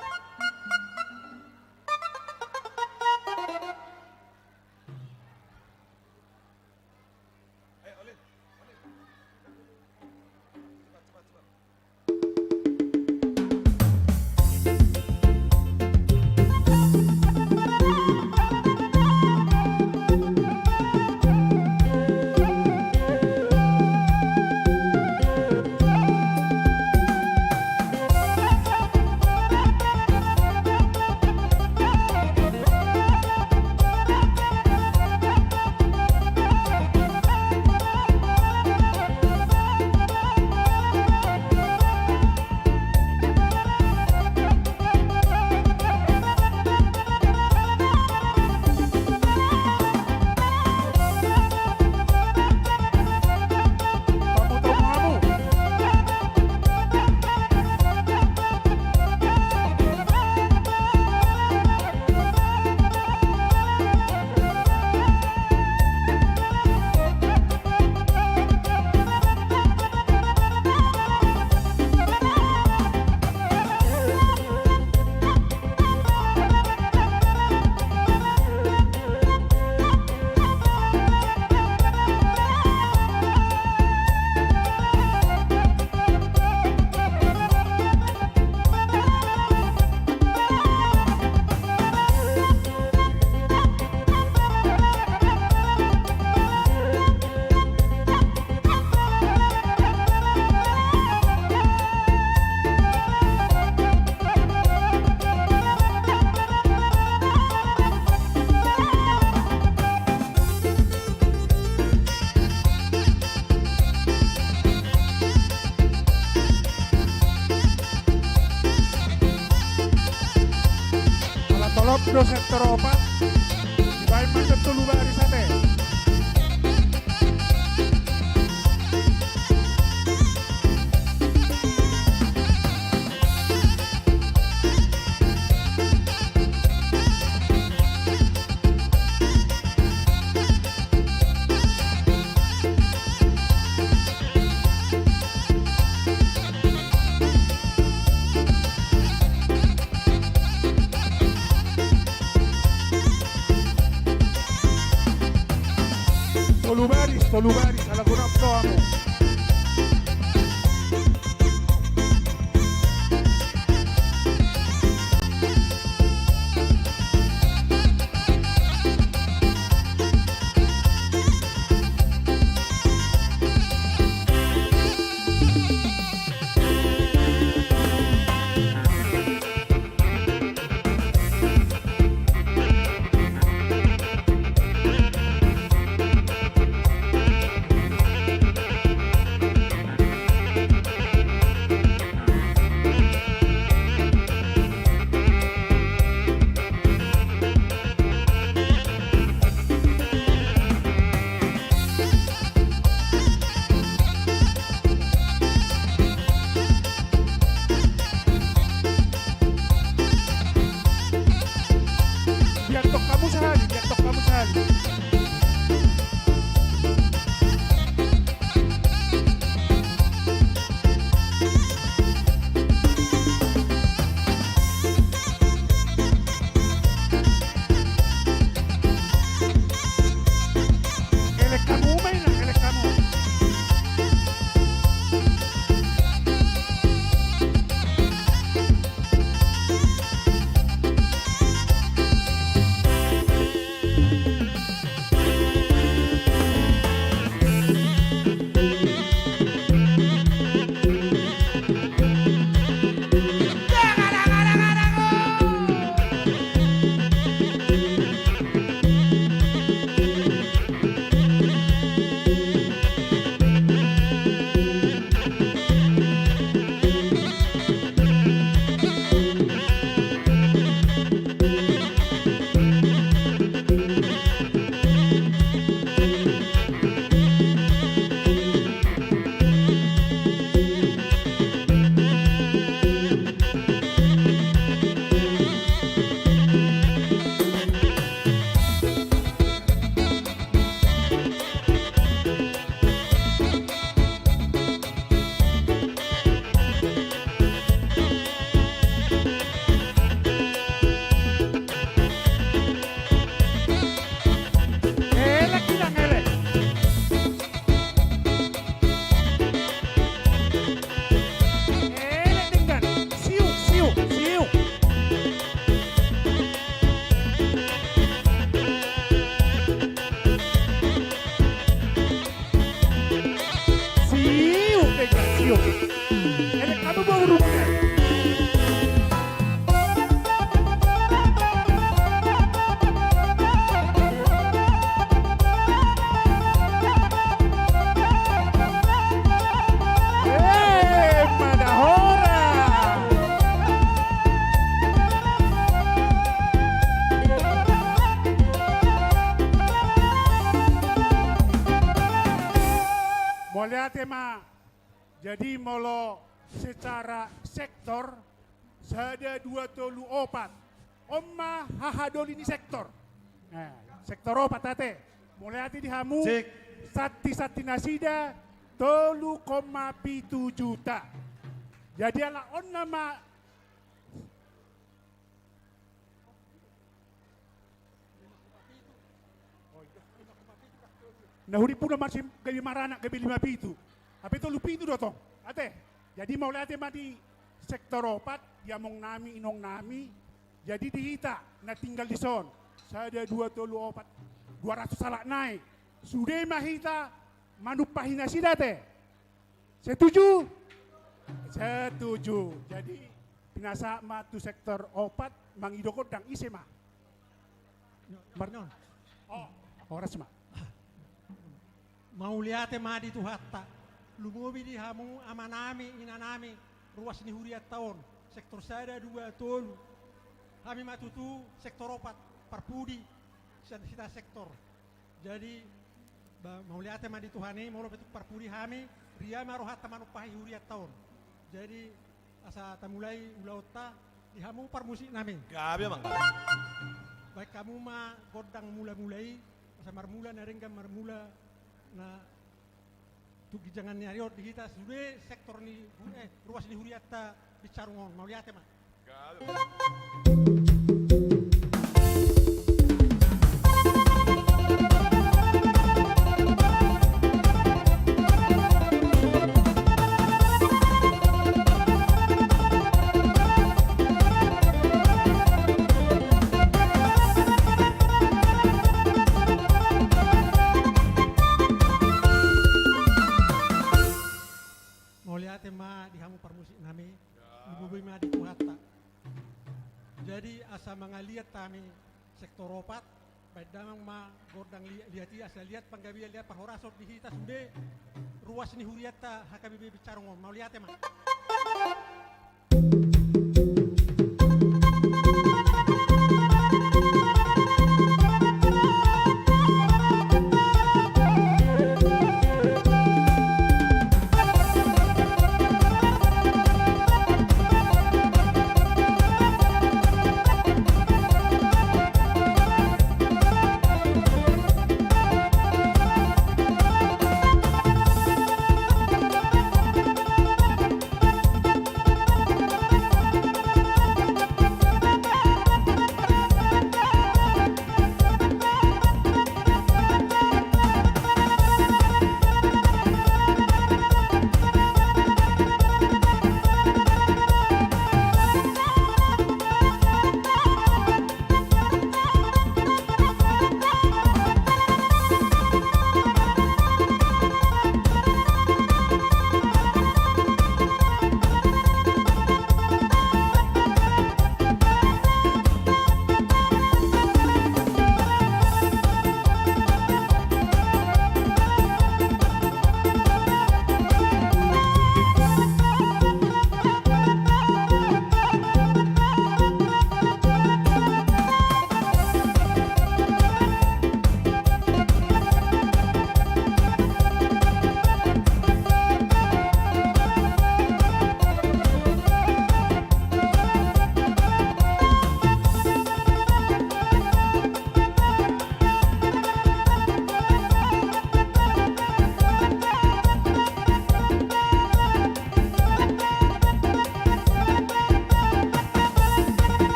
do sektor opat. Dibaen ma tolu baris ate. Tolu baris, tolu baris, ala guna toamu. Biar tok hamu sahali, biar tok hamu sahali. Elek hamu ma inang, elek hamu. Elek inang, elek. Elek denggan. Siuk, siuk, siuk. Siuk, denggan, siuk. Elek hamu boru. Eh, madahora. Mauliate ma. Jadi molo secara sektor, sada, dua, tolu, opat. On ma hahadoli ni sektor. Eh, sektor opat ate. Mauliate di hamu. Cek. Santi-santi nasida tolu koma pitu juta. Jadi ala on nama. Na huripuna masih gabe maranak gabe lima pitu. Hape tolu pitu do tong. Ate. Jadi mauliate ma di sektor opat, di among nami, inong nami. Jadi di hita na tinggal di son, sada, dua, tolu, opat, dua ratus halak nai. Sude ma hita manumpahi nasida ate. Setuju? Setuju. Jadi pinasahat ma tu sektor opat, mangido gondang, ise ma? Mar-, oh, horas ma. Mauliate ma di Tuhanta. Lumobi di hamu amanami, inanami, ruas ni hurianta on, sektor sada, dua, tolu. Hami ma tutu sektor opat, parpudi, sian hita sektor. Jadi, ba, mauliate ma di Tuhan i, molo pe tung parpudi hami, ria ma rohanta manumpahi hurianta on. Jadi, asa tamulai ulaonta, di hamu parmusik nami. Gabe, Amang. Baen hamu ma gondang mula-mula i, asa marmula na denggan marmula na tu ginjangan ni ari on di hita sude sektor ni hu-, eh, ruas ni hurianta Binsarung on. Mauliate ma. Mauliate ma di hamu parmusik nami. Lumobi ma di Tuhanta. Jadi asa mangaliat hami sektor opat, baen damang ma gondang li-, liat i asa liat panggabean, liat parhorason di hita sude ruas ni hurianta H K B P Binsarung on. Mauliate ma.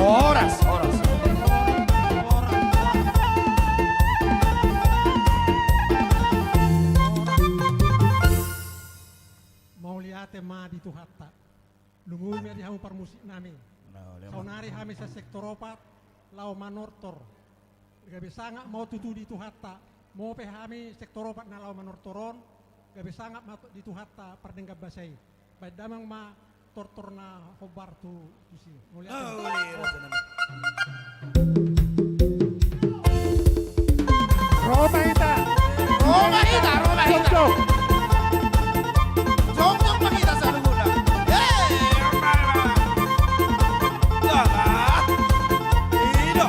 Horas, horas. Mauliate ma di Tuhanta. Lumobi ma di hamu parmusik nami. Saonari hami sian sektor opat laho manortor. Gabe sangap ma on tutu di Tuhanta. Molo pe hami sektor opat na laho manortor on, gabe sangap ma di Tuhanta pardenggan basa i. Baen damang ma tortor na hombar tu, tusi. Mauliate. Ro ma hita. Ro ma hita, ro ma hita. Jongjong. Jongjong ma hita saluhutna. Hei, amai ma. Ido.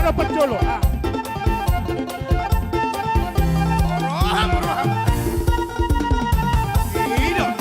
Opat jolo, ah. Roham, roham. Ida.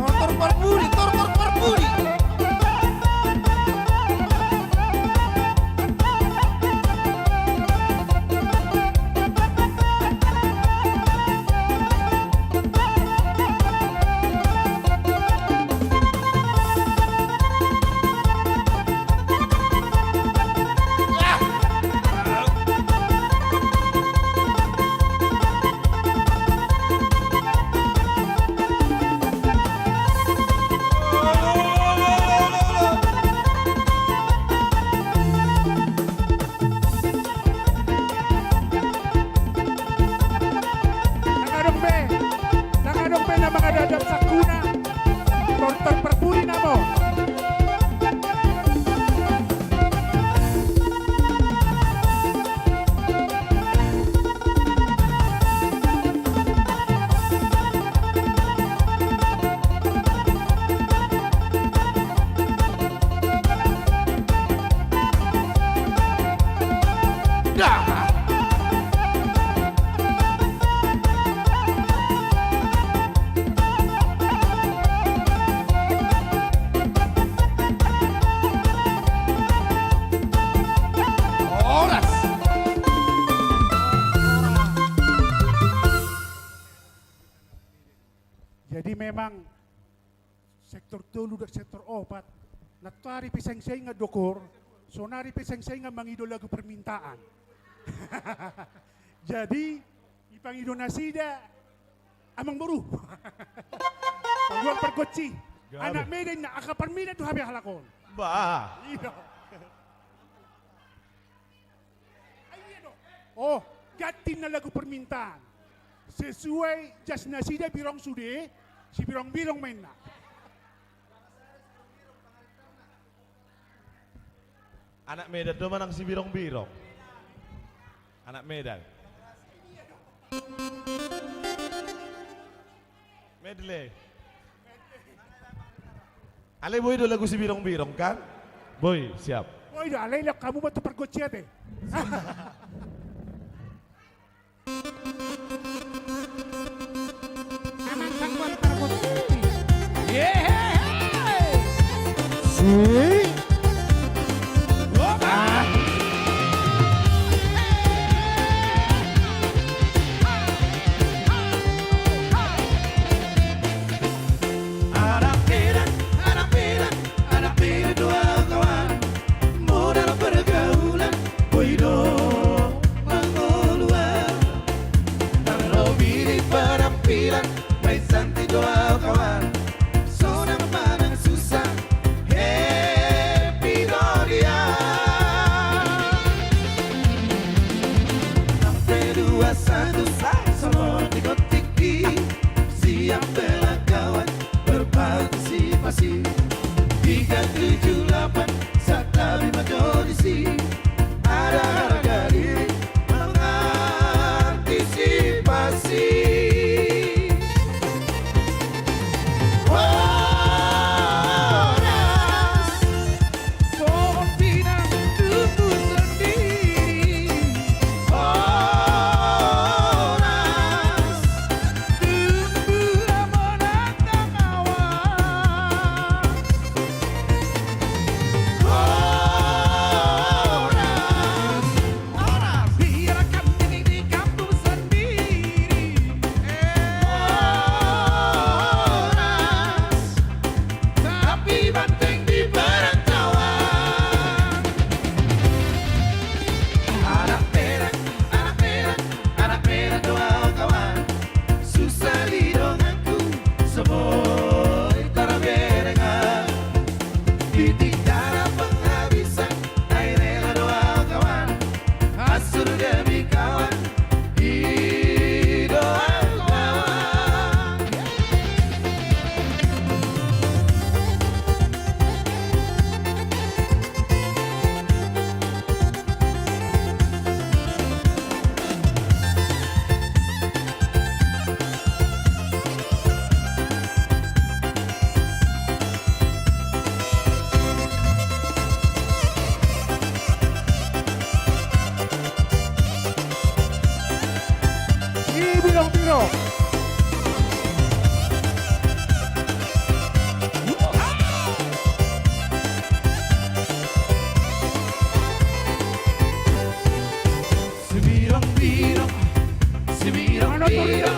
Tortor parpudi, tortor parpudi. Ndang adong be, ndang adong be na mangadap-adap sangkuna. Tortor parpudi nama. Jadi memang sektor tolu dan sektor opat, nantoari pe saing-saingan dokor, sonari pe saing-saingan mangido lagu permintaan. Jadi, dipangido nasida, amangboru. Paluang pargonsi. Anak Medan na, angka parmedan do hape halak on. Bah. Iya. Oh, ganti na lagu permintaan. Sesuai jas nasida birong sude, sibirong-birong ma inna. Anak Medan do manang sibirong-birong. Anak Medan. Medley. Alai boi do lagu sibirong-birong kan? Boi, siap. Boi do, alai lehon hamu ma tu pargonsi ate. Amang sangguan pargonsi. Yehehe. Si. Oba. Anak Medan, anak Medan, anak Medan do au kawan. Modal pergaulan boi do mangoluan. Tarlobi di penampilan, main cantik do au kawan. Sonang manang susah, happy do dia. Enam pe dua satu sa, songon di kotik i. Siap bela kawan, berpartisipasi. Tiga tujuh lapan, santabi ma jo disi. Ada harga diri, mengantisipasi. Sibirong-birong. Sibirong-birong, sibirong-birong,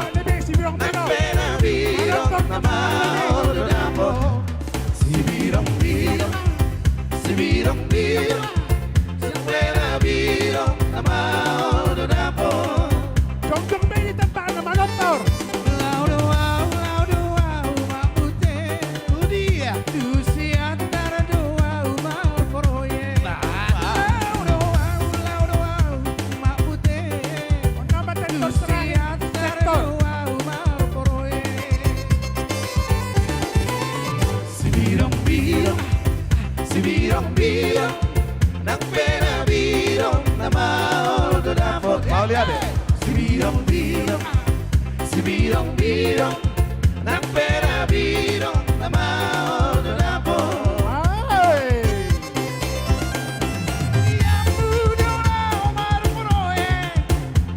nang pe na birong na maol do dapot. Sibirong-birong, sibirong-birong, nang pe na birong na maol do dapot. Jongjong be di tempat na manortor. Laho do au, laho do au, Mak Pute. Tu dia? Tu Siantar do au marproyek. Laho do au, laho do au, Mak Pute. Tu Siantar do au marproyek. Sibirong-birong, sibirong-birong, nang pe na birong na maol do dapot. Maol ia be. Sibirong-birong, sibirong-birong, nang pe na birong na maol do dapot. Hai. Ia muda laho marproyek,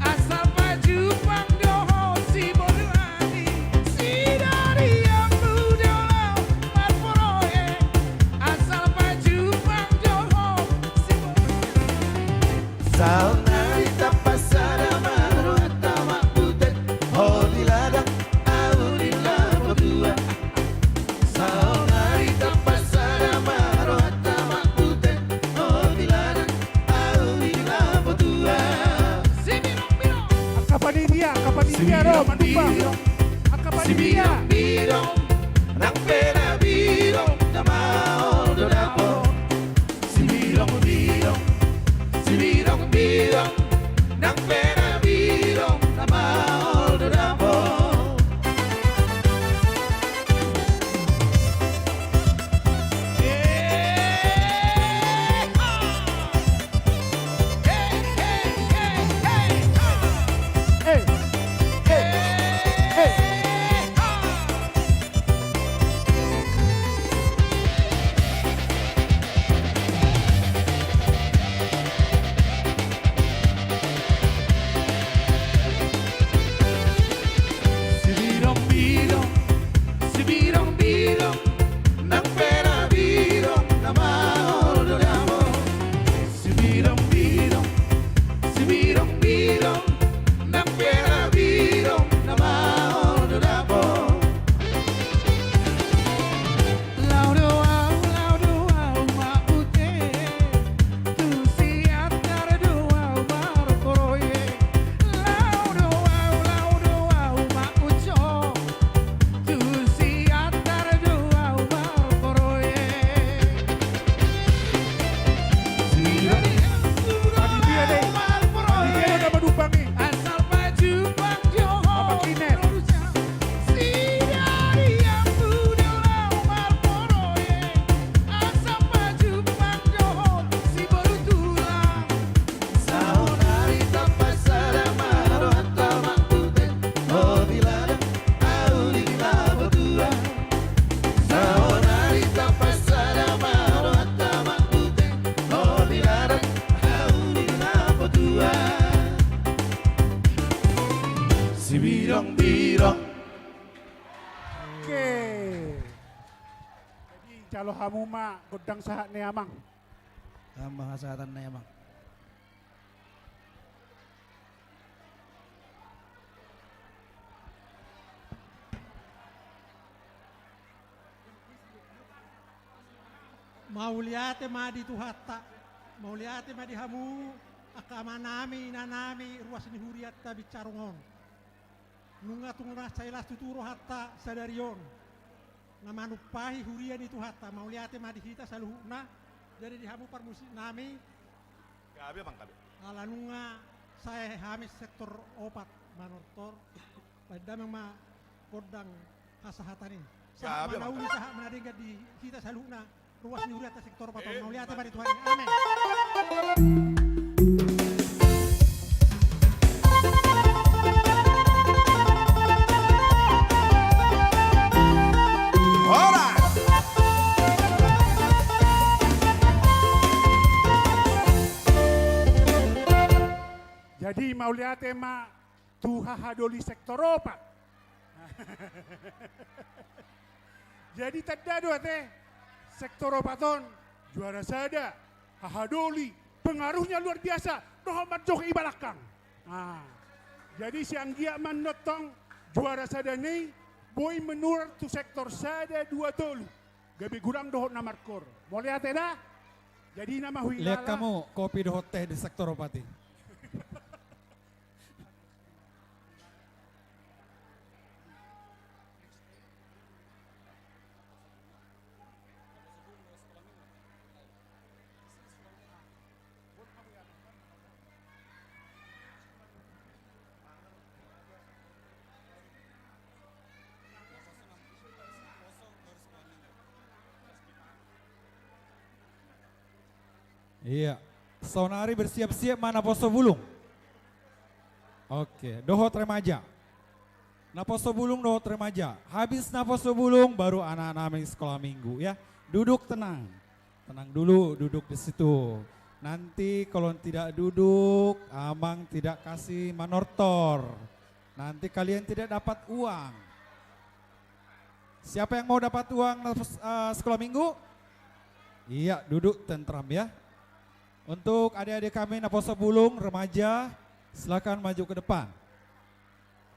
asal pajumpang dohot si Boru Ani. Sidari ia muda laho marproyek, asal pajumpang dohot si Boru Ani. Saonari tapasada ma rohanta Mak Pute, ho di ladang, ahu di lapo tua. Saonari tapasada ma rohanta Mak Pute, ho di ladang, ahu di lapo tua. Sibirong-birong. Angka panitia, angka panitia ro, manumpang. Sibirong-birong. Angka panitia. Sibirong-birong, nang pe na birong na maol do dapot. Sibirong-birong, sibirong-birong, nang pe na birong na maol do dapot. Sibirong-birong, sibirong-birong, nang pe na birong na maol do dapot. Sibirong-birong, sibirong-birong, nang pe na birong na maol do dapot. Laho do au, laho do au, Mak Pute. Tu Siantar do au marproyek. Laho do au, laho do au, Mak Ucok. Tu Siantar do au marproyek. Sidari ia muda laho marproyek, asal pajumpang dohot si Boru Ani. Sidari ia muda laho marproyek, asal pajumpang dohot si Boru Tulang. Saonari tapasada ma rohanta Mak Pute, ho di ladang, ahu di lapo tua. Saonari tapasada ma rohanta Mak Pute, ho di ladang, ahu di lapo tua. Sibirong-birong. Oke. Jadi jalo hamu ma gondang sahat ni amang. Tamba hasahatan ni amang. Mauliate ma di Tuhanta, mauliate ma di hamu angka amanami, inanami, ruas ni hurianta Bincarong on. Nunga tung mansai las tutu rohanta sadari on na manumpahi huria ni Tuhanta, mauliate ma di hita saluhutna, jadi di hamu parmusiknami. Gabe, Bang, gabe. Ala nunga sae hami sektor opat manortor, baen damang ma gondang hasahatan i. Sahat manauli, sahat manadenggan di hita saluhutna. Ruas ni hurianta sektor opat on. Mauliate ma di Tuhan. Amen. Jadi mauliate ma tu hahadoli sektor opat. Jadi tanda do ate, sektor opat on juara sada, hahadoli, pengaruhnya luar biasa, dohot manjoge i balakang. Nah, jadi sian dia ma antong juara sada ni boi menular tu sektor sada, dua, tolu. Gabe godang dohot na markoor. Mauliate da. Jadi nama hui lihat lala. Kamu kopi dohot teh di sektor opat i. Iya. Saonari bersiap-siap ma naposo bulung. Oke, dohot remaja. Naposo bulung dohot remaja. Habis naposo bulung, baru anak-anak nami sekolah minggu, ya. Duduk tenang. Tenang dulu, duduk di situ. Nanti kalau tidak duduk, amang tidak kasih manortor. Nanti kalian tidak dapat uang. Siapa yang mau dapat uang, eh, sekolah minggu? Iya, duduk tentram ya. Untuk adik-adik kami naposo bulung, remaja, silakan maju ke depan.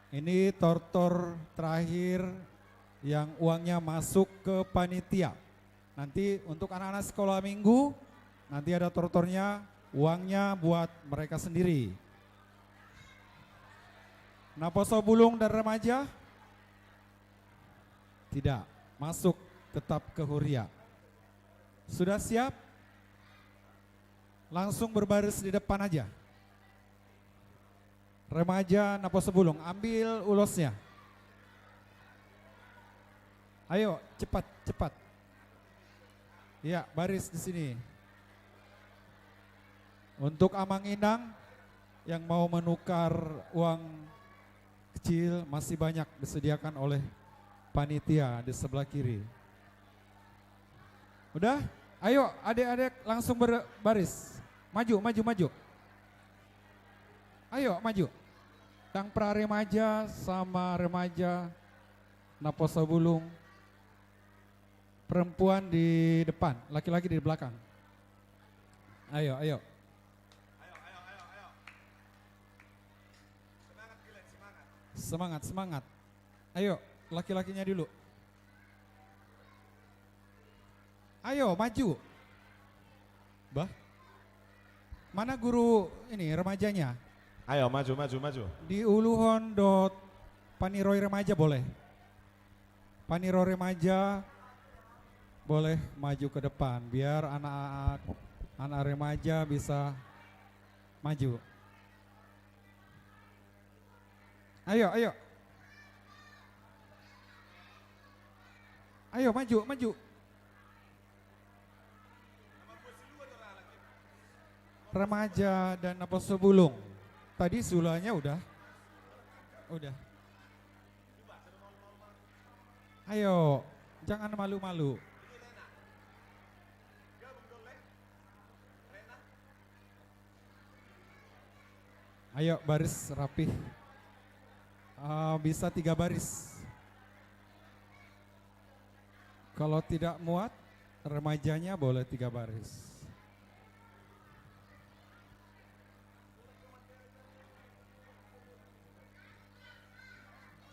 Ini tortor terakhir yang uangnya masuk ke panitia. Nanti untuk anak-anak sekolah minggu, nanti ada tortornya, uangnya buat mereka sendiri. Naposo bulung dan remaja? Tidak, masuk tetap ke huria. Sudah siap? Langsung berbaris di depan aja. Remaja naposo bulung, ambil ulosnya. Ayo, cepat, cepat. Ya, baris di sini. Untuk amang inang yang mau menukar uang kecil, masih banyak disediakan oleh panitia di sebelah kiri. Udah? Ayo, adik-adik langsung berbaris. Maju, maju, maju. Ayo, maju. Yang pra remaja sama remaja naposo bulung. Perempuan di depan, laki-laki di belakang. Ayo, ayo. Semangat, semangat. Ayo, laki-lakinya dulu. Ayo, maju. Bah. Mana guru ini, remajanya? Ayo, maju, maju, maju. Diuluhon dohot paniroi remaja boleh. Paniroi remaja boleh maju ke depan, biar anak-anak, anak remaja bisa maju. Ayo, ayo. Ayo, maju, maju. Remaja dan naposo bulung. Tadi sulanya udah. Udah. Ayo, jangan malu-malu. Ayo, baris rapi. Eh, bisa tiga baris. Kalau tidak muat, remajanya boleh tiga baris.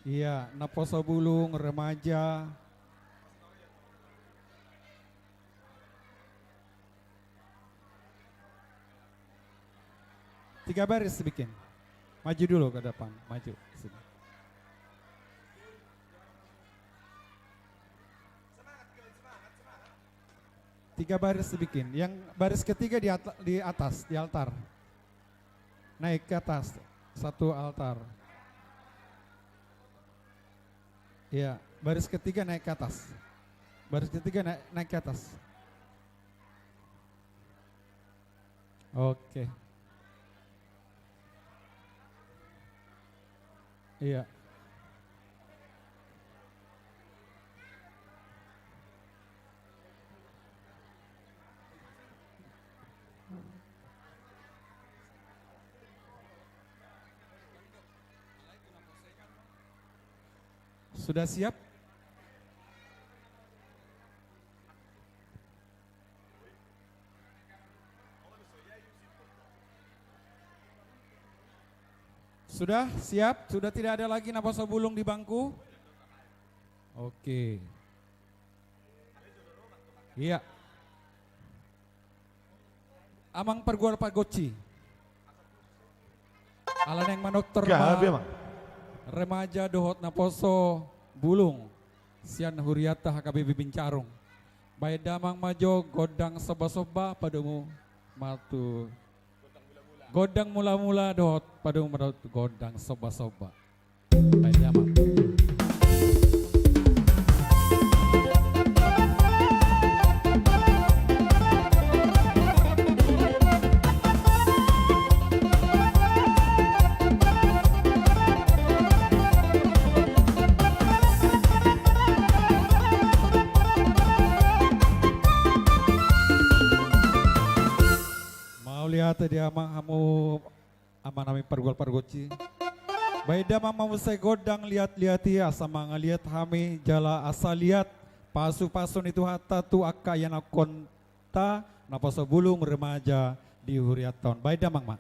Iya, naposo bulung, remaja. Tiga baris bikin. Maju dulu ke depan, maju sini. Tiga baris dibikin. Yang baris ketiga di at-, di atas, di altar. Naik ke atas, satu altar. Iya, baris ketiga naik ke atas. Baris ketiga naik, naik ke atas. Oke. Iya. Sudah siap? Sudah siap? Sudah tidak ada lagi naposo bulung di bangku? Oke. Iya. Amang pargual pargonsi. Ala naeng manortor ma remaja dohot naposo bulung sian hurianta H K B P Bincarung. Baen damang ma jo gondang somba-somba, padomu ma tu gondang mula-mula dohot padomu ma tu gondang somba-somba. Baen damang. Mauliate di hamu, amanami pargual pargonsi. Baen damang ma muse gondang liat-liat i, asa mangaliat hami jala asa liat pasu-pasu ni Tuhanta tu angka ianakhonta naposo bulung remaja di hurianta on. Baen damang ma.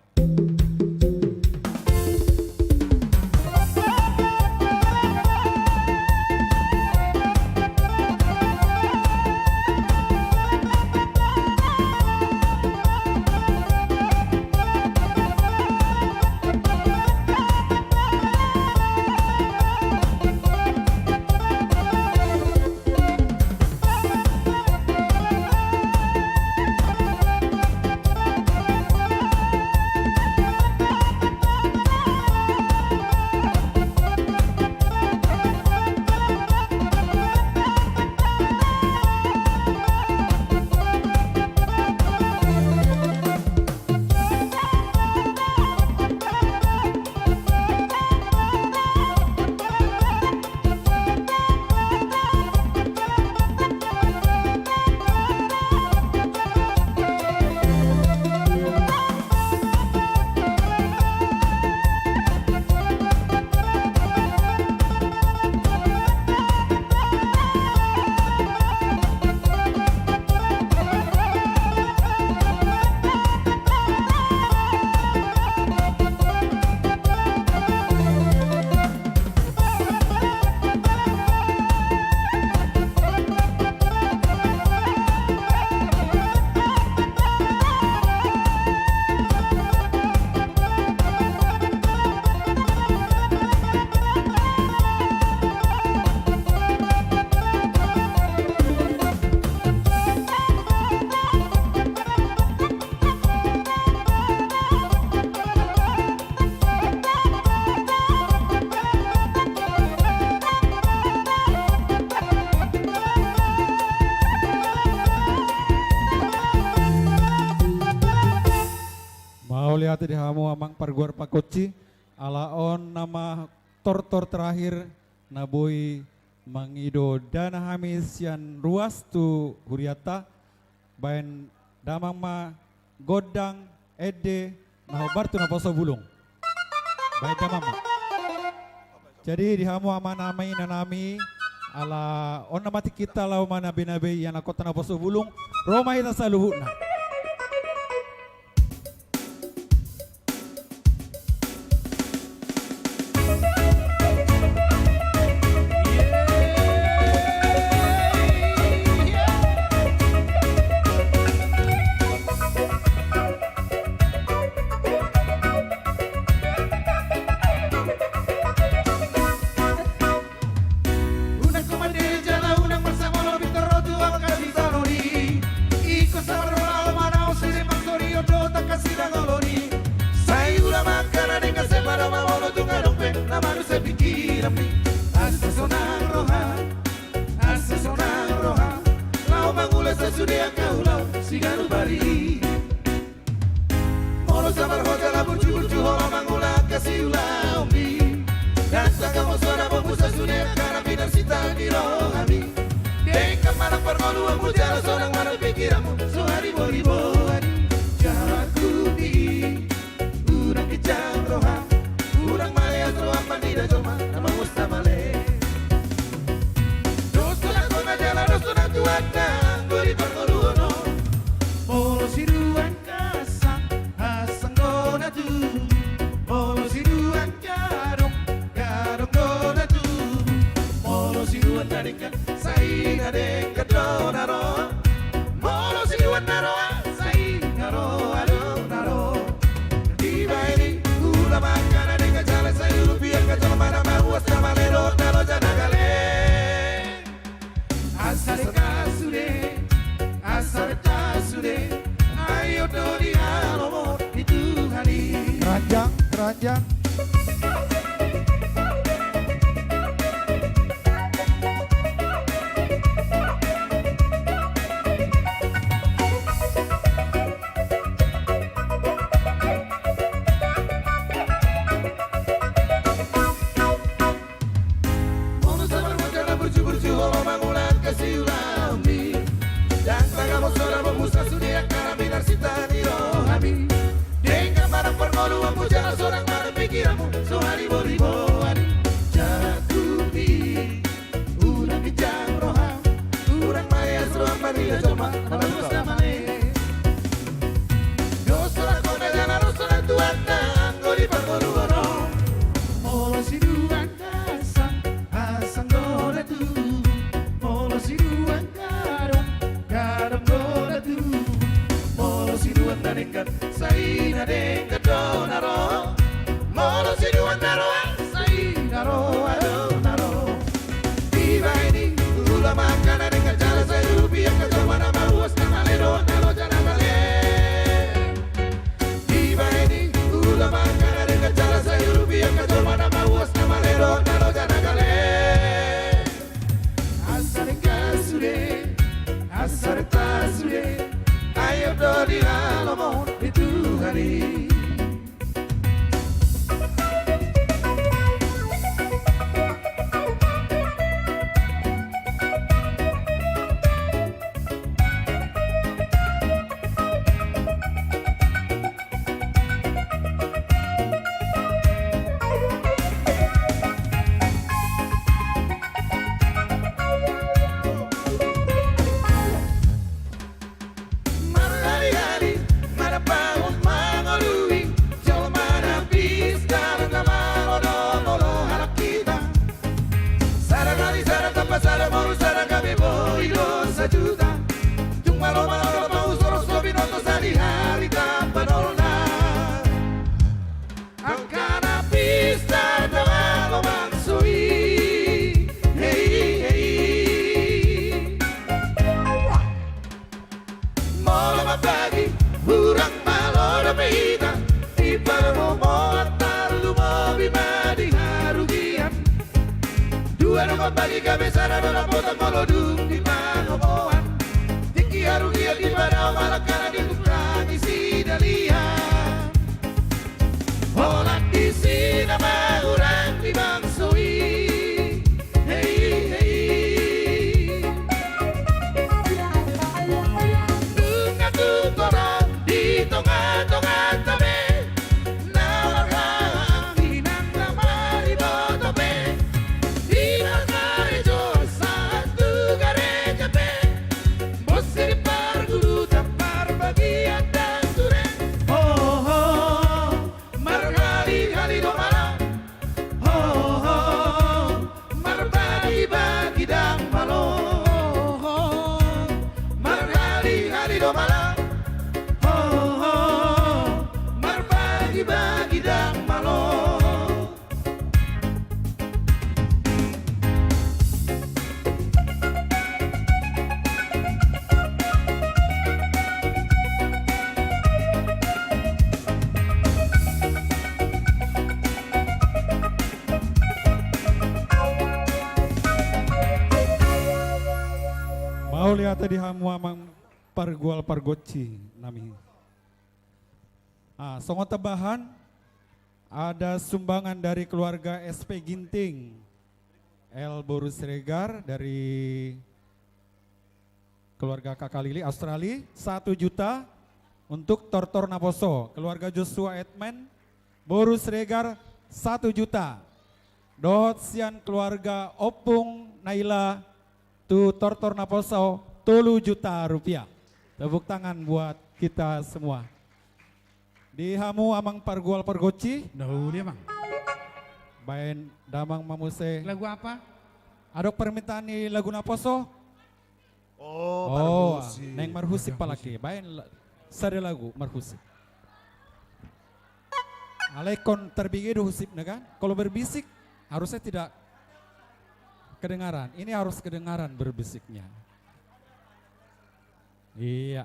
Mauliate di hamu amang pargual pargonsi, ala on nama tortor terakhir na boi mangido dana hami sian ruas tu hurianta, baen damang ma gondang ende na hombar tu naposo bulung. Baen damang ma. Jadi di hamu amanami inanami, ala on nama tingkinta laho manabe-nabe ianakhonta naposo bulung, ro ma hita saluhutna. Unang komande jala unang marsamolo, pintor ro tu angka sisalon i. Ingkon sabar ma laho manaon, sude mangkori on dohot angka sidangolon i. Sai ula ma angka na denggan, sai pado ma molo tung adong pe na manuse pingkiranmi. Asa sonang roha, asa sonang roha, laho mangula sasude angka ulaon siganup ari. Molo sabar ho jala burju-burju ho laho mangula angka siulaonmi, ndang tangkas ho sude na bobu sasude angka na pinarsinta ni rohami. Denggan ma nang parngoluanmu jala sonang ma nang pingkiranmu, so hariboriboan i. Jakupi, unang ginjang roha, unang maleas roha, pandida jolma na mangusta male. Denggan do na ro, molo sinuan na ro, sai na ro, alo na ro. Dibaen i, ula mangkana denggan jala sai ulu pian ka jolma na maruas na male dohot na loja na gale. Asa denggan sude, asa denggan sude, ai on do di halomon ni Tuhan i. Keranjang, keranjang. Molo sabar mangkana burju-burju, molo mangulang hasiulaonmi. Ndang tagamon sonang bomusa sude angka na pinarsinta ni rohami. Denggan manang parngoluanmu jala sonang manang pikiranmu, so haribo-riboan i. Jala tutu i, unang ginjang roham, unang maias roham marnida jolma na maruas na male. Dos sonang hona jala dos sonang tuanta anggo di parngoluon on. Molo sinuan hasang, hasang do na tubu. Molo sinuan gadong, gadong do na tubu. Molo sinuan na denggan, sai na denggan do na ro. Molo sinuan na roa, sai na roa do na ro. Dibaen i, ula mangkana denggan jala sai ulu pian ka jolma na maruas na male dohot na loja na gale. Dibaen i, ula mangkana denggan jala sai ulu pian ka jolma na maruas na male dohot na loja na gale. Asa denggan sude, asa denggan sude, ai on do di halomon ni Tuhan i. Marhali-hali manambangun mangolui, jolma na pistar na malo do molo halak hita. Sada hali sada tanpa sada boru sada gabe boi do sajuta. Tung malo-malo do paus ro so binoto sadi hali tanpa nolna. Angka na pistar na malo bangso i. Hei, hei. Molo mambagi hurang malo dope hita, di parmomoan tarlumobi ma di harugian. Dua do mambagi gabe sada do dapotan molo dung di pangomoan. Tingki harugian di padao malangkana di tukang isi dalihan. Holan disi na mahurang di bangso i. Hei, hei. Nunga tung torang di tonga-tonganta be. Na marhaha inang na mariboto be. Di markarejo sahat tu gareja be. Muse di pargurutan marbagian dan suren. Ho, ho, ho. Marhali-hali do mala, ho, ho, ho. Marbagi-bagi ndang malo, ho, ho, ho. Marhali-hali do mala, ho, ho, ho, ho. Marbagi-bagi ndang malo. Mauliate di hamu amang pargual pargonsi nami. Ah, songon tambahan, ada sumbangan dari keluarga S P Ginting, L boru Siregar, dari keluarga Kakak Lili, Australia, satu juta. Untuk tortor naposo, keluarga Joshua Edman, boru Siregar, satu juta. Dohot sian keluarga Ompung Naila, tu tortor naposo, tolu juta rupiah. Tepuk tangan buat kita semua. Di hamu amang pargual pargonsi. Dahulu dia, Mang. Baen damang ma muse. Lagu apa? Adong permintaan ni lagu naposo. Oh, oh, marhusip. Naeng marhusip apalagi. Oke, marhusip. Baen la-, sada lagu marhusip. Alai ingkon tarbege do husipna kan? Kalau berbisik, harusnya tidak kedengaran. Ini harus kedengaran berbisiknya. Iya.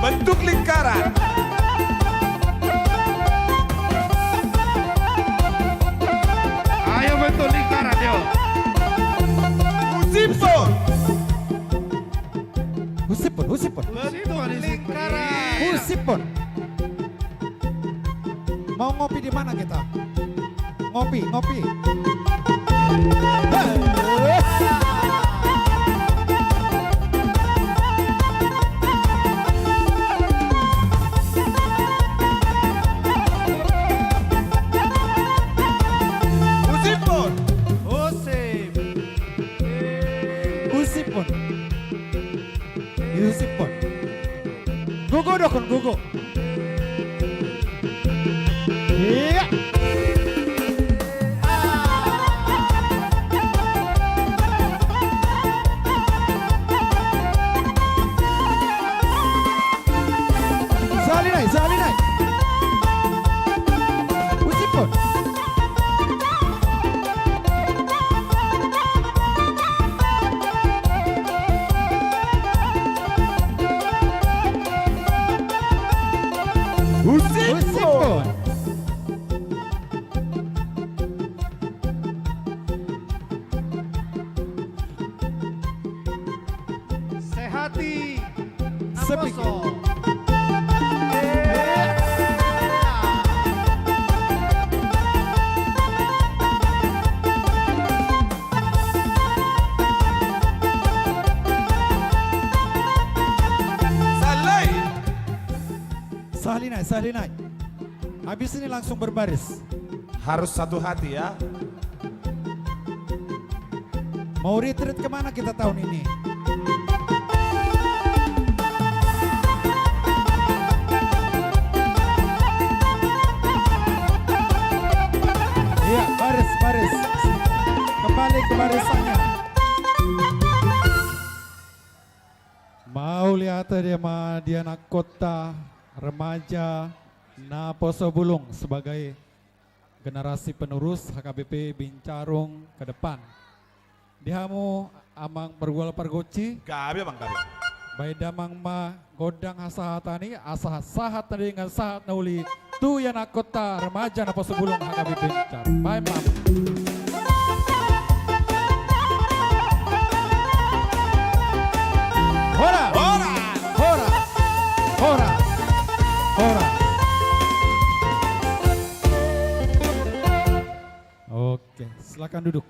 Bentuk lingkaran. Ayo bentuk lingkaran, yo. Husipon. Husipon, husipon. Bentuk lingkaran. Husipon. Mau ngopi di mana kita? Ngopi, ngopi. Husipon. Husip. Husipon. Husipon. Gogo do ingkon, gogo. Iya. Sahali nai, sahali nai. Husipon. Husipon. Husipon. Sehati. Sepikir. Naposo. Sahali nai. Sahali nai, sahali nai. Habis ini langsung berbaris. Harus satu hati, ya. Mau retreat kemana kita tahun ini? Iya, baris, baris. Kembali ke barisannya. Mauliate ma di anakkonta remaja Naposo Bulung sebagai generasi penerus H K B P Bincarung ke depan. Di hamu amang pargual pargonsi. Gabe, amang, gabe. Baen damang ma gondang hasahatan i, asa sahat na denggan, sahat na uli tu anakkonta remaja Naposo Bulung H K B P Bincarung. Baen ma. Horas! Horas! Horas! Horas! Oke, silakan duduk.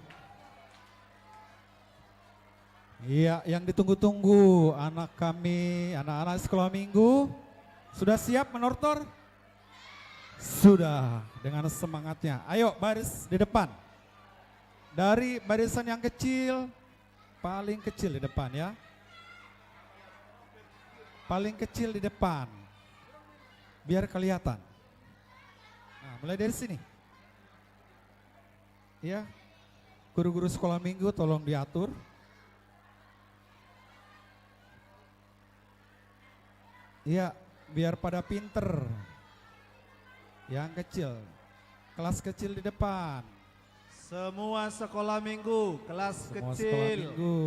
Iya, yang ditunggu-tunggu anak kami, anak-anak sekolah minggu. Sudah siap manortor? Sudah, dengan semangatnya. Ayo, baris di depan. Dari barisan yang kecil, paling kecil di depan, ya. Paling kecil di depan. Biar kelihatan. Nah, mulai dari sini. Iya. Guru-guru sekolah minggu tolong diatur. Iya, biar pada pinter. Yang kecil. Kelas kecil di depan. Semua sekolah minggu, kelas kecil. Semua sekolah minggu.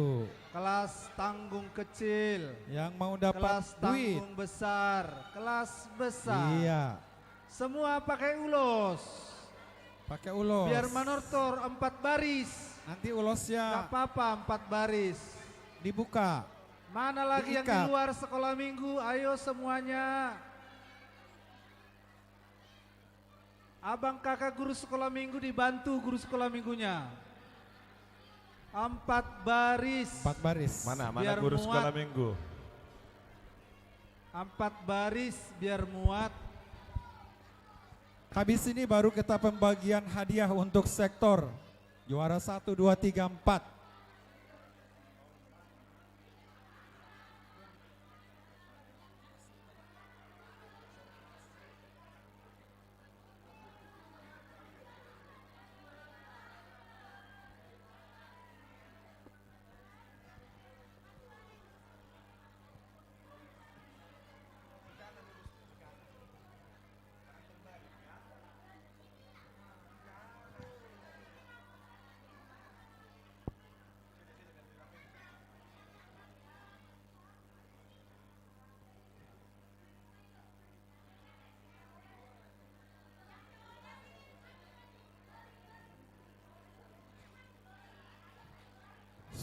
Kelas tanggung kecil. Yang mau dapat duit. Kelas tanggung besar, kelas besar. Iya. Semua pakai ulos. Pakai ulos. Biar manortor empat baris. Nanti ulosnya. Nggak apa-apa, empat baris. Dibuka. Mana lagi yang di luar sekolah minggu? Ayo semuanya. Abang kakak guru sekolah minggu dibantu guru sekolah minggunya. Empat baris. Empat baris. Mana, mana guru sekolah minggu? Empat baris biar muat. Habis ini baru kita pembagian hadiah untuk sektor juara satu, dua, tiga, empat.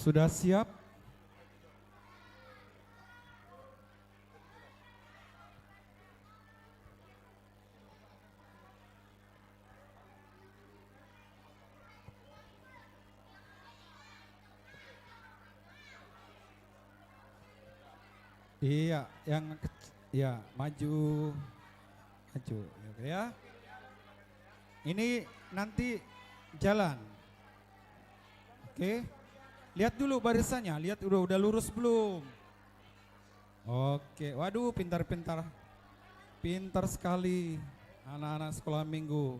Sudah siap? Iya, yang kec-, ya, maju. Maju, ya. Ini nanti jalan. Oke. Lihat dulu barisannya, lihat udah, udah lurus belum? Oke, waduh, pintar-pintar. Pintar sekali anak-anak sekolah minggu.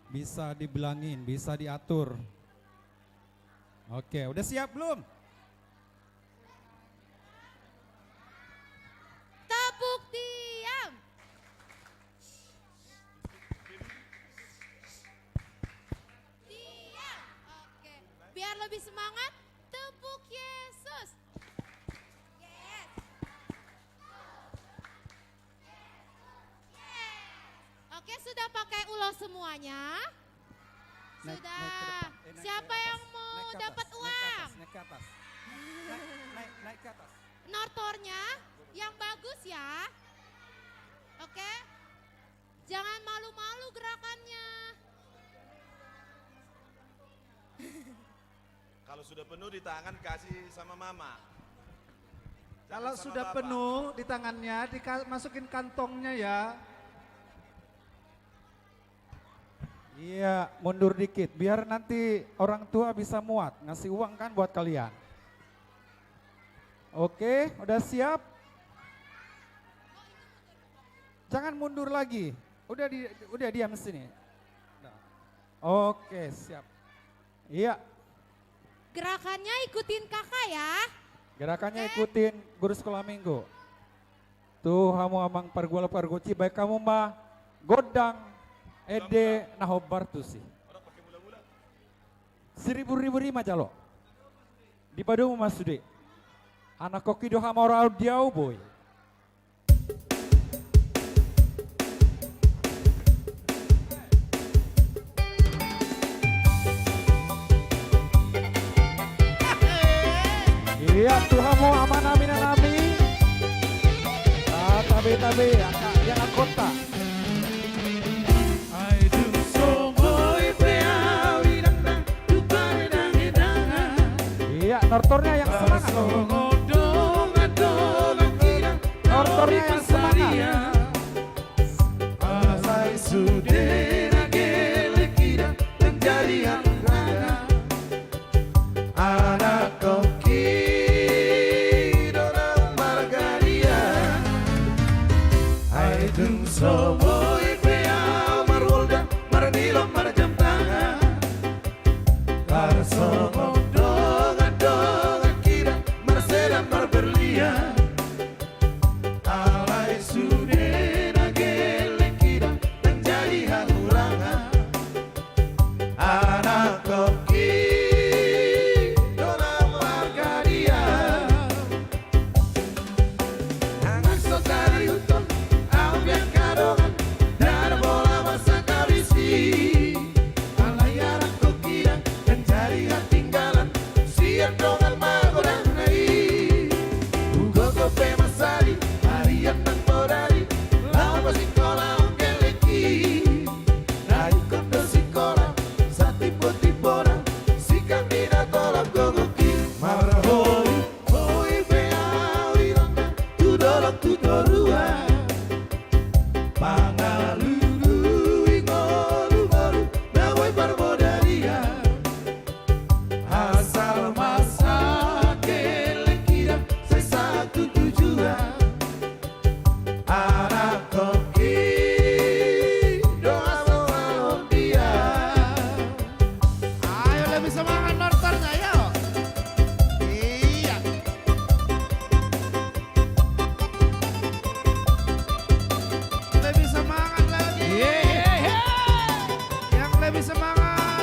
Bisa dibilangin, bisa diatur. Oke, udah siap belum? Tepuk tiang. Tiang. Oke. Biar lebih semangat, tepuk Yesus. Yes. Oke, sudah pakai ulos semuanya? Naik, naik ke depan. Sudah. Eh, naik ke atas. Siapa yang mau dapat uang? Naik ke atas, naik ke atas, naik ke atas. Naik, naik, naik ke atas. Nortornya yang bagus ya. Oke. Jangan malu-malu gerakannya. Kalau sudah penuh di tangan, kasih sama mama. Kalau sudah penuh di tangannya, dika-, masukin kantongnya ya. Iya, mundur dikit. Biar nanti orang tua bisa muat, ngasih uang kan buat kalian. Oke, udah siap? Jangan mundur lagi. Udah di, udah diam sini. Nah. Oke, siap. Iya. Gerakannya ikutin kakak ya. Gerakannya ikutin guru sekolah minggu. Tu hamu amang pargual pargonsi, baen hamu ma gondang ende na hombar tusi. Siribu-ribu i ma jalo. Dipadomu ma sude. Anak koki do hamu ora di au boi. Iya, tu hamu amanami inanami. Ah, tabe, tabe, angka, yang angkota. Ai dung so boi pe au inanta, tu paredangedangan. Iya, nortornya yang semangat. Tarsongon dongan-dongan hita, nortornya yang semangat. Alai sude na gelleng hita, manjadi hahurangan. Anak koki do na marhadian. Ai dung so boi pe au marholda, marnilon, marjamtangan. Tarsongon dongan-dongan hita, marsedan, marberlian. Alai sude na gelleng hita, manjadi hahurangan. Anak koki do na marhadian. Nang so sarihuton au pe angka dongan, ndada pola masa habisi. Alai anak koki do na manjadi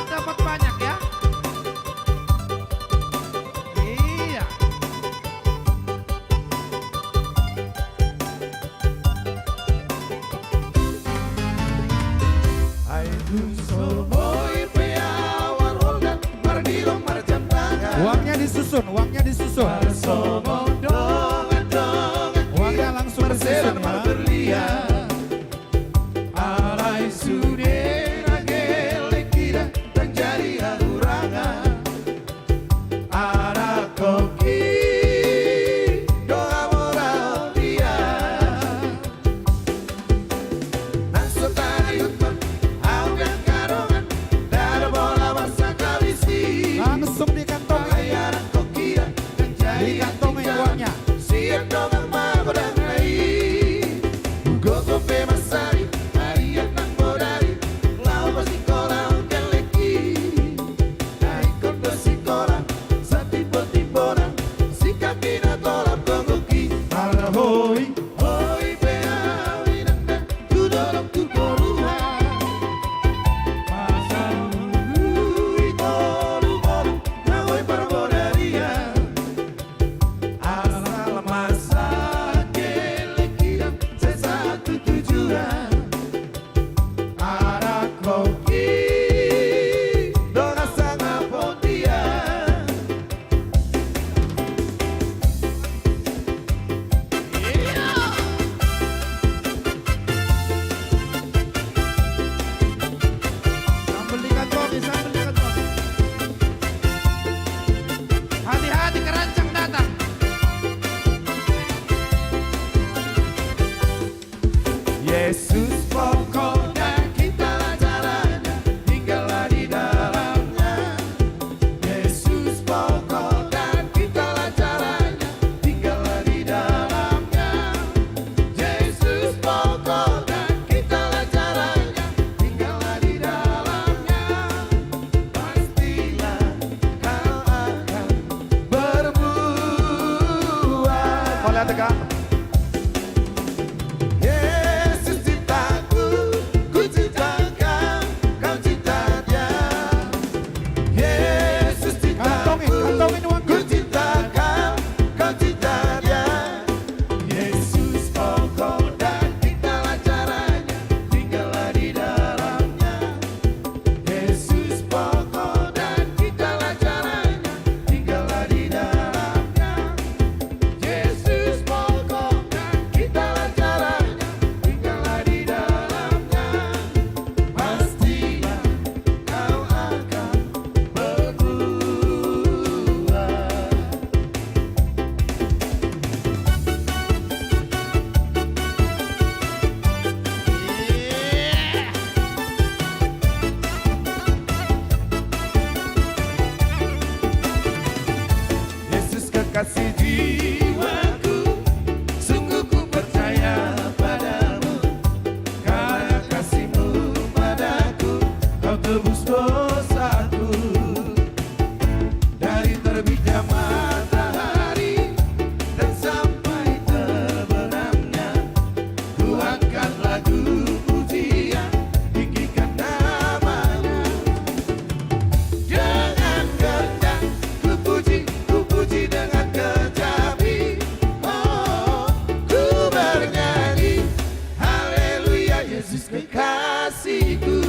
Dapat banyak ya. Iya. Uangnya disusun, uangnya disusun. Uangnya langsung disusun ya. Alai sude na gelek i ndang jadi hahurangan. Anak koki do hamoraon dia. Nang so tariuthon au angka dongan, ndada pola masa kabisi. Langsung dikantongi. Alai anak koki ndang jadi dikantongi uangnya. Sian dongan magodang na i. Gogo pe masari, arian nang bodari, laho pasikola on gelek i. Na ingkon do sikola, satimbo-timbona, singkat i na tolap gogo i. Ala hoi, hoi pe au inang na, tu dolok tu toruan. Masa ulu i tolu-tolu, na boi parbodarian. Asal masa gelek i ndang sai sahat tu tujuan. Anak koki do na sangap on dia. Sambel dikantongi, sambel dikantongi. Hati-hati keranjang datang. Yesus pokok dan kita lah caranya, tinggallah di dalamnya. Yesus pokok dan kita lah caranya, tinggallah di dalamnya. Yesus pokok dan kita lah caranya, tinggallah di dalamnya. Pastilah kau akan berbuah. Kau lihat, Kak. Yesus cintaku, ku cinta kau, kau cinta dia. Yesus cintaku, kantongin, kantongin uangnya. Ku cinta kau, kau cinta dia. Yesus pokok dan kita lah caranya, tinggallah di dalamnya. Yesus pokok dan kita lah caranya, tinggallah di dalamnya. Yesus pokok dan kita lah caranya, tinggallah di dalamnya. Pastilah kau akan berbuah. Yesus kekasih jiwaku, sungguh ku percaya padamu. Karena kasih-Mu padaku, Kau tebus dosaku. Dari terbitnya matahari dan sampai terbenamnya, ku angkat lagu pujian, tinggikan nama-Mu. Dengan kencang ku puji, ku puji dengan kecapi. Oh, ku bernyanyi, haleluya, Yesus kekasihku.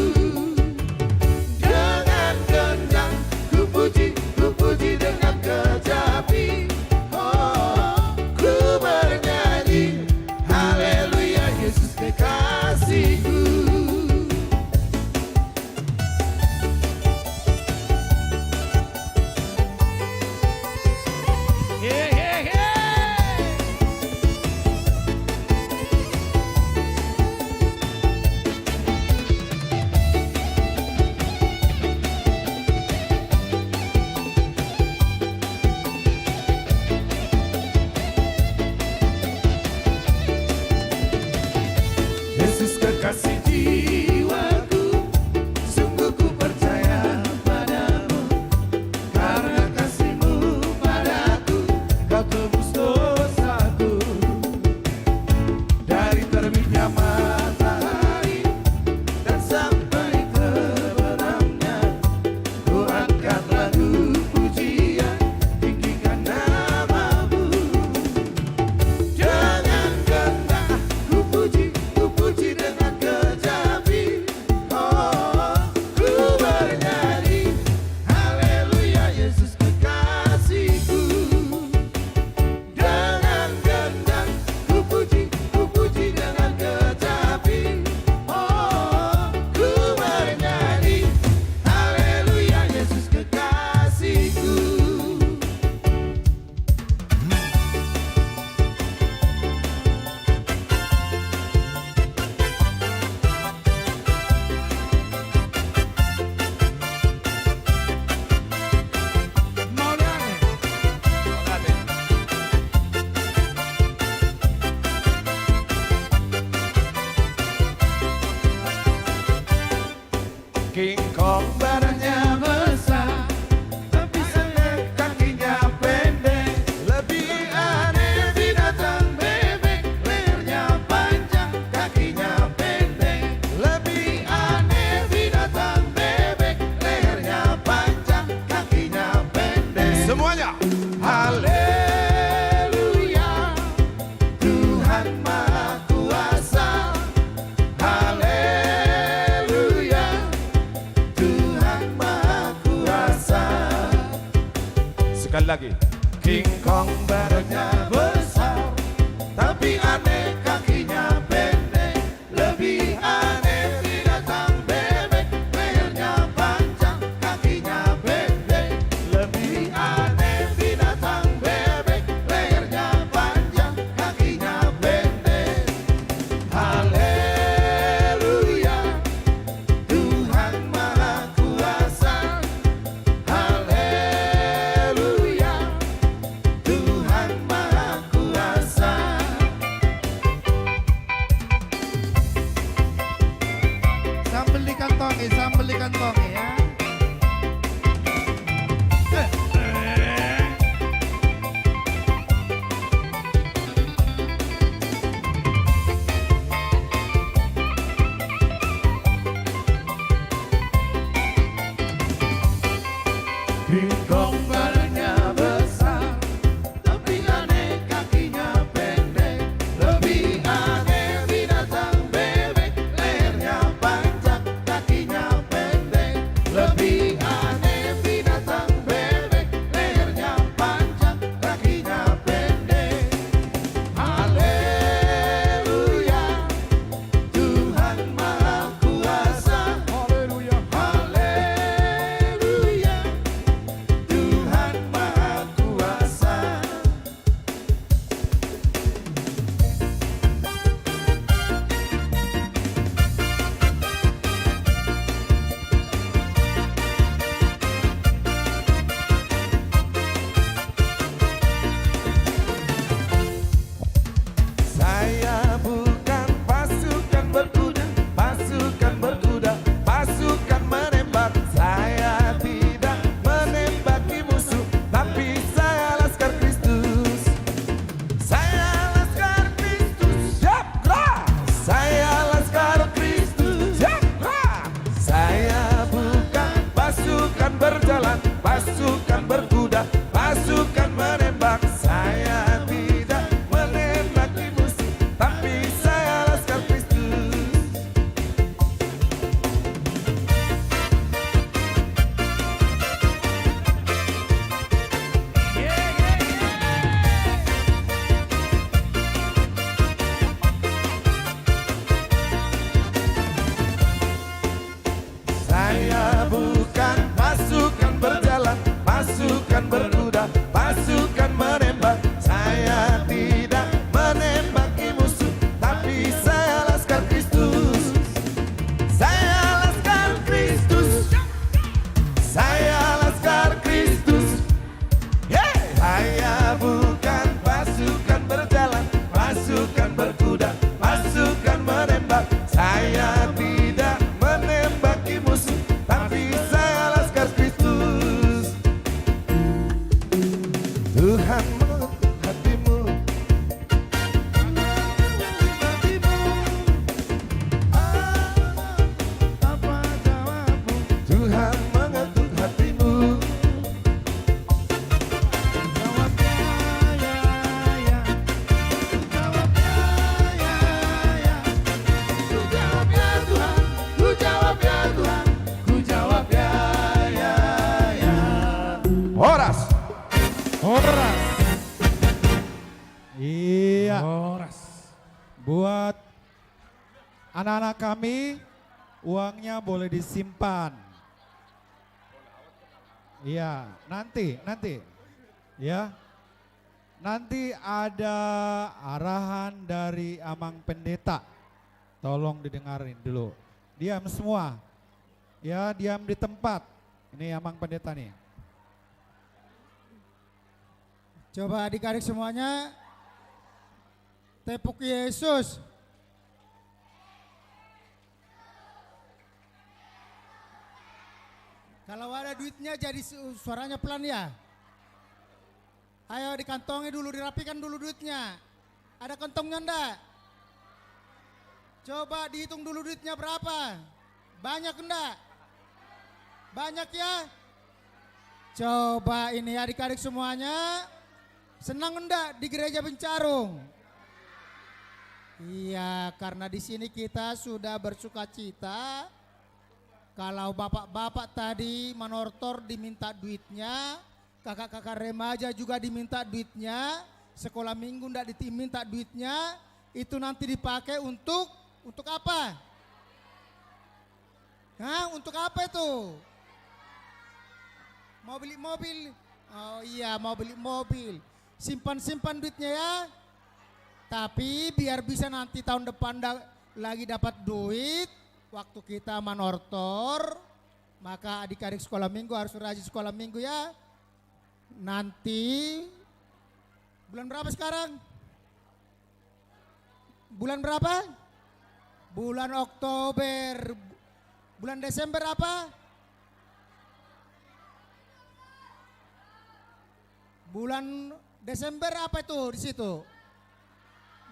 Sekali lagi. King Kong badannya besar, tapi aneh kakinya pendek. Lebih aneh binatang bebek, lehernya panjang, kakinya pendek. Lebih aneh binatang bebek, lehernya panjang, kakinya pendek. Haleluya, Tuhan Maha Kuasa. Haleluya, Tuhan Maha Kuasa. Sambil dikantongi, sambil dikantongi, ya. King Kong badannya besar, tapi aneh kakinya pendek. Lebih aneh binatang bebek, lehernya panjang, kakinya pendek. Lebih aneh binatang bebek, lehernya panjang, kakinya pendek. Haleluya, Tuhan Maha Kuasa. Haleluya. Haleluya, Tuhan Maha Kuasa. Saya bukan pasukan berkuda, pasukan berkuda, pasukan menembak. Saya tidak menembaki musuh, tapi saya laskar Kristus. Saya laskar Kristus, siap, gerak. Saya laskar Kristus, siap, gerak. Saya bukan pasukan berjalan, pasukan berkuda, pasukan menembak. Saya tidak menembaki musuh, tapi saya laskar Kristus. Saya bukan pasukan berjalan, pasukan berkuda, pasukan menembak. Saya tidak menembaki musuh, tapi saya laskar Kristus. Saya laskar Kristus. Saya laskar Kristus. Yeay! Saya bukan pasukan berjalan, pasukan berkuda, pasukan menembak. Saya tidak menembaki musuh, tapi saya laskar Kristus. Tuhan mengetuk hatimu. Tuhan mengetuk hatimu. Jawab ya, ya, ya. Jawab ya, ya, ya. Ku jawab ya Tuhan, ku jawab ya Tuhan, ku jawab ya, ya, ya. Horas. Horas. Iya. Horas. Buat anak-anak kami, uangnya boleh disimpan. Iya, nanti, nanti. Ya. Nanti ada arahan dari Amang Pendeta. Tolong didengarin dulu. Diam semua. Ya, diam di tempat. Ini Amang Pendeta nih. Coba adik-adik semuanya. Tepuk Yesus. Kalau ada duitnya jadi su-, suaranya pelan ya. Ayo dikantongi dulu, dirapikan dulu duitnya. Ada kantongnya ndak? Coba dihitung dulu duitnya berapa. Banyak ndak? Banyak ya? Coba ini adik-adik semuanya, senang ndak di gereja Bencarung? Iya, karena di sini kita sudah bersukacita. Kalau bapak-bapak tadi manortor diminta duitnya, kakak-kakak remaja juga diminta duitnya, sekolah minggu ndak diminta duitnya, itu nanti dipakai untuk, untuk apa? Hah, untuk apa itu? Mau beli mobil? Oh iya, mau beli mobil. Simpan-simpan duitnya ya. Tapi biar bisa nanti tahun depan da-, lagi dapat duit, waktu kita manortor, maka adik-adik sekolah minggu harus rajin sekolah minggu ya. Nanti bulan berapa sekarang? Bulan berapa? Bulan Oktober. Bulan Desember apa? Bulan Desember apa itu di situ?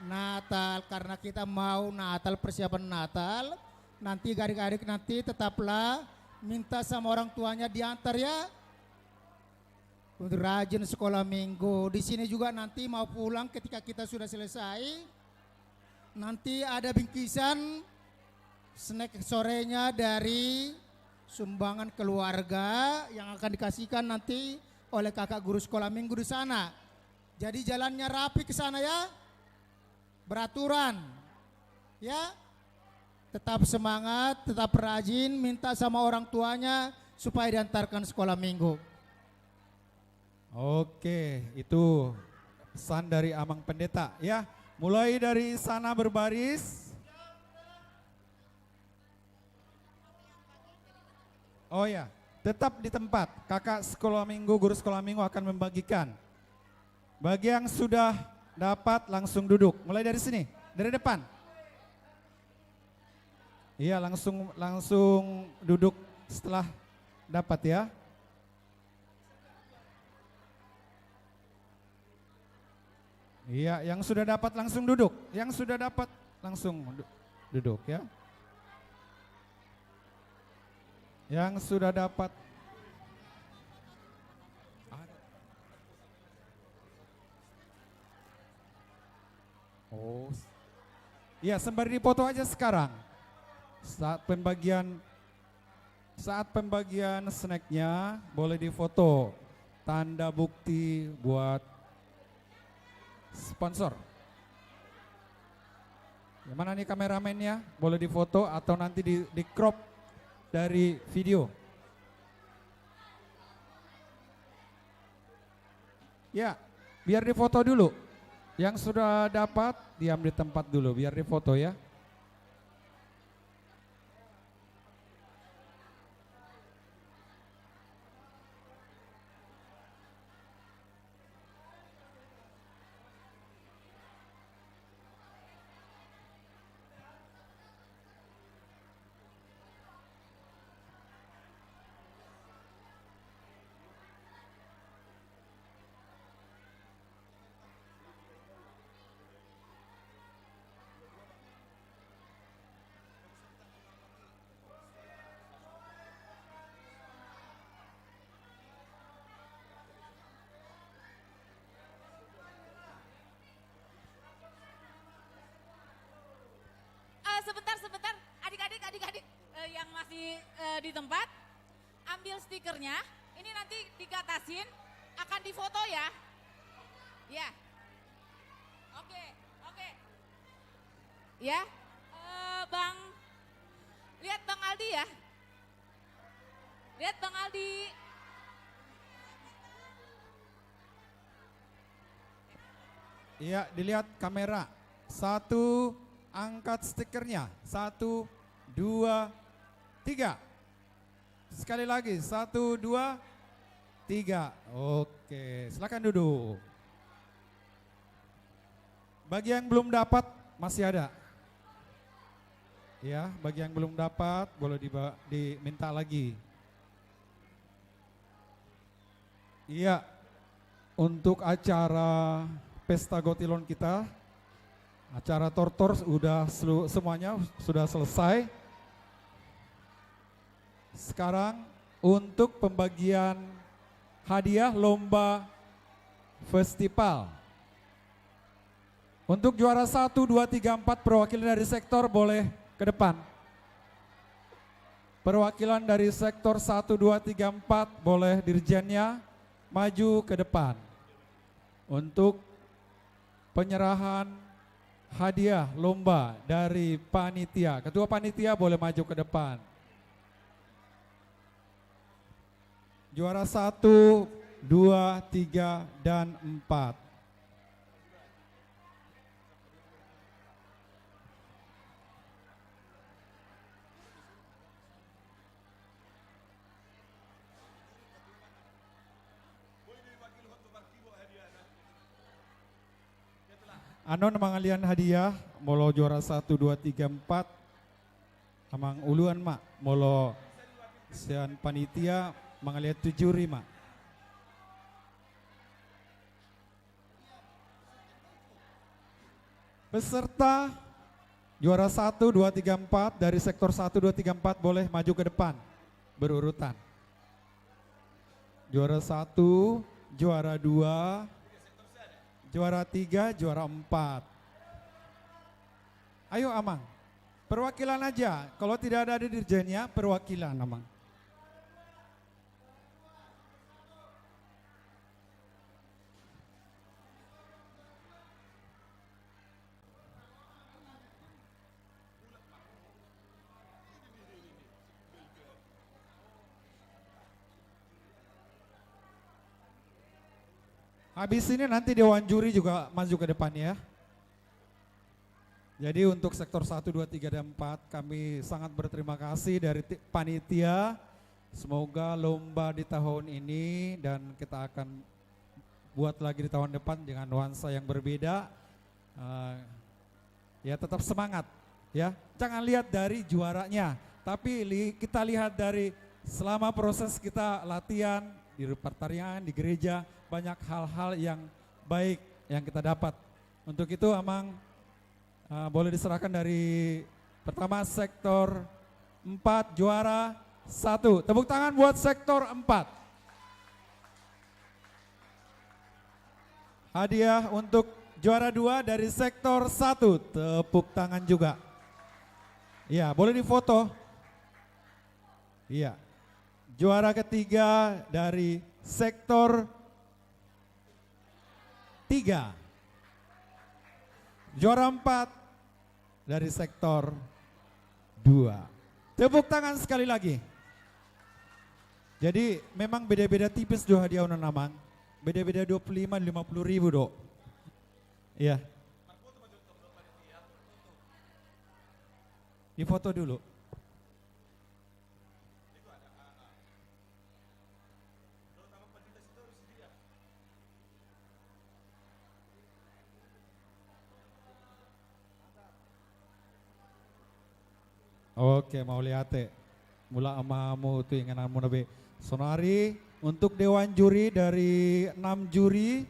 Natal, karena kita mau Natal, persiapan Natal. Nanti adik-adik nanti tetaplah minta sama orang tuanya diantar ya. Untuk rajin sekolah minggu. Di sini juga nanti mau pulang ketika kita sudah selesai. Nanti ada bingkisan snack sorenya dari sumbangan keluarga yang akan dikasihkan nanti oleh kakak guru sekolah minggu di sana. Jadi jalannya rapi ke sana ya. Beraturan. Ya. Tetap semangat, tetap rajin, minta sama orang tuanya supaya diantarkan sekolah minggu. Oke, itu pesan dari Amang Pendeta, ya. Mulai dari sana berbaris. Oh ya, tetap di tempat. Kakak sekolah minggu, guru sekolah minggu akan membagikan. Bagi yang sudah dapat, langsung duduk. Mulai dari sini, dari depan. Iya, langsung, langsung duduk setelah dapat ya. Iya, yang sudah dapat langsung duduk. Yang sudah dapat langsung du-, duduk ya. Yang sudah dapat. Oh. Iya, sembari dipoto aja sekarang. Saat pembagian Saat pembagian snacknya, boleh difoto. Tanda bukti buat sponsor. Yang mana nih kameramennya? Boleh difoto atau nanti di, di-crop dari video. Ya, biar difoto dulu. Yang sudah dapat, diam di tempat dulu, biar difoto ya. Eh, sebentar, sebentar. Adik-adik, adik-adik, eh, yang masih, eh, di tempat, ambil stikernya. Ini nanti digatasin, akan difoto ya. Ya. Oke, oke. Ya. Eh, Bang, lihat Bang Aldi ya. Lihat Bang Aldi. Iya, dilihat kamera. Satu, angkat stikernya. Satu, dua, tiga. Sekali lagi, satu, dua, tiga. Oke, silakan duduk. Bagi yang belum dapat, masih ada. Ya, bagi yang belum dapat, boleh diba-, diminta lagi. Iya, untuk acara Pesta Gotilon kita, acara tortor udah selu-, semuanya sudah selesai. Sekarang untuk pembagian hadiah lomba festival. Untuk juara satu, dua, tiga, empat, perwakilan dari sektor boleh ke depan. Perwakilan dari sektor satu, dua, tiga, empat, boleh dirjennya, maju ke depan untuk penyerahan hadiah lomba dari panitia. Ketua panitia boleh maju ke depan. Juara satu, dua, tiga, dan empat. Annon mangalian hadiah, molo juara satu, dua, tiga, empat. Amang uluan ma, molo sian panitia mangalian tu juri ma. Peserta juara satu, dua, tiga, empat dari sektor satu, dua, tiga, empat boleh maju ke depan berurutan. Juara satu, juara dua, juara tiga, juara empat. Ayo, Amang. Perwakilan aja. Kalau tidak ada dirjennya, perwakilan, Amang. Habis ini nanti dewan juri juga maju ke depan ya. Jadi untuk sektor satu, dua, tiga, dan empat, kami sangat berterima kasih dari ti-, panitia. Semoga lomba di tahun ini dan kita akan buat lagi di tahun depan dengan nuansa yang berbeda. Eh, ya, tetap semangat, ya. Jangan lihat dari juaranya, tapi li-, kita lihat dari selama proses kita latihan di pertarian, di gereja, banyak hal-hal yang baik yang kita dapat. Untuk itu, Amang, eh, boleh diserahkan dari pertama sektor empat, juara satu. Tepuk tangan buat sektor empat. Hadiah untuk juara dua dari sektor satu. Tepuk tangan juga. Iya, boleh difoto. Iya. Juara ketiga dari sektor tiga. Juara empat dari sektor dua. Tepuk tangan sekali lagi. Jadi memang beda-beda tipis do hadiah on, Amang. Beda-beda dua puluh lima, lima puluh ribu do. Iya. Difoto dulu. Oke, mauliate. Mulak ma hamu tu ingananmuna be. Saonari untuk dewan juri dari enam juri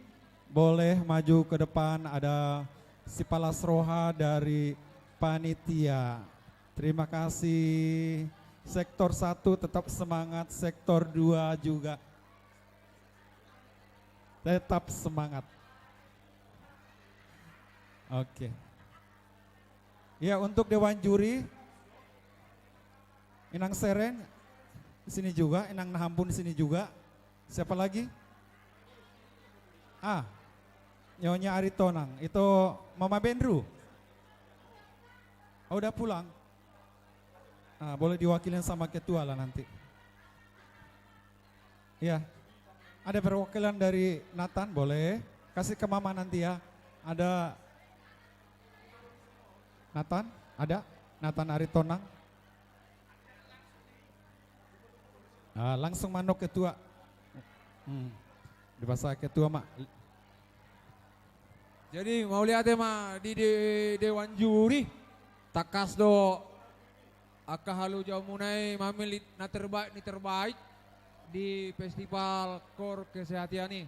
boleh maju ke depan, ada Sipalas Roha dari panitia. Terima kasih. Sektor satu tetap semangat, sektor dua juga. Tetap semangat. Oke. Ya, untuk dewan juri, Inang Seren di sini juga, Inang Nahambun di sini juga. Siapa lagi? Ah, Nyonya Aritonang, itu Mama Benru. Oh, udah pulang. Ah, boleh diwakilin sama ketua lah nanti. Iya. Ada perwakilan dari Nathan, boleh. Kasih ke Mama nanti ya. Ada Nathan, ada? Nathan Aritonang. Ah, langsung manuk ketua. Hmm. Di bahasa ketua, Mak. Jadi, mauliate ma di, di dewan juri. Tangkas do angka halojaonmuna i mamillit na terbaik ni terbaik di Festival Koor Kesehatan i.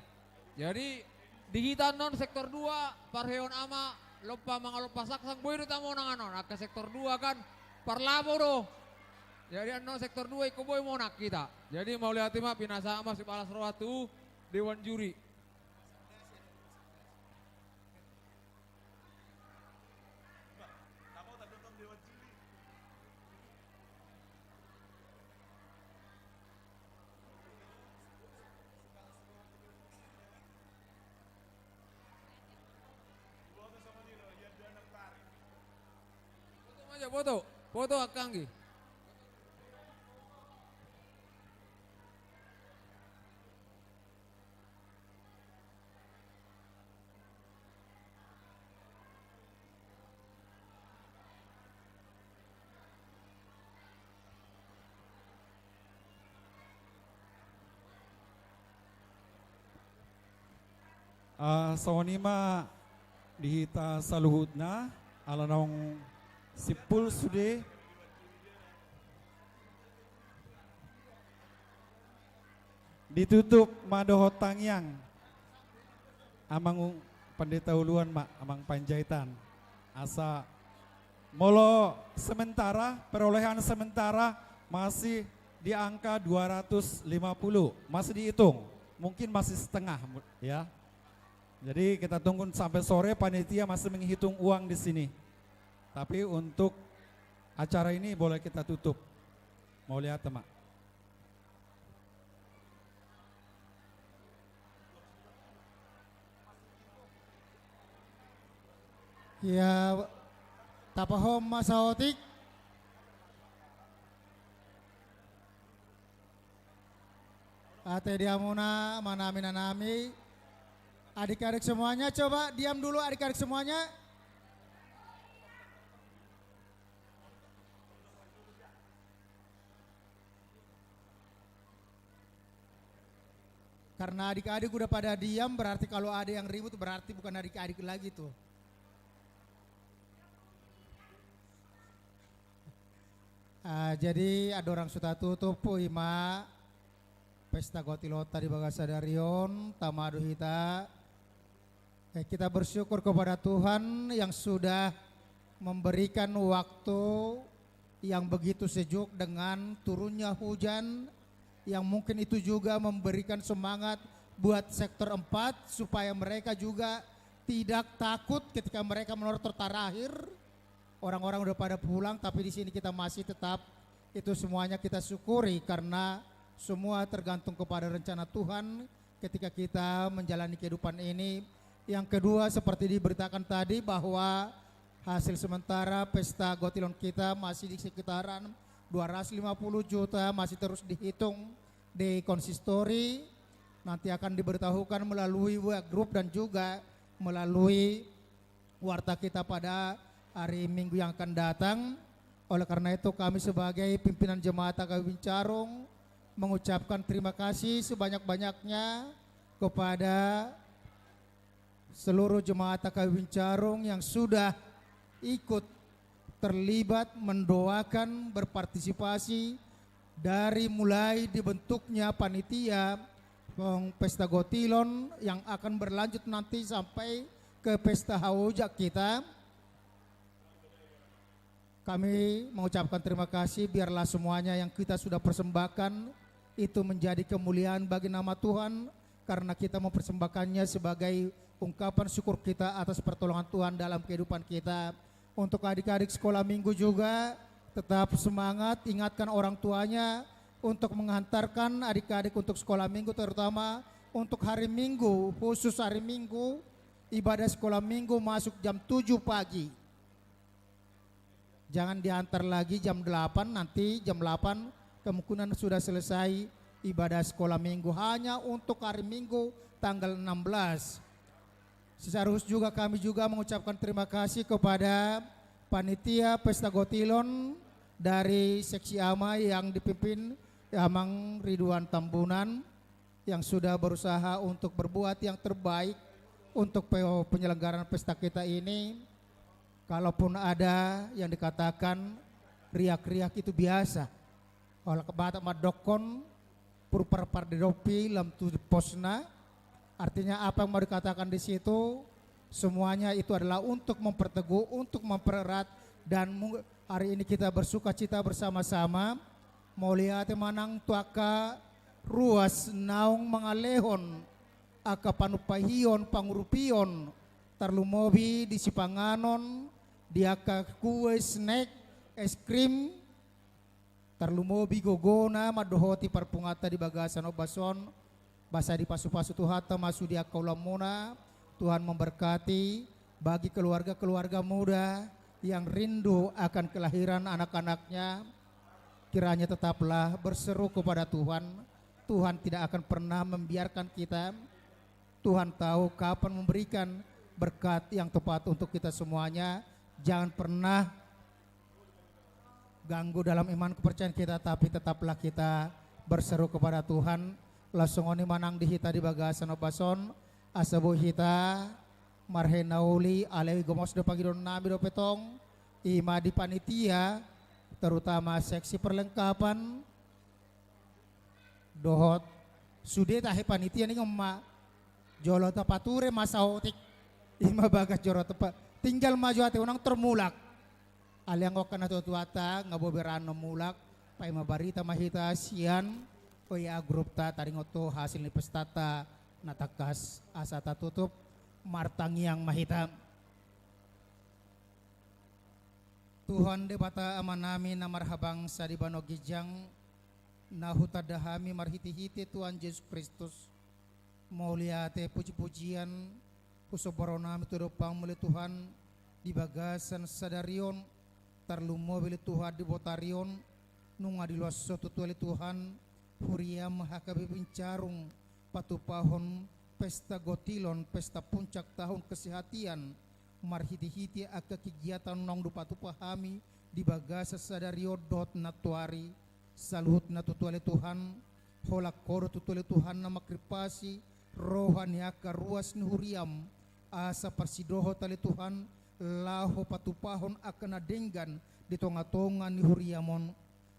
Jadi, di hita annon sektor dua, parheon ama, lompa mangalompa saksang, boi do tamonang annon, angka sektor dua kan parlapo do. Jadi annon sektor dua ingkon boi monang hita. Jadi mauliate ma, pinasahat ma Sipalas Roha tu dewan juri. Foto, foto angka anggi. Ah, songon i ma di hita saluhutna, ala naung simpul sude. Ditutup ma dohot tangiang amang u-, Pandita Uluan ma, amang Panjaitan. Asa molo sementara, perolehan sementara masih di angka dua ratus lima puluh, masih dihitung. Mungkin masih setengah, mu-, ya. Jadi kita tunggu sampai sore, panitia masih menghitung uang di sini. Tapi untuk acara ini boleh kita tutup. Mauliate ma. Ya, tapahom ma saotik. Ate di hamuna, amanami, inanami. Adik-adik semuanya, coba diam dulu adik-adik semuanya. Karena adik-adik udah pada diam, berarti kalau ada yang ribut, berarti bukan adik-adik lagi tuh. Ah, jadi andorang so tatutup, ima pesta gotilonta di bagasan sadari on, tama do hita. Eh, kita bersyukur kepada Tuhan yang sudah memberikan waktu yang begitu sejuk dengan turunnya hujan, yang mungkin itu juga memberikan semangat buat sektor empat supaya mereka juga tidak takut ketika mereka menortor tarakhir. Orang-orang udah pada pulang, tapi di sini kita masih tetap, itu semuanya kita syukuri karena semua tergantung kepada rencana Tuhan ketika kita menjalani kehidupan ini. Yang kedua, seperti diberitakan tadi bahwa hasil sementara pesta gotilon kita masih di sekitaran dua ratus lima puluh juta, masih terus dihitung di konsistori. Nanti akan diberitahukan melalui W A grup dan juga melalui warta kita pada hari Minggu yang akan datang. Oleh karena itu, kami sebagai pimpinan Jemaat A K W Bincarung mengucapkan terima kasih sebanyak-banyaknya kepada seluruh Jemaat A K W Bincarung yang sudah ikut terlibat, mendoakan, berpartisipasi dari mulai dibentuknya panitia, eh, pesta gotilon yang akan berlanjut nanti sampai ke pesta haujak kita. Kami mengucapkan terima kasih, biarlah semuanya yang kita sudah persembahkan itu menjadi kemuliaan bagi nama Tuhan, karena kita mempersembahkannya sebagai ungkapan syukur kita atas pertolongan Tuhan dalam kehidupan kita. Untuk adik-adik sekolah minggu juga, tetap semangat, ingatkan orang tuanya untuk menghantarkan adik-adik untuk sekolah minggu, terutama untuk hari Minggu, khusus hari Minggu, ibadah sekolah minggu masuk jam tujuh pagi. Jangan diantar lagi jam delapan, nanti jam delapan kemungkinan sudah selesai ibadah sekolah minggu. Hanya untuk hari Minggu tanggal enam belas. Secara khusus juga kami juga mengucapkan terima kasih kepada panitia pesta gotilon dari seksi A M A yang dipimpin Amang Ridwan Tambunan, yang sudah berusaha untuk berbuat yang terbaik untuk pe-, penyelenggaraan pesta kita ini. Kalaupun ada yang dikatakan riak-riak, itu biasa. Kalau Batak mandokkon, purpar pardidompi lam tu posna. Artinya, apa yang mau dikatakan di situ, semuanya itu adalah untuk memperteguh, untuk mempererat, dan mu-, hari ini kita bersukacita bersama-sama. Mauliate ma nang tu angka ruas naung mangalehon angka panumpahion, pangurupion, tarlumobi di sipanganon, di angka kue, snack, es krim, tarlumobi gogona mandohoti parpunguanta di bagasan ombas on. Basa dipasupasu Tuhanta ma sude angka ulaonmuna. Tuhan memberkati bagi keluarga-keluarga muda yang rindu akan kelahiran anak-anaknya, kiranya tetaplah berseru kepada Tuhan. Tuhan tidak akan pernah membiarkan kita. Tuhan tahu kapan memberikan berkat yang tepat untuk kita semuanya. Jangan pernah ganggu dalam iman kepercayaan kita, tapi tetaplah kita berseru kepada Tuhan. Laos songon i ma nang di hita di bagasan ombas on, asa boi hita marhinauli, alai gomos do pangidoannami dope tong, i ma di panitia, terutama seksi perlengkapan, dohot sude tahe panitia ningon ma. Jolo tapature ma saotik. I ma bagas jolo tapa-, tinggal ma jo ate unang tormulak. Alai anggo angka natuatuanta nga boi be ra annon mulak, paima barita ma hita sian O A grupta taringot tu hasil ni pestanta na tangkas. Asa tatutup, martangiang ma hita. Tuhan Debata Amanami na marhabangsa di banua ginjang, na hutanda hami marhitehite Tuhan Jesus Kristus, mauliate pujipujian husomba rohanami tu adopanmu ale Tuhan, di bagasan sadari on, tarlumobi ale Tuhan di botari on, nunga diloas Ho tutu ale Tuhan, huriam H K B Bincarung, patupahon pesta gotilon, pesta puncak tahun kesehatian, marhitehite angka kegiatan naung dipatupa hami di bagasan sadari on dohot nantoari, saluhutna tutu ale Tuhan, holan Ho do tutu ale Tuhan na mangkirpasi roha ni angka ruas ni huriam, asa parsidohot ale Tuhan, laho patupahon angka na denggan di tongatonga ni huriam on.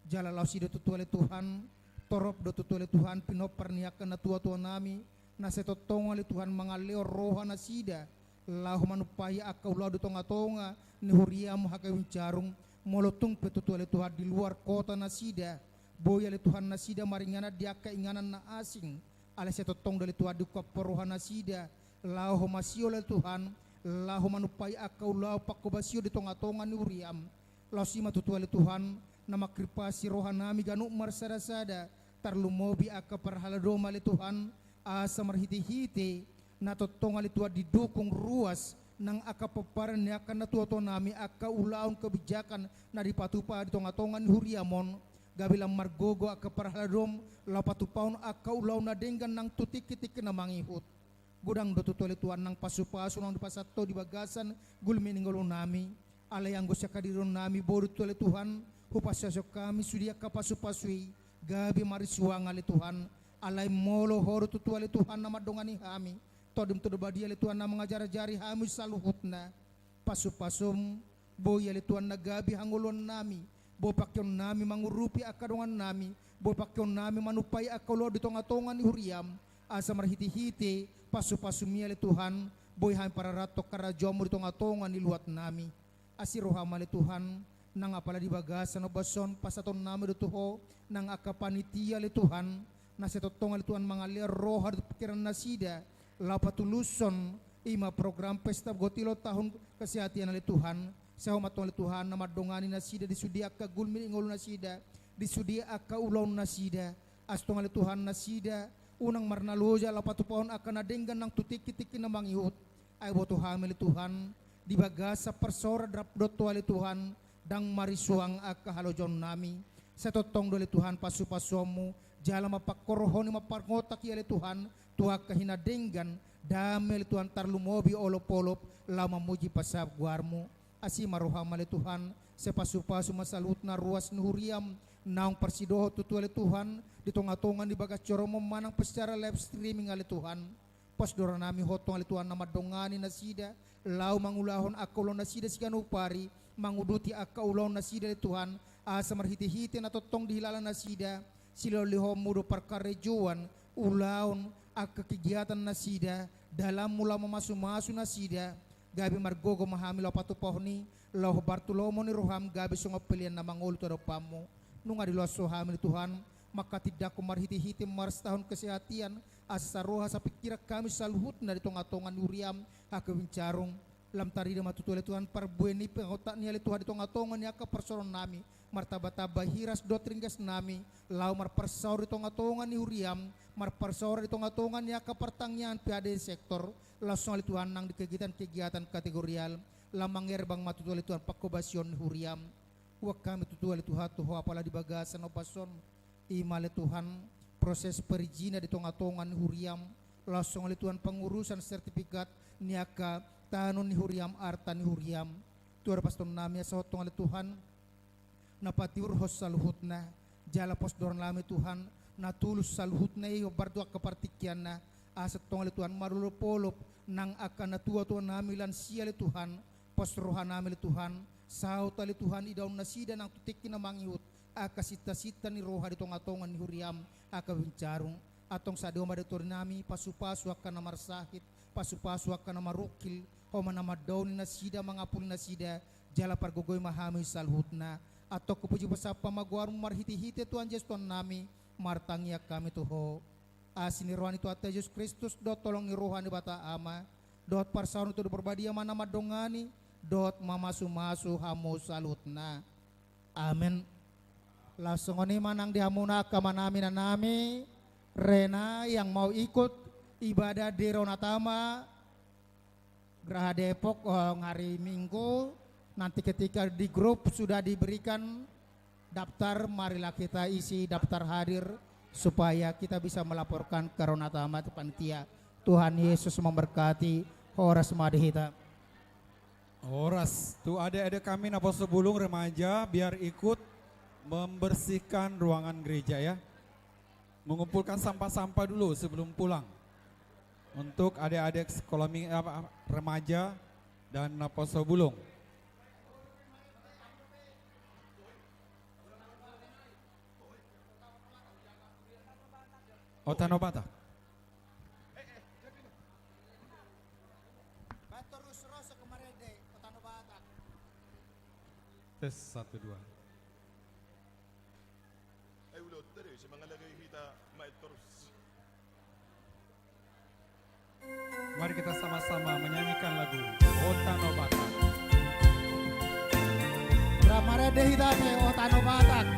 Jala laos i do tutu ale Tuhan, torop do tutu ale Tuhan pinompar ni angka natuatuanami, na sai tongtong ale Tuhan mangalehon rohanasida, laho manumpai angka ulaon di tongatonga ni huriam H K B Bincarung, molo tung pe tutu ale Tuhan di luar kota nasida, boi ale Tuhan nasida maringanan di angka inganan na asing, alai sai tongtong do ale Tuhan diungkap Ho rohanasida, laho masiol ale Tuhan, laho manumpai angka ulaon panghobasion di tongatonga ni huriam. Laos i ma tutu ale Tuhan, na mangkirpasi rohanami ganup marsadasada, tarlumobi angka parhaladom ale Tuhan, asa marhitehite na tongtong ale Tuhan didukung ruas nang angka pomparan ni angka natuatuanami, angka ulaon kebijakan na dipatupa di tongatonga ni huriam on, gabe lam margogo angka parhaladom laho patupahon angka ulaon na denggan nang tu tingkitingki na mangihut. Godang do tutu ale Tuhan nang pasupasu naung dipasahat Ho di bagasan gulmi ni ngolunami. Alai anggo sian hadironnami boi do tutu ale Tuhan, hupasahat hami sude angka pasupasu i, gabe marisuang ale Tuhan. Alai molo Ho do tutu ale Tuhan na mandongani hami, Tondi Tondi Badia ale Tuhan na mangajarajari hami saluhutna, pasupasum boi ale Tuhan na gabe hangoluannami, boi pangkeonnami mangurupi angka dongannami, boi pangkeonnami manumpai angka ulaon di tongatonga ni huriam, asa marhitehite pasupasumi ale Tuhan, boi hami pararathon harajaonmu di tongatonga ni luatnami. Asi roham ale Tuhan, nang apala di bagasan ombas on pasahatonnami do tu Ho nang angka panitia ale Tuhan, na sai tongtong ale Tuhan mangalehon roha dohot pingkirannasida, laho patulushon i ma program pesta gotilon tahun kesehatian ale Tuhan. Sai Ho ma tong ale Tuhan na mandongani nasida di sude angka gulmi ni ngolunasida, di sude angka ulaonnasida. Asa tong ale Tuhan nasida unang marnaloja laho patupahon angka na denggan nang tu tingkitingki na mangihut. Ai boto hami ale Tuhan, di bagasan parsaoran rap dohot Ho ale Tuhan, ndang marisuang angka halojaonnami. Sai tongtong do ale Tuhan pasupasuonmu, jala mampanghorhon i mampangotak i ale Tuhan, tu angka na denggan, dame ale Tuhan tarlumobi olopolop, laho mamuji pasahat goarmu. Asi ma roham ale Tuhan, sai pasupasu ma saluhutna ruas ni huriam, naung parsidohot tutu ale Tuhan, di tongatonga ni bagas joro on manang pe secara live streaming ale Tuhan. Pos do rohanami Ho tong ale Tuhan na mandongani nasida, laho mangulahon angka ulaonnasida siganup ari, manguduti angka ulaonnasida ale Tuhan, asa marhitehite na tongtong dihilala nasida, silehonlehonmu do parkarejoan, ulaon, angka kegiatannasida, dalanmu laho mamasumasu nasida, gabe margogo ma hami laho patupahon i, laho hombar tu lomo ni roham gabe songon pelean na mangolu tu adopanmu. Nunga diloas Ho hami ale Tuhan, manghatindanghon marhitehite mars tahun kesehatian, asa saroha sapingkiran hami saluhutna di tongatonga ni huriam, H K B Bincarung. Lam tarida ma tutu ale Tuhan parbue ni pangotak ni ale Tuhan di tongatonga ni angka parsaorannami, martambatamba hiras dohot ringgasnami, laho marparsaor di tongatonga ni huriam, marparsaor di tongatonga ni angka partangiangan P H D sektor, laos songon ale Tuhan nang di kegiatan-kegiatan kategorial. Lam mangerbang ma tutu ale Tuhan panghobasion ni huriam. Huboan hami tutu ale Tuhan tu Ho apala di bagasan ombas on. I ma ale Tuhan proses perijina di tonga-tonga ni huriam. Laos songon i ale Tuhan pangurusan sertifikat ni angka tano ni huriam, arta ni huriam. Tuhan, pasahaton nami asa hot tong ale Tuhan na patiurhon saluhutna, jala pos do roha nami Tuhan, na tulus saluhutna i hombar tu angka partingkianna, asa tong ale Tuhan marolop-olop nang angka natua-tua nami lansia ale Tuhan, pos roha nami ale Tuhan, saut ale Tuhan idaon nasida nang tu tingki na mangihut, angka sinta-sinta ni roha di tonga-tonga ni huriam, angka bincarung, antong sadia ma do tori nami, pasu-pasu angka na marsahit, pasu-pasu angka na marungkil, Ho ma na mandaoni nasida, mangapuli nasida, jala pargogoi ma hami saluhutna. Antong hupuji hupasahat ma goarmu marhite-hite Tuhan Jesus Tuhan nami, martangiang hami tu Ho. Asi ni roha ni Tuhanta Jesus Kristus, dohot holong ni roha ni Debata Ama, dohot parsaoran ni Tondi Parbadia ma na mandongani, dohot mamasu-masu hamu saluhutna. Amen. Laos songon i ma nang di hamu na angka amanami, inanami, rena yang mau ikut ibadah di Ronatama, Graha Depok, eh, hari Minggu, nanti ketika di grup sudah diberikan daftar, marilah kita isi daftar hadir supaya kita bisa melaporkan ke Ronatama, tu panitia. Tuhan Yesus memberkati. Horas ma di hita. Horas. Tu adik-adik kami naposo bulung remaja, biar ikut membersihkan ruangan gereja, ya. Mengumpulkan sampah-sampah dulu sebelum pulang. Untuk adik-adik sekolah ming-, apa, apa, remaja dan naposo bulung. Ota Nobata. Tes, satu, dua. Ai ulo, tadi semangat lagi kita main terus. Mari kita sama-sama menyanyikan lagu Ota Nobata. Ra marende hita pe Ota Nobata.